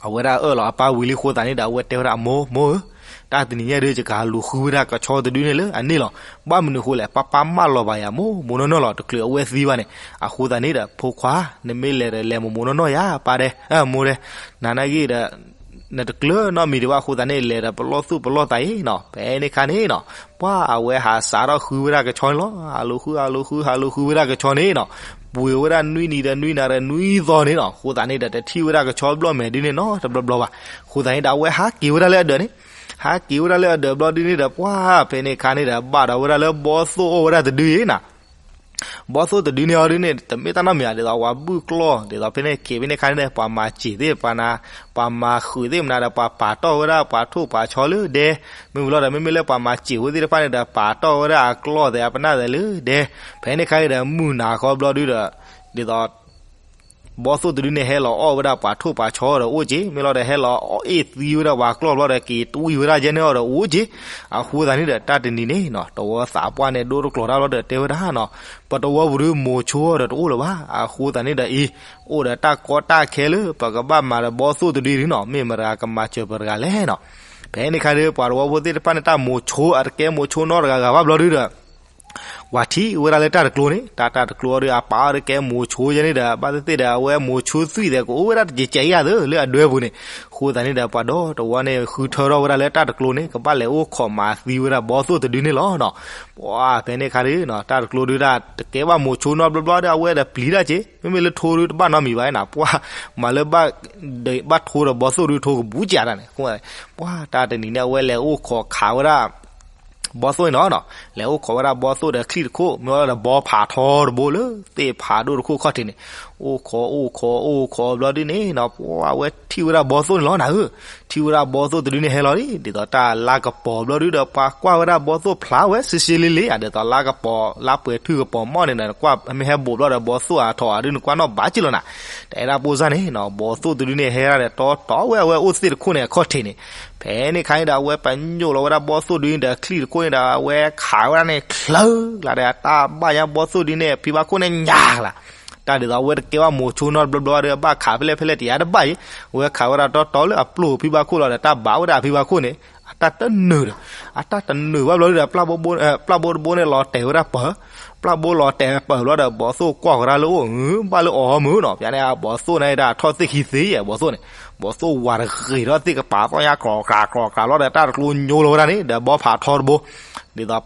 အဝဲဒၣ်အၢၣ်လီၤအပၢ်ဝံၤလံအဃိသတးန့ၣ်ဒီး အဝဲတဲဝဲဒၣ် အမိၢ် မိၢ်ဧၢ, တၢ်တနံၤညါဒီး ယကဟးလူၤဃုဝဲဒၣ်ကဆီတဒုန့ၣ်လၢအန့ၣ်လီၤ. ဘၣ်မနုၤအဃိလဲၣ်, ပၢ်ပၢ်မၢလီၤဘၣ်ယၤ မိၢ်မိၢ်နီၢ်နီၢ်လီၤ, တချုးအဝဲသံဘၣ်န့ၣ်. အဃိသတးန့ၣ်ဒီး ဖိခွါ နမ့ၢ်လဲၤဒီး လဲၤမိၢ်မိၢ်နီၢ်နီၢ်ယၤ ပၢ်ဒဲး မိၢ်ဒဲး, နနာ်ဂ့ၤဒီး နတကျၢၤနီတမံၤဒံးဘၣ်အဃိသတးန့ၣ် လဲၤဒီးပလီၢ်သူၣ်ပလီၢ်သးအံၤနီၤ. ဖဲန့ၣ်ခါန့ၣ်နီၤ ပှၢ်အဝဲဟးစးထီၣ်ဃုဝဲဒၣ်ကဆီန့ၣ်လီၤ. ဟးလူၤဃု ဟးလူၤဃု ဟးလူၤဃုဝဲဒၣ်ကဆီန့ၣ်နီၤ, ပှ့ၤဝဲဒၣ်နွံနံၤဒီးနွံနၤဒီးနွံသီန့ၣ်နီၤ. အဃိသတးန့ၣ်ဒီး တထံၣ်ဝဲဒၣ်ကဆီဘျီၣ်မဲာ်ဒ်န့ၣ်နီတဘျီဘျီဘၣ်. အဃိသတးန့ၣ်ဒီး အဝဲဟးက့ၤဝဲဒၣ်လၢအဒၢးန့ၣ်, ဟးက့ၤဝဲဒၣ်လၢအဒၢးဘျီဒ်န့ၣ်ဒီး ပှၢ်ဖဲန့ၣ်ခါန့ၣ်ဒီး ဘၣ်ဒီးဝဲဒၣ်လၢဘီသိၣ်အိၣ်ဝဲဒၣ်တဒုအံၤနီၤ. ဘီသိၣ်တဒုန့ၣ်အီၤဒ်န့ၣ် တမ့ၢ်တၢ်နီတမံၤဧါ, ဒ်သိးပှၤဘုၣ်ကျီၢ်, ဒ်သိးဖဲန့ၣ်က့ၤဖဲန့ၣ်ခါန့ၣ်ဒီး ပှၤမၤစံာ်သ့ၣ်တဖၣ်န့ၣ်, ပှၤမၤဃုာ်သ့ၣ်မနၤဒီး ပှၤပာ်တီၢ်ဝဲဒၣ်ပှၤထိၣ်ပှၤဆီလၢဒဲ. မ့ၢ်ဝံၤလီၤဒီး မ့မ့ၢ်လၢပှၤမၤစံာ်ဝဲသ့ၣ်တဖၣ်န့ၣ်ဒီး ပာ်တီၢ်ဝဲဒၣ်အကျီၢ်သဲးအပနၢ်သဲးလၢဒဲ. ဖဲန့ၣ်ခါန့ၣ်ဒီး မုၢ်နၤဃီဘျီဒုဒီး ဒ်သိး ဘီသိၣ်တဒုန့ၣ် ဟဲလီၤအီၣ်ဝဲဒၣ်ပှၤထိၣ်ပှၤဆီဒီးအိၣ်က့, မ့ၢ်လီၤဒီးဟဲလီၤအီၣ်အ့ၣ်သံဝဲဒၣ်ပှၤကျီၢ်ဘျီဒီး က့ၤတွံၢ်ဝဲဒၣ်ယဲန့ၣ်အီၤဒီးအိၣ်က့. အဃိသတးန့ၣ်ဒီး တၢ်တနံၤန့ၣ်နီၤ တဝီသးပှၢ်န့ၣ် ဒိတကျိၤတၢ်ဘျီဒီးတဲဝဲဒၣ်နီၤ, ပတဝီပူၤဒုး မိၤဆိဒီးတအိၣ်လၢၤဘၣ်. အဃိသတးန့ၣ်ဒီးအံၤ အိၣ်ဒီးတၢ်ကီတၢ်ခဲလၢ ပကဘၣ်မၤဒီးဘီသိၣ်တဒုဒုနီၤ, မ့ၢ်မတၤကမၤစၢၤပတဂၤလဲၣ်နီၤ. ဖဲန့ၣ်ခါဒီး ပှၤတဝီဖိသ့ၣ်တဖၣ်န့ၣ် တၢ်မိၤဆိအတကဲမိၤဆိနီတဂၤဂၤဘၣ်ဘျီဒုဒီး ပှၤထံၣ်ဝဲဒၣ်လၢတၢ်တကျိၤန့ၣ် တၢ်တၢ်တကျိၤအီၤဒီး အပာ်အီၤဒီးကဲမိၤဆိယဲန့ၣ်ဒီး ဘၣ်သ့ၣ်သ့ၣ်ဒီး အဝဲမိၤဆိသွံၣ်သဲးကအိၣ်ဝဲဒၣ်တကဲးကဲးယၤသၢလၢအဒွဲပူၤန့ၣ်. အဃိသတးန့ၣ်ဒီး ပှၤဒီတဝီန့ၣ် ဃုထၢထီၣ်ဝဲဒၣ်လၢတၢ်တကျိၤန့ၣ် ကဘၣ်လဲၤအိၣ်ခိးမၤသံဝဲဒၣ်ဘီသိၣ်တဒုန့ၣ်လီၤနီၤ. ပှၤဖဲန့ၣ်ခါဒီး တၢ်တကျိၤဒုတၢ်တကဲဘၣ်မိၤဆိနီတဘျီဘျီဒီး အဝဲဒီးပျံၤတၢ်က့ မ့မ့ၢ်လၢထိဒုတဘၣ်နီတမံၤဘၣ်နီၤ, ပှၤမၤလၢ ဘၣ်ထိဒီးဘီသိၣ်ဒုထိကဘူးကးတၢ်န့ၣ်, ပှၤတၢ်တနံၤန့ၣ် အဝဲလဲၤအိၣ်ခိးခးဝဲဒၣ် ဘီသိၣ်န့ၣ်နီၤ, လဲၤအိၣ်ခိးဝဲဒၣ်ဘီသိၣ်ဒီးချံၣ်တခိၣ် မ့ၢ်ဝဲဒီးဘီဖးထီတဘိလၢ သ့ၣ်ဖးဒိၣ်တခိၣ်ခီၣ်ထံးန့ၣ်, အိၣ်ခိးအိၣ်ခိးအိၣ်ခိးဘျီဒုန့ၣ်နီၤ, ပှၤအဝဲထံၣ်ဝဲဒၣ်ဘီသိၣ်န့ၣ်လီၤနၤဧၢ, ထံၣ်ဝဲဒၣ်ဘီသိၣ်တဒုန့ၣ်ဟဲလီၤလံ, ဒ်သိးတၢ်လါကပီၤဘျီဒုဒီး ပှၤကွၢ်ဝဲဒၣ်ဘီသိၣ်ဖျါဝဲစ့စ့လ့လ့ဧါ, ဒ်သိးလါကပီၤ လါပှဲၤထူၣ်ကပီၤမီၢ်န့ၣ်ဒီး နကွၢ်မ့ၢ်ဟဲဘိးဘျီဒီး ဘီသိၣ်အထီၣ်အဒု နကွၢ်နီၣ်ဘၣ်က့လီၤနၤ, တအဲၣ်ဒၣ်ပိၢ်စၢ်န့ၣ်နီၤ, ဘီသိၣ်တဒုန့ၣ်ဟဲဒၣ်ဒီး တီတီဝဲ အဝဲအိၣ်သ့ၣ်တခိၣ်န့ၣ်အခီၣ်ထံးန့ၣ် ဖဲန့ၣ်ခါန့ၣ်ဒီး အဝဲပညိၣ်လီၤဝဲဒၣ်ဘီသိၣ်ဒုန့ၣ်ဒီး ချံၣ်တခိၣ်န့ၣ်ဒီး အဝဲခးဝဲဒၣ်န့ၣ် ချၢလၢ်ဒီး အတၢ်ဘၣ်ညါဘီသိၣ်ဒုန့ၣ် ဖံဘၣ်ခိၣ်န့ၣ်ညါလၢ်, တၢ်ဒ်သိးအဝဲတကဲဘၣ်မိၤဆိနီတဘျီဘျီဒီး ဘၣ်ခးဖဲလဲၣ်ဖဲလဲၣ်တယါတဘၣ်အံၤ, အဝဲခးဝဲဒၣ်တီတီလၢအပျိၢ်ဖံဘၣ်ခိၣ်လီၤဒီး တၢ်ဘၣ်ဝဲဒၣ်အဖံဘၣ်ခိၣ်န့ၣ် အတၢ်တနုာ်ဒီး အတၢ်တနုာ်ဘၣ်ဘျီဒုဒီး ပျၢ်ဘိတဘိန့ၣ်လီၤတဲာ်ဝဲဒၣ်ပၢၢ်, ပျၢ်ဘိလီၤတဲာ်ပၢၢ်ဘျီဒီး ဘီသိၣ်ကွၢ်ဃီၤတၢ်လၢအိၣ် ဘၣ်လၢအီၤမုာ်နီၤ, ပန့ၣ် ဘီသိၣ်န့ၣ်ဒၣ်ထီၣ်သ့ၣ်ခံသ့ယဲၢ် ဘီသိၣ်န့ၣ်, ဘီသိၣ်ဝၤတဂ့ၤထီၣ်သ့ၣ်ကပၤသီၣ်ညါကျီၤကျါကျီၤကျါလီၤဒီး တၢ်တကျိၤညိလီၤဝဲဒၣ်န့ၣ်ဒီး ဘီဖးထီတဘိ ဒ်သိးပျၢ် ဒ်သိ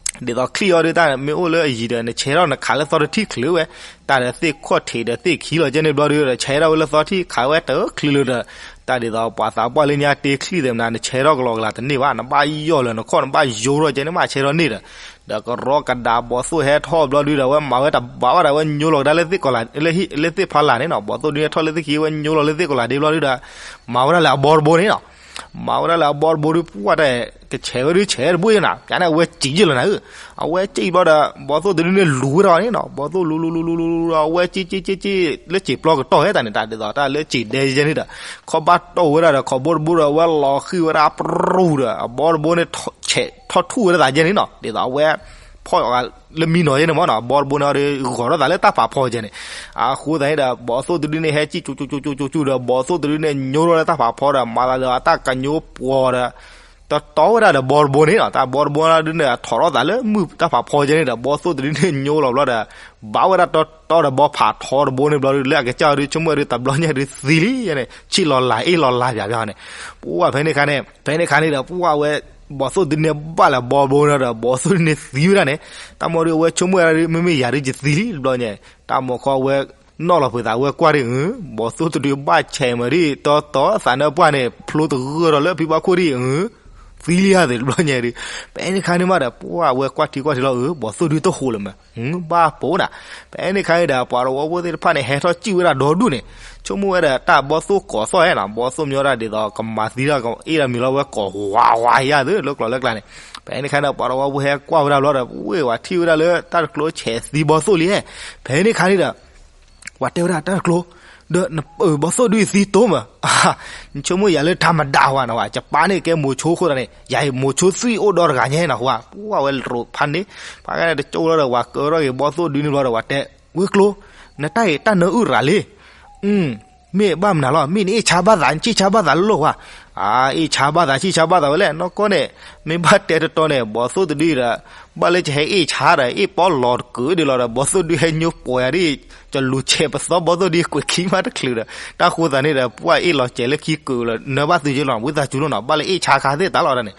းချံၣ်အီၤဒုတၢ်မ့ၢ်အိၣ်လၢအယံၤဒီး နဆဲးထီၣ်နခးလၢသီတထံၣ်ချုးဝဲ, တၢ်ဒီးသ့ၣ်ခီၣ်ထံးဒီးသ့ၣ်ခံလီၤကဲန့ၣ်ဘျီဒုဒီး ဆဲးထီၣ်ဝဲလၢသီထံၣ်ခးဝဲတချုးလၢၤဒီး, တၢ်ဒ်သိးပှၤသးပှၢ်လၢညါတ့ချံၣ်သ့ၣ်မနုၤ နဆဲးထီၣ်ကလီကလီတန့ၢ်ဘၣ်, နဘၣ်ယီၢ်လၢနခီၣ် နဘၣ်ယိထီၣ်ကဲန့ၣ် မ့ၢ်ဆဲးထီၣ်န့ၢ်ဒီး, ဒီးကရီကဒါဘီသိၣ်ဟဲထီၣ်ဘျီဒုဒီး အဝဲမၤဝဲတဘၣ်ဘၣ်ဒီး အဝဲညိလီၤကဒါလၢသ့ၣ်ကီၤလၤ လၢသ့ၣ်ဖီလာ်န့ၣ်နီၤ, ဘီသိၣ်ဒုန့ၣ်ထီၣ်လၢသ့ၣ်ခံ အဝဲညိလီၤလၢသ့ၣ်ကီၤလၤဒ့ဘျီဒုဒီး မၤဝဲဒၣ်လၢအဘီတဘိန့ၣ်နီၤ မၤဝဲဒၣ်လၢအဘီတဘိဒု ပှၢ်တဲ ကဆဲးဝဲဒုဆဲးတဘိယဲနၤ, ကန့ၣ် အဝဲစံးယဲၢ်လီၤနၤဧၢ, အဝဲစံးဘျီဒီး ဘီသိၣ်တဒုန့ၣ်လူၤဝဲဒၣ်န့ၣ်နီၤ, ဘီသိၣ်လူၤလူၤလူၤလူၤလူၤလူၤဒီး အဝဲက့က့က့က့ လၢစံာ်ပျီကတီၢ်ဝဲတၢ်န့ၣ် တၢ်ဒ်သိးတၢ်လၢစံာ်ဒဲယဲန့ၣ်ဒီး ခီၣ်ဘၣ်တီၢ်ဝဲဒၣ်ဒီး ခီၣ်ဘိတဘိဒီး အဝဲလီၤဃံၤဝဲဒၣ်ပြူၤဒီး အဘီတဘိန့ၣ် ဆဲးထီၣ်ထူၣ်ဝဲဒၣ်သးယဲန့ၣ်နီၤ, ဒ်သိးအဝဲ ဖီၣ်လၢမံနီၤယဲန့ၣ်မ့ၢ်နီၤ, ဘီတဘိန့ၣ်ဒီး ဂီၤထီၣ်သးလၢတၢ်ဖးဖီယဲန့ၣ်, အဃိသတးန့ၣ်ဒီး ဘီသိၣ်တဒုန့ၣ် ဟဲကံၣ်ကၠူကၠူကၠူကၠူကၠူဒီး ဘီသိၣ်တဒုန့ၣ် ညိထီၣ်လၢတၢ်ဖးဖီဒီး မၤသးဒီးအတၢ်ကညိပှီၤဒီး တီတီဝဲဒၣ်ဒီးဘီတဘိန့ၣ်နီၤ, တၢ်ဘီတဘိဒုန့ၣ် အထီၣ်ထီၣ်သးလၢမုၢ်တၢ်ဖးဖီယဲန့ၣ်ဒီး ဘီသိၣ်တဒုန့ၣ်ညိလီၤဘျီဒီး ဘၣ်ဝဲဒၣ်တီတီဒီးဘီဖးထီတဘိန့ၣ်ဘျီဒု လၢအကစၢ်အီၤဒု ဆိကမိၣ်ဝဲဒု တဘျီညါဒုသံလံယဲန့ၣ် ဆံၣ်လီၤလၢ်အ့ၣ်လီၤလၢ်ပၠးပၠးန့ၣ်, ပှၢ်ဖဲန့ၣ်ခါန့ၣ် ဖဲန့ၣ်ခါန့ၣ်ဒီး ပှၢ်ဝဲ ဘီသိၣ်တဒုန့ၣ်ဘၣ်လၢဘီတဘိန့ၣ်ဒီး ဘီသိၣ်တဒုန့ၣ်သံဝဲဒၣ်န့ၣ်, တၢ်မ့ၢ်ဒု အဝဲဆိကမိၣ်ဝဲဒၣ်ဒု မ့မ့ၢ်ယၤဒုယသံလံတဘျီညါ, တၢ်မ့ၢ်ခီအဝဲ နီၣ်လီၤဖုးသး အဝဲကွၢ်ဒု အၢ ဘီသိၣ်တဒုဘၣ်ဆဲးမးဒု တီတီသးနၢပှၢ်န့ၣ် ဖျိတဂၢၢ်ဒီးလၢဖံဘၣ်ခိၣ်ဒု အၢ သံလံဧါသ့ၣ်တဘျီညါဒု, ဖဲန့ၣ်ခါန့ၣ်မးဒီး ပှၢ်ဝဲကွၢ်ထံကွၢ်ထံလီၤ အၢ ဘီသိၣ်ဒုတဟူးလၢၤမး ဘၣ်ပိာ်နၤ, ဖဲန့ၣ်ခါန့ၣ်ဒီး ပှၤတဝီဖိသ့ၣ်တဖၣ်န့ၣ် ဟဲထီၣ်စံၣ်ဝဲဒၣ်ဒီဒူၣ်န့ၣ်, ဆိကမိၣ်ဝဲဒၣ်တၢ်ဘီသိၣ်ကိးသီၣ်ဟဲနီၤ, ဘီသိၣ်မ့ၢ်ဝဲဒၣ်ဒ်သိး ကမၤသံတၢ်အ့ၣ်တၢ်မံၤလီၤ ဝဲကိးဝးဝးယၤသ့ၣ် လၢကျိၤလၢကျါန့ၣ်, ဖဲန့ၣ်ခါန့ၣ် ပှၤတဝီဖိဟဲကွၢ်ဝဲဒၣ်ဘျီဒီး ဝ့ၢ်ဝဲထံၣ်ဝဲဒၣ်လၢတၢ်တကျိၤဆဲးသံဘီသိၣ်လံ, ဖဲန့ၣ်ခါန့ၣ်ဒီး ပှၤတဲဝဲဒၣ်တၢ်တကျိၤ, ဒီးနပၢၢ်ဘီသိၣ်ဒုသံတိမး, နဆိကမိၣ်ယၤလၢတၢ်မတၤဝဲနီၤ, ယပၢ်န့ၣ်ကဲမိၤဆိအဃိသတးန့ၣ် ယၤအံၤမိၤဆိသွံၣ်အိၣ်ဒီတဂၤညါနီၤ, ပှၢ်ဝဲရိးဖးန့ၣ်, ပှၤဂၤန့ၣ်တကၠိလီၤဒီး ပှၤကၢထီၣ်က့ၤဘီသိၣ်ဒုန့ၣ်ဘျီဒီး ပှၤတဲ, ဝ့ၢ်ကျိၤ, နတၢ်အံၤတၢ်နၢအုၣ်ရၤလံ မ့ၢ်ဘၣ်မနုၤလီၤ, မ့ၢ်နအ့ၣ်ဆါဘၣ်သး နဆံၣ်ဆါဘၣ်သးလၢလိၣ်ဝဲ, အ့ၣ်ဆါဘၣ်သး ဆံၣ်ဆါဘၣ်သးဝဲလဲၣ်, နီၢ်ကီၢ်န့ၣ် မ့ၢ်ဘၣ်တဲတတီၤန့ၣ် ဘီသိၣ်တဒုဒီး ဘၣ်လၢကဟဲအ့ၣ်ဆါဒီး အ့ၣ်ပီလီၤတကုာ်ဒ်လီၤဒီး ဘီသိၣ်ဒုဟဲညိပှီၤယၤဒ်, ကလူၤဆဲးပသီဘီသိၣ်ဒုကွဲးခံမးတချုးဒီး တၢ်ဃိသးန့ၣ်ဒီး ပှၢ်အ့ၣ်လီၤစဲးလၢခံကုာ်လီၤ နၢဘၣ်သုးက့လီၤ ဝံသးစူၤလီၤနီၤ, ဘၣ်လၢအ့ၣ်ဆါခါသ့ၣ်တၢ်လီၤဒၣ်န့ၣ်,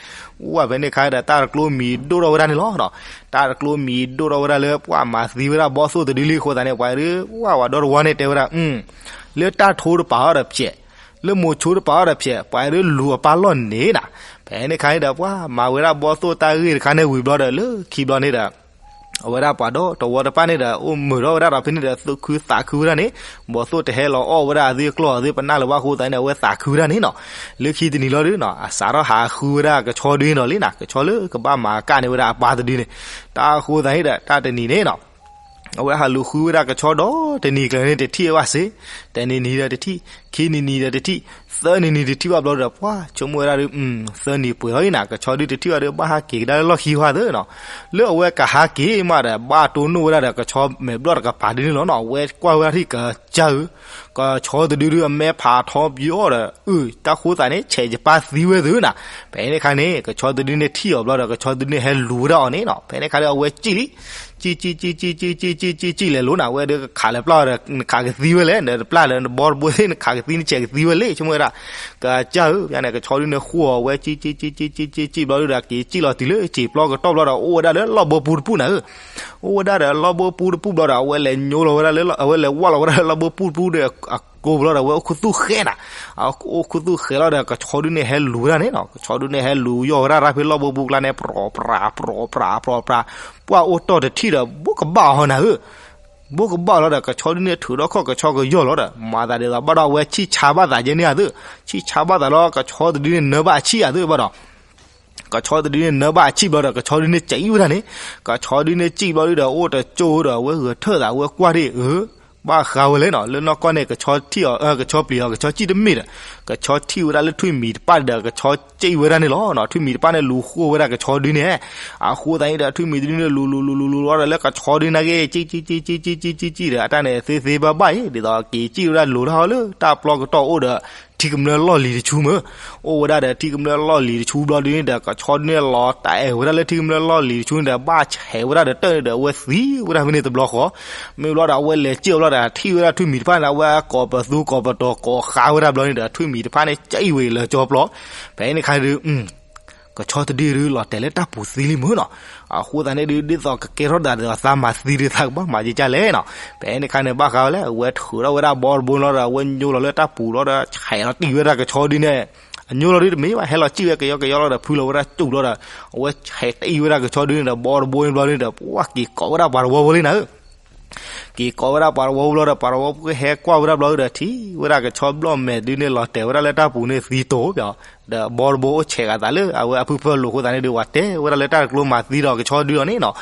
ဝဲဖဲန့ၣ်ခါဒီး တၢ်တကျိၤမံၤဒိၣ်ထီၣ်ဝဲဒၣ်န့ၣ်လီၤနီၤ, တၢ်တကျိၤမံၤဒိၣ်ထီၣ်ဝဲဒၣ်လၢ ပှၢ်မၤသံဝဲဒၣ်ဘီသိၣ်တဒုလံအဃိသးန့ၣ် ပှၤဒု ပှၢ်ဝဲဒီတဝီန့ၣ်တဲဝဲဒၣ် လၢတၢ်ထိတပာ်အီၤဒီးဖျဲး, လၢမိၤဆိတပာ်အီၤဒီးဖျဲး ပှၤဒုလူၤအပၢ်လီၢ်န့ၣ်နီၤ, ဖဲန့ၣ်ခါန့ၣ်ဒီး ပှၢ်မၤဝဲဒၣ်ဘီသိၣ်တၢ်ဂ့ၢ်တခါန့ၣ်ဝံၤဘျီဒီး လၢခံဘျီန့ၣ်ဒီး အဝဲဒၣ်ပှၤဒီတဝီတဖၣ်န့ၣ်ဒီး အိၣ်မုာ်ထီၣ်ဝဲဒၣ်ဒီးဖဲန့ၣ်ဒီး သူၣ်ခုသးခုဝဲဒၣ်န့ၣ်, ဘီသိၣ်တဟဲလီၤအီၣ်ဝဲဒၣ်အသ့ၣ်ကျီၢ်အသ့ၣ်ပနၢ်လၢၤဘၣ်အဃိသးန့ၣ် အဝဲသးခုဝဲဒၣ်န့ၣ်နီၤ, လၢခံတနံၤလီၤဒုနီၤ အစးထီၣ်ဟးဃုဝဲဒၣ်ကဆီဒုန့ၣ်လီၤလံနီၤ, ကဆီလၢကဘၣ်မၤကၣ်န့ၢ်ဝဲဒၣ်အပၢ်တဒုန့ၣ်, တၢ်အဃိသးန့ၣ်ဒီး တၢ်တနံၤန့ၣ်နီၤ အဝဲဟးလူၤဃုဝဲဒၣ်ကဆီဒီး တနံၤကျၢၤန့ၣ်တထံၣ်ဝဲဘၣ်စ့ၢ်, တနံၤနံၤဒီးတထံၣ်, ခံနံၤနံၤဒီးတထံၣ်, သၢနံၤနံၤတထံၣ်ဘၣ်ဘျီဒီး ပှၢ်ဆိကမိၣ်ဝဲဒၣ်ဒီး သၢနံၤပှဲၤလီၤအံၤနၤ ကဆီဒုတထံၣ်ဘၣ်ဒီး ဘၣ်ဟးက့ၤကဒါလၢလီၢ်ခံဝါသ့နီၤ. လၢအဝဲကဟးက့ၤမးဒီး ဘၣ်တိၢ်နီၣ်ဝဲဒၣ်ဒီးကဆီမဲာ်ဘျီၣ်တကပၤဒ်န့ၣ်လီၤနီၤ. အဝဲကွၢ်ဝဲဒၣ်ထံၣ်ကစၢ်ဧၢ, ကဆီတဒုဒုအမဲဖးထီပယီၤဒီး အု တၢ်ဃိသးန့ၣ် ဆဲးယပၢ်သံဝဲသ့နီၤ. ဖဲန့ၣ်ခါန့ၣ် ကဆီတဒုန့ၣ်ထံၣ်အီၤဘျီဒီး ကဆီတဒုန့ၣ်ဟဲလူၤဝဲဒၣ်အီၤန့ၣ်နီၤ. ဖဲန့ၣ်ခါဒီးအဝဲစံၣ်လံ, စံၣ်စံၣ်စံၣ်စံၣ်စံၣ်စံၣ်စံၣ်စံၣ်စံၣ်လဲၤလိၤနၤ ဝဲဒီးကခးလဲၤပျၢ်ဒီး နခးကသံဝဲလဲၣ် နတပျၢ်လၢနဘီတဘိသ့ၣ် နခးကသံနဆဲးကသံဝဲလဲၣ် ဆိကမိၣ်ဝဲဒၣ် ကစၢ်ဧၢ ပျၢ်န့ၣ် ကဆီဒုန့ၣ်ဃိအီၤဝဲ စံၣ်စံၣ်စံၣ်စံၣ်စံၣ်စံၣ်စံၣ်ဘျီဒီး က့ၤစံၣ်လီၤတုၤလၢစံာ်ပျီကတီၢ်ဘျီဒီး အိၣ်ဝဲဒၣ်လၢလီၢ်ဘိပူတပူန့ၣ်ဧၢ, အိၣ်ဝဲဒၣ်ဒီးလီၢ်ဘိပူတပူဘျီဒီး အဝဲလဲၤညိလီၤဝဲဒၣ်လၢ အဝဲလဲၤဝၢ်လီၤဝဲဒၣ်လၢလီၢ်ဘိပူတပူဒီး အကိာ်ဘျီဒီး အဝဲအိၣ်ခူသူၣ်ဃဲနၤ, အအိၣ်ခူသူၣ်ဃဲလီၤဒီး ကဆီဒုန့ၣ်ဟဲလူၤဝဲဒၣ်န့ၣ်နီၤ, ကဆီဒုန့ၣ်ဟဲလူၤယီၢ်ဝဲဒၣ်ရၣ်ဖဲလီၢ်ဘိပူကျါန့ၣ် ပြီၤပြး ပြီၤပြး ပြီၤပြး, ပှၢ်အိၣ်တီၢ်တထံၣ်ဒီး ဘိကဘၣ်အီၤနၤဧၢ ဘိကဘၣ်လီၤဒီး ကဆီဒုန့ၣ်ထုးထီၣ်ခီၣ်ကဆီကယီၢ်လီၤဒီး မၤသးဒ်သိးဘၣ်ဒီး အဝဲဆံၣ်ဆါဘၣ်သးယဲန့ၣ်ဧါသ့ၣ်, ဆံၣ်ဆါဘၣ်သးလီၤ ကဆီတဒုန့ၣ်နၢဘၣ်အဆံၣ်ဧါသ့ၣ်ဘၣ်ဒီး ကဆီတဒုန့ၣ်နၢဘၣ်အဆံၣ်ဘျီဒီး ကဆီဒုန့ၣ်စံၣ်ဝဲဒၣ်န့ၣ်, ကဆီဒုန့ၣ်စံၣ်ဘျီဒုဒီး အိၣ်တကၠိဒီး အဝဲဂဲၤထၢၣ်သး အဝဲကွၢ်ဒၣ်အၢ ဘၣ်ဃးဝဲလဲၣ်နီၤ, လၢနီၢ်ကီၢ်န့ၣ် ကဆီထံၣ်အီၤ ကဆီပျံၤအီၤ ကဆီစံၣ်တမ့ၢ်ဒီး ကဆီထံၣ်ဝဲဒၣ်လၢထွံၣ်မံၤတပၣ်ဒီး ကဆီစံၣ်ဝဲဒၣ်န့ၣ်လီၤနီၤ, ထွံၣ်မံၤတပၣ်န့ၣ်လူၤဃိဝဲဒၣ်ကဆီဒုန့ၣ်, အဃိသတးန့ၣ်ဒီး ထွံၣ်မံၤတဒုန့ၣ်လူၤလူၤလူၤလူၤလူၤလီၤဒီး လၢကဆီဒုန့ၣ်က့ၤ စံၣ်စံၣ်စံၣ်စံၣ်စံၣ်စံၣ်ဒီး အတၢ်န့ၣ်သ့သ့ဘၣ်ဘၣ်အံၤ ဒ်သိးက့ၤစံၣ်ဝဲဒၣ်လူၤတၢ်ဟီလၢတၢ်ပျီကတီၢ်အိၣ်ဒီး ထံကမျၢၢ်လီၢ်လံၤတဆူမ့ၢ်, အိၣ်ဝဲဒၣ်ဒီးထံကမျၢၢ်လီၢ်လံၤတဆူဘျီဒုန့ၣ်ဒီး ကဆီဒုန့ၣ်လီၤတၢ်အဲၣ်ဝဲဒၣ်လၢထံကမျၢၢ်လီၢ်လံၤတဆူန့ၣ်ဒီး ဘၣ်ဆဲးဝဲဒၣ်ဒီးတၢၢ်န့ၣ်ဒီး အဝဲသံဝဲဒၣ်ဖဲန့ၣ်တဘျီဃီ, မ့ၢ်ဘျီဒီး အဝဲလဲၤစံၣ်အီၤဘျီဒီး ထံၣ်ဝဲဒၣ်ထွံၣ်မံၤတဖၣ်န့ၣ် အဝဲကိးပသူကိးပတီၤကိးဃါဝဲဒၣ်ဘျီန့ၣ်ဒီး ထွံၣ်မံၤတဖၣ်န့ၣ် စံၣ်ဝဲလၢကၠီပျီ, ဖဲန့ၣ်ခါဒု ကဆီတဒုဒုလီၤတဲာ်လၢတၢ်ပူၤသံလံမ့ၢ်နီၤ, အဃိသတးန့ၣ်ဒု ဒ်သိးကကဲထီၣ်ဒၣ်ဒီးသးမၤသံဒု သးကဘၣ်မၤကကၢ်လဲၣ်နီၤ, ဖဲန့ၣ်ခါန့ၣ် ဘၣ်ဃးဝဲလဲၣ် အဝဲထုးထီၣ်ဝဲဒၣ်ဘီတဘိလီၤဒီး အဝဲညိလီၤလၢတၢ်ပူၤလီၤဒီး ဆဲးလီၤတံၢ်ဝဲဒၣ်ကဆီဒုန့ၣ်, အညိလီၤဒုတမ့ၢ်ဘၣ် ဟဲလီၤစံၣ်ဝဲကယီကယီလီၤဒီး ဖုလီၤဝဲဒၣ်စူၣ်လီၤဒီး အဝဲဆဲးတံၢ်ဝဲဒၣ်ကဆီဒုန့ၣ်ဒီး ဘီတဘိန့ၣ်ဘျီန့ၣ်ဒီး ပှၢ်က့ၤကိးဝဲဒၣ်ပှၤတဝီဖိလံနၤဧၢ က့ၤကိးဝဲဒၣ်ပှၤတဝီဖိဘျီဒီး ပှၤတဝီဖိဟဲကွၢ်ဝဲဒၣ်ဘျီဒီး ထံၣ်ဝဲဒၣ်ကဆီဘျီၣ်မဲာ်ဒုန့ၣ် လီၤတဲာ်ဝဲဒၣ်လၢတၢ်ပူၤန့ၣ်သံတိၤပၠီ, ဒီးဘီတဘိအိၣ်ဆဲးဂၤသးလၢအဝဲအဖုဖၢလိာ်အဃိသတးန့ၣ်ဒု ပှၤတဲဝဲဒၣ်လၢတၢ်တကျိမၤသံဒီးကဆီဒုလီၤန့ၣ်နီၤ,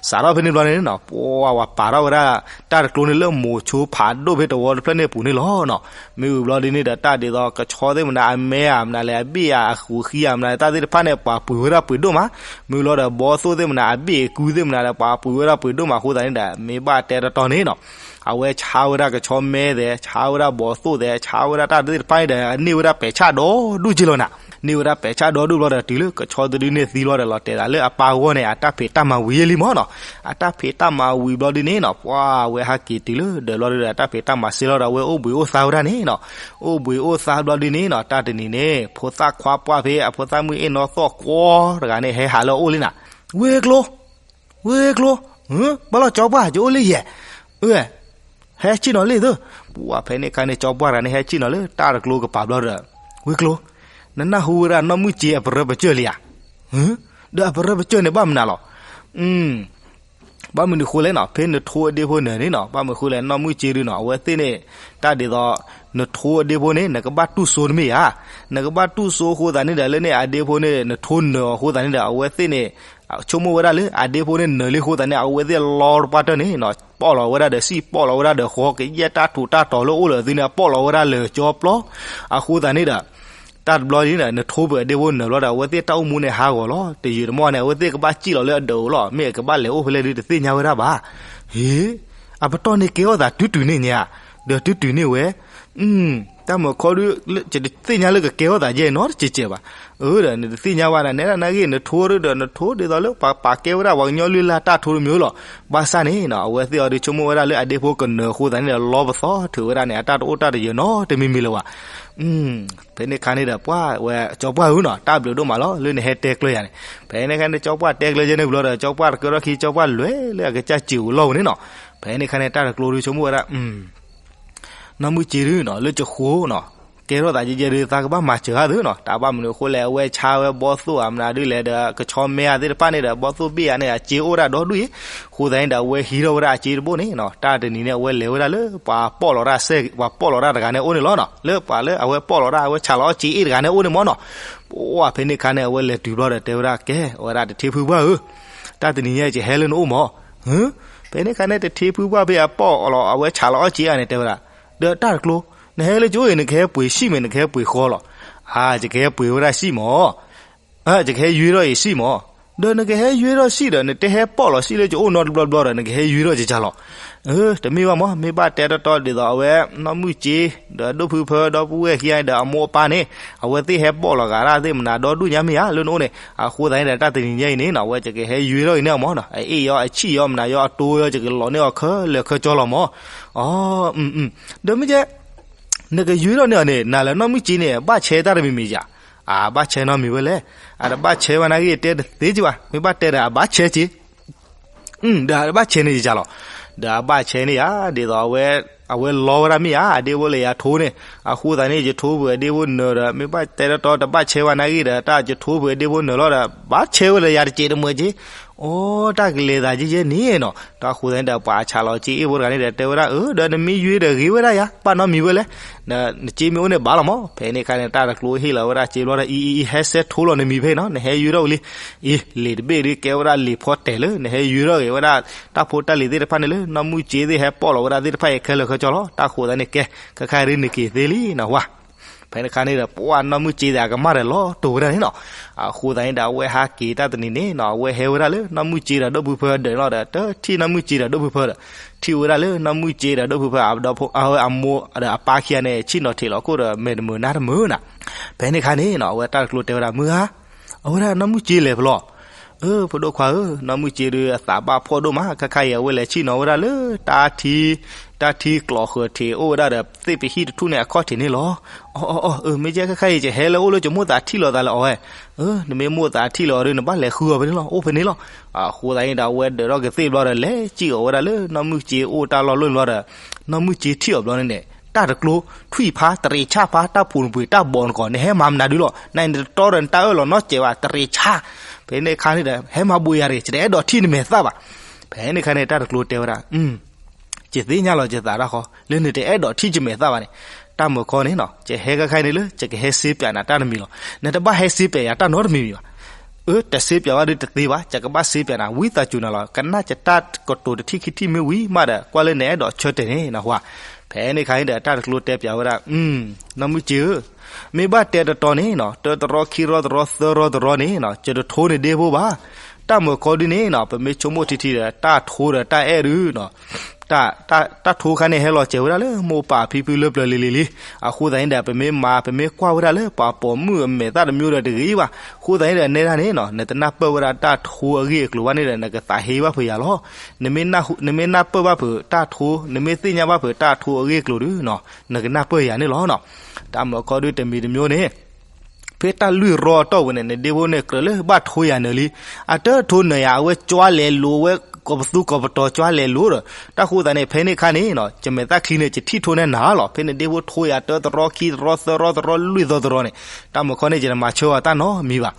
စးထီၣ်ဖဲန့ၣ်ဘျီန့ၣ်နီၤ ပှၤပာ်ထီၣ်ဝဲဒၣ်တၢ်တကျိန့ၣ်လၢမိၤဆိဖးဒိၣ်ဖဲတဝီတဖျၢၣ်န့ၣ်အပူၤန့ၣ်လီၤနီၤ, မ့ၢ်ဝံၤဘျီဒုန့ၣ်ဒီး တၢ်ဒ်သိးကဆီသ့ၣ်မနုၤ အမဲဧါမနုၤလဲၣ် အဘ့ၣ်ဧါ အဃုာ်ဃံဧါမနုၤလဲၣ် တၢ်သ့ၣ်တဖၣ်န့ၣ် ပှၤပှ့ၤဝဲဒၣ်ပှ့ၤဒိၣ်မး, မ့ၢ်လီၤဒီး ဘီသိၣ်သ့ၣ်မနုၤ အဘ့ၣ်အကုသ့ၣ်မနုၤဒီး ပှၤပှ့ၤဝဲဒၣ်ပှ့ၤဒိၣ်မးအဃိသတးန့ၣ်ဒီး မ့ၢ်ဘၣ်တဲတတီၤန့ၣ်နီၤ, အဝဲဆါဝဲဒၣ်ကဆီမဲသဲး ဆါဝဲဒၣ်ဘီသိၣ်သဲး ဆါဝဲဒၣ်တၢ်သ့ၣ်တဖၣ်န့ၣ်ဒီး န့ၢ်ဝဲဒၣ်ပဲာ်ဆၣ်ဒီဒူၣ်က့လီၤနၤ, န့ၢ်ဝဲဒၣ်ပဲာ်ဆၣ်ဒီဒူၣ်ဘျီဒီး တုၤလၢကဆီတဒုန့ၣ်သံဘျီဒီး လီၤတဲာ်သးလၢအပၢ်ဂီၢ်န့ၣ် အတၢ်ဖံးတၢ်မၤဝံၤယဲလံမ့ၢ်နီၤ, အတၢ်ဖံးတၢ်မၤဝံၤဘျီဒုန့ၣ်နီၤ ပှၢ်ဝဲဟဲက့ၤတုၤလၢဒၢးဘျီဒုဒီး အတၢ်ဖံးတၢ်မၤစ့လီၤဒီး အဝဲအိၣ်ဘှံးအိၣ်သါဝဲဒၣ်န့ၣ်နီၤ, အိၣ်ဘှံးအိၣ်သါဘျီဒုန့ၣ်နီၤ တၢ်တနံၤန့ၣ် ဖိသၣ်ခွါပှၢ်ဖဲအဖိသၣ်မုၣ်အ့ၣ်နီၢ်သီၣ်ကွီတဂၤန့ၣ် ဟဲဟးလၢအအိၣ်လံနၤ, ဝ့ၢ်ကျိ ဝ့ၢ်ကျိ, ဘၣ်လီၤကၠီပှၢ် ယအိၣ်လၢယဲၢ်, အၢ ဟဲဆ့ၣ်နီၤလံသု, ပှၢ်ဖဲန့ၣ်ခါန့ၣ် ကၠီပှၢ်တဂၤန့ၣ်ဟဲဆ့ၣ်နီၤလၢတၢ်တကျိကပၤဘျီဒီး, ဝ့ၢ်ကျိ, နနၢ်ဟူဝဲဒၣ်နီၢ်မုၢ်စ့အပရၢပကၢၢ်လံဧါ, ဒီးအပရၢပကၢၢ်န့ၣ်ဘၣ်မနုၤလီၤ, ဘၣ်မနုၤဃိလဲၣ်နီၤ ဖဲနထိအဒ့ဖိနၢၤန့ၣ်နီၤ ဘၣ်မနုၤဃိလဲၣ် နီၢ်မုၢ်စ့ဒုနီၤ အဝဲသ့ၣ်န့ၣ် တၢ်ဒ်သိး နထိအဒ့ဖိန့ၣ် နကဘၣ်တူၢ်စိတမ့ၢ်ဧါ, နကဘၣ်တူၢ်စိအဃိသတးန့ၣ်ဒီး လၢန့ၣ်အဒ့ဖိန့ၣ် နထိနၢၤအဃိသတးန့ၣ်ဒီး အဝဲသ့ၣ်န့ၣ် ဆိကမိၣ်ဝဲဒၣ်လၢ အဒ့ဖိန့ၣ်နၢၤလံအဃိသတးန့ၣ် အဝဲသ့ၣ်လီတပှၢ်တၢၢ်န့ၣ်နီၤ ပီၣ်လီၤဝဲဒၣ်ဒီးစံၣ် ပီၣ်လီၤဝဲဒၣ်ဒီးဃီ ကယဲၢ်တၢ်ထူးတၢ်တီၤလၢအိၣ်လၢအသုန့ၣ် ပီၣ်လီၤဝဲဒၣ်လၢာ်ကၠီပျီ, အဃိသတးန့ၣ်ဒီး တၢ်တဘျီန့ၣ် နထိပၢၤအဒ့ဖိနၢၤဘျီဒီး အဝဲသ့ၣ်တၢ်အိၣ်မူန့ၣ်ဟးဂီၤလီၤ တယုာ်တမီၢ်န့ၣ် အဝဲသ့ၣ်ကဘၣ်စံၣ်လီၤလၢအဒၢးအိၣ်လီၤ မ့ၢ်အကဘၣ်လဲၤအိၣ်ဖဲလဲၣ်ဒုတသ့ၣ်ညါဝဲဒၣ်ဘၣ်, ဟ့ အပတီၢ်န့ၣ်ကဲထီၣ်သးတုၤတုၤန့ၣ်ညါ, ဒီးတုၤတုၤန့ၣ်ဝဲ တၢ်မုာ်ခီဒု ယတသ့ၣ်ညါလၢကကဲထီၣ်သးယဲၢ်နီတစဲးစဲးဘၣ်, အၢ ဒီးနတသ့ၣ်ညါဘၣ်နၤ နဲဒၣ်နဂ့ၢ် နထိဒုဒီး နထိဒ်သိးလၢပှၤပာ်ကဲဝဲဒၣ်ပှၤကညီလုၢ်လၢ်တၢ်ထိတမံၤလီၤ, ဘၣ်ဆၣ်န့ၣ်နီၤ အဝဲသ့ၣ်အီၤဒုဆိကမိၣ်ဝဲဒၣ်လၢအဒ့ဖိကနၢၤအဃိသတးန့ၣ်ဒီး လီပသီထုးဝဲဒၣ်န့ၣ် အတၢ်တအိၣ်တၢ်တယၢၤနီတမံၤမံၤလၢၤဘၣ်, ဖဲန့ၣ်ခါန့ၣ်ဒီး ပှၢ်ဝဲကၠီပှၢ်ဧၢနီၤ တၢ်ဘျုးဒိၣ်မးလီၤ လၢနဟဲတဲကျၢၤယၤန့ၣ်, ဖဲန့ၣ်ခါန့ၣ် ကၠီပှၢ်တဲကျၢၤယဲၢ်န့ၣ်ဘျီဒီး ကၠီပှၢ်တကၢထီၣ်ခံ ကၠီပှၢ်လဲၤလၢအကစၢ်စံာ်ဧိၤလီၢ်ဧိၤန့ၣ်နီၤ, ဖဲန့ၣ်ခါန့ၣ် တၢ်တကျိဒုဆိကမိၣ်ဝဲဒၣ် နီၢ်မုၢ်စ့ဒုနီၤ လၢကဃိနီၤ ကဲထီၣ်သးယဲၢ်ယဲၢ်ဒု သးကဘၣ်မၤစၢၤဧါသ့နီၤ တၢ်ဘၣ်မနုၤအဃိလဲၣ် အဝဲဆါဝဲဘီသိၣ်ဧါမနုၤဒုလဲၣ်ဒီး ကဆီမဲဧါသ့ၣ်တဖၣ်န့ၣ်ဒီး ဘီသိၣ်ဘ့ၣ်ဧါန့ၣ် အစ့အိၣ်ဒၣ်ဒီဒူၣ်အံၤ, အဃိသတးန့ၣ်ဒီး အဝဲဟံးထီၣ်ဝဲဒၣ်အစ့တဘိန့ၣ်နီၤ တၢ်တနံၤန့ၣ် အဝဲလဲၤဝဲဒၣ်လၢပှၤပီၣ်လီၤတၢ်စဲ ပှၤပီၣ်လီၤတၢ်တဂၤန့ၣ်အိၣ်န့ၣ်လီၤနီၤ လၢပှၤလၢအဝဲပီၣ်လီၤတၢ် အဝဲဆးလီၤအီၣ်စ့အ့ၣ်တဂၤန့ၣ်အိၣ်န့ၣ်မ့ၢ်နီၤ, ပှၢ်ဖဲန့ၣ်ခါန့ၣ် အဝဲလဲၤတုၤဘျီဒီးတဲဝဲဒၣ် ကဲ အဝဲဒၣ်တထံဖုပှၢ်ဧၢ တၢ်တနံၤညါယကဟဲလၢနအိၣ်မး, ဟၢ ဖဲန့ၣ်ခါန့ၣ် တထံဖုပှၢ်ဖဲအပီၢ်လီၤ အဝဲဆးလီၤအီၣ်စ့အါန့ၣ် တဲဝဲဒၣ်, ဒီးတၢ်တကျိ, နဟဲလၢကၠိအံၤ နကဟဲပှ့ၤစံၣ်မ့ၢ် နကဟဲပှ့ၤဃီလီၤ. အါ, ယကဟဲပှ့ၤဝဲဒၣ်စံၣ်မၢ်. အါ, ယကဟဲယွ့ထီၣ်အံၤစံၣ်မၢ်. ဒီးနကဟဲယွ့ထီၣ်စံၣ်ဒီး နတဟဲပီၢ်လီၤစံၣ်လၢကၠိအိၣ်နီတဘျီဘျီဒီး နကဟဲယွ့ထီၣ်ယကၢ်လီၤ. အၢ, တမ့ၢ်ဘၣ်မၢ်, မ့ၢ်ဘၣ်တဲတီတီဒ်သိးအဝဲ နီၢ်မုၢ်စ့ ဒီးဒိၣ်ဖုဖၢ ဒီပုၢ်ဝဲၢ်ခံဂၤဒီးအမိၢ်အပၢ်န့ၣ် အဝဲသ့ၣ်ဟဲပီၢ်လီၤဂာ်ဒၣ်သ့ၣ်မနၤဒီဒူၣ်ညါမ့ၢ်ဧါ လၢနအိၣ်န့ၣ်. အဃိသတးန့ၣ်ဒီး တၢ်တနံၤညါအံၤန့ၣ်နီၤ အဝဲယကဟဲယွ့ထီၣ်အံၤန့ၣ်မၢ်နီၤ, အအ့ၣ်ယီၤ အဆံၣ်ယီၤ မနၤယီၤ အတိယီၤ ယကလီၤန့ၢ်အီၤခဲလၢာ်ခဲဆ့လီၤမၢ်. အီ, ဒီးမ့ၢ်ကဲ နကယွ့ထီၣ်န့ၢ်အီၤန့ၣ် နၤလၢနီၢ်မုၢ်စ့န့ၣ် ဘၣ်ဆဲတၢ်တမံၤမံၤဧါ. အဘၣ်ဆဲနီတမံၤဝဲလဲၣ်. အတဘၣ်ဆဲဘၣ်နာ်က့ တဲတသ့က့ဘၣ်, မ့ၢ်ဘၣ်တဲဒီး အဘၣ်ဆဲက့ ဒီးအဘၣ်ဆဲန့ၢ်ယၤလီၤ. ဒီးအဘၣ်ဆဲန့ၢ်ယၤ ဒ်သိးအဝဲ အဝဲလီဝဲဒၣ်မ့ၢ်ဧါ, အဒ့ဖိလၢယၤထိန့ၣ်. အဃိသတးန့ၣ် ယထိပှဲၤဒ့ဖိနၢၤဒီး မ့ၢ်ဘၣ်တဲတီတီ တဘၣ်ဆဲဘၣ်နာ်က့ဒီး တၢ်ယထိပှဲၤဒ့ဖိနၢၤလီၤဒီး ဘၣ်ဆဲဝဲလၢယၤတစဲးတမှဲးက့. အိ, တၢ်ကလဲၤသးယဲယဲန့ၣ်နီၤ. တၢ်ဃိသတးန့ၣ်ဒီး ပှၤဆးလီၤစ့အ့ၣ်ဖိတဂၤန့ၣ်ဒီး တဲဝဲဒၣ်, အၢ, ဒီးနမ့ၢ်ယွ့ဒီးဂ့ၤဝဲဒၣ်ယၤ, ဘၣ်နီတမံၤဝဲလဲၣ်. နစ့မ့ၢ်အိၣ်န့ၣ်ဘၣ်လီၤမၢ်. ဖဲန့ၣ်အခါန့ၣ် တၢ်တကျိဟ့ၣ်လီၤဝဲဒၣ်စ့ဘျီဒီး အံၤ အံၤ အံၤ ဟဲဆဲထိလီၤနမံၤဖဲအံၤနီၤ, နဟဲယွ့ထီၣ်ဝံၤလံ. အံၤ လံာ်တဘ့ၣ်ဒ်ကဲဝဲဒၣ်လံာ်ဖီတဲာ်လၢ နဟဲယွ့ထီၣ်ဂ့ၤဝဲဒၣ် တၢ်ဖိတၢ်လံၤသ့ၣ်တဖၣ်န့ၣ်လၢ နီၢ်မုၢ်စ့သ့ၣ်ဟဲပီၢ်လီၤဝဲဒၣ်သ့ၣ်တဖၣ်အံၤခဲလၢာ်ခဲဆ့လီၤ. တၢ်ဃိသတးန့ၣ် ကဲ ခဲခါရ့နက့ၤသ့လံနီၤဝဲ. ဖဲန့ၣ်အခါန့ၣ်ဒီး ပှၤနီၢ်မုၢ်စ့ဒီး အကမၣ်ဒီးလီၤတိာ်ဝဲဒၣ်န့ၣ်နီၤ. အဃိသတးန့ၣ်ဒီး အဝဲဟးက့ၤတၢ်တနံၤန့ၣ်နီၤ အဝဲဟဲဝဲဒၣ်လၢနီၢ်မုၢ်စ့ဒီးဒိၣ်ဖုဖၢဒၢးန့ၣ်လီၤဒီး တထံၣ်နီၢ်မုၢ်စ့ဒီးဒိၣ်ဖုဖၢဒီး ထံၣ်ဝဲဒၣ်လၢနီၢ်မုၢ်စ့ဒီးဒိၣ်ဖုဖၢအဒီဖိ အဝဲအမိၢ်ဒီးအပၢ်ခံဂၤန့ၣ် ဆ့ၣ်နီၤထံးလီၤခိၣ်ဒီး မဲာ်တမုာ်နါတမုာ်နၤ. ဖဲန့ၣ်အခါန့ၣ်နီၤ အဝဲတၢ်တကျိတဲဝဲဒၣ် မုၢ်ဧါ, အဝဲဒၣ်နီၢ်မုၢ်စ့လဲၤဖဲလဲၣ်. အၢ ဖိဒိၣ်ခွါဧၢ, နီၢ်မုၢ်စ့ဒီးအသးဘၣ်ဖှီၣ်ဒိၣ်မး, ခဲခါအံၤအဝဲလဲၤဆ့ၣ်နီၤဝဲဒၣ်လၢ တၢ်ထံ တၢ်ထံကျိးဃၢၤထံးအိၣ်ဝဲဒၣ်ဒီး သ့ၣ်ပဟံၣ်တထူၣ်န့ၣ်အခီၣ်ထံးန့ၣ်လီၤ. အီ အီ အီ အၢ မ့ၢ်ကဲ ခဲခါအံၤ ယဟဲလၢအအိၣ်လၢယမိၢ်သးထံၣ်လီၤသးလၢအီၤဝဲ. အၢ နမ့ၢ်မိၢ်သးထံၣ်လီၤအီၤဒီး နဘၣ်လဲၤဃုအီၤဖဲန့ၣ်လီၤ, အိၣ်ဖဲန့ၣ်လီၤ. အဃိသတးန့ၣ်ဒီး အဝဲဒၢးထီၣ်ကသ့ၣ်ဘျီဒီး လဲၤစံၣ်အီၤဝဲဒၣ်လၢနီၢ်မုၢ်စ့အိၣ်တၢ်လီၢ်လီၢ်န့ၣ်ဘျီဒီး နီၢ်မုၢ်စ့ထံၣ်အီၤဘျီန့ၣ်န့ၣ် တၢ်တကျိ ထွံၣ်ဖး တရံးဆၣ်ဖး တၢ်ဖိနပှ့ၤ တၢ်ဘီနကီး နဟဲမၤမနုၤဒုလီၤ, နတတီဒီးနတၢ်အၢၣ်လီၤနီတစဲးဘၣ်, တရံးဆၣ်. ဖဲန့ၣ်အခါန့ၣ်ဒီး ဟဲမၤဘှံးယၤတဂ့ၤ, ယတအဲၣ်ဒိးထံၣ်နမဲာ်သၣ်ဘၣ်. ဖဲန့ၣ်အခါန့ၣ် တၢ်တကျိတဲဝဲဒၣ်, ယသ့ၣ်ညါလီၤယသးတၢ်ဃီ, လၢနတအဲၣ်ဒိးထံၣ်ယမဲာ်သၣ်ဘၣ်န့ၣ်, တၢ်မုၢ်ခီန့ၣ်နီၤ ယဟဲခဲခါန့ၣ်လၢ ယကဟဲစ့ပၠးနၤတၢ်တမံၤလီၤ. နတဘၣ်ဟဲစ့ပၠးယၤတၢ်နီတမံၤမံၤဘၣ်. အၢ တစ့ပၠးဘၣ်ဒုးတသ့ဘၣ်, ယကဘၣ်စ့ပၠးနၤ ဝံသးစူၤနၤလီၤ. ကနၣ်ယတၢ်ကတိၤတထံၣ်ခံထံၣ်မ့ၢ်ဝံၤမးဒီး ကွၢ်လၢနအဲၣ်ဒိးဆၢတဲာ်န့ၣ်နဟါ. ဖဲန့ၣ်အခါန့ၣ်ဒီး တၢ်တကျိတဲပၠးဝဲဒၣ်, နီၢ်မုၢ်စ့ဧၢ, မ့ၢ်ဘၣ်တဲတတီန့ၣ်နီၤ တၢတရီ ခံရီ တရီ သၢရီ တရီန့ၣ်နီၤ ယတထိနဒ့ဖိဘၣ်. တၢ်မုၢ်ခီဒုန့ၣ်နီၤ ပမ့ၢ်ဆိကမိၣ်ထံထံဒီး တၢ်ထိဒီးတၢ်အဲၣ်ဒုနီၤ တၢ်ထိခါန့ၣ် ဟဲလီၤစဲၤဝဲဒၣ်လၢ မိၢ်ပၢ်ဖံဖုလၢပျၢၤလံၤလံၤလံ. အဃိသတးန့ၣ်ဒီး ပမ့ၢ်မၤ ပမ့ၢ်ကွၢ်ဝဲဒၣ်လၢ ပှၤပိာ်မုၣ်အမဲာ်သၣ်တမံၤဒီးတဂ့ၤဘၣ်. အဃိသတးန့ၣ်ဒီး နဲဒၣ်န့ၣ်နီၤ နတနၢ်ပၢၢ်ဝဲဒၣ်တၢ်ထိအဂ့ၢ်အကျိၤဘၣ်န့ၣ်ဒီး နကသးဟ့ဘၣ်ဖဲယၤလီၤ. နမ့ၢ်နၢ်ပၢၢ်ဘၣ်ဖုးတၢ်ထိ, နမ့ၢ်သ့ၣ်ညါဘၣ်ဖုးတၢ်ထိအဂ့ၢ်အကျိၤဒုနီၤ နကနၢ်ပၢၢ်ယၤန့ၣ်လီၤနီၤ. တၢ်မုၢ်ခီဒုတမံၤတမံၤန့ၣ် ဖဲတၢ်လွံၢ်ရီအတီၢ်ပူၤန့ၣ် နဒ့ဖိန့ၣ် ကြၢးလၢဘၣ်ထိယၤနၢၤလံ. အတၢ်ထိနၢၤယၤ အဝဲကၠွါလဲၤလိၤဝဲ ကိးပသူကိးပတီၤကၠွါလဲၤလိၤဒီး တၢ်ဃိသတးန့ၣ် ဖဲန့ၣ်အခါန့ၣ်နီၤ ယမဲာ်သၣ်ချံန့ၣ် ယထံၣ်ထိနဲၣ်နၤလီၤ. ဖဲန့ၣ်ဒ့ဖိထိယၤ တၢတရီ ခံတရီ သၢရီ တရီ လွံၢ်သီတရီန့ၣ် တၢ်မုၢ်ခီန့ၣ် ယတမၤဆၢအီၤတၢ်နီတမံၤဘၣ်.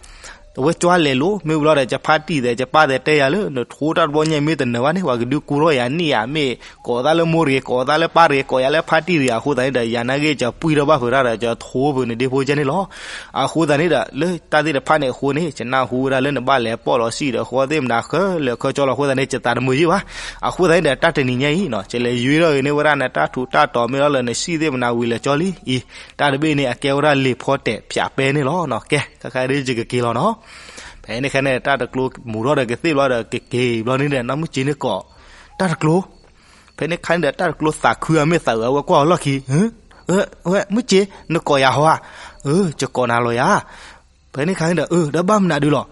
အဝဲကၠွါလဲၤလိၤ မ့ၢ်ဝံၤလီၤဒီး ယဖါတံၢ်သဲး ယပၢ်သဲးတဲယၤလၢ နထိတၢ်တဘျီညါမ့ၢ်တနၢၤဘၣ်န့ၣ် ပှၤကဒုးကူထီၣ်ယၤန့ၣ်ဧါ မ့ၢ်ကိးသးလၢမိၢ်တဂ့ၤ ကိးသးလၢပၢ်တဂ့ၤ ကိးယၤလၢဖါတံၢ်တဂ့ၤ အဃိသတးန့ၣ်ဒီး ယၤနာ်က့ ယပှံၢ်ထီၣ်ဘၣ်ဖုးတၢ်ဒီး ယထိဖုးနဒ့ဖိကဲန့ၣ်လီၤ. အဃိသတးန့ၣ်ဒီး လၢတၢ်သ့ၣ်တဖၣ်န့ၣ်အဃိန့ၣ် ယနၢ်ဟူဝဲဒၣ်လၢနဘၣ်လဲၤပီၢ်လီၤစံၣ်ဒီးဃီသ့ၣ်မနၤခဲလၢာ်ခဲဆ့လီၤ. အဃိသတးန့ၣ် ယသးတမုာ်ယံာ်ဘၣ်. အဃိသတးန့ၣ်ဒီး တၢ်တနံၤညါအံၤနီၤ ယလဲၤယွ့ထီၣ်ဂ့ၤန့ၢ်ဝဲဒၣ်နတၢ်ထူးတၢ်တီၤမ့ၢ်လီၤလၢ နစံၣ်သ့ၣ်မနၤဝံၤလၢာ်ကၠီလံအံၤ တၢ်တဘ့ၣ်န့ၣ် အကဲဝဲဒၣ်လံာ်ဖီတဲာ်ဖၠးပဲန့ၣ်လီၤ. ကဲ ခဲခါဒ်ယကက့ၤလီၤနီၤ. ဖဲန့ၣ်ခဲန့ၣ် တၢ်တကျိမူၤထီၣ်ဒီးကသ့ၣ်ဘျီဒီးကက့ၤဘျီန့ၣ်ဒီး နီၢ်မုၢ်စ့န့ၣ်ကိး တၢ်တကျိ ဖဲန့ၣ်ခါန့ၣ်ဒီး တၢ်တကျိသးခုအမ့ၢ်သးအုး အဝဲကွၢ်အီၤလီၢ်ခံ, ဝဲ မုၢ်စ့ နကိးယၤဟီဧါ. အၢ ယကိးနၤလီၤယၤ. ဖဲန့ၣ်ခါန့ၣ်ဒီး အၢ ဒီးဘၣ်မနုၤဒုလီၤ.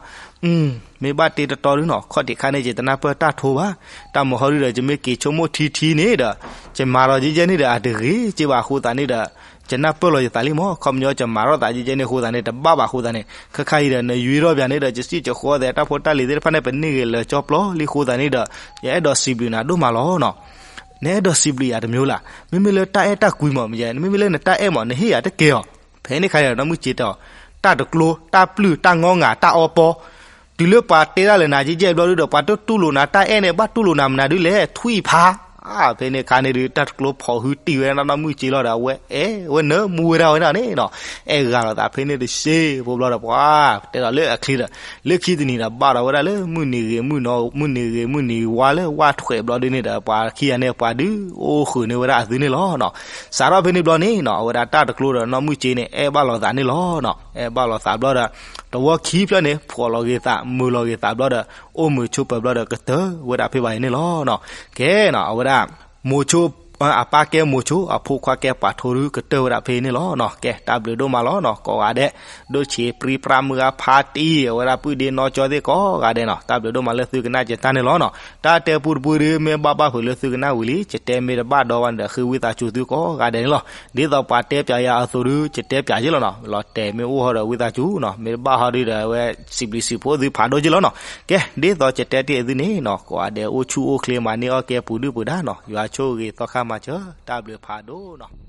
မ့ၢ်ဘၣ်တ့တတီဒုနီၤ ခီၣ်ထံးခါန့ၣ် ယတနၢ်ပၢၢ်တၢ်ထိဘၣ်. တၢ်မုၢ်ဟီဒုဒီး ယမ့ၢ်က့ၤဆိကမိၣ်ထံထံန့ၣ်ဒီး ယမၤဒီးယဲယဲန့ၣ်ဒီး အတဂ့ၤက့ဘၣ်အဃိသတးန့ၣ်ဒီး ယနၢ်ပၢၢ်လီၤယသးလံမး ခီပညီယမၤထီၣ်သးယဲယဲန့ၣ်အဃိသတးန့ၣ် တဘၣ်ဘၣ်အဃိသတးန့ၣ် ခဲခါအံၤဒီး နယွ့ထီၣ်ပၠးန့ၣ်ဒီး ယစံၣ်ယဃီသဲးတၢ်ဖိတၢ်လံၤသ့ၣ်တဖၣ်န့ၣ် ပန့ၢ်ဂ့ၤလၢာ်ကၠီပျီလံအဃိသတးန့ၣ်ဒီး ယအဲၣ်ဒိးစံးဘျုးနၤဒိၣ်မးလီၤနီၤ. နအဲၣ်ဒိးစံးဘျုးယၤတမံၤလၢ်, မ့မ့ၢ်လၢတၢ်အဲၣ်တၢ်ကွံမး မ့မ့ၢ်လၢနတၢ်အဲၣ်မး နဟ့ၣ်ယၤတကဲအီၤ. ဖဲန့ၣ်ခါအံၤ နီၢ်မုၢ်စ့တဲအီၤ, တၢ်တကျိ, တၢ်ပျုၢ်, တၢ်ငီငၤ, တၢ်အီပီ, တုၤလၢပှၤတဲတၢ်လၢနၤယဲယဲဘျီဒုဒီး ပှၤတတူၢ်လိာ်နၤတၢ်အဲၣ်န့ၣ် ဘၣ်တူၢ်လိာ်နၤမနုၤဒုလဲၣ် ထွံၣ်ဖး. ဖဲန့ၣ်အခါန့ၣ်ဒုး တၢ်တကျိဖီၣ်ဟုတံၢ်ဝဲဒၣ်နီၢ်မုၢ်စ့လီၤဒီး အဝဲအဲၣ်ဝဲနၢမူဝဲဒၣ်ဝဲဒၣ်န့ၣ်နီၤ. အဲၣ်ဂၤလိာ်သးဖဲန့ၣ်တစဲးဖိဘျီဒီး ပှၤတဲဒီးလၢအချံဒီး လၢခံတနံၤဒီး ဘၣ်ဒီးဝဲဒၣ်လၢမုၢ်နံၤဂ့ၤမုၢ်နံၤ မုၢ်နံၤဂ့ၤမုၢ်နံၤဝါလၢဝၣ်ထွဲးဘျီဒုန့ၣ်ဒီး ပှၤခံဂၤန့ၣ်ပှၤဒုးအိၣ်ဃုာ်န့ၢ်ဝဲဒၣ်အသုန့ၣ်လီၤနီၤ. စးထီၣ်ဖဲန့ၣ်ဘျီန့ၣ်နီၤ အဝဲဒၣ်တၢ်တကျိဒီးနီၢ်မုၢ်စ့န့ၣ် အဲၣ်ဘၣ်လိာ်သးန့ၣ်လီၤနီၤ. အဲၣ်ဘၣ်လိာ်သးဘျီဒီး တဝီခံဖျၢၣ်န့ၣ် ဖှီၣ်လီၤဂ့ၤသး မုာ်လီၤဂ့ၤသးဘျီဒီး အိၣ်မုာ်ဆိးပၢၤဘျီဒီး ကတၢၢ်ဝဲဒၣ်ဖဲဘၣ်အံၤန့ၣ်လီၤနီၤ. ကဲနီၤ အဝဲဒၣ် မိၤဆိ အပၢ်ကဲမိၤဆိ အဖိခွါကဲပှၤထိဒုး ကတၢၢ်ဝဲဒၣ်ဖဲန့ၣ်လီၤနီၤ. ကဲ တၢ်ဘျုးဒိၣ်မးလီၤနီၤ ကိးဂၤဒဲး, ဒိၣ်ဆံးပြံပြါမုၢ်ဂၤဖးတံၢ် အဝဲဒၣ်ပုၢ်ဒ့နီၢ်ကၠီသ့ၣ်ကိးဂၤဒဲးနီၤ တၢ်ဘျုးဒိၣ်မးလၢသုကနၣ်က့ၤတၢ်န့ၣ်လီၤနီၤ. တၢ်တဲပူတပူဒုး မ့ၢ်ဘၣ်ဘၣ်ဖုးလၢသုကနၣ်ဝံၤလံ ကတဲမ့ၢ်တဘၣ်ဒီးဝဲန့ၣ်ဒီး ဃ့ဝံသးစူၤသုကိးဂၤဒဲးန့ၣ်လီၤ. ဒ်သိးပှၤတဲပၠးယၤအသိးဒုး ကတဲပၠးက့ၤလီၤနီၤ. လီၤတဲာ်မ့ၢ်အိၣ်ဟီဒီးဝံသးစူၤနီၤ မ့ၢ်တဘၣ်ဟီဒုးဒီး အဝဲစံးဘျုးစံးဖှိၣ်သုဖးဒိၣ်က့ၤလီၤနီၤ. ကဲ ဒ်သိးကတဲတ့ၢ်အသုန့ၣ်နီၤ ကိးဂၤဒဲးအိၣ်ဆူၣ်အိၣ်ချ့ မၤန့ၢ်အီၣ်ကဲပူၤဒုၣ်ပူၤဒါနီၤ ယွၤဆိၣ်ဂ့ၤသီခါမၤစၢၤ တၢ်ဘျုးဖးဒိၣ်နီၤ.